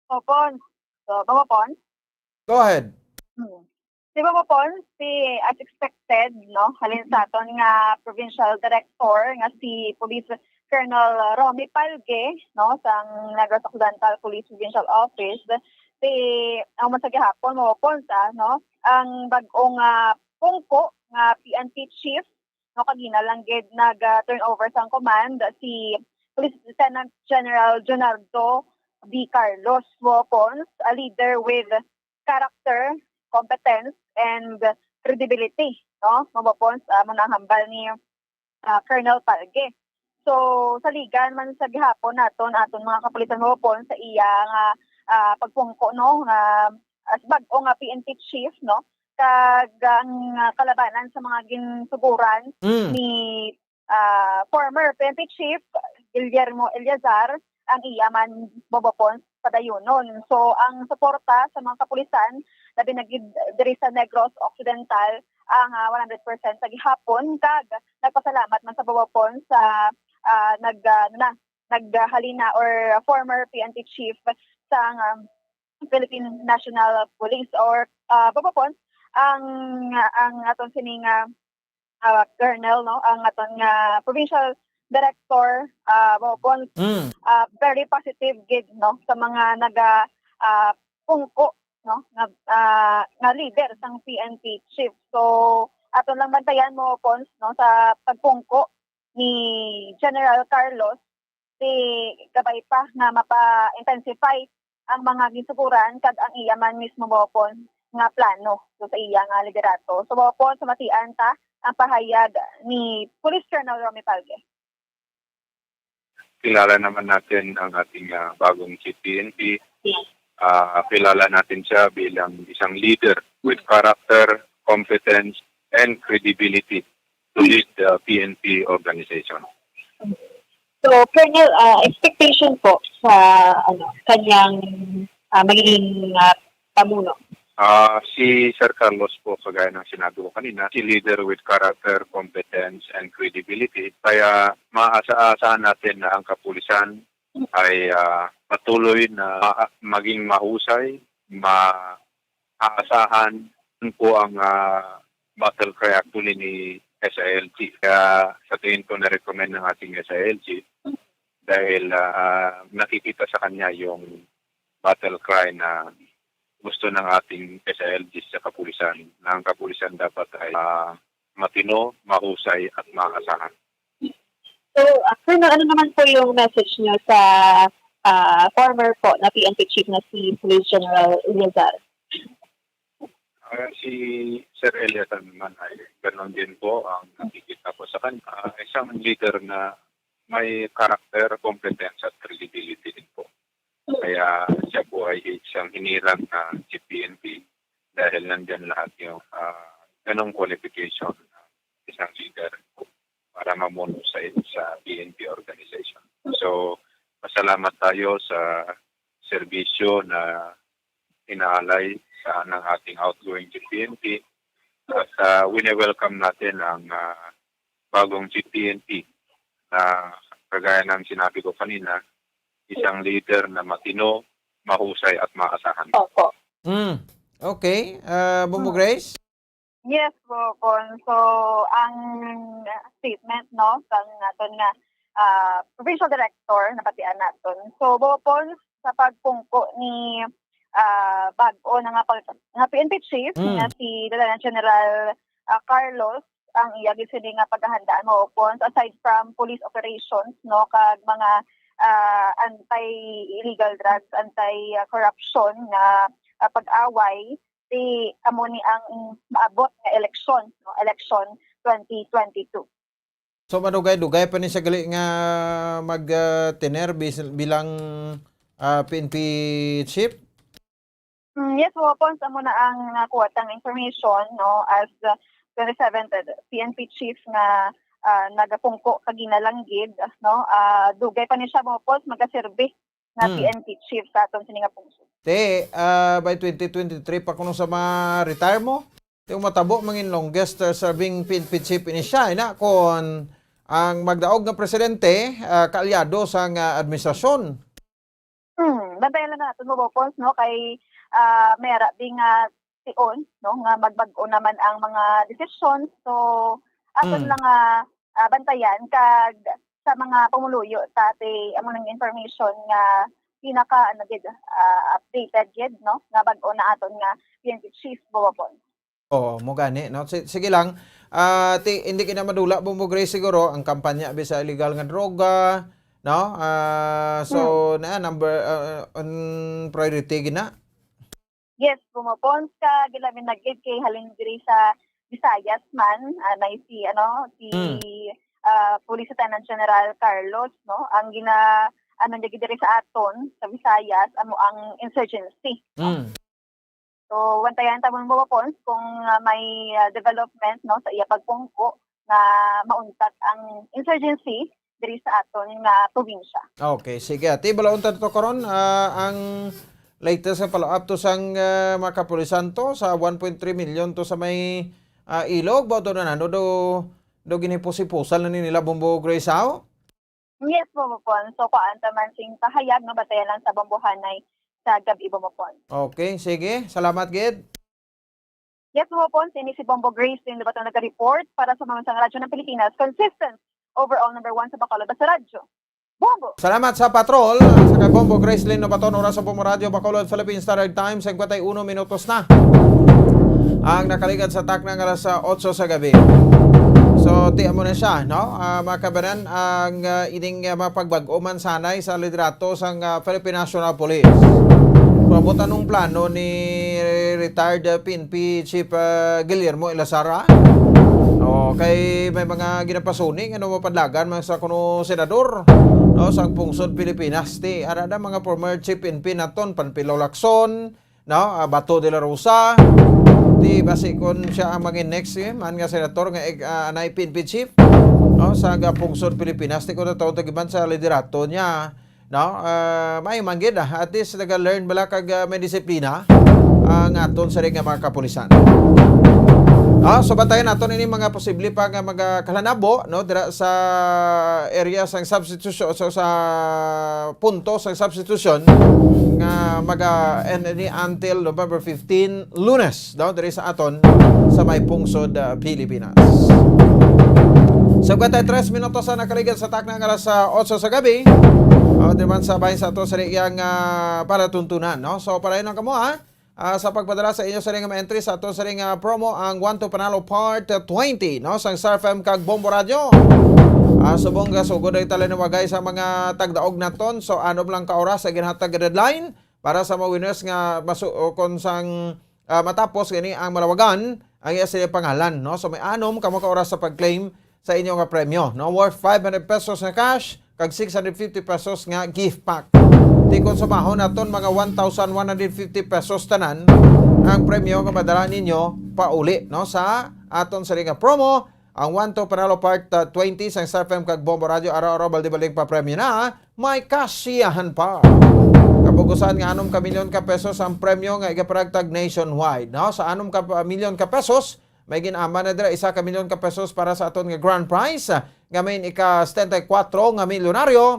Popon. So, Bobo Pons? Go ahead. Hmm. Si Bobo Pons, si, as expected, no, halin sa aton nga provincial director nga si Police Colonel Romy Palge, no, sang Negros Occidental Police Provincial Office, si, ang man sa gihapon, Bobo Pons, ah, no, ang bag-ong, ah, pungko nga P N P chief, no, kagina lang gid nag, ah, turnover sang command si Police Lieutenant General Junardo D. Carlos, Bobo Pons, a leader with character, competence, and credibility, no? Bobo Pons, ah, amo na ang hambal ni, ah, Colonel Palge. So, saligan man sa gihapon naton, aton mga kapulisan, Bobo Pons, sa iya nga, ah, pagpungko, no, nga as bag-o nga P N P chief, no, kag ang, ah, kalabanan sa mga ginsuguran Mm. ni, ah, former P N P chief Guillermo Eleazar ang iya man, Bobo Pons, padayunon. So, ang suporta sa mga kapulisan, labi na gid diri sa Negros Occidental, ang, ah, one hundred percent sa gihapon, kag nagpasalamat man sa Bobo Pons sa, ah, nag, ah, ano na, naghalina or former P N P chief sang, um, Philippine National Police or, ah, Bobo Pons, ang, ang aton sining, ah, ah, Colonel, no, ang aton nga provincial director, ah, Bobo Pons, Mm. ah, very positive gid, no, sa mga naga, ah, pungko, no, nga, ah, nga leader sang P N P chief. So, aton lang bantayan, Bobo Pons, no, sa pagpungko ni General Carlos, si kabay pa nga mapa-intensify ang mga ginsuguran kag ang iya man mismo, Bobo Pons, nga plano, so, sa iya nga liderato. So, Bobo Pons, matian ta ang pahayag ni Police Colonel Romy Palge. Kilala naman natin ang ating, ah, bagong chief P N P. Yes. Ah, kilala natin siya bilang isang leader with character, competence, and credibility to lead the P N P organization. So, Colonel, ah, expectation po sa, ano, kanyang, ah, magiging, ah, pamuno? Ah, si Sir Carlos po, kagaya ng sinabi ko kanina, si leader with character, competence, and credibility. Kaya maasa-asahan natin na ang kapulisan ay, ah, patuloy na ma-, maging mahusay, maaasahan. Yun po ang, ah, battle cry actually ni S I L G. Kaya sa tingin ko, na-recommend ng ating S I L G dahil, ah, nakikita sa kanya yung battle cry na gusto ng ating S I L G sa kapulisan, na ang kapulisan dapat ay, ah, matino, mahusay, at maasahan. So, ah, Colonel, ano naman po yung message niyo sa, ah, former po na P N P chief na si Police General Eleazar? Ah, si Sir Eleazar naman ay ganun din po ang nakikita ko sa kanya. Ah, isang leader na may karakter, competence, at credibility din po. Kaya siya po ay isang hinirang na chief P N P dahil nandyan lahat yung, ah, ganong qualification ng isang leader para mamuno sa, sa P N P organization. So, pasalamat tayo sa serbisyo na inaalay sa, ng ating outgoing chief P N P. At, ah, wini-welcome natin ang, ah, bagong chief P N P na, kagaya ng sinabi ko kanina, isang leader na matino, mahusay, at maasahan. Opo. Mm. Okay. Ah, Bobo Hmm. Grace? Yes, Bobo Pons. So, ang statement, no, sang aton nga, ah, provincial director, nabatian naton. So, Bobo Pons, sa pagpungko ni, ah, bag-o na nga pag-, nga P N P chief, Mm. nga si Lieutenant General, ah, Carlos, ang iya gid sini nga paghahandaan, Bobo Pons, aside from police operations, no, kag mga, ah, anti-illegal drugs, anti-corruption nga, ah, pag-away, di amo ni ang maabot nga eleksyon, no, election twenty twenty-two. So, madugay-dugay pa ni siya gali nga mag, ah, tener bis-, bilang, ah, P N P chief? Mm, yes, Bobo Pons, amo na ang nakuha tang information, no, as, uh, twenty-seventh P N P chief nga, ah, nagapungko kagina lang gid, no? Ah, dugay pa ni siya, Bubopons, magaserbi nga Hmm. P N P chief sa aton sini nga pungsod. Te, ah, by twenty twenty-three pa kuno sa ma-retire mo? Te, matabo mangin longest, ah, serving P N P chief ini siya, ina, kon ang magdaog nga presidente, ah, kaalyado sa nga administrasyon. Hmm, bantayan lang naton, Bubopons, no, kay, ah, may ara di nga tion, no, nga magbag-o naman ang mga desisyon. So, aton Hmm. lang nga, ah, bantayan kag sa mga pumuluyo ta ti amo nang information nga pinaka, ano gid, ah, updated gid, no, nga bag-o na aton nga P N P chief, Bubopons. Oo, mo gani, no? Si-, sige lang. Ah, ti, hindi kita madula, Bombo Grace, siguro, ang kampanya bi sa illegal nga droga, no? Ah, so, Hmm. na number, ah, on priority gina. Yes, Bubopons, ka gilabi na gid kay halin diri sa Visayas man, ah, may si, ano, si, Hmm. ah, Police Lieutenant General Carlos, no? Ang gina, ano niya gid diri sa aton, sa Visayas, amo ang insurgency, no? Hmm. So, bantayan ta mo, Bubopons, kung, ah, may, ah, development, no, sa iya pagpungko nga mauntat ang insurgency diri sa aton nga probinsya. Okay, sige. Ti, balaon ta to karon, ah, ang latest nga follow-up to sang, ah, mga kapulisan to sa one point three million to sa may, ah, Ilog. Ba to na, ano, do, do ginhipos-hiposan na ni nila, Bombo Grace, how? Yes, Bubopons. So, kuan ta man sing pahayag, no, batayan lang sa Bombohanay sa gab-i, Bubopons. Okay, sige. Salamat gid. Yes, Bubopons, ini si Bombo Grace, din ba naga-report para sa mga sa Radyo ng Pilipinas, consistent, overall number one sa Bacolod, sa radyo. Bombo! Salamat sa patrol, sa kay Bombo Grace Lynn Nobaton, oras sa Bombo Radyo, Bacolod, Philippine Standard Time, singkwenta y uno minutos na ang nakaligad sa takna nga alas, ah, otso sa gabi. So, ti amo na siya, no? Ah, mga kabanan, ang, ah, ining, ah, mga pagbag-o man sanay sa liderato sang, ah, Philippine National Police. Maabot anong plano ni retired, ah, P N P Chief, ah, Guillermo Ilazar, ah? O, kay may mga ginapasuni nga, no, mapadlagan man sa kuno senador, no, sang pungsod Pilipinas. Ti, ara na mga former chief P N P naton, Panfilo Lacson, no, ah, Bato de la Rosa. Ti, basi kon siya ang mangin next, eh, man nga senator nga, eh, ah, anay P N P chief, no, sa ga-, pungsod Pilipinas, ti kon nataon tagiban sa liderato niya, no? Ah, may man gid, ah. At least naga-learn bala kag, ah, may disiplina, ah, nga aton sa ring nga mga kapulisan. Ah, so bantayan naton ini mga posible pa nga mga kalanabo, no, dira sa area sang substitution, so sa punto sang substitution nga maga-end ini until November fifteen, Lunes, no, diri sa aton sa may pungsod, ah, Pilipinas. Singkwenta y tres minutos ang nakaligad sa takna nga alas, ah, otso sa gabi. O, di man sa bahin sa ato sa iyang, ah, palatuntunan, no? So, padayon lang kamo, ha? Ah, sa pagpadala sa inyo sa ring mga entry sa ato sa ring, ah, promo, ang One to Panalo Part twenty, no? Sang Star F M kag Bombo Radio. Ah, subong gasugod ay talinawagay sa mga tagdaog naton. So, anom lang ka oras sa ginhatag nga deadline para sa mga winners nga masu-, o kon sang, ah, matapos gani ang malawagan ang iya sila pangalan, no? So, may anom kamo ka oras sa pag-claim sa inyo nga premyo, no? Worth five hundred pesos nga cash kag six hundred fifty pesos nga gift pack. Ti kon sumahon naton, mga one thousand one hundred fifty pesos tanan ang premyo nga madala ninyo pauli, no? Sa aton sa nga promo, ang One to Panalo Part, uh, twenty sang Star F M kag Bombo Radio, araw-araw balde-baldeng papremyo na, may kasiyahan pa. Kabugusan nga anom ka milyon ka pesos ang premyo nga igaparagtag nationwide, no? Sa anom ka pa-, milyon ka pesos, may gin-aman na dira isa ka milyon ka pesos para sa aton nga grand prize, nga may ika setenta y kuwatro nga milyonaryo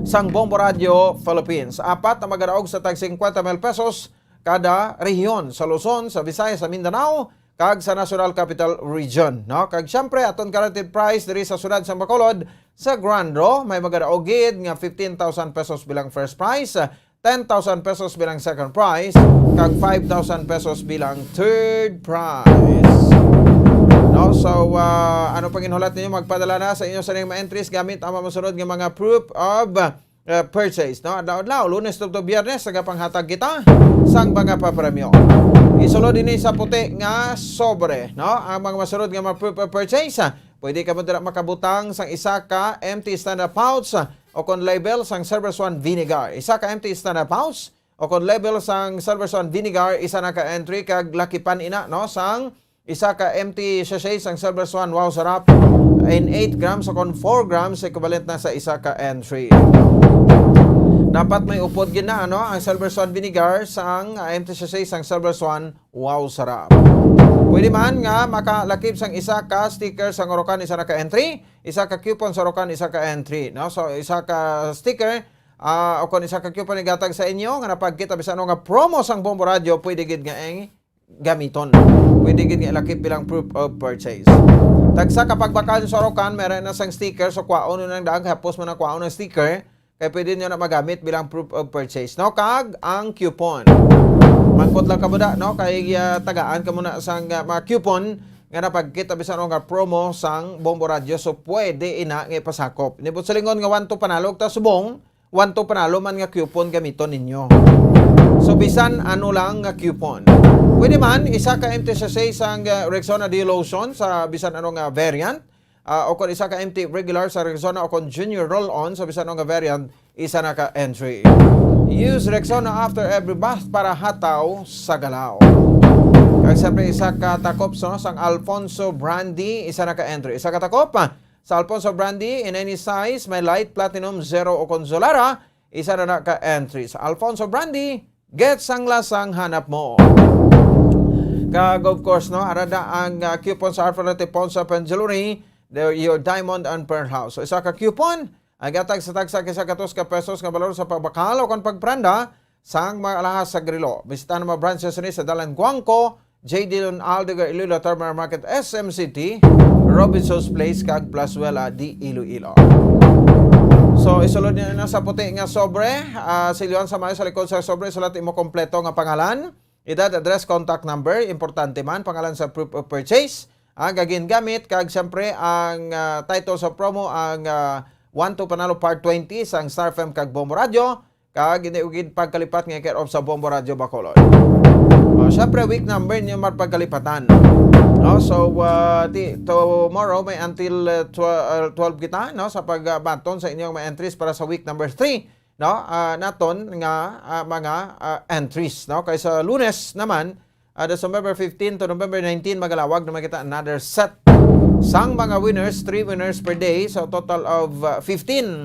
sang Bombo Radio Philippines. Apat na magadaog sa tag singkwenta mil pesos kada rehiyon sa Luzon, sa Visayas, sa Mindanao, kag sa National Capital Region, no? Kag siyempre, aton guaranteed prize diri sa siyudad sa Bacolod, sa Grand Draw, may magadaog gid nga fifteen thousand pesos bilang first prize, ten thousand pesos bilang second prize, kag five thousand pesos bilang third prize. No? So, ah, ano pang inhulat ninyo? Magpadala na sa inyo sa mga entries gamit ang mga masunod nga mga proof of, uh, purchase, no? Adlaw-adlaw, Lunes tubtob Biyernes, nagapanghatag kita sang mga papremyo. Isulod ini sa puti nga sobre, no? Ang mga masunod nga mga proof of purchase, ah, pwede kamo dira makabutang sang isa ka empty standard pouch, ah, o kon label sang Silver Swan vinegar. Isa ka empty standard pouch o kon label sang Silver Swan vinegar, isa na ka entry kag lakipan ina, no, sang Isa ka empty sachet sang Silver Swan, wow, sarap. In eight grams, o kon four grams, equivalent na sa isa ka entry. Dapat may upod gid na, ano, ang Silver Swan vinegar sang, ah, empty sachet sang Silver Swan, wow, sarap. Pwede man nga makalakip sang isa ka sticker sang Orocan, isa na ka entry, isa ka coupon sa Orocan, isa ka entry, no? So, isa ka sticker, ah, o kon isa ka coupon igatag sa inyo nga napagkita bisan ano nga promo sang Bombo Radio, pwede gid nga ing gamiton. Pwede gid nga ilakip bilang proof of purchase. Tagsa ka pagbakal sa Orocan, meron na sang sticker, so kwaon nyo nang daan, hapos mo na kwaon ang sticker, kay pwede nyo na magamit bilang proof of purchase, no? Kag ang coupon. Mangkot lang ka mo da, no? Kay, ah, tagaan ka mo na sang, ah, mga coupon nga napagkita bisan ano nga promo sang Bombo Radio, so pwede ina nga ipasakop. Nibot sa lingon nga one two panalo ta subong, one two panalo man nga coupon gamiton ninyo. So, bisan ano lang nga coupon. Pwede man, isa ka empty sachet sang, ah, Rexona Deo Lotion sa bisan ano nga variant, ah, o kon isa ka empty regular sa Rexona o kon Junior Roll-On sa bisan ano nga variant, isa na ka entry. Use Rexona after every bath para hataw sa galaw. Kag siyempre, isa ka takop, no, sang Alfonso Brandy, isa na ka entry. Isa ka takop, ah, sa Alfonso Brandy in any size, may light, platinum, zero, o kon Solara, isa na na ka entry. Sa Alfonso Brandy, get sang lasang hanap mo. Kag of course, no, ara na ang, ah, coupon sa Arfalete Pawnshop and Jewelry, the, your diamond and pearl house. So, isa ka coupon, ang gatag sa tagsa ka isa ka tus ka pesos nga balor sa pagbakal o kon pagpranda sang mga alahas sa Grilo. Bisita ang mga branches ni sa Dalan Guangco, J D Lon Aldegar Iloilo Terminal Market, S M City, Robinson's Place, kag Plazuela de Iloilo. So, isulod niyo na sa puti nga sobre, ah, silyuhan sa maayo sa likod sa sobre, isulat imo kompleto nga pangalan, edad, address, contact number, importante man, pangalan sa proof of purchase, ang gagingamit, kag siyempre ang, ah, title sa promo, ang, ah, One to Panalo Part twenty sang Star F M kag Bombo Radio, kag hindi gid pagkalipat nga care of sa Bombo Radio Bacolod. Oh, syempre, week number niyo man pagkalipatan. No? So, uh, ti-, tomorrow may until, uh, tw-, uh, twelve kita, no, sa pagbaton sa inyong mga entries para sa week number three, no? Ah, naton nga, ah, mga, ah, entries, no? Kay sa Lunes naman, ah, the November fifteen to November nineteen, magalawag naman kita another set sang mga winners, three winners per day, so total of, ah, fifteen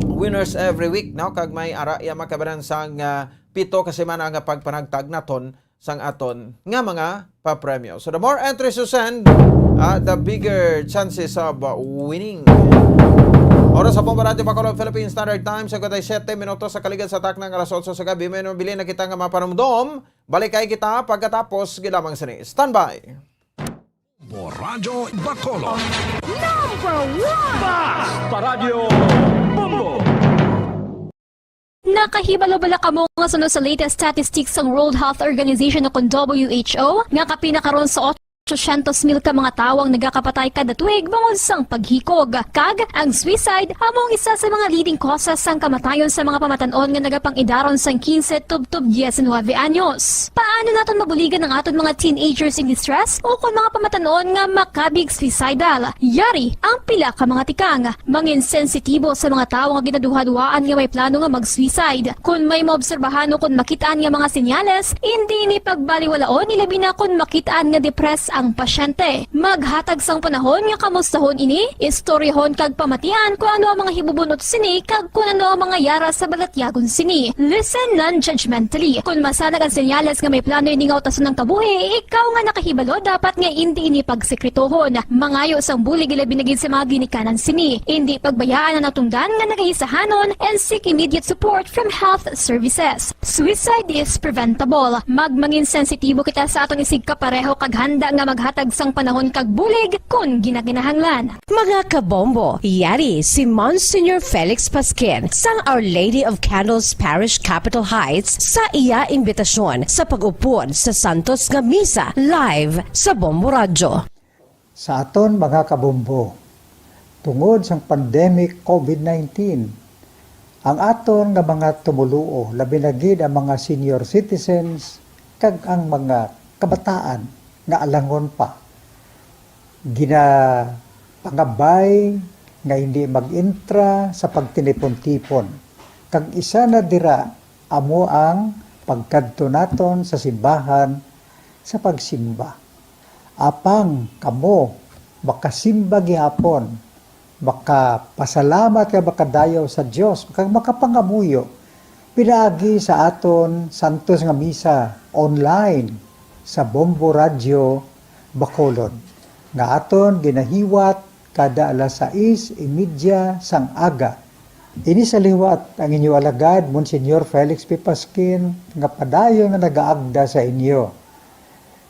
winners every week, no? Kag may ara iya makabanan sang, ah, pito ka semana nga pagpanagtag naton sang aton nga mga papremyo. So the more entries you send, ah, the bigger chances of, ah, winning. Oras sa Bombo Radio Bacolod, Philippine Standard Time, sa siyete minutos sa kaligad sa takna nga alas otso sa gabi. May mabilin na kita nga mapanumdom. Balik kay kita pagkatapos gid lamang sini. Standby. Bombo Radyo Bacolod. Number one! Basta Radyo Bombo! Nakahibalo bala kamo nga suno sa latest statistics sang World Health Organization o kon W H O nga kapin na karon sa otso syentos mil ka mga tawo ang nagakapatay kada tuig bangod sang paghikog? Kag ang suicide amo ang isa sa mga leading causes sang kamatayon sa mga pamatan-on nga nagapang-idaron sang quince tubtob diecinuebe anyos. Paano naton mabuligan ang aton mga teenagers in distress o kon mga pamatan-on nga makabig suicidal? Yari ang pila ka mga tikang. Mangin sensitibo sa mga tawo nga ginaduhaduhaan nga may plano nga mag-suicide. Kon may maobserbahan o kon makit-an nga mga senyales, indi ini pagbaliwalaon, ilabi na kon makit-an nga depressed ang pasyente. Maghatag sang panahon nga kamustahon ini, istoryahon kag pamatian kon ano ang mga hibubunot sini kag kon ano ang mga yara sa balatyagon sini. Listen non-judgmentally. Kon masanag ang senyales nga may plano ini nga utason ang kabuhi, ikaw nga nakahibalo dapat nga indi ini pagsekretohon. Mangayo sang bulig, ilabi na gid sa mga ginikanan sini. Indi pagbayaan ang natungdan nga nagaisahanon and seek immediate support from health services. Suicide is preventable. Magmangin sensitibo kita sa aton isigkapareho kag handa nga maghatag sang panahon kag bulig kon ginakinahanglan. Mga kabombo, yari si Monsignor Felix Pasquin sang Our Lady of Candles Parish, Capitol Heights, sa iya imbitasyon sa pag-upod sa santos nga misa live sa Bombo Radyo. Sa aton mga kabombo, tungod sang pandemic COVID nineteen, ang aton nga mga tumoluo, labi na gid ang mga senior citizens kag ang mga kabataan nga alangon pa, ginapangabay nga hindi mag-intra sa pagtinipon-tipon, kag isa na dira amo ang pagkadto naton sa simbahan sa pagsimba. Apang kamo makasimba gihapon, makapasalamat kag makadayaw sa Dios, kag makapangamuyo pinaagi sa aton santos nga misa online sa Bombo Radyo Bacolod, nga aton ginahiwat kada alas sais y media sang aga. Ini sa liwat ang inyo alagad, Monsignor Felix P. Pasquin, nga padayon nga nagaagda sa inyo.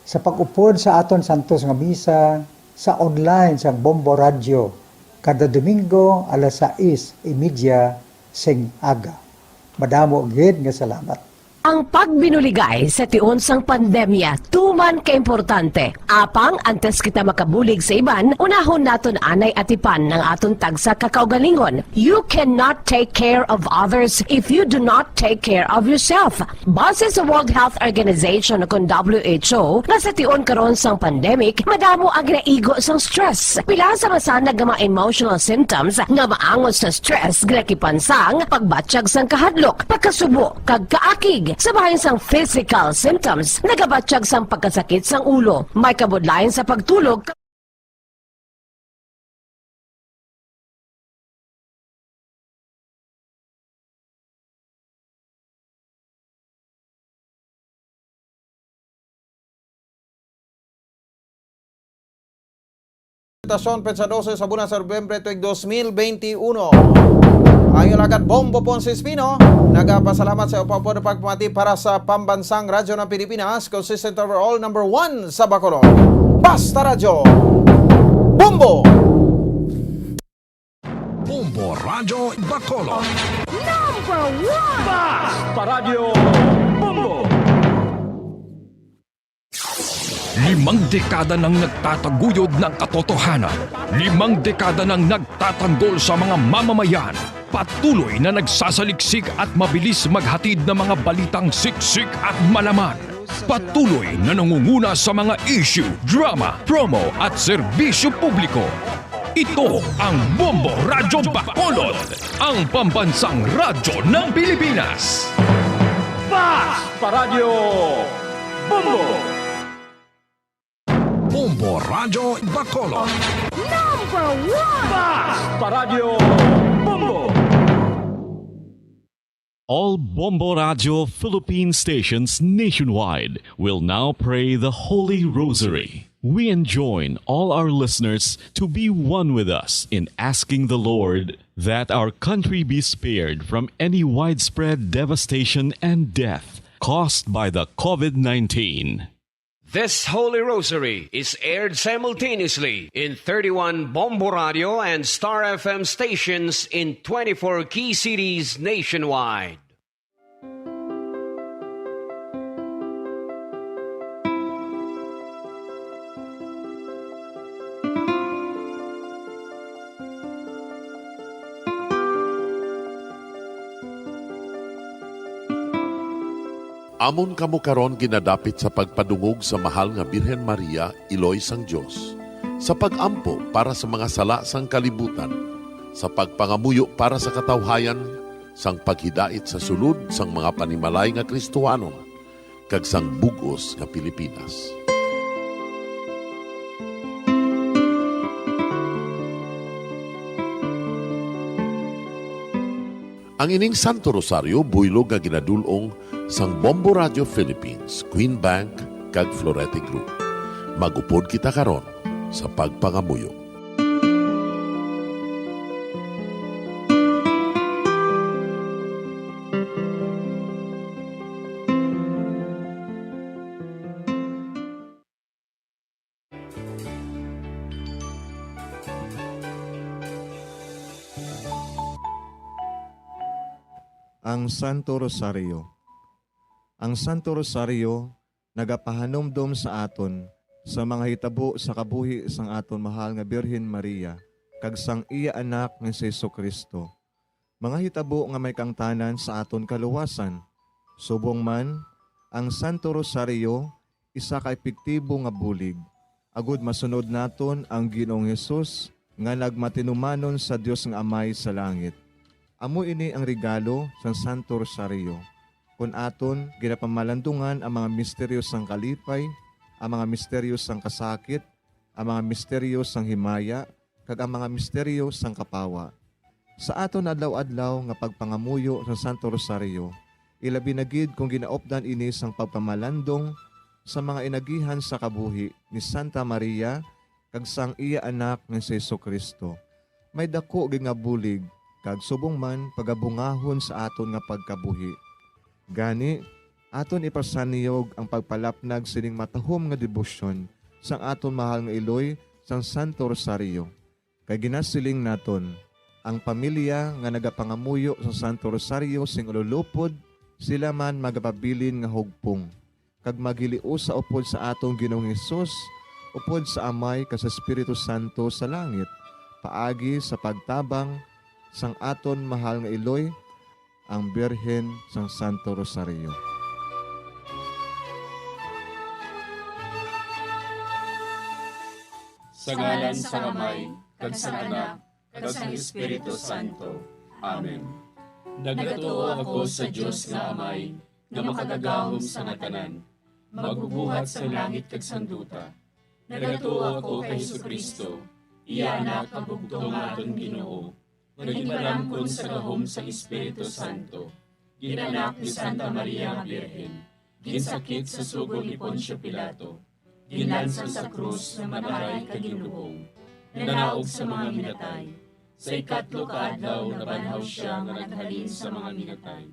Sa pag-upod sa aton santos nga misa sa online sang Bombo Radyo kada Domingo alas sais y media sing aga. Madamo gid nga salamat. Ang pagbinuligay sa tion sang pandemya tuman ka importante. Apang antes kita makabulig sa iban, unahon naton anay atipan ang aton tagsa ka kaugalingon. You cannot take care of others if you do not take care of yourself. Base sa World Health Organization o kon W H O, nga sa tion karon sang pandemic, madamo ang ginaigo sang stress. Pila sa masanag nga mga emotional symptoms nga maangot sa stress ginakipan sang pagbatyag sang kahadlok, pagkasubo, kag kaakig. Sa bahin sang physical symptoms, nagabatyag sang pagkasakit sang ulo, may kabudlayan sa pagtulog, Stasyon, petsa dose sa bulan sa Nobyembre tuig dos mil benti uno. Ang iyong alagad Bombo Ponce Espino, nagapasalamat sa upapod pagpamati para sa Pambansang Radyo ng Pilipinas, consistent overall, number one sa Bacolod. Basta Radyo, Bombo! Bombo Radyo Bacolod. Number one! Basta Radyo Bombo! Limang dekada nang nagtataguyod ng katotohanan. Limang dekada nang nagtatanggol sa mga mamamayan. Patuloy na nagsasaliksik at mabilis maghatid ng mga balitang siksik at malaman. Patuloy na nangunguna sa mga issue, drama, promo at serbisyo publiko. Ito ang Bombo Radyo Bacolod, ang pambansang radyo ng Pilipinas. Basta Radyo Bombo! Bombo Radyo Bacolod. Number one! Basta Radyo Bombo! All Bombo Radyo Philippine stations nationwide will now pray the Holy Rosary. We enjoin all our listeners to be one with us in asking the Lord that our country be spared from any widespread devastation and death caused by the COVID nineteen. This Holy Rosary is aired simultaneously in thirty-one Bombo Radio and Star F M stations in twenty-four key cities nationwide. Amon kamo karon ginadapit sa pagpadungog sa Mahal nga Birhen Maria, Iloy sang Dios, sa pag-ampo para sa mga sala sang kalibutan, sa pagpangamuyo para sa katawhayan, sang paghidait sa sulod sang mga panimalay nga Kristohanon, kag sang bug-os nga Pilipinas. Ang ining Santo Rosario buylog nga ginadul-ong sang Bombo Radio Philippines, Queen Bank, kag Florete Group. Mag-upod kita karon sa pagpangamuyo. Ang Santo Rosario. Ang Santo Rosario nagapahanumdom sa aton sa mga hitabo sa kabuhi sang aton mahal nga Birhen Maria kag sang iya Anak nga si Jesu-Cristo, mga hitabo nga may kaangtanan sa aton kaluwasan. Subong man, ang Santo Rosario isa ka epektibo nga bulig agud masunod naton ang Ginoong Hesus nga nagmatinumanon sa Dios nga Amay sa langit. Amo ini ang regalo sang Santo Rosario. Kon aton ginapamalandungan ang mga misteryo sang kalipay, ang mga misteryo sang kasakit, ang mga misteryo sang himaya, kag ang mga misteryo sang kapawa. Sa aton adlaw-adlaw nga pagpangamuyo sa Santo Rosario, ilabi na gid kung ginaupdan ini sang pagpamalandong sa mga inagihan sa kabuhi ni Santa Maria kag sang iya Anak nga si Jesu-Cristo, may daku gid nga bulig kag subong man pagabungahon sa aton nga pagkabuhi. Gani, aton ipasanyog ang pagpalapnag sining matahom nga debosyon sang aton mahal nga iloy sang Santo Rosario. Kay ginasiling naton, ang pamilya nga nagapangamuyo sa Santo Rosario sing ululupod, sila man magapabilin nga hugpong, kag maghiliusa upod sa aton Ginoong Hesus, upod sa Amay kag sa Espiritu Santo sa langit, paagi sa pagtabang sang aton mahal nga iloy, ang Birhen sang Santo Rosario. Sa ngalan sang Amay, kag sang Anak, kag sang Espiritu Santo. Amen. Nagatuo ako sa Dios nga Amay, nga makagagahom sa nga tanan, magbubuhat sa langit kag sang duta. Nagatuo ako kay Jesu-Cristo, iya Anak nga bugtong nga aton Ginoo, nga ginpalamkon sa gahom sang Espiritu Santo, ginanak ni Santa Maria nga Birhen, ginsakit sa sugo ni Poncio Pilato, ginlansang sa krus nga namatay kag ginlubong, nanaog sa mga minatay. Sa ikatlo ka adlaw nabanhaw sia nga naghalin sa mga minatay.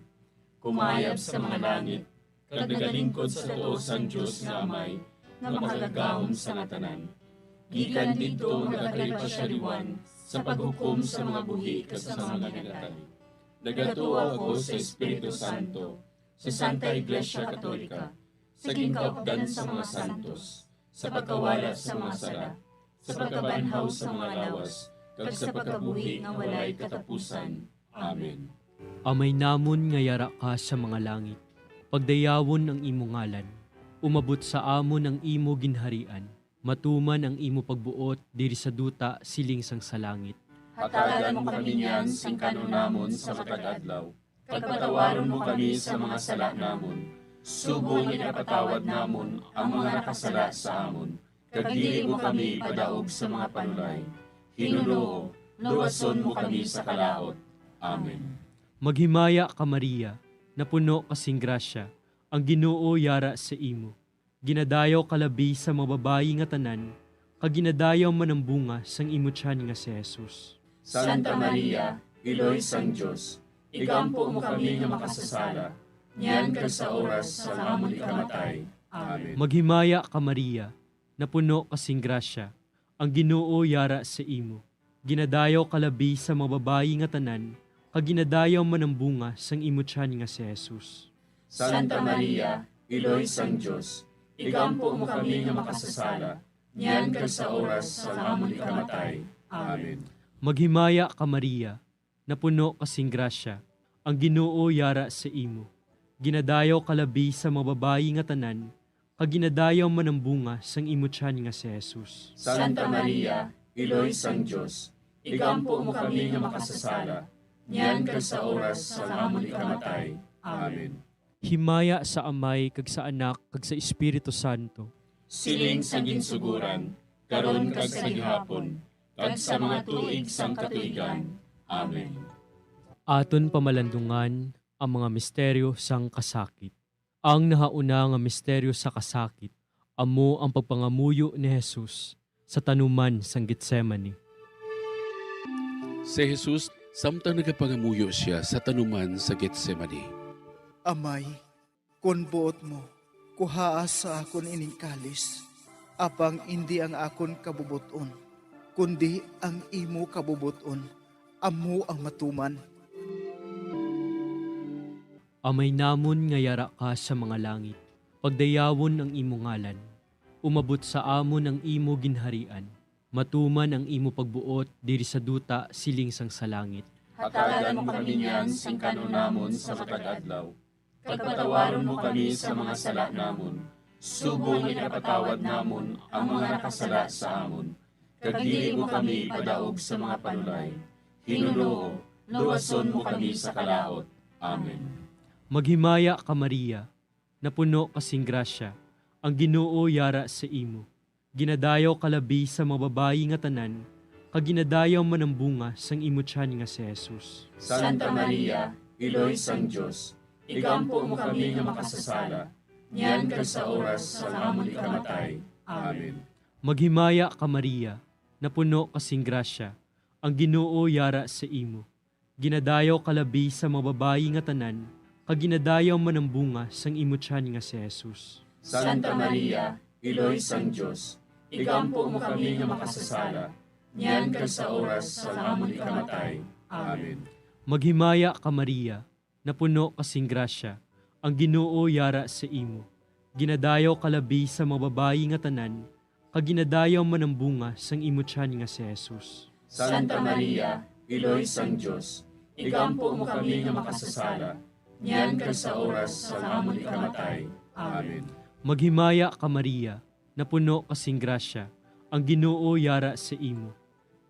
Kumayab sa mga langit, kag nagalingkod sa tuo sang Dios nga Amay, nga makagagahom sa nga tanan. Gikan didto nagakari pa sia liwat sa paghukom sa mga buhi kag sa mga minatay. Nagatuo ako sa Espiritu Santo, sa Santa Iglesia Katolika, sa ginkaupdan sa mga santos, sa pagkawala sa mga sala, sa pagkabanhaw sa mga lawas, kag sa pagkabuhi nga walay katapusan. Amen. Amay namon nga yara ka sa mga langit, pagdayawon ang imo ngalan. Umabot sa amon ang imo ginharian. Matuman ang imo pagbuot diri sa duta siling sang sa langit. Hatagan mo kami niyan sing kan-on namon sa matag adlaw, kag patawaron mo kami sa mga sala namon, subong nga ginapatawad namon ang mga nakasala sa amon, kag dili mo kami ipadaog sa mga panulay. Ginoo, luwason mo kami sa kalaut. Amen. Maghimaya ka, Maria, napuno ka sing grasya, ang Ginoo yara sa imo. Ginadayaw ka labi sa mga babayi nga tanan, kag ginadayaw man ang bunga sang imo tiyan nga si Jesus. Santa Maria, Iloy sang Dios, igampo mo kami nga makasasala, niyan kag sa oras sang amon ikamatay. Amen. Maghimaya ka, Maria, napuno ka sing grasya, ang Ginoo yara sa imo. Ginadayaw ka labi sa mga babayi nga tanan, kag ginadayaw man ang bunga sang imo tiyan nga si Jesus. Santa Maria, Iloy sang Dios, igampo mo kami nga makasasala, niyan kag sa oras sang amon ikamatay. Amen. Maghimaya ka, Maria, napuno ka sing grasya, ang Ginoo yara sa imo. Ginadayaw ka labi sa mga babayi nga tanan, kag ginadayaw man ang bunga sang imo tiyan nga si Jesus. Santa Maria, Iloy sang Dios, igampo mo kami nga makasasala, niyan kag sa oras sang amon ikamatay. Amen. Himaya sa Amay, kag sa Anak, kag sa Espiritu Santo. Siling sa ginsugoran, karon kag sa gihapon, kag sa mga tuig sang katuigan. Amen. Aton pamalandungan ang mga misteryo sang kasakit. Ang nahauna nga misteryo sa kasakit amo ang pagpangamuyo ni Jesus sa tanuman sang Getsemani. Si Jesus, samtang nagapangamuyo sia sa tanuman sa Getsemani, "Amay, kon buot mo, kuhaa sa akon ining kalis, apang indi ang akon kabubot-on, kundi ang imo kabubot-on amo ang matuman." Amay namon nga yara ka sa mga langit, pagdayawon ang imo ngalan. Umabot sa amon ang imo ginharian. Matuman ang imo pagbuot diri sa duta siling sang sa langit. Hatagan mo kami niyan sing kan-on namon sa matag adlaw, kag patawaron mo kami sa mga sala namon, subong nga ginapatawad namon ang mga nakasala sa amon, kag dili mo kami ipadaog sa mga panulay. Ginoo, luwason mo kami sa kalaut. Amen. Maghimaya ka, Maria, napuno ka sing grasya, Ang Ginoo yara sa imo. Ginadayaw ka labi sa mga babayi nga tanan, kag ginadayaw man ang bunga sang imo tiyan nga si Jesus. Santa Maria, Iloy sang Dios, igampo mo kami nga makasasala, niyan kag sa oras sang amon ikamatay. Amen. Maghimaya ka, Maria, napuno ka sing grasya, ang Ginoo yara sa imo. Ginadayaw ka labi sa mga babayi nga tanan, kag ginadayaw man ang bunga sang imo tiyan nga si Jesus. Santa Maria, Iloy sang Dios, igampo mo kami nga makasasala, niyan kag sa oras sang amon ikamatay. Amen. Maghimaya ka, Maria, napuno ka sing grasya, ang Ginoo yara sa imo. Ginadayaw ka labi sa mga babayi nga tanan, kag ginadayaw man ang bunga sang imo tiyan nga si Jesus. Santa Maria, Iloy sang Dios, igampo mo kami nga makasasala, niyan kag sa oras sang amon ikamatay. Amen. Maghimaya ka, Maria, napuno ka sing grasya, ang Ginoo yara sa imo.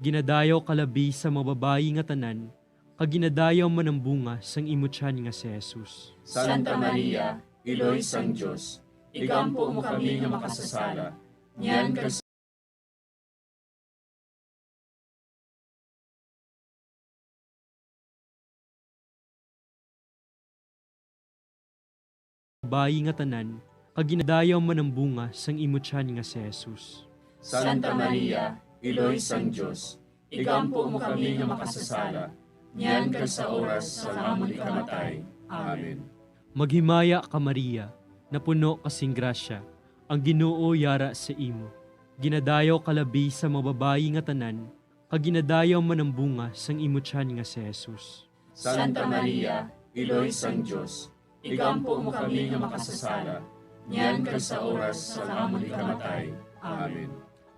Ginadayaw ka labi sa mga babayi nga tanan, kag ginadayaw man ang bunga sang imo tiyan nga si Jesus. Santa Maria, Iloy sang Dios, igampo mo kami nga makasasala, niyan kag sa bayi nga tanan, kag ginadayaw man ang bunga sang imo tiyan nga si Jesus. Santa Maria, Iloy sang Dios, igampo mo kami nga makasasala, niyan kag sa oras sang amon ikamatay. Amen. Maghimaya ka, Maria, napuno ka sing grasya, ang Ginoo yara sa imo. Ginadayaw ka labi sa mga babayi nga tanan, kag ginadayaw man ang bunga sang imo tiyan nga si Jesus. Santa Maria, Iloy sang Dios, igampo mo kami nga makasasala, niyan kag sa oras sang amon ikamatay. Amen.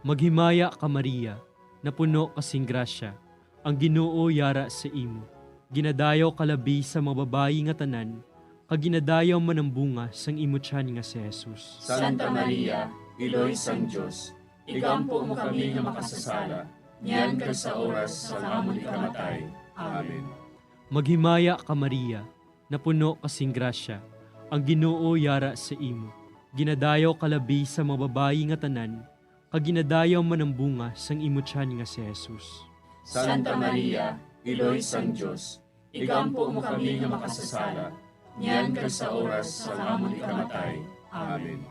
Maghimaya ka, Maria, napuno ka sing grasya, ang Ginoo yara sa imo. Ginadayaw ka labi sa mga babayi nga tanan, kag ginadayaw man ang bunga sang imo tiyan nga si Jesus. Santa Maria, Iloy sang Dios, igampo mo kami nga makasasala, niyan kag sa oras sang amon ikamatay. Amen. Maghimaya ka, Maria, napuno ka sing grasya, ang Ginoo yara sa imo. Ginadayaw ka labi sa mga babayi nga tanan, kag ginadayaw man ang bunga sang imo tiyan nga si Jesus. Santa Maria, Iloy sang Dios, igampo mo kami nga makasasala, niyan kag sa oras sang amon ikamatay. Amen.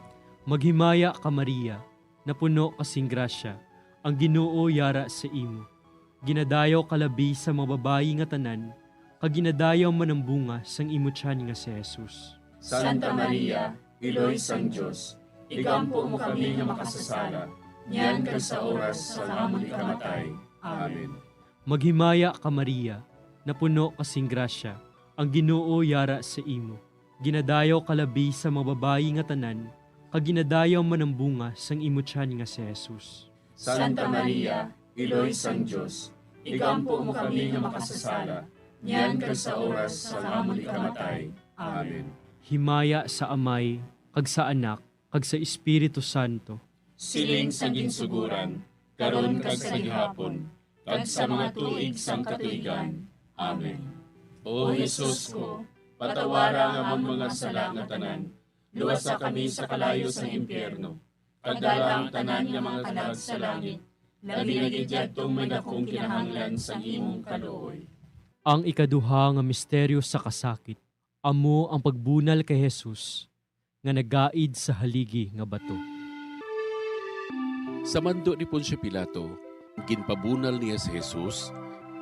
Maghimaya ka, Maria, napuno ka sing grasya, ang Ginoo yara sa imo. Ginadayaw ka labi sa mga babayi nga tanan, kag ginadayaw man ang bunga sang imo tiyan nga si Jesus. Santa Maria, Iloy sang Dios, igampo mo kami nga makasasala, niyan kag sa oras sang amon ikamatay. Amen. Maghimaya ka, Maria, napuno ka sing grasya, ang Ginoo yara sa imo. Ginadayaw ka labi sa mga babayi nga tanan, kag ginadayaw man ang bunga sang imo tiyan nga si Jesus. Santa Maria, Iloy sang Dios, igampo mo kami nga makasasala, niyan kag sa oras sang amon ikamatay. Amen. Himaya sa Amay, kag sa Anak, kag sa Espiritu Santo. Siling sa ginsuguran, karon kag sa gihapon, kag sa mga tuig sang katuigan. Amen. O Jesus ko, patawara ang amon mga sala nga tanan, luwasa kami sa kalayo sang impyerno, kag dala ang tanan nga mga kalag sa langit, labi na gid yadtong may dakong kinahanglan sang imong kaluoy. Ang ikaduha nga misteryo sa kasakit, amo ang pagbunal kay Jesus nga nagaid sa haligi nga bato. Sa mando ni Poncio Pilato, ginpabunal niya si Jesus,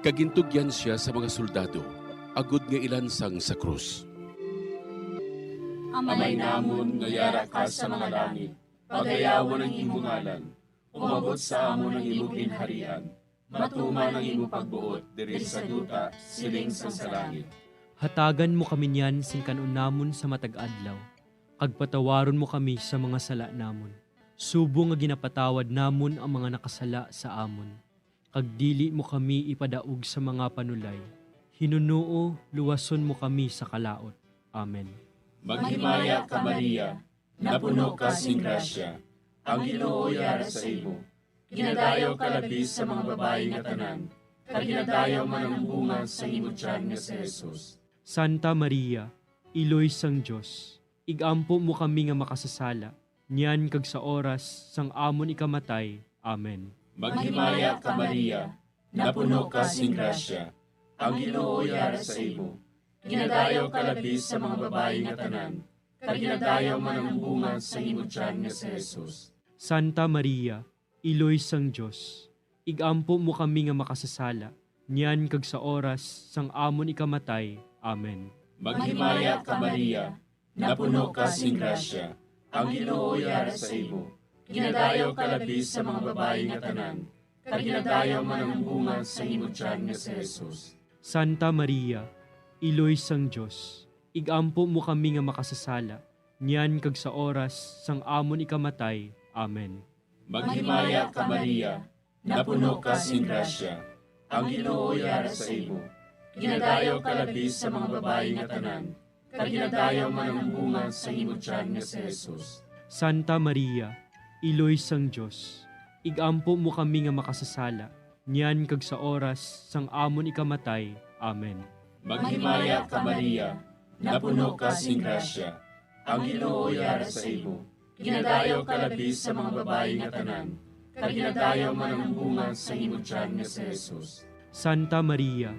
kag gintugyan sia sa mga soldado, agod nga ilansang sa krus. Amay namon nga yara ka sa mga langit, pagayawon ang imo ngalan. Umabot sa amon ang imo ginharian. Matuman ang imo pagbuot diri sa duta, siling sang sa langit. Hatagan mo kami niyan sing kan-on namon sa matag adlaw, kag patawaron mo kami sa mga sala namon, subong nga ginapatawad namon ang mga nakasala sa amon. Kag dili mo kami ipadaog sa mga panulay. Hinunoo, luwason mo kami sa kalaut. Amen. Maghimaya ka, Maria, napuno ka sing grasya, ang Ginoo yara sa imo. Ginadayaw ka labi sa mga babayi nga tanan, kag ginadayaw man ang bunga sang imo tiyan nga si Jesus. Santa Maria, Iloy sang Dios, igampo mo kami nga makasasala, niyan kag sa oras sang amon ikamatay. Amen. Maghimaya ka, Maria, napuno ka sing grasya, ang Ginoo yara sa imo. Ginadayaw ka labi sa mga babayi nga tanan, kag ginadayaw man ang bunga sa imo tiyan nga si Jesus. Santa Maria, Iloy sang Dios, igampo mo kami nga makasasala, niyan kag sa oras sang amon ikamatay. Amen. Maghimaya ka, Maria, napuno ka sing grasya, ang Ginoo yara sa imo. Ginadayaw ka labi sa mga babayi nga tanan, kag ginadayaw man ang bunga sa imo tiyan nga si Jesus. Santa Maria, Iloy sang Dios, igampo mo kami nga makasasala, niyan kag sa oras sang amon ikamatay. Amen. Maghimaya ka, Maria, napuno ka sing grasya, ang Ginoo yara sa imo. Ginadayaw ka labi sa mga babayi nga tanan, kag ginadayaw man ang bunga sa imo tiyan nga si Jesus. Santa Maria, Iloy sang Dios, igampo mo kami nga makasasala, niyan kag sa oras sang amon ikamatay. Amen. Maghimaya ka, Maria, napuno ka sing grasya, ang Ginoo yara sa imo. Ginadayaw ka labi sa mga babayi nga tanan, kag ginadayaw man ang bunga sa imo tiyan nga si Jesus. Santa Maria,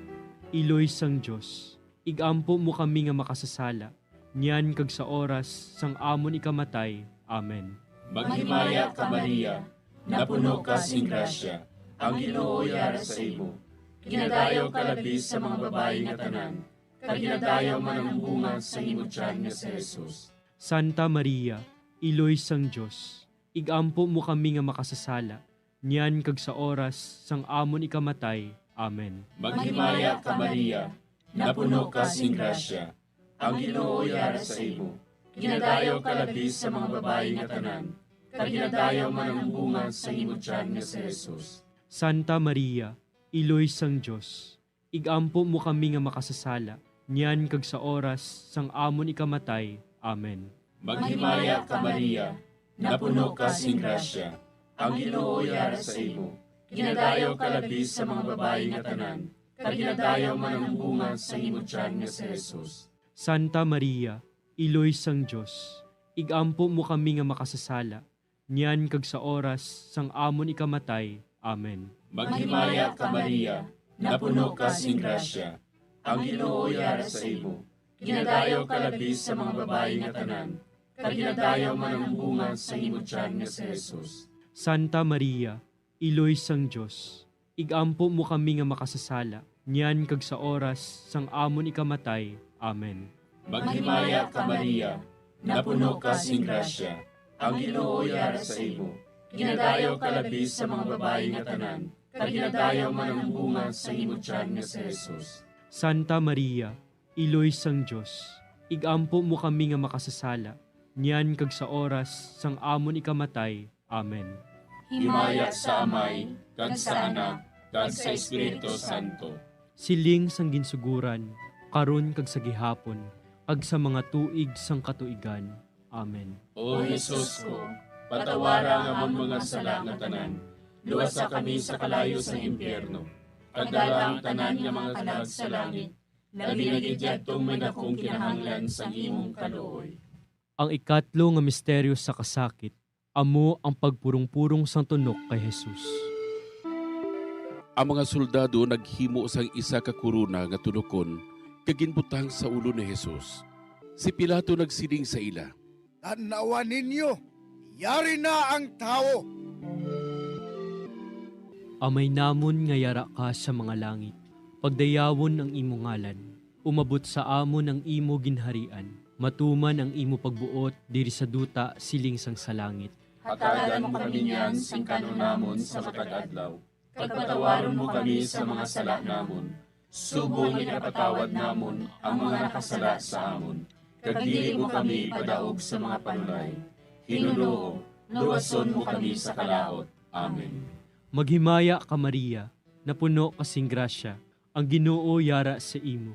Iloy sang Dios, igampo mo kami nga makasasala, niyan kag sa oras sang amon ikamatay. Amen. Maghimaya ka, Maria, napuno ka sing grasya, ang Ginoo yara sa imo. Ginadayaw ka labi sa mga babayi nga tanan, kag ginadayaw man ang bunga sa imo tiyan nga si Jesus. Santa Maria, Iloy sang Dios, igampo mo kami nga makasasala, niyan kag sa oras sang amon ikamatay. Amen. Maghimaya ka, Maria, napuno ka sing grasya, ang Ginoo yara sa imo. Ginadayaw ka labi sa mga babayi nga tanan, kag ginadayaw man ang bunga sa imo tiyan nga si Jesus. Santa Maria, Iloy sang Dios, igampo mo kami nga makasasala, niyan kag sa oras sang amon ikamatay. Amen. Maghimaya ka, Maria, napuno ka sing grasya, ang Ginoo yara sa imo. Ginadayaw ka labi sa mga babayi nga tanan, kag ginadayaw man ang bunga sa imo tiyan nga si Jesus. Santa Maria, Iloy sang Dios, igampo mo kami nga makasasala, niyan kag sa oras sang amon ikamatay. Amen. Maghimaya ka, Maria, napuno ka sing grasya, ang Ginoo yara sa imo. Ginadayaw ka labi sa mga babayi nga tanan, kag ginadayaw man ang bunga sa imo tiyan nga si Jesus. Santa Maria, Iloy sang Dios, igampo mo kami nga makasasala, niyan kag sa oras sang amon ikamatay. Amen. Maghimaya ka, Maria, napuno ka sing grasya, ang Ginoo yara sa imo. Ginadayaw ka labi sa mga babayi nga tanan, kag ginadayaw man ang bunga sa imo tiyan nga si Jesus. Santa Maria, Iloy sang Dios, igampo mo kami nga makasasala, niyan kag sa oras sang amon ikamatay. Amen. Himaya sa Amay, kag sa Anak, kag sa Espiritu Santo. Siling sang ginsuguran, karon kag sa gihapon, kag sa mga tuig sang katuigan. Amen. O Jesus ko, patawara ang amon mga sala nga tanan, luwasa kami sa kalayo sang impyerno, kag dala ang tanan nga mga kalag sa langit, labi na gid yadtong may dakong kinahanglan sang imong kaluoy. Ang ikatlo nga misteryo sa kasakit amo ang pagpurong-purong sang tunok kay Jesus. Ang mga soldado naghimo sang isa ka korona nga tunokon kag ginbutang sa ulo ni Jesus. Si Pilato nagsiling sa ila, "Tan-awa ninyo, yari na ang tawo!" Amay namon nga yara ka sa mga langit, pagdayawon ang imo ngalan. Umabot sa amon ang imo ginharian. Matuman ang imo pagbuot diri sa duta siling sang sa langit. Hatagan mo kami niyan sing kan-on namon sa matag adlaw, kag patawaron mo kami sa mga sala namon, subong nga ginapatawad namon ang mga nakasala sa amon, kag dili mo kami ipadaog sa mga panulay. Hinunoo, luwason mo kami sa kalaut. Amen. Maghimaya ka, Maria, napuno ka sing grasya, ang Ginoo yara sa imo.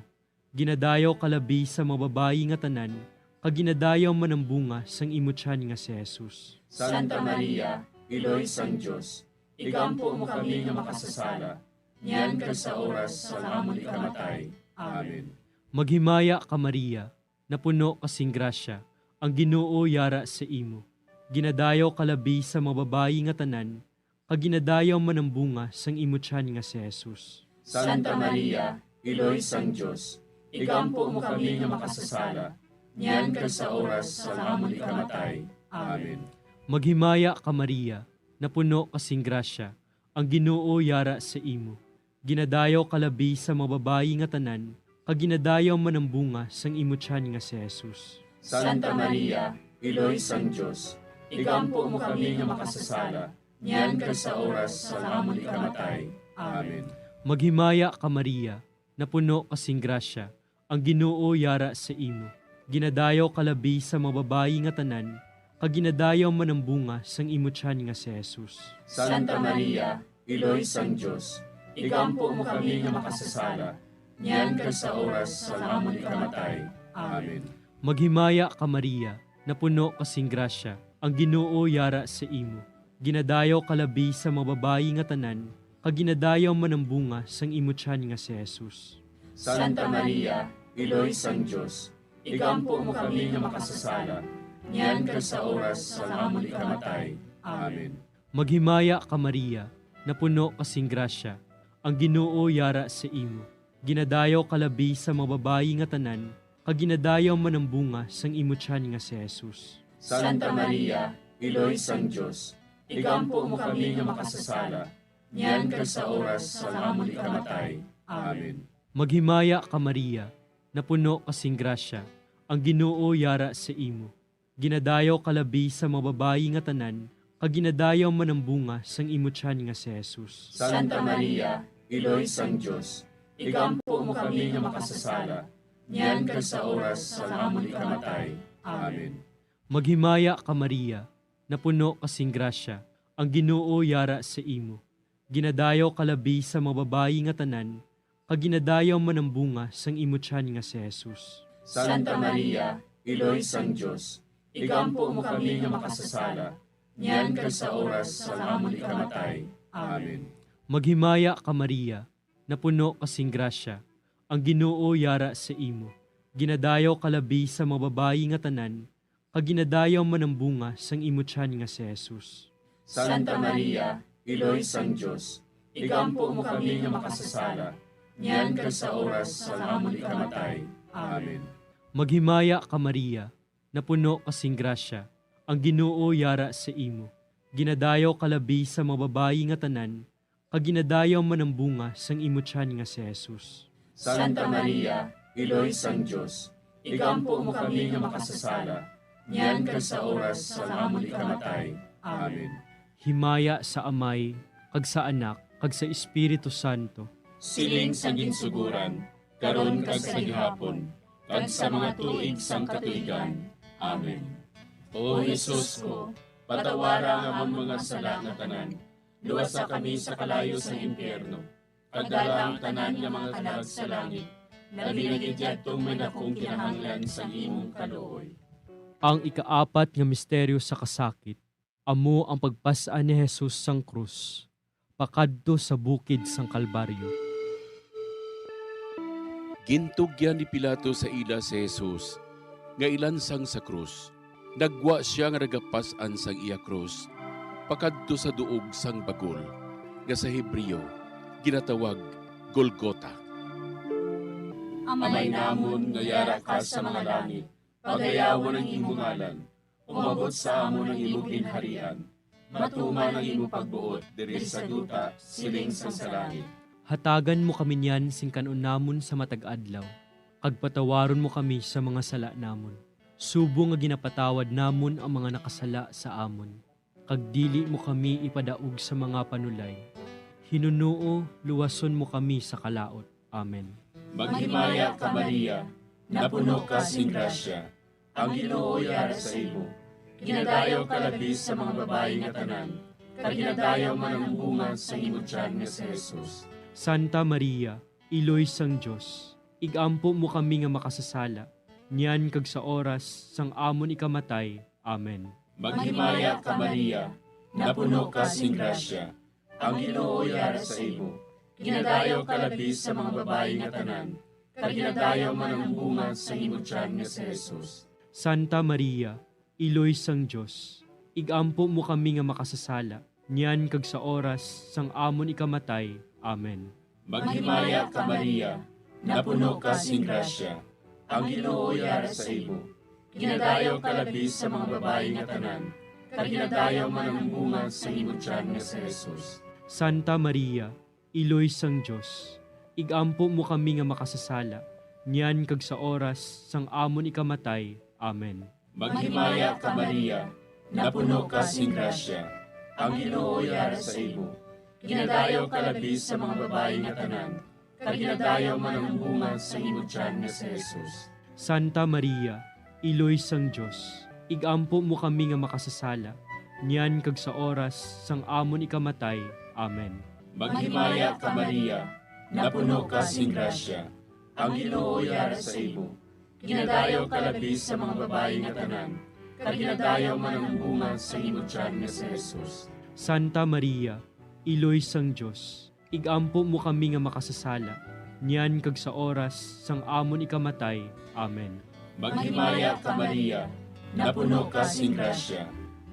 Ginadayaw ka labi sa mga babayi nga tanan, kag ginadayaw man ang bunga sang imo tiyan nga si Jesus. Santa Maria, Iloy sang Dios, igampo mo kami nga makasasala, niyan kag sa oras sang amon ikamatay. Amen. Maghimaya ka, Maria, napuno ka sing grasya, ang Ginoo yara sa imo. Ginadayaw ka labi sa mga babayi nga tanan, kag ginadayaw man ang bunga sang imo tiyan nga si Jesus. Santa Maria, Iloy sang Dios, igampo mo kami nga makasasala, niyan kag sa oras sang amon ikamatay. Amen. Maghimaya ka, Maria, napuno ka sing grasya, ang Ginoo yara sa imo. Ginadayaw ka labi sa mga babayi nga tanan, kag ginadayaw man ang bunga sang imo tiyan nga si Jesus. Santa Maria, Iloy sang Dios, igampo mo kami nga makasasala, niyan kag sa oras sang amon ikamatay. Amen. Maghimaya ka, Maria, napuno ka sing grasya, ang Ginoo yara sa imo. Ginadayaw ka labi sa mga babayi nga tanan, kag ginadayaw man ang bunga sang imo tiyan nga si Jesus. Santa Maria, Iloy sang Dios, igampo mo kami nga makasasala, niyan kag sa oras sang amon ikamatay. Amen. Maghimaya ka, Maria, napuno ka sing grasya, ang Ginoo yara sa imo. Ginadayaw ka labi sa mga babayi nga tanan, kag ginadayaw man ang bunga sang imo tiyan nga si Jesus. Santa Maria, Iloy sang Dios, igampo mo kami nga makasasala, niyan kag sa oras sang amon ikamatay. Amen. Maghimaya ka, Maria, napuno ka sing grasya, ang Ginoo yara sa imo. Ginadayaw ka labi sa mga babayi nga tanan, kag ginadayaw man ang bunga sang imo tiyan nga si Jesus. Santa Maria, Iloy sang Dios, igampo mo kami nga makasasala, niyan kag sa oras sang amon ikamatay. Amen. Maghimaya ka, Maria, napuno ka sing grasya, ang Ginoo yara sa imo. Ginadayaw ka labi sa mga babayi nga tanan, kag ginadayaw man ang bunga sang imo tiyan nga si Jesus. Santa Maria, Iloy sang Dios, igampo mo kami nga makasasala, niyan kag sa oras sang amon ikamatay. Amen. Maghimaya ka, Maria, napuno ka sing grasya, ang Ginoo yara sa imo. Ginadayaw ka labi sa mga babayi nga tanan, kag ginadayaw man ang bunga sang imo tiyan nga si Jesus. Santa Maria, Iloy sang Dios, igampo mo kami nga makasasala, niyan kag sa oras sang amon ikamatay. Amen. Maghimaya ka, Maria, napuno ka sing grasya, ang Ginoo yara sa imo. Ginadayaw ka labi sa mga babayi nga tanan, kag ginadayaw man ang bunga sang imo tiyan nga si Jesus. Santa Maria, Iloy sang Dios, igampo mo kami nga makasasala, niyan kag sa oras sang amon ikamatay. Amen. Maghimaya ka, Maria, napuno ka sing grasya, ang Ginoo yara sa imo. Ginadayaw ka labi sa mga babayi nga tanan, kag ginadayaw man ang bunga sang imo tiyan nga si Jesus. Santa Maria, Iloy sang Dios, igampo mo kami nga makasasala, niyan kag sa oras sang amon ikamatay. Amen. Himaya sa Amay, kag sa Anak, kag sa Espiritu Santo. Siling sa ginsuguran, karon kag sa gihapon, kag sa mga tuig sang katuigan. Amen. O Jesus ko, patawara ang amon mga sala nga tanan, luwasa kami sa kalayo sang impyerno, kag dala ang tanan nga mga kalag sa langit, labi na gid yadtong may dakong kinahanglan sang imong kaluoy. Ang ikaapat nga misteryo sa kasakit, amo ang pagpas-an ni Jesus sang krus pakadto sa bukid sang Kalbaryo. Gintugyan ni Pilato sa ila si Jesus nga ilansang sa krus. Nagwa sia nga nagapas-an sang iya krus pakadto sa duog sang bagol, nga sa Hebreo ginatawag Golgota. Amay namon nga yara ka sa mga langit, pagayawon ang imo ngalan. Umabot sa amon ang imo ginharian. Matuman ang imo pagbuot diri sa duta, siling sang sa langit. Hatagan mo kami niyan sing kan-on namon sa matag adlaw, kag patawaron mo kami sa mga sala namon, subong nga ginapatawad namon ang mga nakasala sa amon, kag dili mo kami ipadaog sa mga panulay. Hinunoo, luwason mo kami sa kalaut. Amen. Maghimaya ka, Maria, napuno ka sing grasya, ang Ginoo yara sa imo. Ginadayaw ka labi sa mga babayi nga tanan, kag ginadayaw man ang bunga sa imo tiyan nga si Jesus. Santa Maria, Iloy sang Dios, igampo mo kami nga makasasala, niyan kag sa oras sang amon ikamatay. Amen. Maghimaya ka, Maria, napuno ka sing grasya, ang Ginoo yara sa imo. Ginadayaw ka labi sa mga babayi nga tanan, kag ginadayaw man ang bunga sa imo tiyan nga si Jesus. Santa Maria, Iloy sang Dios, igampo mo kami nga makasasala, niyan kag sa oras sang amon ikamatay. Amen. Maghimaya ka, Maria, napuno ka sing grasya, ang Ginoo yara sa imo. Ginadayaw ka labi sa mga babayi nga tanan, kag ginadayaw man ang bunga sa imo tiyan nga si Jesus. Santa Maria, Iloy sang Dios, igampo mo kami nga makasasala, niyan kag sa oras sang amon ikamatay. Amen. Maghimaya ka, Maria, napuno ka sing grasya, ang Ginoo yara sa imo. Ginadayaw ka labi sa mga babayi nga tanan, kag ginadayaw man ang bunga sa imo tiyan nga si Jesus. Santa Maria, Iloy sang Dios, igampo mo kami nga makasasala, niyan kag sa oras sang amon ikamatay. Amen. Maghimaya ka, Maria, napuno ka sing grasya, ang Ginoo yara sa imo. Ginadayaw ka labi sa mga babayi nga tanan, kag ginadayaw man ang bunga sa imo tiyan nga si Jesus. Santa Maria, Iloy sang Dios, igampo mo kami nga makasasala, niyan kag sa oras sang amon ikamatay. Amen. Maghimaya ka, Maria, napuno ka sing grasya,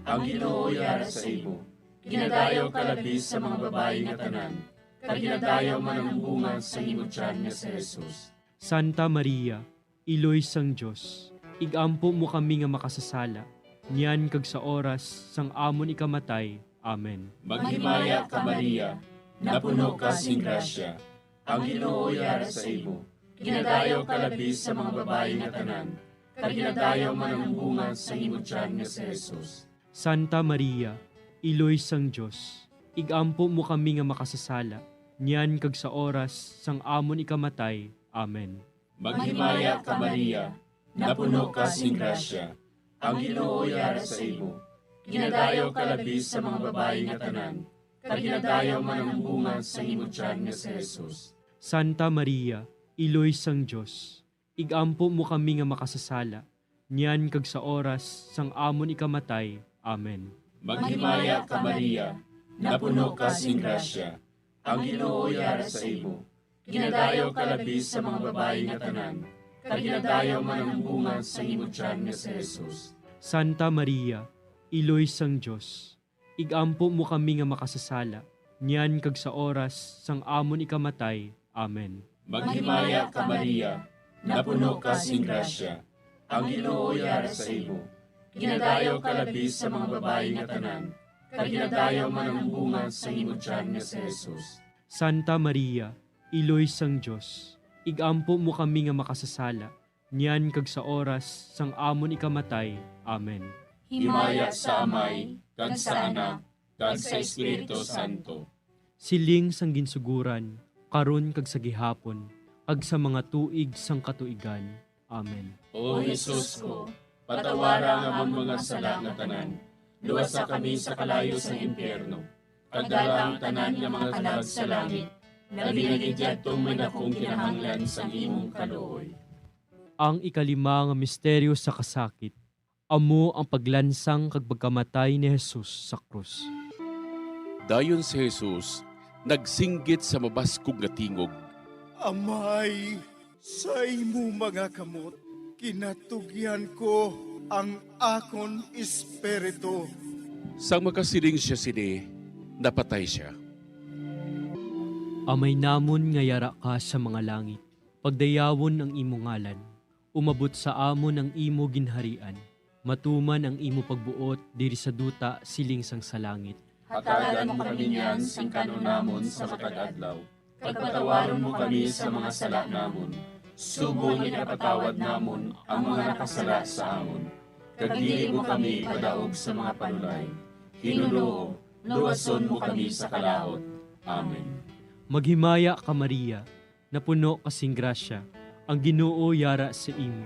ang Ginoo yara sa imo. Ginadayaw ka labi sa mga babayi nga tanan, kag ginadayaw man ang bunga sa imo tiyan nga si Jesus. Santa Maria, Iloy sang Dios, igampo mo kami nga makasasala, niyan kag sa oras sang amon ikamatay. Amen. Maghimaya ka, Maria, napuno ka sing grasya, ang Ginoo yara sa imo. Ginadayaw ka labi sa mga babayi nga tanan, kag ginadayaw man ang bunga sa imo tiyan nga si Jesus. Santa Maria, Iloy sang Dios, igampo mo kami nga makasasala, niyan kag sa oras sang amon ikamatay. Amen. Maghimaya ka, Maria, napuno ka sing grasya, ang Ginoo yara sa imo. Ginadayaw ka labi sa mga babayi nga tanan, kag ginadayaw man ang bunga sa imo tiyan nga si Jesus. Santa Maria, Iloy sang Dios, igampo mo kami nga makasasala, niyan kag sa oras sang amon ikamatay. Amen. Maghimaya ka, Maria, napuno ka sing grasya, ang Ginoo yara sa imo. Ginadayaw ka labi sa mga babayi nga tanan, kag ginadayaw man ang bunga sa imo tiyan nga si Jesus. Santa Maria, Iloy sang Dios, igampo mo kami nga makasasala, niyan kag sa oras sang amon ikamatay. Amen. Maghimaya ka, Maria, napuno ka sing grasya, ang Ginoo yara sa imo. Ginadayaw ka labi sa mga babayi nga tanan, kag ginadayaw man ang bunga sa imo tiyan nga si Jesus. Santa Maria, Iloy sang Dios, igampo mo kami nga makasasala, niyan kag sa oras sang amon ikamatay. Amen. Himaya sa Amay, kag sa Anak, kag sa Espiritu Santo. Siling sang ginsuguran, karon kag sa gihapon, kag sa mga tuig sang katuigan. Amen. O Jesus ko, patawara ang amon mga sala nga tanan, luwasa kami sa kalayo sang impyerno, kag dala ang tanan nga mga kalag sa langit, labi na gid yadtong may dakong kinahanglan sang imong kaluoy. Ang ikalima nga misteryo sa kasakit, amo ang paglansang kag pagkamatay ni Jesus sa krus. Dayon si Jesus nagsinggit sa mabaskog nga tingog, "Amay, sa imo mga kamot, kinatugyan ko ang akon espiritu." Sang makasiling sia sini, napatay sia. Amay namon nga yara ka sa mga langit, pagdayawon ang imo ngalan. Umabot sa amon ang imo ginharian. Matuman ang imo pagbuot diri sa duta siling sang sa langit. Hatagan mo kami niyan sing kan-on namon sa matag adlaw, kag patawaron mo kami sa mga sala namon, subong nga ginapatawad namon ang mga nakasala sa amon. Kag dili mo kami ipadaog sa mga panulay. Ginoo, luwason mo kami sa kalaut. Amen. Maghimaya ka, Maria, napuno ka sing grasya, ang Ginoo yara sa imo.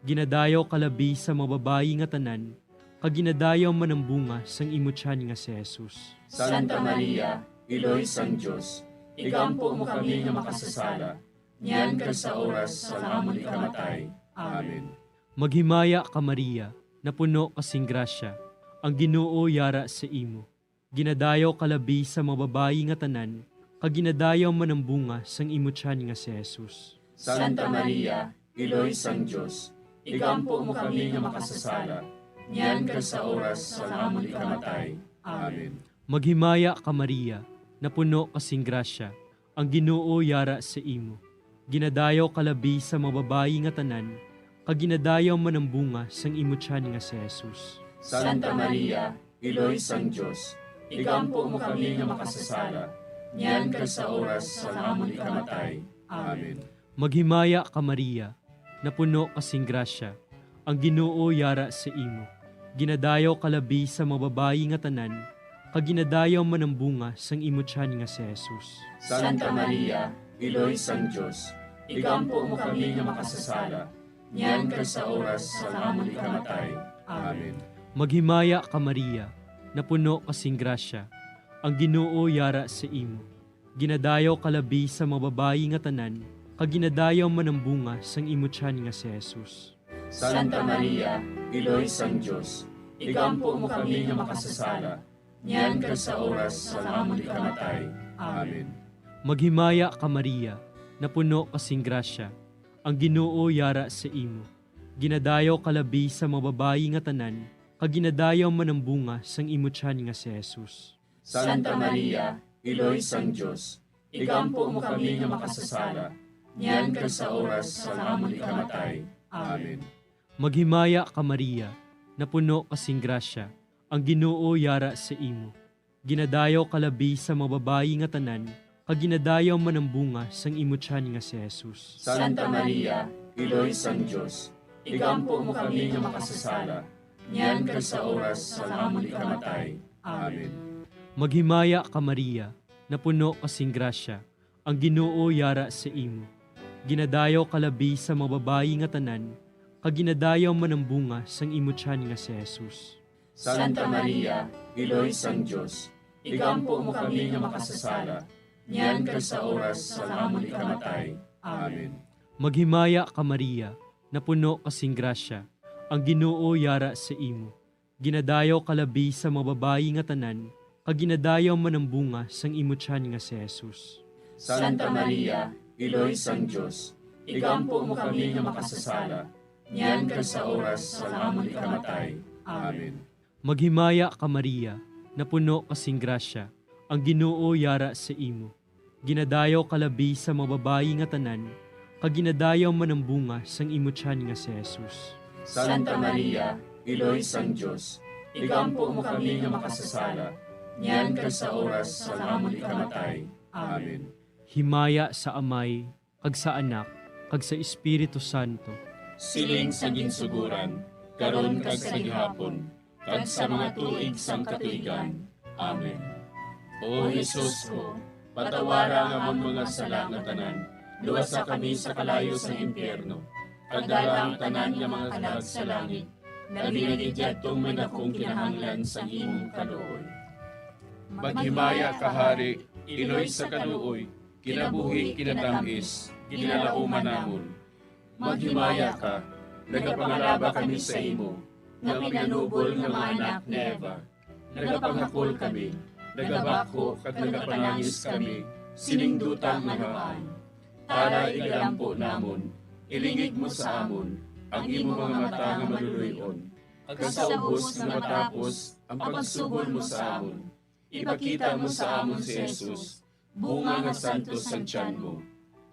Ginadayaw ka labi sa mga babayi nga tanan, kag ginadayaw man ang bunga sang imo tiyan nga si Jesus. Santa Maria, Iloy sang Dios, igampo mo kami nga makasasala, niyan kag sa oras sang amon ikamatay. Amen. Maghimaya ka, Maria, napuno ka sing grasya, ang Ginoo yara sa imo. Ginadayaw ka labi sa mga babayi nga tanan, kag ginadayaw man ang bunga sang imo tiyan nga si Jesus. Santa Maria, Iloy sang Dios, igampo mo kami nga makasasala, niyan kag sa oras sang amon ikamatay. Amen. Maghimaya ka, Maria, napuno ka sing grasya, ang Ginoo yara sa imo. Ginadayaw ka labi sa mga babayi nga tanan, kag ginadayaw man ang bunga sang imo tiyan nga si Jesus. Santa Maria, Iloy sang Dios, igampo mo kami nga makasasala, niyan kag sa oras sang amon ikamatay. Amen. Maghimaya ka, Maria, napuno ka sing grasya, ang Ginoo yara sa imo. Ginadayaw ka labi sa mga babayi nga tanan, kag ginadayaw man ang bunga sang imo tiyan nga si Jesus. Santa Maria, Iloy sang Dios, igampo mo kami nga makasasala, niyan kag sa oras sang amon ikamatay. Amen. Maghimaya ka, Maria, napuno ka sing grasya, ang Ginoo yara sa imo. Ginadayaw ka labi sa mga babayi nga tanan, kag ginadayaw man ang bunga sang imo tiyan nga si Jesus. Santa Maria, Iloy sang Dios, igampo mo kami nga makasasala, niyan kag sa oras sang amon ikamatay. Amen. Maghimaya ka, Maria, napuno ka sing grasya, ang Ginoo yara sa imo. Ginadayaw ka labi sa mga babayi nga tanan, kag ginadayaw man ang bunga sang imo tiyan nga si Jesus. Santa Maria, Iloy sang Dios, igampo mo kami nga makasasala, niyan kag sa oras sang amon ikamatay. Amen. Maghimaya ka, Maria, napuno ka sing grasya, ang Ginoo yara sa imo. Ginadayaw ka labi sa mga babayi nga tanan, kag ginadayaw man ang bunga sang imo tiyan nga si Jesus. Santa Maria, Iloy sang Dios, igampo mo kami nga makasasala, niyan kag sa oras sang amon ikamatay. Amen. Maghimaya ka, Maria, napuno ka sing grasya, ang Ginoo yara sa imo. Ginadayaw ka labi sa mga babayi nga tanan, kag ginadayaw man ang bunga sang imo tiyan nga si Jesus. Santa Maria, Iloy sang Dios, igampo mo kami nga makasasala, niyan kag sa oras sang amon ikamatay. Amen. Maghimaya ka, Maria, napuno ka sing grasya, ang Ginoo yara sa imo. Ginadayaw ka labi sa mga babayi nga tanan, kag ginadayaw man ang bunga sang imo tiyan nga si Jesus. Santa Maria, Iloy sang Dios, igampo mo kami nga makasasala, niyan kag sa oras sang amon ikamatay. Amen. Maghimaya ka, Maria, napuno ka sing grasya, ang Ginoo yara sa imo. Ginadayaw ka labi sa mga babayi nga tanan, kag ginadayaw man ang bunga sang imo tiyan nga si Jesus. Santa Maria, Iloy sang Dios, igampo mo kami nga makasasala, niyan kag sa oras sang amon ikamatay. Amen. Himaya sa Amay, kag sa Anak, kag sa Espiritu Santo. Siling sa ginsugoran, karon kag sa gihapon, kag sa mga tuig sang katuigan. Amen. O Jesus ko, patawara ang amon mga sala nga tanan, luwasa kami sa kalayo sang impyerno, kag dala ang tanan nga mga kalag sa langit, labi na gid yadtong may dakong kinahanglan sang imong kaluoy. Maghimaya ka, Hari, Iloy sa kaluoy, kinabuhi, kinatam-is, ginalauman namon. Maghimaya ka, nagapangalaba kami sa imo, nga pinanubol nga mga anak ni Eva. Nagapangakol kami, nagabakho kag nagapanangis kami sining duta nga ngaan. Tara, igalampo namon, ilingig mo sa amon ang imo mga mata nga maluloy-on, kag sa ubos nga matapos ang pagsugol mo sa amon, ipakita mo sa amon si Jesus, bunga nga santos sang tiyan mo,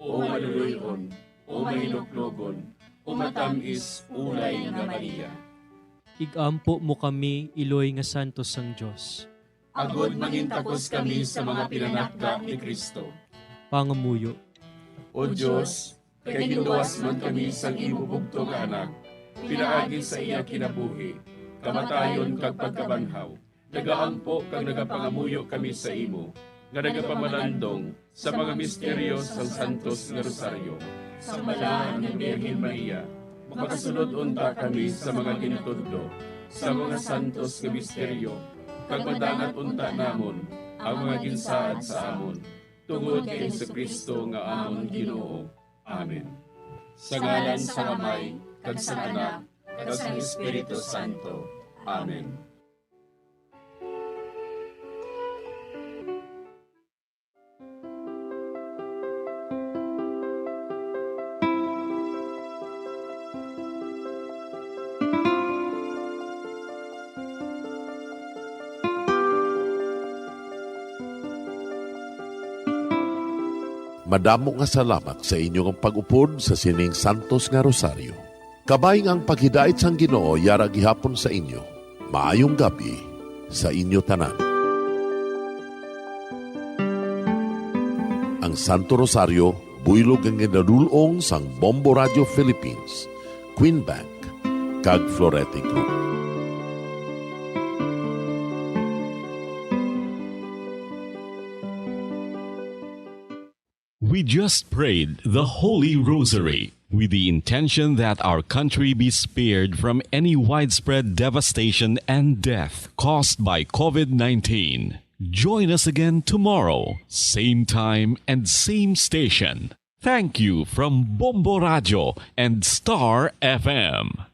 o maluloy-on, o mahinuklogon, o matam-is ulay nga Maria. Igampo mo kami, Iloy nga santos sang Dios. Agod mangintakos kami sa mga pinanakda ni Cristo. Pangamuyo. O Dios, kay ginluwas man kami sang imo bugtong nga Anak, pinaagi sa iya kinabuhi, kamatayon, kag pagkabanhaw, nagaampo kag nagapangamuyo kami sa imo, nga nagapamalandong sa mga misteryo sang Santos nga Rosaryo. Sang Balaan nga Birhen Maria, makasulod unta kami sa mga ginatudlo sa mga santos nga misteryo, kag madangat unta namon ang mga ginsaad sa amon, tungod kay Jesu-Cristo nga amon Ginoo. Amen. Sa ngalan sang Amay, kag sang Anak, kag sang Espiritu Santo. Amen. Madamo nga salamat sa inyo nga pag-upod sa sining santos nga rosaryo. Kabay nga ang paghidait sang Ginoo yara gihapon sa inyo. Maayong gab-i sa inyo tanan. Ang Santo Rosario, buylog nga ginadul-ong sang Bombo Radio Philippines, Queen Bank, kag Florete Group. We just prayed the Holy Rosary with the intention that our country be spared from any widespread devastation and death caused by COVID nineteen. Join us again tomorrow, same time and same station. Thank you from Bombo Radio and Star F M.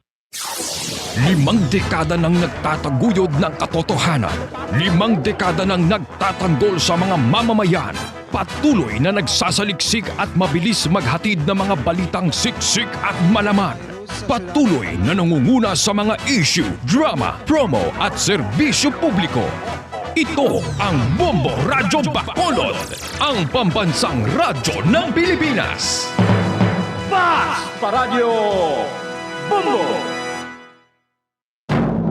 Limang dekada nang nagtataguyod ng katotohanan. Limang dekada nang nagtatanggol sa mga mamamayan. Patuloy na nagsasaliksik at mabilis maghatid ng mga balitang siksik at malaman. Patuloy na nangunguna sa mga issue, drama, promo at serbisyo publiko. Ito ang Bombo Radyo Bacolod, ang pambansang radyo ng Pilipinas. Fast Paradyo Bombo!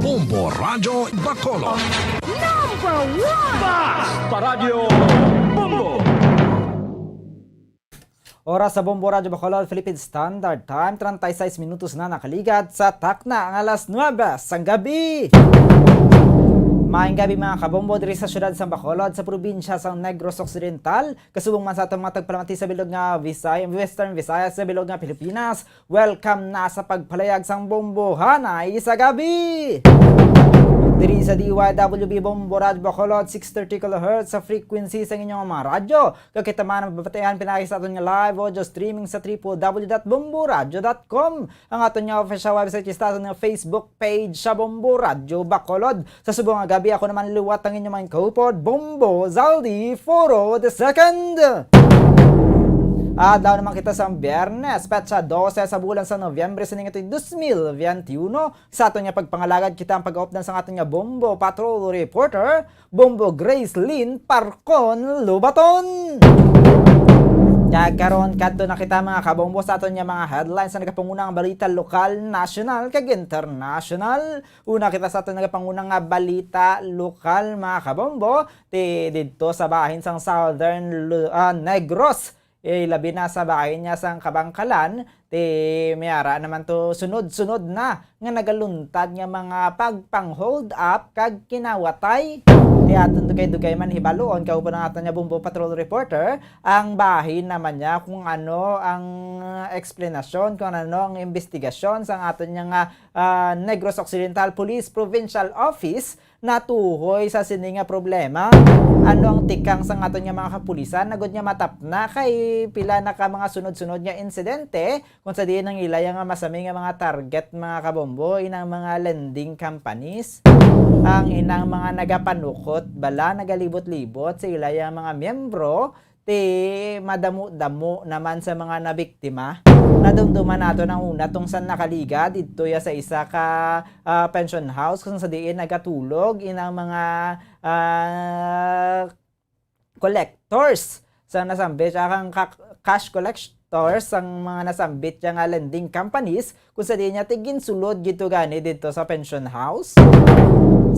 Bombo Radyo Bacolod. Number one! Fast Paradyo Bombo! Oras sa Bombo Radyo Bacolod, Philippine Standard Time, treinta y seis minutos na nakaligad sa takna ang alas nuebe sang gabi. Maayong gabi, mga kabombo, diri sa siyudad sang Bacolod, sa probinsya sang Negros Occidental, kasubong man sa atong mga tagpalamati sa bilog nga Visay-, Western Visayas, sa bilog nga Pilipinas. Welcome na sa pagpalayag sang bombohanay sa gabi. Diri sa D Y W B Bombo Radyo Bacolod, six thirty kilohertz sa frequency sang inyong mga radyo. Kag kita man mababatian pinaagi sa aton nga live audio streaming sa triple W dot bomboradyo dot com. Ang aton nga official website is sa aton nga Facebook page sa Bombo Radyo Bacolod. Sa subong nga gabi, ako naman liwat ang inyong mga kahupod, Bombo Zaldi Foro the second. Adlaw naman kita sa Biyernes, petsa dose sa bulan sa Nobyembre, sining ito'y dos mil veintiuno. Sa aton nga pagpangalagad, kita ang pag-updan sa aton nga Bombo Patrol Reporter, Bombo Grace Lynn Parcon Lubaton. Kag karon, kadto na kita, mga kabombo, sa aton nga mga headlines sa nagapangunang balita lokal, nasyonal, kag internasyonal. Una kita sa aton nagapangunang nga balita lokal, mga kabombo, ti didto sa bahin sang Southern Lu-, ah, Negros, eh, labi na sa bahin niya sang Kabangkalan, ti may ara naman to sunod-sunod na nga nagaluntad nga mga pagpang-hold up kag kinawatay. Ti aton dugay-dugay man hibaluon, kauban ang aton nga Bombo Patrol Reporter, ang bahin naman niya kung ano ang, ah, eksplanasyon, kung ano ang imbestigasyon sang aton nga, ah, Negros Occidental Police Provincial Office natuhoy sa sini nga problema. Ano ang tikang sang aton nga mga kapulisan, agod nga matapna kay pila na ka mga sunod-sunod nga insidente kung sa diin ang ila nga masami nga mga target, mga kabombo, inang mga lending companies, ang inang mga nagapanukot bala, nagalibot-libot sa ila nga mga miyembro, ti madamo-damo naman sa mga nabiktima. Nadumduman naton ang una tungsan nakaligad didto ya sa isa ka, ah, pension house kung sa diin nagatulog inang mga, ah, collectors sa nasambit, ah, kang ka-, cash collectors sang mga nasambit ya nga lending companies, kung sa diin niya ti ginsulod gid to gani didto sa pension house.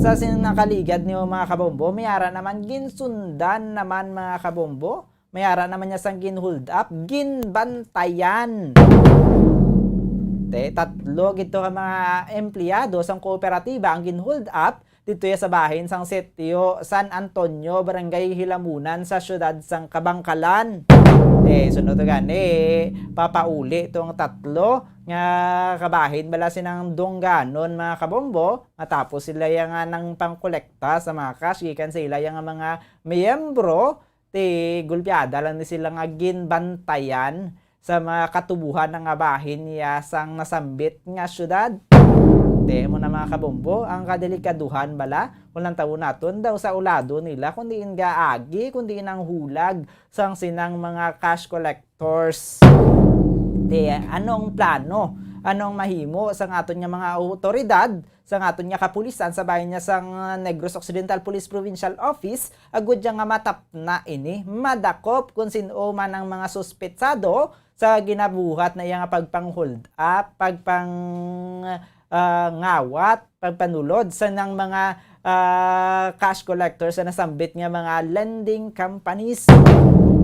Sa sin-, nakaligad niyo, mga kabombo, may ara naman ginsundan naman, mga kabombo. May ara naman niya sang gin-hold up, ginbantayan. Te, tatlo gid to ka mga empleyado sang kooperatiba ang gin-hold up didto ya sa bahin sang Sitio San Antonio, Barangay Hilamunan sa siyudad sang Kabangkalan. Eh, sunod to gani, papauli tong tatlo nga kabahin bala sinang dungganon, mga kabombo, matapos sila ya nga nang pangkolekta sa mga cash gikan sa ila ya nga mga miyembro, ti gulpiada lang ni sila nga ginbantayan sa mga katubuhan nga bahin niya sang nasambit nga syudad. Ti mo na, mga kabombo, ang kadelikaduhan bala, kung lantawon naton daw sa ulado nila, kung diin gaagi, kung diin ang hulag sang sinang mga cash collectors. Ti ano ang plano? Ano ang mahimo sang aton nga mga awtoridad sa aton nga kapulisan sa bahin niya sang Negros Occidental Police Provincial Office, agud niya nga matapna ini, madakop kung sin-o man ang mga suspetsado sa ginabuhat na iya nga pagpang-hold up, pagpang, ah, ngawat, pagpanulod sa nang mga, ah, cash collectors sa nasambit nga mga lending companies.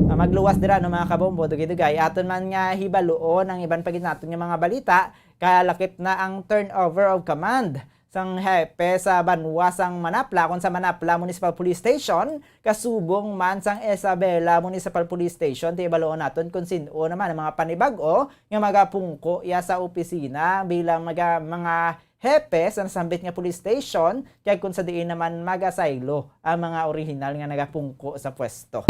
Ah, magluwas dira, no, mga kabombo, dugay-dugay. Aton man nga hibaluon ang iban pa gid naton nga mga balita, kalakip na ang turnover of command sang hepe sa banwa sang Manapla, kon sa Manapla Municipal Police Station, kasubong man sang Isabela Municipal Police Station. Ti hibaluon naton kung sin-o naman ang mga panibag-o nga magapungko iya sa opisina bilang maga-, mga hepe sa nasambit nga police station, kag kung sa diin naman magasaylo ang mga orihinal nga nagapungko sa pwesto.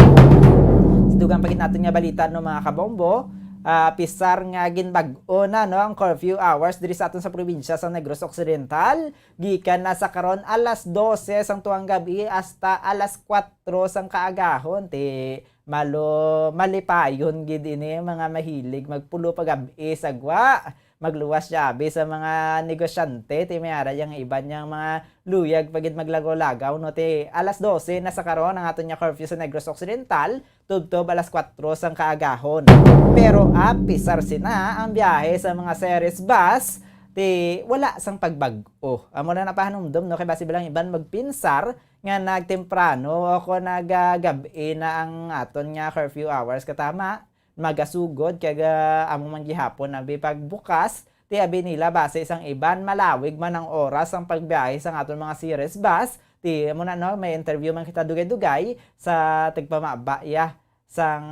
Sa dugang pa gid naton nga balita, no, mga kabombo, ah, pisar nga ginbag-o na, no, ang curfew hours diri sa aton sa probinsya sa Negros Occidental, gikan na sa karon alas dose sang tuang gab-i hasta alas kuwatro sang kaagahon. Ti malo-, malipayon gid ini, mga mahilig magpulo pa gab-i sa gwa. Magluwas siya abi sa mga negosyante, ti may ara yang iban yang mga luyag pa gid maglagaw-lagaw, no? Ti alas dose na sa karon ang aton nga curfew sa Negros Occidental, tubtob alas kuwatro sang kaagahon. Pero apisar sina ang biyahe sa mga series bus, ti wala sang pagbag-o. Amo na napahanumdom, no? Kay basi bilang iban magpinsar nga nagtemprano o kon nagagab-i na ang aton nga curfew hours, katama magasugod kay ga-, amo man gihapon abi pagbukas, ti abi nila basi sang iban malawig man ang oras sang pagbiyahe sang aton mga series bus. Ti amo na, no, may interview man kita dugay-dugay sa tigpamaba iya sang,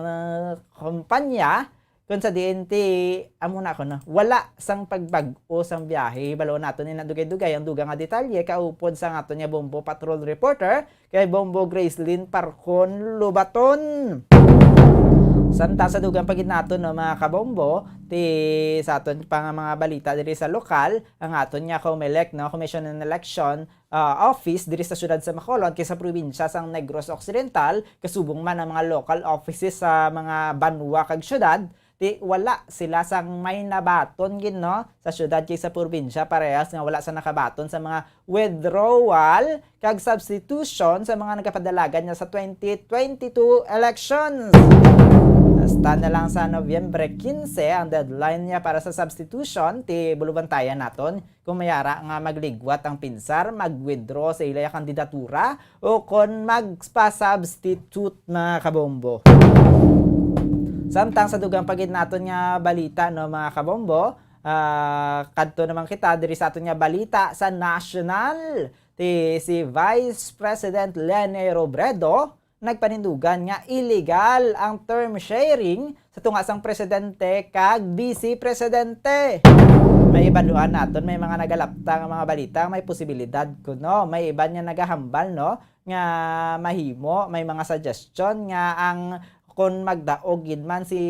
uh, kumpanya, kung sa diin ti amo na kuno, wala sang pagbag-o sang biyahe. Balo naton ni na dugay-dugay ang dugang nga detalye kaupod sang aton nga Bombo Patrol reporter kay Bombo Gracelyn Parcon Lubaton. Samtang sa dugang pa gid naton, no, mga kabombo, ti sa aton pa nga mga balita diri sa lokal, ang aton nga Comelec, no, Commission on Election, ah, Office diri sa siyudad sa Bacolod kay sa probinsya sang Negros Occidental, kasubong man ang mga local offices sa mga banwa kag siyudad, ti wala sila sang may nabaton gid, no, sa siyudad kay sa probinsya, parehas nga wala sa nakabaton sa mga withdrawal kag substitution sa mga nagapadalagan niya sa twenty twenty-two elections. Hasta na lang sa Nobyembre quince ang deadline niya para sa substitution, ti bulubantayan naton kung may ara nga magligwat ang pinsar, mag-withdraw sa ila kandidatura, o kon magpa-substitute, mga kabombo. Samtang sa dugang pa gid naton nga balita, no, mga kabombo, ah, kadto naman kita diri sa aton nga balita sa national. Ti si Vice President Leni Robredo nagpanindugan nga illegal ang term sharing sa tunga sang presidente kag vice presidente. May ibaluan naton, may mga nagalapta nga mga balita, may posibilidad kuno, may iban nga nagahambal, no, nga mahimo, may mga suggestion nga ang, kon magdaog gid man si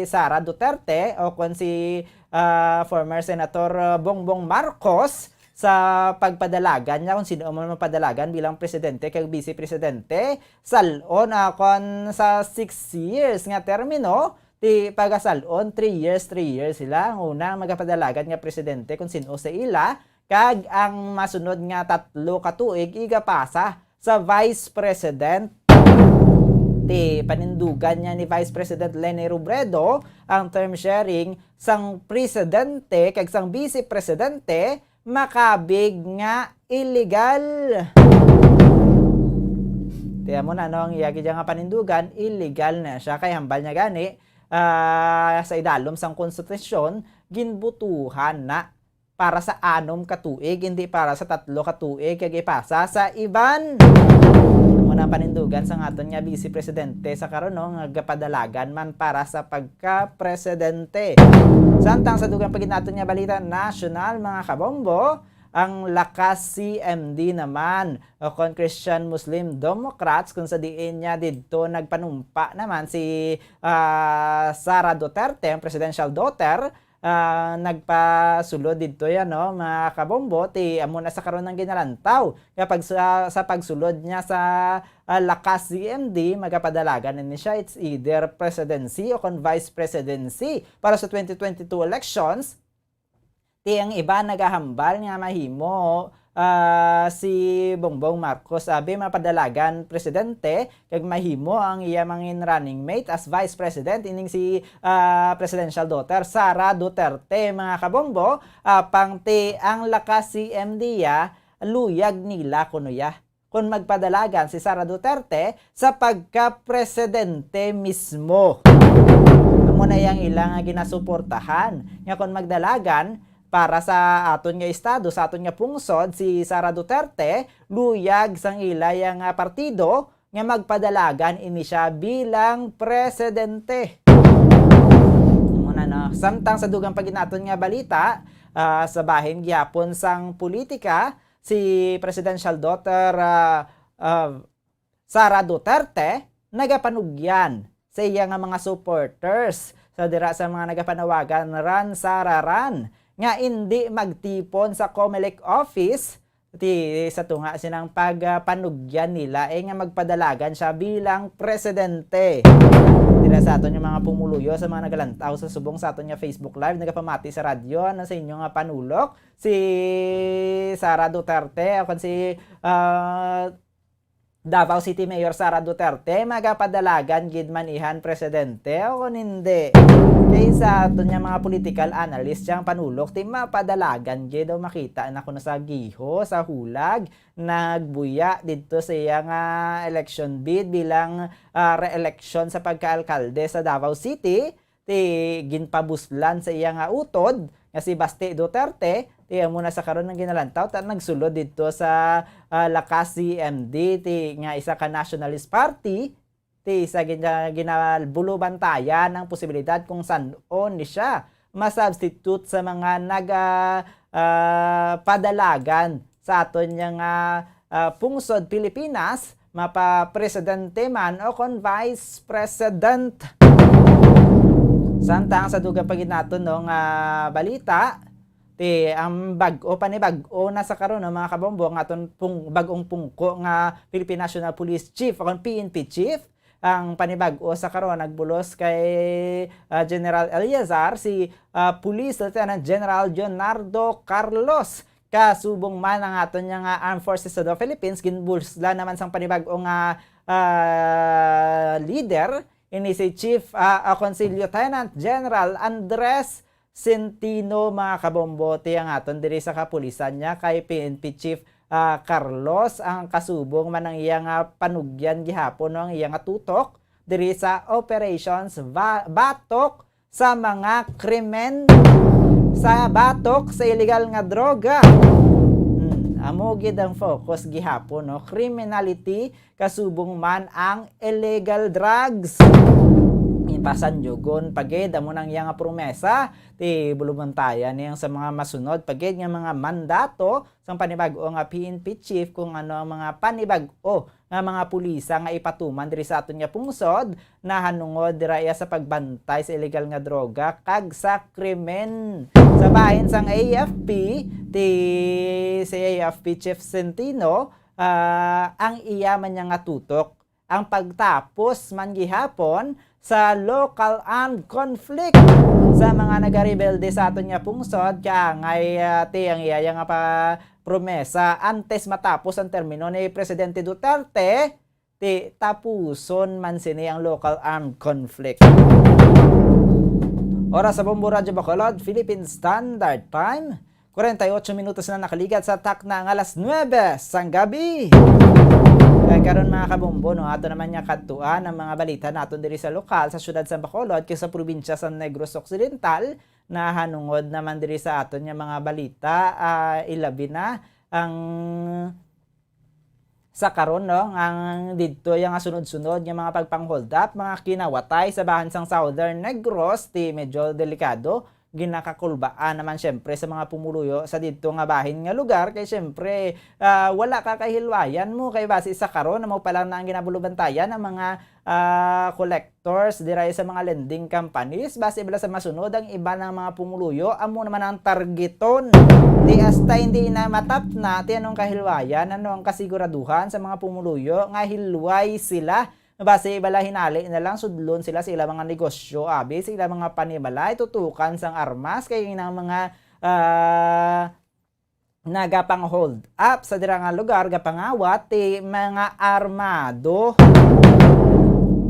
Sara Duterte o kon si, ah, former Senator Bongbong Marcos sa pagpadalagan niya, kung sino man mapadalagan bilang presidente kag vice presidente, salon, ah, kon sa six years nga termino, ti pagasalon, three years, three years sila. Ang una, ang magapadalagan nga presidente kung sin-o sa ila, kag ang masunod nga tatlo ka tuig, igapasa sa vice president. Ti panindugan niya ni Vice President Leni Robredo ang term sharing sang presidente kag sang vice presidente, makabig nga illegal. Ti amo na, no, ang iya gid nga panindugan, illegal na siya. Kay hambal niya gani, ah, sa idalom sang konstitusyon, ginbutuhan na para sa anom ka tuig, hindi para sa tatlo ka tuig, kag ipasa sa iban. Amo na ang panindugan sa aton nga vice presidente sa karon, no, nga gapadalagan man para sa pagka-presidente. Samtang sa dugang pa gid naton nga balita nasyonal, mga kabombo, ang Lakas C M D naman, o kon Christian Muslim Democrats, kung sa diin niya didto nagpanumpa naman si, ah, Sara Duterte, ang presidential daughter, ah, nagpasulod didto yan, no, mga kabombo, ti amo na sa karon ang ginalantaw. Nga pag sa, sa pagsulod niya sa, ah, Lakas C M D, magapadalagan na ni siya, it's either presidency o kon vice presidency para sa twenty twenty-two elections. Ti ang iba nagahambal nga mahimo, ah, si Bongbong Marcos, abi, mapadalagan presidente kag mahimo ang iya mangin running mate as vice president, ining si, ah, presidential daughter Sara Duterte, mga kabombo. Apang ti ang lakas C M D ya, luyag nila kuno ya kon magpadalagan si Sara Duterte sa pagka-presidente mismo. Amo na yang ila nga ginasuportahan nga kon magdalagan para sa aton nga estado, sa aton nga pungsod, si Sara Duterte, luyag sang ila yang, ah, partido nga magpadalagan ini siya bilang presidente. Amo na, no? Samtang sa dugang pa gid naton nga balita, ah, sa bahin gihapon sang politika, si presidential daughter, ah, ah, Sara Duterte nagapanugyan sa iya nga mga supporters sa dira sa mga nagapanawagan Run, Sara, Run nga indi magtipon sa Comelec office ti sa tunga sinang pagpanugyan nila, eh, nga magpadalagan siya bilang presidente. Dira sa aton nga mga pumuluyo, sa mga nagalantaw sa subong sa aton nga Facebook Live, nagapamati sa radyo, ano sa inyo nga panulok? Si Sara Duterte, o kon si, ah, Davao City Mayor Sara Duterte, magapadalagan gid man ihan presidente o kon hindi? Kay sa aton nga mga political analyst, siyang panulok, ti mapadalagan gid o makita na kuno sa giho, sa hulag, nagbuya didto sa iya nga election bid bilang, ah, re-election sa pagkaalkalde sa Davao City. Ti ginpabuslan sa iya nga utod nga si Basti Duterte, ti amo na sa karon ang ginalantaw, ta nagsulod didto sa, ah, Lakas C M D, ti nga isa ka nationalist party, ti isa gina-, ginabulubantayan ang posibilidad kung san-o ni siya ma-substitute sa mga naga-, ah, padalagan sa aton nga, ah, pungsod Pilipinas, mapa-presidente man o kon vice president. Samtang sa dugang pa gid naton, no, nga balita, ti ang bag-o, panibag-o na sa karon, no, mga kabombo, nga aton pung-, bag-ong pungko nga Philippine National Police Chief o kon P N P Chief, ang panibag-o sa karon nagbulos kay, ah, General Eleazar, si, ah, Police Lieutenant General Leonardo Carlos. Kasubong man ang aton nga, ah, Armed Forces of the Philippines, ginbuslan naman sang panibag-o nga, ah, leader, ini si Chief, ah, ah, kon si Lieutenant General Andres Centino, mga kabombo, ti ang aton diri sa kapulisan niya kay P N P Chief, ah, Carlos, ang kasubong man ang iya nga panugyan gihapon, no, ang iya nga tutok diri sa operations va-, batok sa mga krimen, sa batok sa illegal nga droga. Hmm, amo gid ang focus gihapon, no? Criminality, kasubong man ang illegal drugs. Ipasandugon pa gid amo nang iya nga promesa, ti bulubantayan niya sa mga masunod pa gid nga mga mandato sang panibag-o nga P N P chief kung ano ang mga panibag-o nga mga pulisa nga ipatuman diri sa aton nga pungsod, nahanungod dira iya sa pagbantay sa illegal nga droga kag sa krimen. Sa bahin sang A F P, ti, si A F P Chief Centino, ah, ang iya man niya nga tutok ang pagtapos man gihapon sa local armed conflict sa mga nagarebelde sa aton nga pungsod, kay angay, ah, ti ang iya nga pa-, promesa antes matapos ang termino ni Presidente Duterte, ti tapuson man sini ang local armed conflict. Oras sa Bombo Radyo Bacolod, Philippine Standard Time, kwarenta y ocho minutos na nakaligat sa takna nga alas nuebe sang gabi. Kay karon, mga kabombo, no, ato naman nga kadtuan ang mga balita naton diri sa lokal, sa siyudad sa Bacolod, kag sa probinsya sa Negros Occidental, nahanungod naman diri sa aton nga mga balita, ah, ilabi na ang sa karon, no, ang didto yang nga sunod-sunod nga mga pagpang-hold up, mga kinawatay sa bahin sang Southern Negros, ti medyo delikado, ginakakulbaan naman siyempre sa mga pumuluyo sa didto nga bahin nga lugar, kay siyempre, ah, wala ka kahilwayan mo, kay basi sa karon, amo pa lang na ang ginabulubantayan ang mga, ah, collect tours dira sa mga lending companies, basi bala sa masunod ang iban nga mga pumuluyo, amo naman ang targeton. Ti hasta hindi na matapna, ti anong kahilwayan, ano ang kasiguraduhan sa mga pumuluyo nga hilway sila? Basi bala hinali na lang sudlon sila sa ilang mga negosyo, abi, sa ilang mga panimalay, tutukan sang armas, kay ang mga, ah, nagapang-hold up sa dira nga lugar, gapangawat ti mga armado.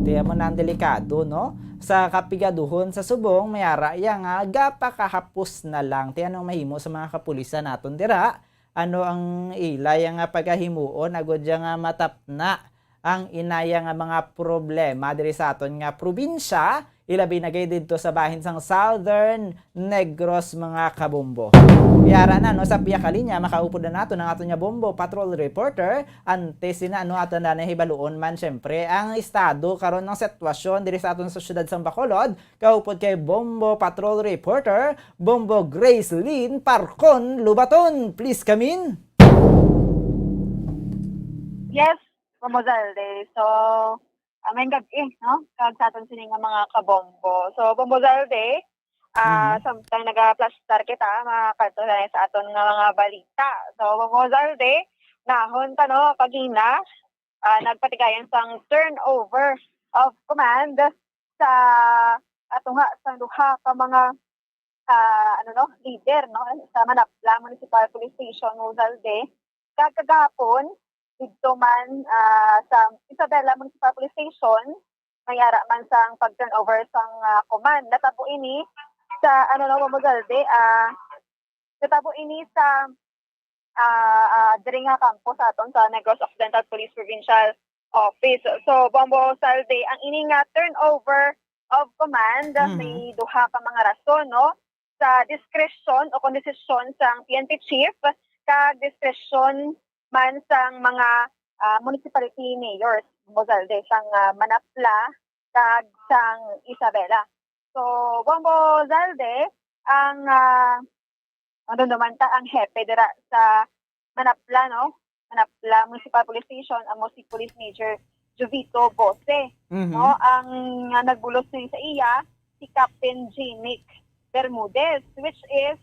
Ti amo na ang delikado, no? Sa kapigaduhon sa subong, may ara iya nga gapakahapos na lang. Ti anong mahimo sa mga kapulisan naton dira? Ano ang ila iya nga pagahimuon agud iya nga matapna ang inaya nga mga problema diri sa aton nga probinsya, ilabi na gid didto sa bahin sang Southern Negros, mga kabombo. Yara na, no, sa pihak linya, makaupod na naton ang aton nga Bombo Patrol reporter. Antes sina, no, aton na hibaluon man, syempre, ang estado karon ng sitwasyon diri sa aton sa siyudad sang Bacolod. Kaupod kay Bombo Patrol reporter, Bombo Grace Lynn Parcon Lubaton. Please come in. Yes, Bombo Zalde. So, ah, may gabi, no? Kag sa aton sini nga mga kabombo. So, Bombo Zalde, ah, Mhm. samtang naga-flashstar kita, makadto na sa aton nga mga balita. So, Bombo Zalde, nahon ta, no, kagina, ah, nagpatigayan sang turnover of command sa atunga sang duha ka mga, ah, ano, no, leader, no, sa Manapla Municipal Police Station, Bombo Zalde. Kag kagahapon, didto man, ah, sa Isabela Municipal Police Station, may ara man sang pag-turnover sang, ah, command. Natabo ini sa, ano, no, Bombo Zalde, ah, natabo ini sa, ah, ah, diri nga kampo sa aton sa Negros Occidental Police Provincial Office. So, Bombo Zalde, ang ini nga turnover of command, Mhm. may duha ka mga rason, no? Sa diskresyon o kon desisyon sang P N P chief, kag diskresyon man sang mga, ah, municipality mayors, Bombo Zalde, sang, ah, Manapla kag sang Isabela. So, Bombo Zalde, ang, ah, ang dunduman ta, ang hepe dira sa Manapla, no? Manapla Municipal Police Station, amo si Police Major Jovito Bose, Mhm. no? Ang, ah, nagbulos ni sa iya, si Captain Jimmick Bermudez, which is,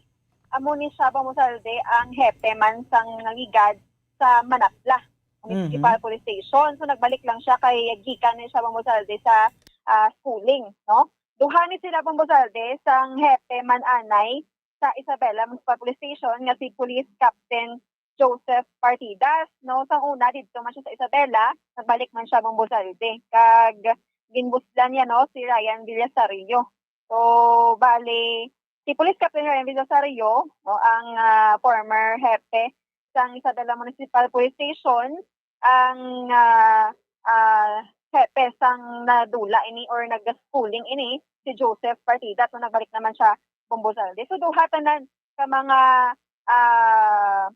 amo ni siya, Bombo Zalde, ang hepe man sang ligad sa Manapla Municipal Mhm. Police Station. So, nagbalik lang siya kay gikan ni siya, Bombo Zalde, sa, ah, schooling, no? Duha ni sila, Bombo Zalde, sang hepe man anay sa Isabela Municipal Police Station nga si Police Captain Joseph Partidas, no? Sang una, didto man siya sa Isabela, nagbalik man siya, Bombo Zalde. Kag ginbuslan niya, no, si Ryan Villasario. So, bali, si Police Captain Ryan Villasario, no, ang, ah, former hepe sang Isabela Municipal Police Station, ang, ah, ah, hepe sang nadula ini or nag-schooling ini, si Joseph Partidas. So, nagbalik naman siya, Bombo Zalde. So, duha tanan ka mga, ah,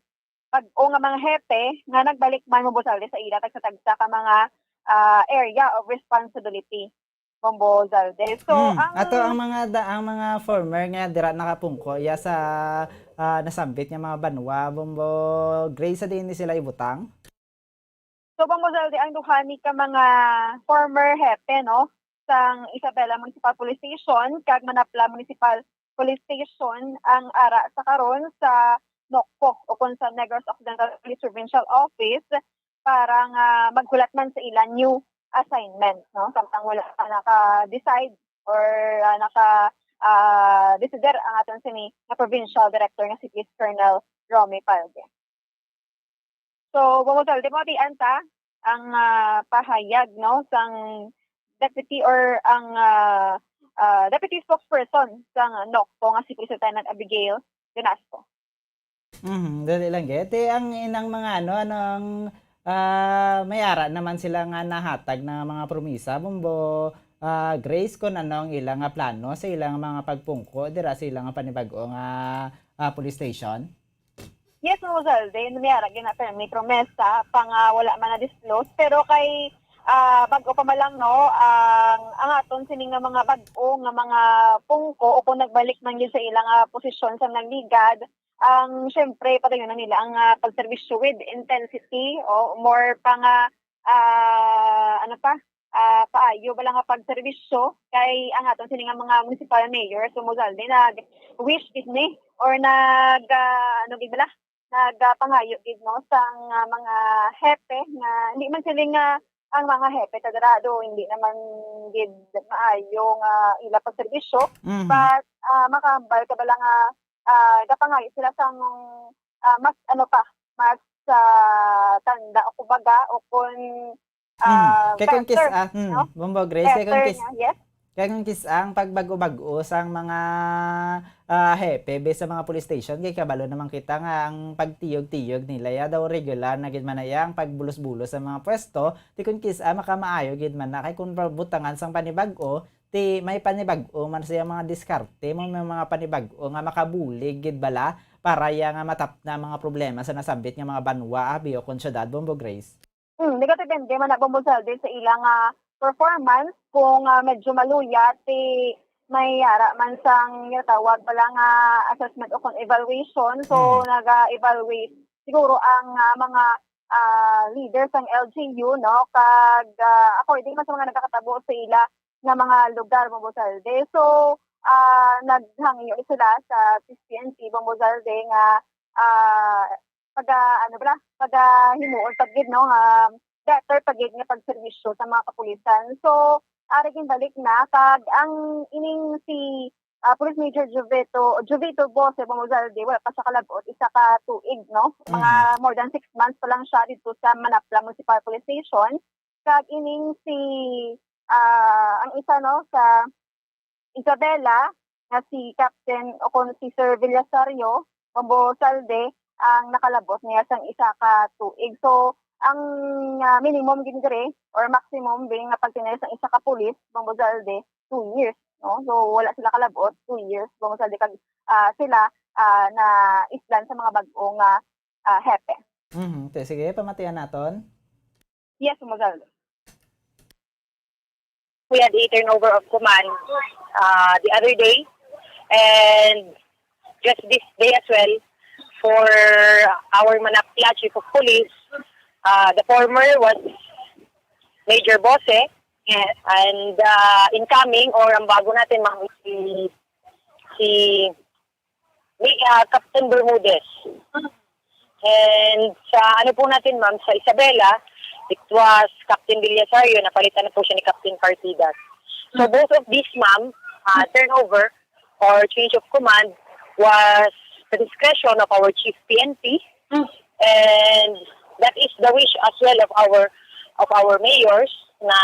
bag-o nga mga hepe nga nagbalik man, Bombo Zalde, sa ila tagsa-tagsa ka mga, ah, area of responsibility, Bombo Zalde. So, Mm. ang Ato ang mga da- ang mga former nga dira nakapungko iya sa, ah, nasambit nga mga banwa, Bombo Grace, sa diin ni sila ibutang? So, Bombo Zalde, ang duha ni ka mga former hepe, no, sang Isabela Municipal Police Station kag Manapla Municipal Police Station ang ara sa karon sa NOCPO o kon sa Negros Occidental Police Provincial Office para nga maghulat man sa ila new assignment, no? Samtang wala pa naka-decide or, ah, naka, ah, desider ang aton sini nga provincial director nga si Police Colonel Romy Palge. So, Bombo Zalde, mabatian ta ang, ah, pahayag, no, sang deputy or ang, ah, ah, deputy spokesperson sang NOCPO nga si Police Lieutenant Abigail Donasco. Mhm, dali lang, gid. Ti ang inang mga ano, ano ang, ah, may ara naman sila nga nahatag na mga promisa, Bombo, ah, Grace, kung ano ang ilang nga plano sa ilang mga pagpungko dira sa ilang nga panibag-o nga, ah, police station? Yes, Bombo Zalde, may ara gid na, pero may promesa pa nga wala man na-disclose. Pero kay, ah, bag-o pa man lang, no, ang, ang aton sini nga mga bag-o nga mga pungko o kung nagbalik man gid sa ilang, ah, posisyon sa nagligad, ang, syempre, padayon na nila ang, ah, pagserbisyo with intensity o more pa nga, ah, ano pa, ah, kaayo ba lang nga pagserbisyo kay ang aton sini nga mga municipal mayor, Bombo Zalde, nag-wish gid ni or nag, ah, ano gid bala, nagapangayo gid, no, sang, ah, mga hepe nga hindi man sila nga ang mga hepe ta dira do hindi naman gid maayo nga ila pagserbisyo, Mhm. but, ah, makahambal ka bala nga, ah, gapangayo sila sang, ah, mas ano pa, mas, ah, tanda o kumbaga o kun, Mm. ah, Kay kung kis-, better, ah, mm, no? Bombo Grace, kay kung Better kis-, nga, yes. Kay kung kis-, ang pagbag-o-bag-o sang mga, ah, hepe be sa mga police station, kay kabalo naman kita nga ang pagtiyog-tiyog nila ya daw regular na gid man na ya ang pagbulos-bulos sa mga pwesto, ti kung kis-, ah, makamaayo gid man na kay kung butangan sang panibag-o, ti may panibag-o man siya mga diskarte mo, may mga panibag-o nga makabulig gid bala para ya nga matapna ang mga problema sa nasambit nga mga banwa, abi, o kon syudad, Bombo Grace. Hmm, nagadepende man na, Bombo Zalde, sa ila nga performance kung, ah, medyo maluya, ti may ara man sang ginatawag bala nga assessment o kung evaluation. So, Mm. naga-evaluate siguro ang, ah, mga, ah, leader sang L G U, no? Kag, ah, according man sa mga nagakatabo sa ila nga mga lugar, Bombo Zalde. So, ah, naghangyo sila sa C P N P, Bombo Zalde, nga, ah, pag, ah, ano bala, pag, ah, himuon pa gid, no, nga better pa gid nga pagserbisyo sa mga kapulisan. So, ari ginbalik na, kag ang ining si, ah, Police Major Jovito, Jovito Bose, Bombo Zalde, wala pa siya kalab-ot, isa ka tuig, no? Mga Mm. more than six months pa lang siya dito sa Manapla Municipal Police Station. Kag ining si, ah, ang isa, no, sa Isabela, nga si Captain o kung si Sir Villasario, Bombo Zalde, ang nakalab-ot niya sang isa ka tuig. So, ang, ah, minimum gid diri or maximum be nga pagtinay sang isa ka pulis, Bombo Zalde, two years, no? So, wala sila kalab-ot, two years, Bombo Zalde, kag, ah, sila, ah, na-islan sa mga bag-o nga, ah, hepe. Mhm. Te, sige, pamatian naton. Yes, Bombo Zalde. We had a turnover of command, uh, the other day, and just this day as well for our Manapla Chief of Police. Uh, the former was Major Bose, yeah, and, uh, incoming or ang bago natin, ma'am, si, si May, ah, Captain Bermudez. And sa ano po natin, ma'am, sa Isabela, it was Captain Villasario, napalitan na po siya ni Captain Partidas. So, Mm. both of these, ma'am, ah, turnover or change of command was the discretion of our chief P N P. Mm. And that is the wish as well of our, of our mayors na,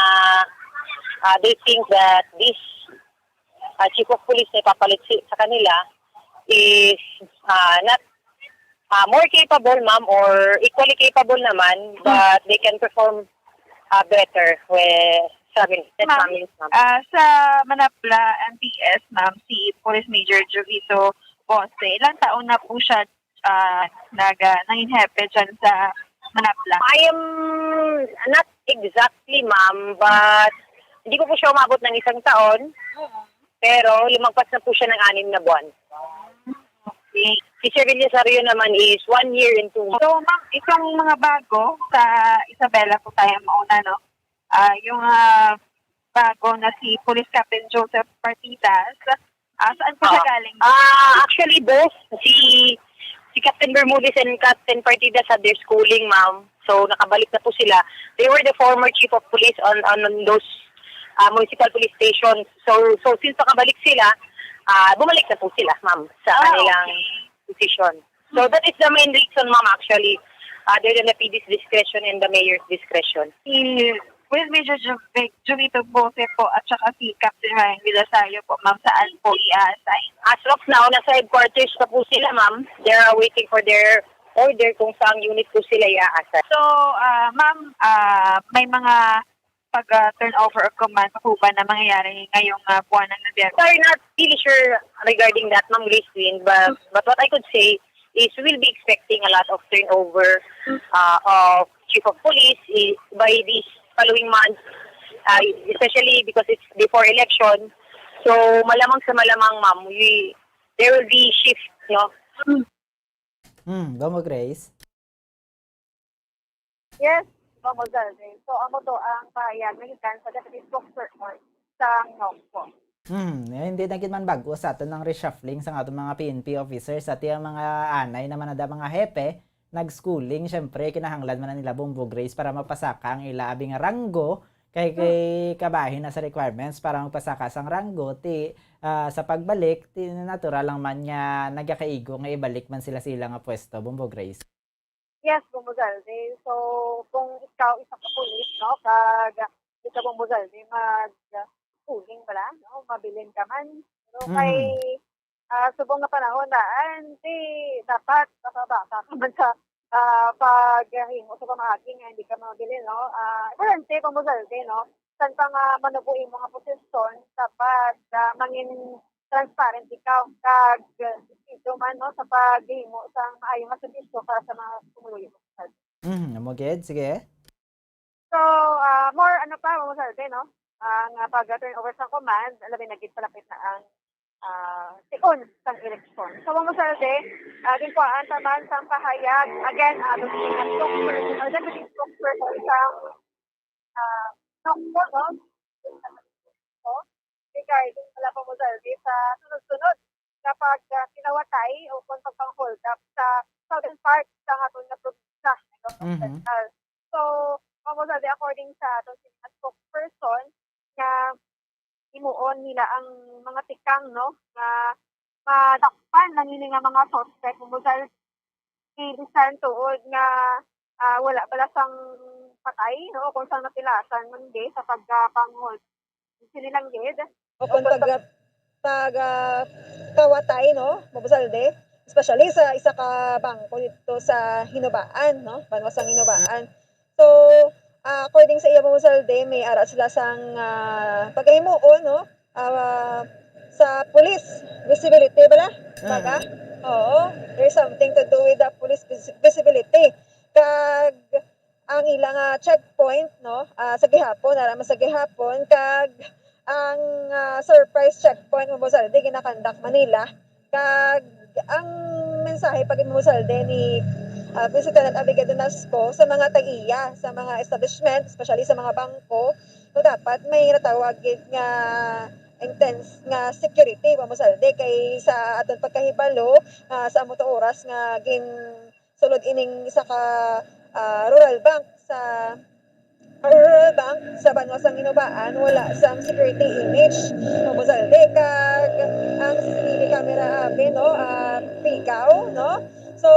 ah, they think that this, ah, chief of police na ipapalit si, sa kanila is, ah, not, ah, more capable, ma'am, or equally capable naman, Mm. but they can perform, ah, better with, sa amin, yes, Ma'am, ma'am, yes, ma'am. Ah, sa Manapla M P S, ma'am, si Police Major Jovito Ponce, ilang taon na po siya, ah, nag-, ah, nanging hepe dyan sa Manapla? I am not exactly, ma'am, but hindi ko po siya umabot ng isang taon. Mm. Pero lumagpas na po siya ng anim na buwan. Okay. Si Sir Belisario naman is one year and two months. So, ma'am, itong mga bago sa Isabela po tayo mauna, no? Ah, yung, ah, bago na si Police Captain Joseph Partidas, ah, saan po siya Ah, galing? ah, actually, both si, si Captain Bermudez and Captain Partidas had their schooling, ma'am. So, nakabalik na po sila. They were the former chief of police on, on, on those, ah, municipal police stations. So, so since nakabalik sila, ah, bumalik na po sila, ma'am, sa Ah, kanilang okay. position. So, Hmm. that is the main reason, ma'am, actually, other than the P D's discretion and the mayor's discretion. Si Police Major Ju-, Jovito Bose po at saka si Captain Ryan Villasayo po, ma'am, saan po i-assign? As of now, nasa headquarters pa po sila, ma'am. They are waiting for their order kung saang unit po sila i-assign. So, ah, ma'am, ah, may mga pag, ah, turnover of command pa po ba na mangyayari ngayong, ah, buwan ng Nobyembre? Sorry, not really sure regarding that, Ma'am Grace Queen, but, but what I could say is we will be expecting a lot of turnover, ah, of chief of police i-, by this following month, ah, especially because it's before election. So, malamang sa malamang, ma'am, we, there will be shift, no? Hmm, go mo, Grace. Yes, Ma'am Ozalde. So, amo to ang pahayag nga gikan sa Deputy Spokesperson sa NOCPO. Hmm, eh, hindi na gid man bag-o sa aton ang reshuffling sa aton mga P N P officers, sa atong mga anay naman na mga hepe, nag-schooling, syempre, kinahanglan man na nila Bombo Grace para mapasaka ang ila abi nga ranggo, Kay, kay kabahin na sa requirements para magpasaka sang ranggo, ti, ah, sa pagbalik, ti natural lang man nga nagakaigo nga ibalik man sila sa ila nga pwesto, Bombo Grace. Yes, Bombo Zalde. So, kung ikaw isa ka pulis, no, kag di ka, Bombo Zalde, mag-schooling bala, no, mabilin ka man. Pero kay, ah, subong nga panahon daan, di dapat makabaka ka man sa, ah, paghimo sa pamaagi nga hindi ka mabilin, no? Ah, importante, Bombo Zalde, no? San pa nga manubo imo nga posisyon, dapat, ah, mangin transparent ikaw kag, ah, disiplido man, no, sa paghimo sang maayo nga serbisyo para sa mga pumuluyo. Mhm, amo gid, sige. So, ah, more ano pa, Bombo Zalde, no? Ang, ah, pag-turnover sa command, labi na gid palapit na ang, ah, tion sang eleksyon. So, Bombo Zalde, ah, ginkuhaan ta man sang pahayag, again, ah, ang spokesperson, ang deputy spokesperson sa, ah, Nocto, no? Regarding wala, Bombo Zalde, sa sunod-sunod nga pag, ah, kinawatay o kung pagpang-hold up sa southern part sa aton nga probinsya, no? Mhm. Central. So, Bombo Zalde, according sa aton nga spokesperson, nga himuon nila ang mga tikang, no, nga madakpan na nini nga mga suspect, Bombo Zalde, bisan tuod nga, ah, wala bala sang patay, no, kung sang napilasan man di sa pagkapang-hold sini lang gid. O kung pag, pag, ah, kawatay, no, Bombo Zalde, especially sa isa ka bangko dito sa Hinubaan, no, banwa sang Hinubaan. So, ah, according sa iya, Bombo Zalde, may ara sila sang, ah, pagkahimuon, no, ah, sa police visibility bala, baga? Mhm. Oo, there's something to do with the police vis-, visibility. Kag ang ila nga checkpoint, no, ah, sa gihapon, ara man sa gihapon, kag ang, ah, surprise checkpoint, Bombo Zalde, ginakandak man nila. Kag ang mensahe pa gid, Bombo Zalde, ni, ah, Vice Lieutenant Abigail Donasco sa mga tag-iya, sa mga establishment, especially sa mga bangko, no, dapat may natawag gid nga intense nga security, Bombo Zalde, kay sa aton pagkahibalo, ah, sa amo to oras nga ginsulod ining isa ka, ah, rural bank sa rural bank sa banwa sang Hinubaan, wala sang security image, Bombo Zalde, kag ang C C T V camera abi, no, ah, pigaw, no? So,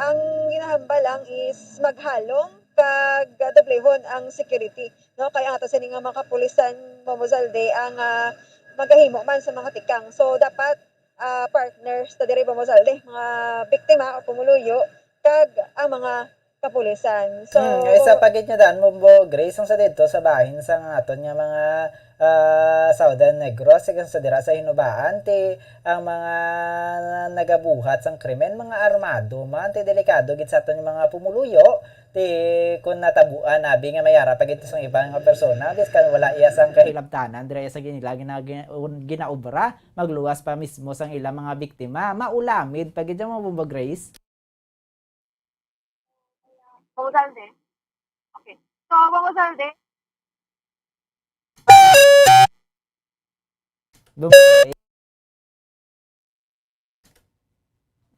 ang ginahambal lang is maghalong kag doblehon ang security, no? Kay ang ato sini nga mga kapulisan, Bombo Zalde, ang, ah, magahimo man sa mga tikang. So, dapat, ah, partners ta diri, Bombo Zalde, mga biktima o pumuluyo, kag ang mga kapulisan. So, mm, isa pa gid nga daan, Bombo Grace, ang sa didto sa bahin sang aton nga mga, ah, Southern Negros, kag sa dira sa Hinubaan, ti ang mga nagabuhat sang krimen, mga armado man, ti delikado gid sa aton nga mga pumuluyo, ti kun natabuan, abi nga may ara pa gid sang iba nga persona, biskan wala iya sang kahilabtanan dira sa ginila gina-, gina-, ginaobra, magluwas pa mismo sang ila mga biktima, maulamid pa gid ang mga Bombo Grace. Bombo Zalde. Okay. So, Bombo Zalde. Bombo Grace.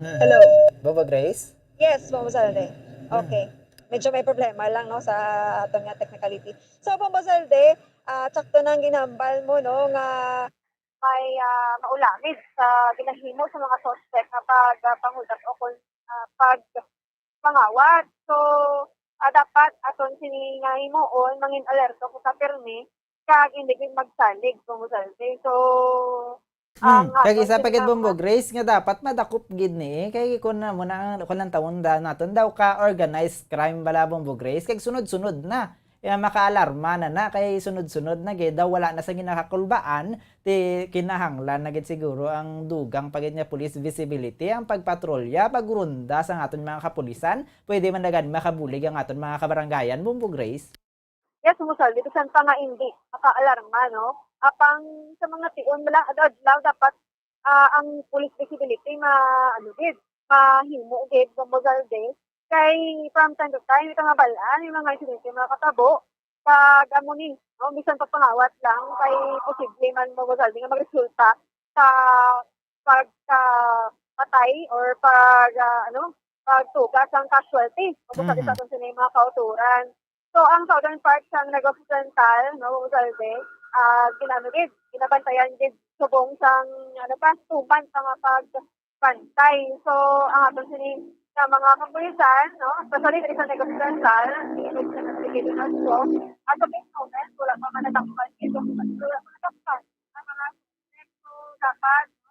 Hmm. Hello. Bombo Grace? Yes, Bombo Zalde. Hmm. Okay. Medyo may problema lang, no, sa aton nga technicality. So, Bombo Zalde, ah, sakto na ang ginhambal mo, no, nga may, ah, maulamid sa ginahimo sa mga suspect nga pag, ah, panghulat o kung, ah, pagpangawat. So, ah, dapat aton sini nga himuon, mangin alerto kita pirmi, kag hindi gid magsalig, Bombo Zalde. So, hmm, ang kag aton isa pa sini gid, nga Bombo mga Grace, nga dapat madakop gid ni, kay kun na mo na, kun lang tawon da naton daw ka organized crime bala, Bombo Grace, kag sunod-sunod na. Kaya makaalarma na na, kay sunod-sunod na gid daw, wala na sa ginakakulbaan, ti kinahanglan na gid siguro ang dugang pa gid nga police visibility, ang pagpatrolya, pagronda sa aton mga kapulisan, pwede man na gani makabulig ang aton mga kabarangayan, Bombo Grace. Yes, Bombo Zalde, bisan pa nga hindi makaalarma, no? Apang sa mga tion, wala, adlaw-adlaw dapat ah, ang police visibility ma-, ano gid, mahimo gid, Bombo Zalde. Kay from time to time, ito nga bal-an, yung mga insidente makatabo, kag amo ni, no, bisan pagpangawat lang, kay posible man, Bombo Zalde, nga magresulta sa pagkapatay or pag, ah, ano, pagtuga sang casualty. Bombo Zalde, mhm, sa aton sini mga kauturan. So, ang southern part sang Negros Occidental, no, Ugalde, ah, ginano gid, ginabantayan gid subong sang, ano pa, tuman pa nga pagbantay. So, ang aton sini nga mga kapulisan, no, especially diri sa Negros Occidental, diri sa Negros Occidental, at sa this moment, wala pa man natakpan gid, wala pa natakpan ang mga suspect. So, dapat, no,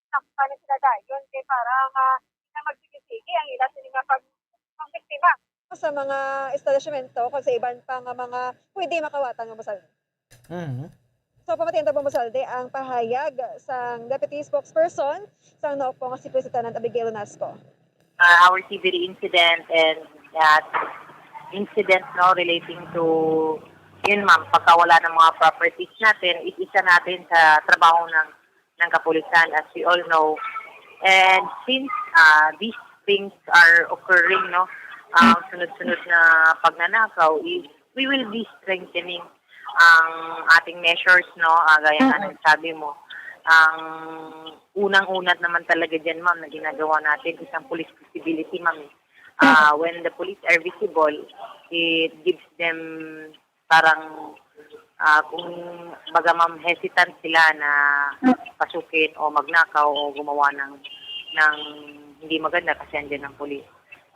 takpan na sila dayon kay para nga na magsige-sige ang ila sini nga pag-, pagbiktima. Sa mga establishmento kag sa iban pa nga mga pwede makawatan nga musal. Mhm. So, pamatian ta po, Musalde, ang pahayag sang Deputy Spokesperson sang NOCPO nga si Police Lieutenant Abigail Nasco. Uh, our Sibiri incident and, uh, incident, no, relating to, yun, ma'am, pagkawala ng mga properties natin, is isa natin sa trabaho ng, ng kapulisan, as we all know. And since, uh, these things are occurring, no, ang sunod-sunod na pagnanakaw, is we will be strengthening ang ating measures, no, ah, gaya nga ng sabi mo. Ang unang-una naman talaga dyan, ma'am, na ginagawa natin is ang police visibility, ma'am. Ah, when the police are visible, it gives them parang, ah, kung baga, ma'am, hesitant sila na pasukin o magnakaw o gumawa ng, ng hindi maganda kasi andyan ang police.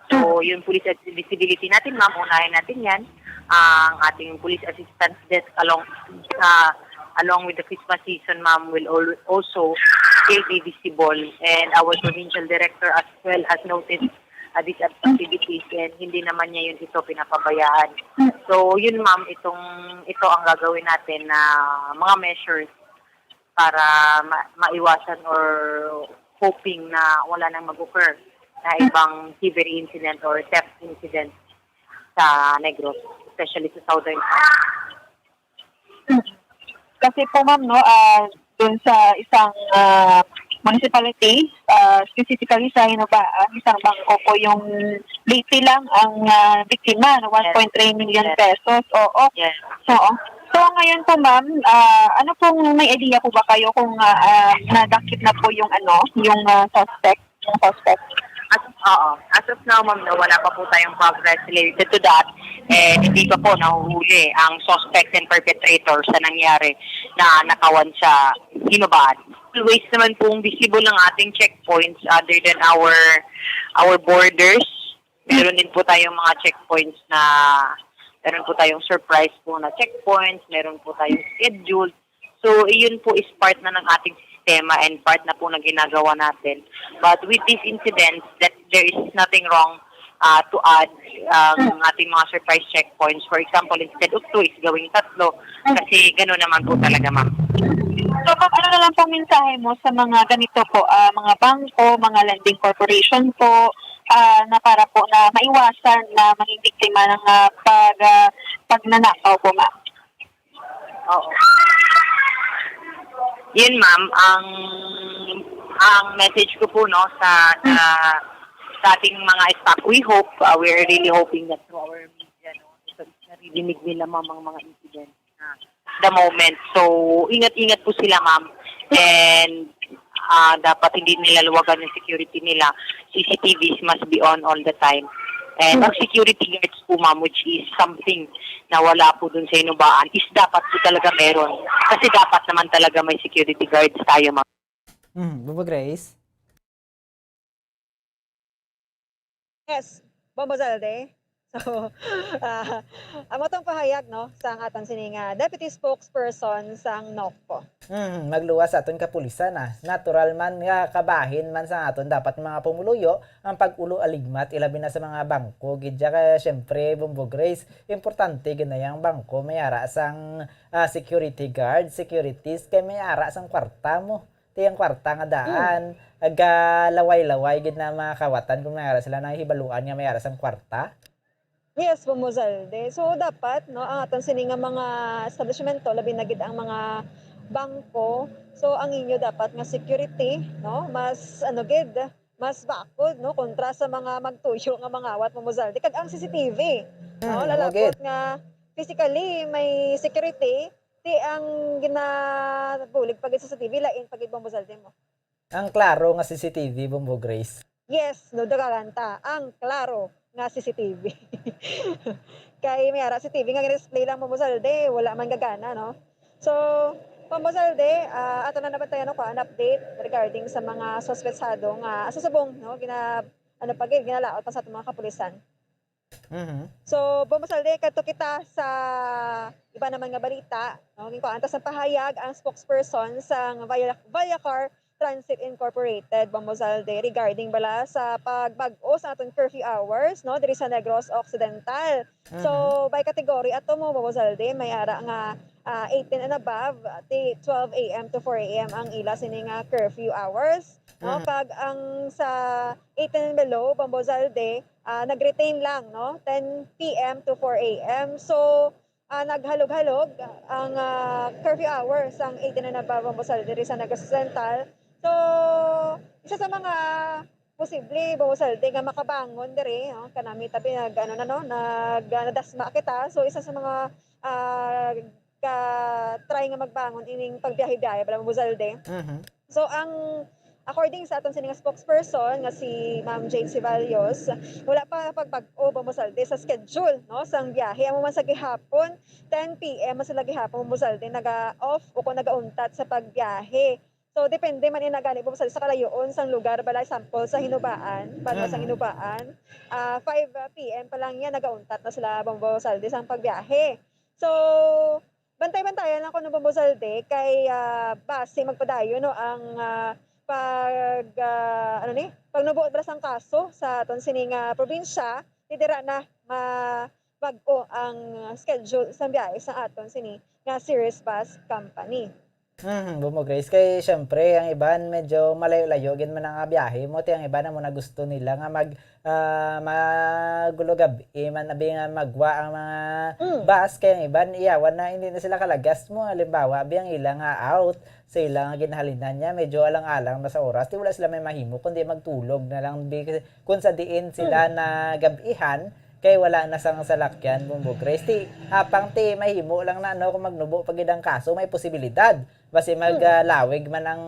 So, yung police at visibility natin, ma'am, unahin natin yan. Ang ating police assistance desk along, ah, along with the Christmas season, ma'am, will al-, also still be visible. And our provincial director as well has noted, ah, these activities, and hindi naman niya yun ito pinapabayaan. So, yun, ma'am, itong, ito ang gagawin natin na mga measures para ma-, maiwasan or hoping na wala nang mag-occur na ibang thievery incident or theft incident sa Negros, especially sa southern part. Kasi po, ma'am, no, ah, dun sa isang, ah, municipality, ah, specifically sa Hinoba-an, isang bangko po yung late lang ang, ah, biktima, no, Yes. one point three million Yes. pesos. Oo. Yes. Oo. So, ngayon po, ma'am, ah, ano pong, may idea po ba kayo kung, ah, ah, nadakip na po yung, ano, yung, ah, suspect, yung suspect? As, oo. As of now, ma'am, no, wala pa po tayong progress related to that. Eh, hindi pa po nahuhuli ang suspect and perpetrator sa nangyari na nakawan sa Hinoba-an. Always naman pong visible ang ating checkpoints other than our, our borders. Meron din po tayong mga checkpoints na, meron po tayong surprise po na checkpoints, meron po tayong scheduled. So, iyon po is part na ng ating sistema and part na po ng ginagawa natin. But with these incidents, that there is nothing wrong, ah, to add ang ating mga surprise checkpoints. For example, instead of two is gawing tatlo kasi gano'n naman po talaga, ma'am. So, ma'am, ano na lang pong mensahe mo sa mga ganito po, ah, mga bangko, mga lending corporation po, ah, na para po na maiwasan na maging biktima ng, ah, pag, ah, pagnanakaw po, ma'am? Oo. Yun, ma'am, ang, ang message ko po, no, sa, sa, sa ating mga staff, we hope, uh, we are really hoping that through our media, no, ito, naririnig nila, ma'am, ang mga incident na the moment. So, ingat-ingat po sila, ma'am. And, ah, dapat hindi nila luwagan yung security nila. C C T Vs must be on all the time. And ang security guards po, ma'am, which is something na wala po dun sa Hinoba-an, is dapat po talaga meron. Kasi dapat naman talaga may security guards tayo, ma'am. Mm, Bubo Grace? Yes, Bombo Zalde. So, ah, amo tong pahayag, no, sang aton sini nga deputy spokesperson sang NOCPO. Hmm, magluwas sa aton kapulisan, ah. Natural man nga kabahin man sa aton dapat mga pumuluyo ang pag-ulo aligmat, ilabi na sa mga bangko. Gid ya kay, siyempre, Bombo Grace, importante gid na yang bangko may ara sang, ah, security guard, securities, kay may ara sang kwarta mo. Ti ang kwarta nga daan, Hmm. nagalaway-laway gid na mga kawatan kung may ara sila nahibaluan nga may ara sang kwarta. Yes, Bombo Zalde. So, dapat, no, ang aton sini nga mga establishmento, labi na gid ang mga bangko. So, ang inyo dapat nga security, no, mas, ano gid, mas bakod, no, kontra sa mga magtuyo nga mangawat, Bombo Zalde. Kag ang C C T V, no, Hmm, amo lalapot gid. Nga physically may security, ti ang ginabulig pa gid sa C C T V, lain pa gid, Bombo Zalde, mo. Ang klaro nga C C T V, Bombo Grace. Yes, no, dagaran ta. Ang klaro. nga C C T V. Kay may ara C C T V nga gina-display lang, Bombo Zalde, wala man gagana, no? So, Bombo Zalde, ah, ato na nabantayan ako an update regarding sa mga suspetsado nga sa subong, no, gina-, ano pa gid, ginalaot pa sa atong mga kapulisan. Mhm. So, Bombo Zalde, kadto kita sa iba naman nga balita, no? Ginkuhaan ta sa pahayag ang spokesperson sang Via-, Viacar Transit Incorporated, Bombo Zalde, regarding bala sa pagbag-o sa aton curfew hours, no, diri sa Negros Occidental. So, Mhm. by category ato mo, Bombo Zalde, may ara nga, ah, eighteen and above, ti twelve A M to four A M ang ila sini nga curfew hours, no? Mhm. Kag ang sa eighteen and below, Bombo Zalde, ah, nag-retain lang, no? Ten P M to four A M. So, ah, naghalog-halog ang, ah, curfew hour sang eighteen and above, Bombo Zalde, diri sa Negros Occidental. So, isa sa mga posible, Bombo Zalde, nga makabangon diri, no? Kanami tabi nag, ano na, no? Nag, ah, nadasma kita. So, isa sa mga, ah, ka-try nga magbangon ining pagbiyahe-biyahe, bala, Bombo Zalde. Mhm. So, ang, according sa aton sini nga spokesperson nga si Ma'am Jade Ceballos, wala pa pagbag-o, Bombo Zalde, sa schedule, no, sang biyahe. Amo man sa gihapon, ten P M man sila gihapon, Bombo Zalde, naga-off o kung nagauntat sa pagbiyahe. So, depende man ina gani, Bombo Zalde, sa kalayoon sang lugar, bala, example, sa Hinubaan, banwa sang Mhm. Hinubaan, ah, five P M pa lang yan, nagauntat na sila, Bombo Zalde, sang pagbiyahe. So, bantay-bantayan lang kuno, Bombo Zalde, kay, ah, basi magpadayon, no, ang, ah, pag, ah, ano ni, pagnubo bala sang kaso sa aton sini nga probinsya, ti dira na mabag-o ang schedule sang biyahe sa aton sini nga Ceres Bus Company. Mhm, Bombo Grace. Kay, syempre, ang iban medyo malayo-layo gid man ang biyahe mo, ti ang iban amo na gusto nila nga mag, ah, magulo gab-i man, abi nga magwa ang mga Mm. bus, kay ang iban, iyawan na, hindi na sila kalagas mo. Halimbawa, abi ang ila nga out sa ila nga ginhalinan niya, medyo alang-alang na sa oras, ti wala sila may mahimo, kundi magtulog na lang, bi-, kung sa diin sila Mm. na gab-ihan, kay wala na sang salakyan, Bombo Grace. Ti, apang ti, mahimo lang na, no, kung magnubo pa gid ang kaso, may posibilidad. Basi mag, Hmm. ah, lawig man ang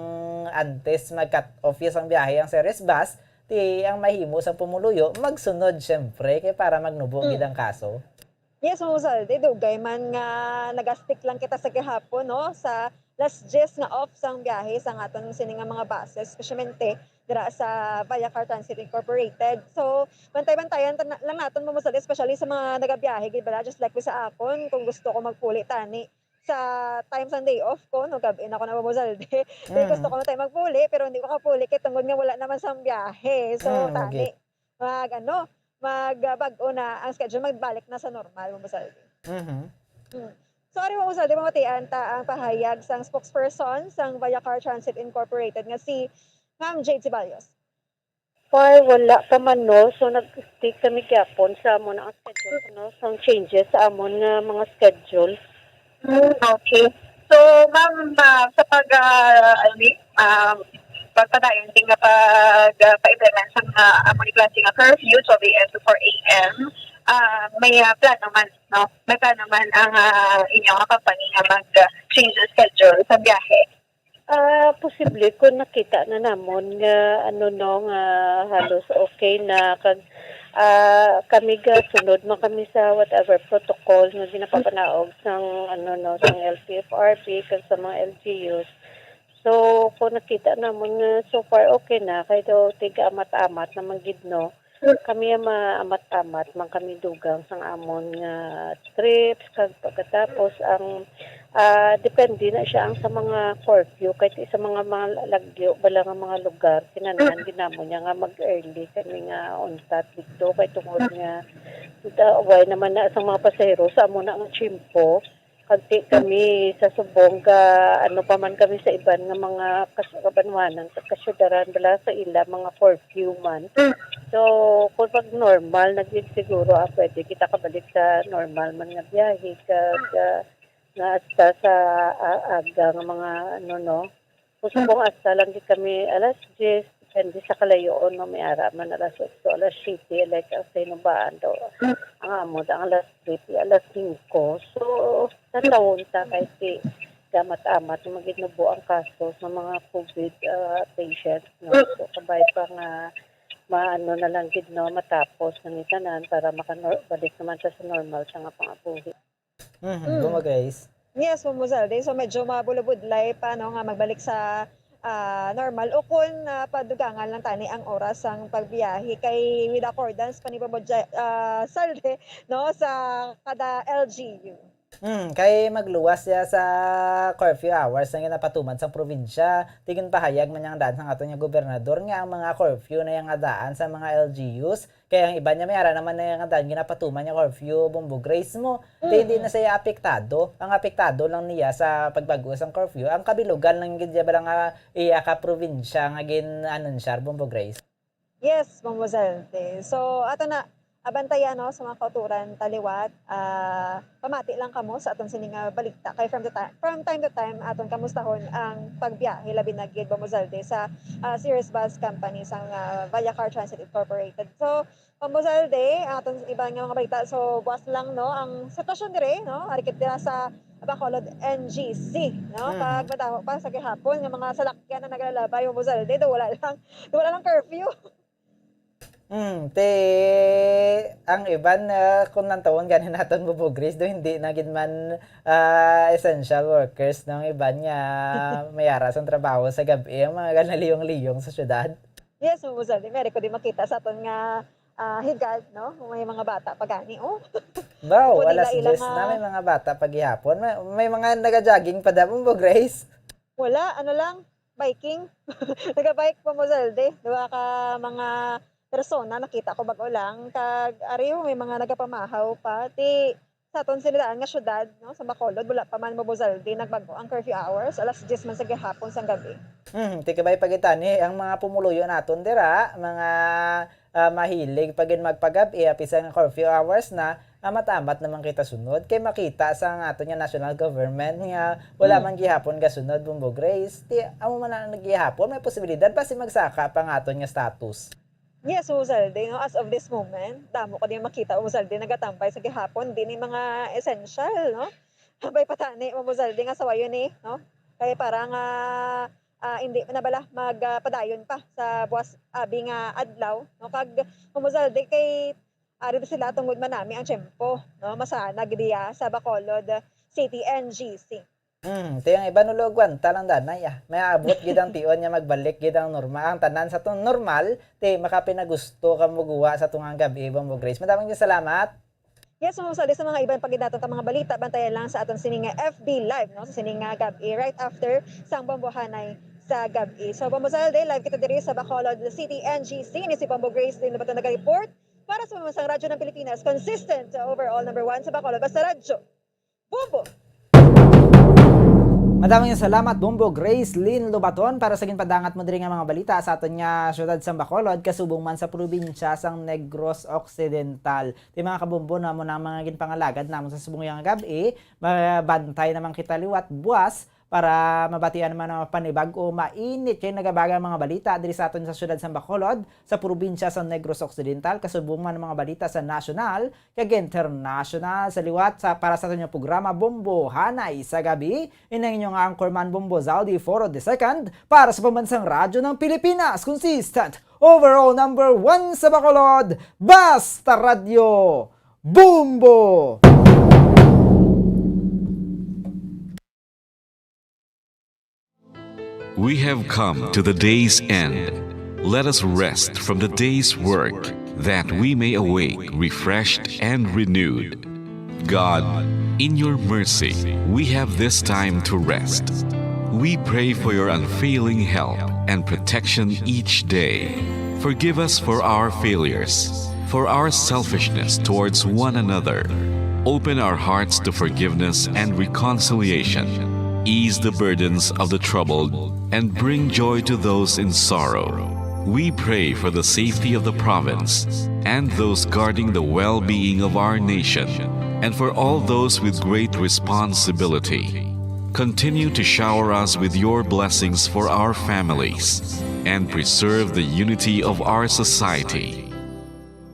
antes mag-cut off ya sang biyahe ang Ceres Bus, ti ang mahimo sang pumuluyo, magsunod, syempre, kay para magnubo Hmm. gid ang kaso. Yes, Ma'am Zalde, dugay man nga nag-stick lang kita sa gihapon, no, sa las diyes nga off sang biyahe sang aton sini nga mga buses, espesyalmente dira sa Viacar Transit Incorporated. So, bantay-bantayan ta na, lang naton, Ma'am Zalde, especially sa mga nagabiyahe gid bala, just like sa akon, kung gusto ko magpuli tani sa time sang day off ko, no, gab-i na ko na, Ma'am Zalde. Di gusto Mm. ko na tayo magpuli, pero hindi ko kapuli kay tungod nga wala naman sang biyahe. So, Mm, tani, okay. mag, ano, mag, ah, bag-o na ang schedule, magbalik na sa normal, Ma'am Zalde. Mhm. Mm. So, ari, Ma'am Zalde, mamatian ta ang pahayag sang spokesperson sang Viacar Transit Incorporated nga si Ma'am Jade Ceballos. Far, wala pa man, no. So, nag-stick kami gyapon sa amon ang schedule, no, sa changes sa amon nga mga schedule. Hmm, okay. So, ma'am, ah, sa pag, ah, ano ni, ah, pagpadayon din nga pag, ah, pa-implement sa mga amo ni klase nga curfew, twelve A M to four A M, ah, may, ah, plano man, no? May plano man ang, ah, inyo nga company nga mag, ah, change the schedule sa biyahe? Ah, posible kung nakita na namon nga, ano, no, nga halos okay na kag, ah, kami gasunod man kami sa whatever protocol nga ginapapanaog sang, ano, no, sang L T F R B kag sa mga L G Us. So, kung nakita namon nga so far okay na, kay daw tiga-amat-amat naman gid, no, kami ang maamat-amat man kami dugang sang amon nga trips, kag pagkatapos ang, ah, depende na siya ang sa mga curfew, kay sa mga, mga lagyo bala nga mga lugar, kinahanglan gid namon niya nga mag-early kami nga untat didto, kay tungod nga, ah, way naman na sa mga pasahero sa amo na nga tiyempo. Kag ti kami sa subong ga, ano pa man kami sa iban nga mga kas-, kabanwanan, sa kasyudaran, bala sa ila, mga curfew man. Mm. So, kung pag normal na gid siguro, ah, pwede kita kabalik sa normal man nga biyahe, kag, ah, nga hasta sa, ah, aga nga mga, ano, no? Kung subong hasta lang gid kami alas diyes, depende sa kalayoon, no, may ara man alas otso, alas siyete, like, ang sa Hinubaan daw. Ang amo, ang alas siyete, alas singko. So, tanawon ta kay ti gamat-amat nga magnubo ang kaso sa mga covid, ah, patients, no? So, kabay pa nga maano na lang gid, no, matapos na ni tanan para makabalik naman sa, sa normal sa nga pangabuhi. Mhm, Mm. Guma, guys. Yes, Ma'am Mozalde. So, medyo mabulubudlay pa, no, nga magbalik sa ah, normal o kun ah, padugangan lang tani ang oras sang pagbiyahe kay with accordance pa ni Bobo Ja- ah, Salde, no, sa kada L G U. Hmm, kay magluwas siya sa curfew hours nga ginapatuman sang probinsya. Ti ginpahayag man niya ang daan sang aton nga gobernador nga ang mga curfew na yang daan sa mga L G Us, kay ang iban niya may ara naman na nga daan ginapatuman niya curfew, Bombo Grace mo. Ti hindi na siya apektado. Ang apektado lang niya sa pagbag-o sang curfew, ang kabilugan lang gid niya bala nga iya ka probinsya nga gin-anunsyar, Bombo Grace. Yes, Bombo Zalde. So, ato na abantayan, no, sa mga kauturan taliwat. Ah, pamati lang kamo sa aton sini nga balita. Kay from the time, from time to time, aton kamustahon ang pagbiyahe, labi na gid, Bombo Zalde, sa ah, Cirrus Bus Company sang ah, Vallacar Transit Incorporated. So, Bombo Zalde, ang aton iban nga mga balita. So, buwas lang, no, ang sitwasyon dire, no, ari kita sa Bacolod N G C, no, Mm. Kag madaho pa sa gihapon nga mga salakyan na naglalabay, Bombo Zalde, do wala lang, do wala lang curfew. Hmm, te, ang iban, ah, kung nantawon gani naton, Bombo Grace, do hindi na gid man ah, essential workers, no, ang iban nga may ara sang trabaho sa gab-i, ang mga ganaliyong-liyong sa syudad. Yes, Bombo Zalde, may ko di makita sa aton nga ah, higad, no? May mga bata pa gani, oh. Baw, Pwede alas na ila diyes na, nga may mga bata pa gihapon. May, may mga naga-jogging pa da, Bombo Grace. Wala, ano lang, biking. Naga-bike, Bombo Zalde. Duha ka mga persona nakita ko bag-o lang. Kag ariho may mga nagapamahaw pa. Ti sa aton sinilaan nga syudad, no, sa Bacolod, wala pa man, Bombo Zalde, nagbag-o ang curfew hours, alas diyes man sa gihapon sang gabi. Hmm, ti kabay pa gid tani ang mga pumuluyo naton dira, mga ah, mahilig pa gid magpagab-i, ah, bisan nga curfew hours na, ah, amat-amat naman kita sunod. Kay makita sa nga aton nga national government nga wala Hmm. man gihapon gasunod, Bombo Grace. Ti, amo man na gihapon, may posibilidad pa si magsaka pa nga aton nga status. Yes, Bombo Zalde, no? As of this moment, damo ko din makita, Bombo Zalde, nagatambay sa gihapon, di ni mga essential, no? Habay patani, Bombo Zalde, nga sawayon ni, no? Kay para nga ah, hindi na bala magpadayon pa sa buwas abi nga adlaw, no? Kag Bombo Zalde, kay ari sila tungod man nami ang tiyempo, no? Masanag diya sa Bacolod City N G C. Hmm, ti ang iban ulo agwanta lang danay, ah. May abot gid ang tion nga magbalik gid ang normal. Ang tanan sa tong normal, ti makapinagusto ka muguwa sa tungang gab-i, Bombo Grace. Madaming salamat. Yes, Bombo Zalde, sa mga iban pa gid naton ka mga balita, bantayan lang sa aton sini nga F B Live, no, sa sini nga gab-i, right after sang Bombohanay sa gab-i. So, Bombo Zalde, live kita diri sa Bacolod City, N G C. Ni si Bombo Grace din naman nag-report para sa Pambansang Radyo ng Pilipinas, consistent, overall number one sa Bacolod. Basta Radyo, Bombo! Madaming salamat, Bombo Grace Lynn Lobaton, para sa ginpadangat mo diri nga mga balita sa aton nga syudad sang Bacolod, kasubong man sa probinsya sang Negros Occidental. Ti mga kabombo, na mo na ang mga ginpangalagad namon sa subong nga gab-i. Mabantay naman kita liwat buwas para mabatian naman ang panibag-o mainit kay nagabaga mga balita diri sa aton sa syudad sang Bacolod, sa probinsya sa Negros Occidental, kasubong man ang mga balita sa nasyonal kag internasyonal. Sa liwat sa, para sa aton nga programa Bombo Hanay sa Gabi, inang inyo nga anchorman, Bombo Zaldi Foro the second, para sa Pambansang Radyo ng Pilipinas, consistent, overall number one sa Bacolod, Basta Radyo, Bombo! We have come to the day's end. Let us rest from the day's work, that we may awake refreshed and renewed. God, in your mercy, we have this time to rest. We pray for your unfailing help and protection each day. Forgive us for our failures, for our selfishness towards one another. Open our hearts to forgiveness and reconciliation. Ease the burdens of the troubled and bring joy to those in sorrow. We pray for the safety of the province and those guarding the well being of our nation, and for all those with great responsibility. Continue to shower us with your blessings for our families and preserve the unity of our society.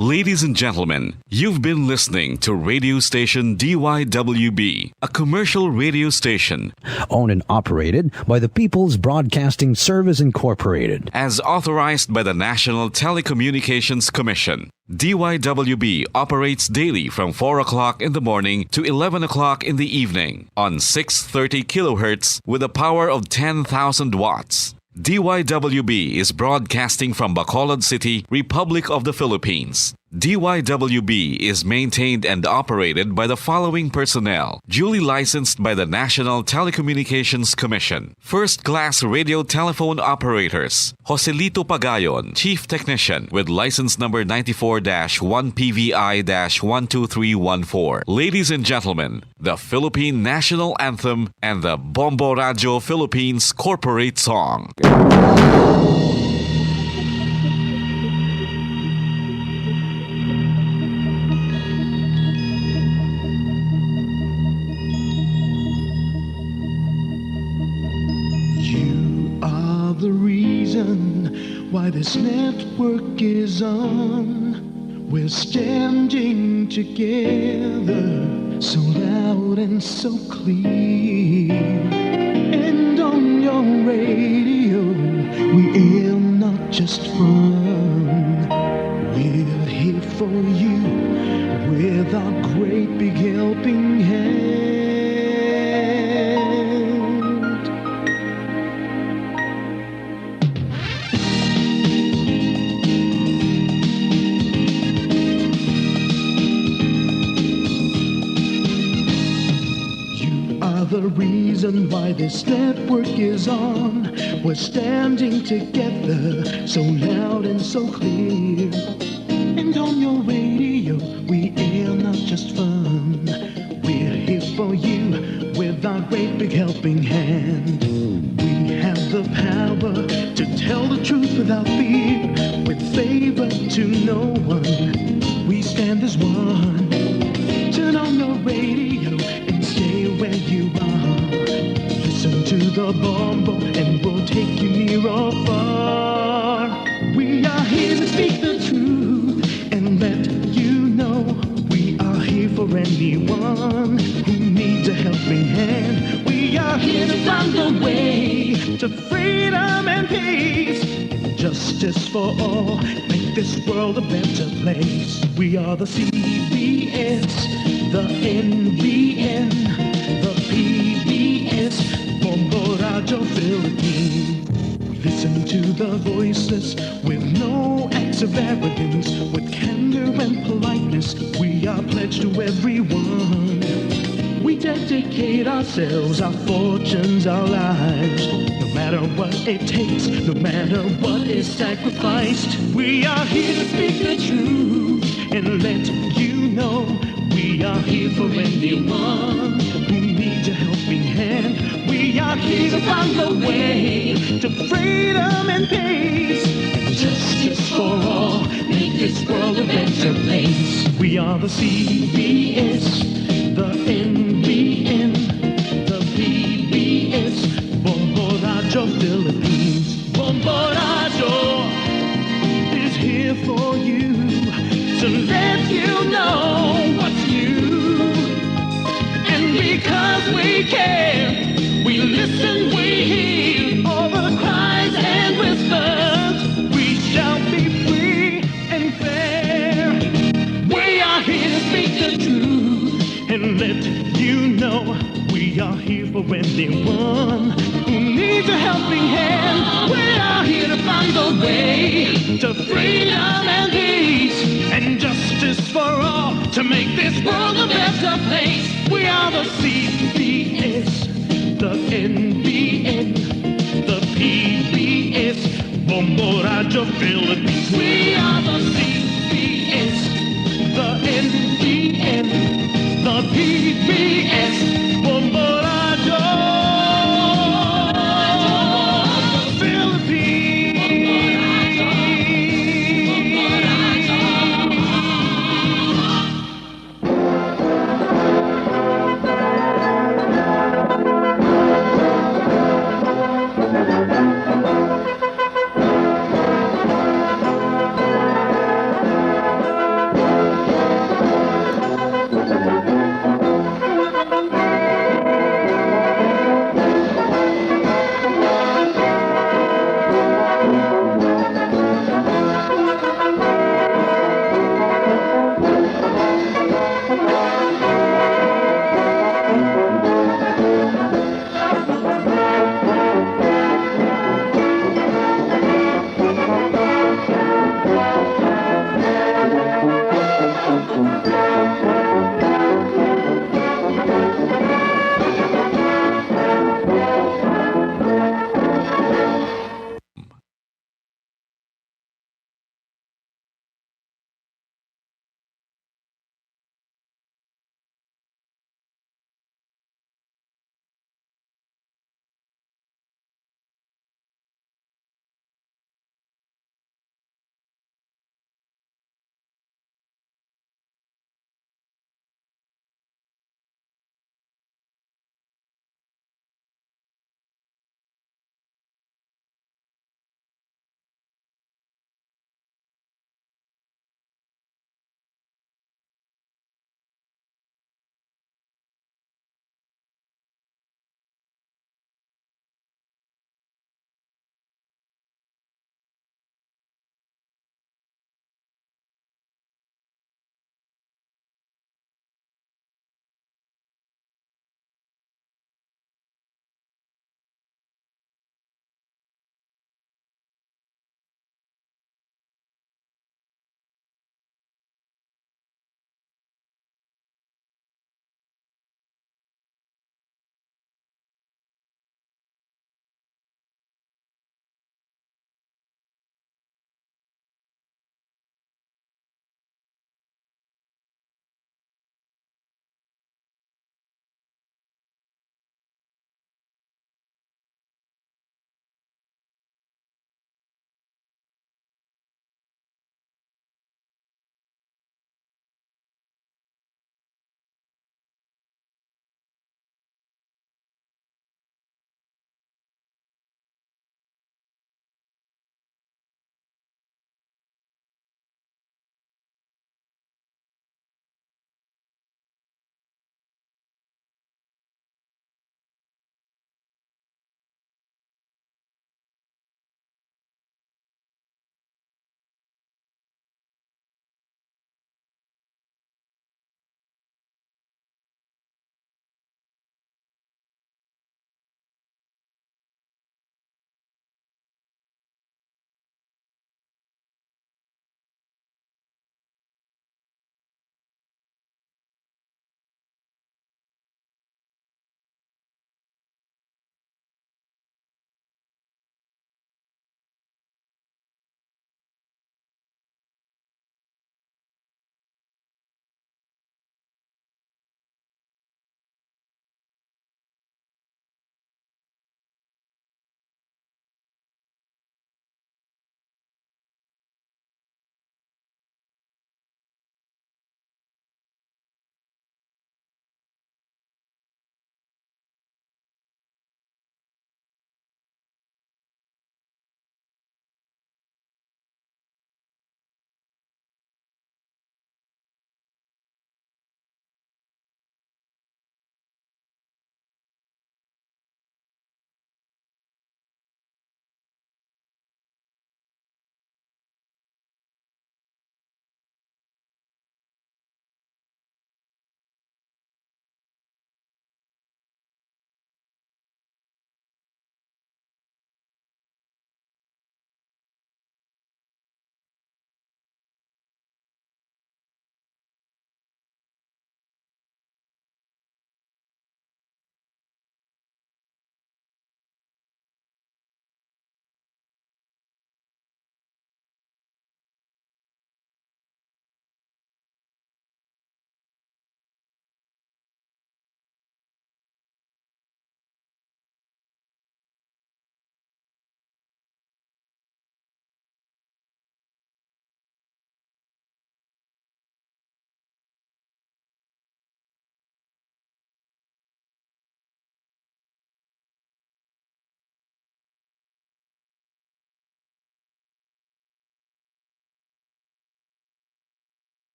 Ladies and gentlemen, you've been listening to radio station D Y W B, a commercial radio station owned and operated by the People's Broadcasting Service Incorporated, as authorized by the National Telecommunications Commission. D Y W B operates daily from four o'clock in the morning to eleven o'clock in the evening on six thirty kilohertz with a power of ten thousand watts. D Y W B is broadcasting from Bacolod City, Republic of the Philippines. D Y W B is maintained and operated by the following personnel, duly licensed by the National Telecommunications Commission. First class radio telephone operators, Joselito Pagayon, Chief Technician, with license number ninety-four dash one P V I dash one two three one four. Ladies and gentlemen, the Philippine National Anthem and the Bombo Radio Philippines Corporate Song. You are the reason why this network is on. We're standing together, so loud and so clear. And on your radio, we air not just fun. We're here for you with our great big helping hand. You are the reason why this network is on. We're standing together, so loud and so clear. And on your radio, we air not just fun. We're here for you with our great big helping hand. We have the power to tell the truth without fear, with favor to no one. We stand as one. Turn on your radio and stay where you are. Listen to the Bombo and we'll take you near or far. We are here to speak the truth and let you know we are here for anyone who needs a helping hand. We are here to find a way to freedom and peace and justice for all. Make this world a better place. We are the C B S, the N B N, the P B S, Bombo Radio Philippines. We listen to the voices with no acts of arrogance, with candor and politeness. We are pledged to everyone. We dedicate ourselves, our fortunes, our lives. No matter what it takes, no matter what is sacrificed, we are here to speak the truth and let you know we are here for anyone who needs a helping hand. We are here to find the way to freedom and peace and justice for all. Make this world a better place. We are the C B S, the N B N, the P B S, Bombo Radio Philippines. Bombo Radio is here for you to let you know what's new. And because we care, we listen, we hear all the cries and whispers. We shall be free and fair. We are here to speak the truth and let you know we are here for anyone who needs a helping hand. We are here to find the way to freedom and peace and justice for all to make this world a better place. We are the C B S, the N B N, the P B S, Bombo Radio Philippines. We are the C B S, the N B N, the P B S,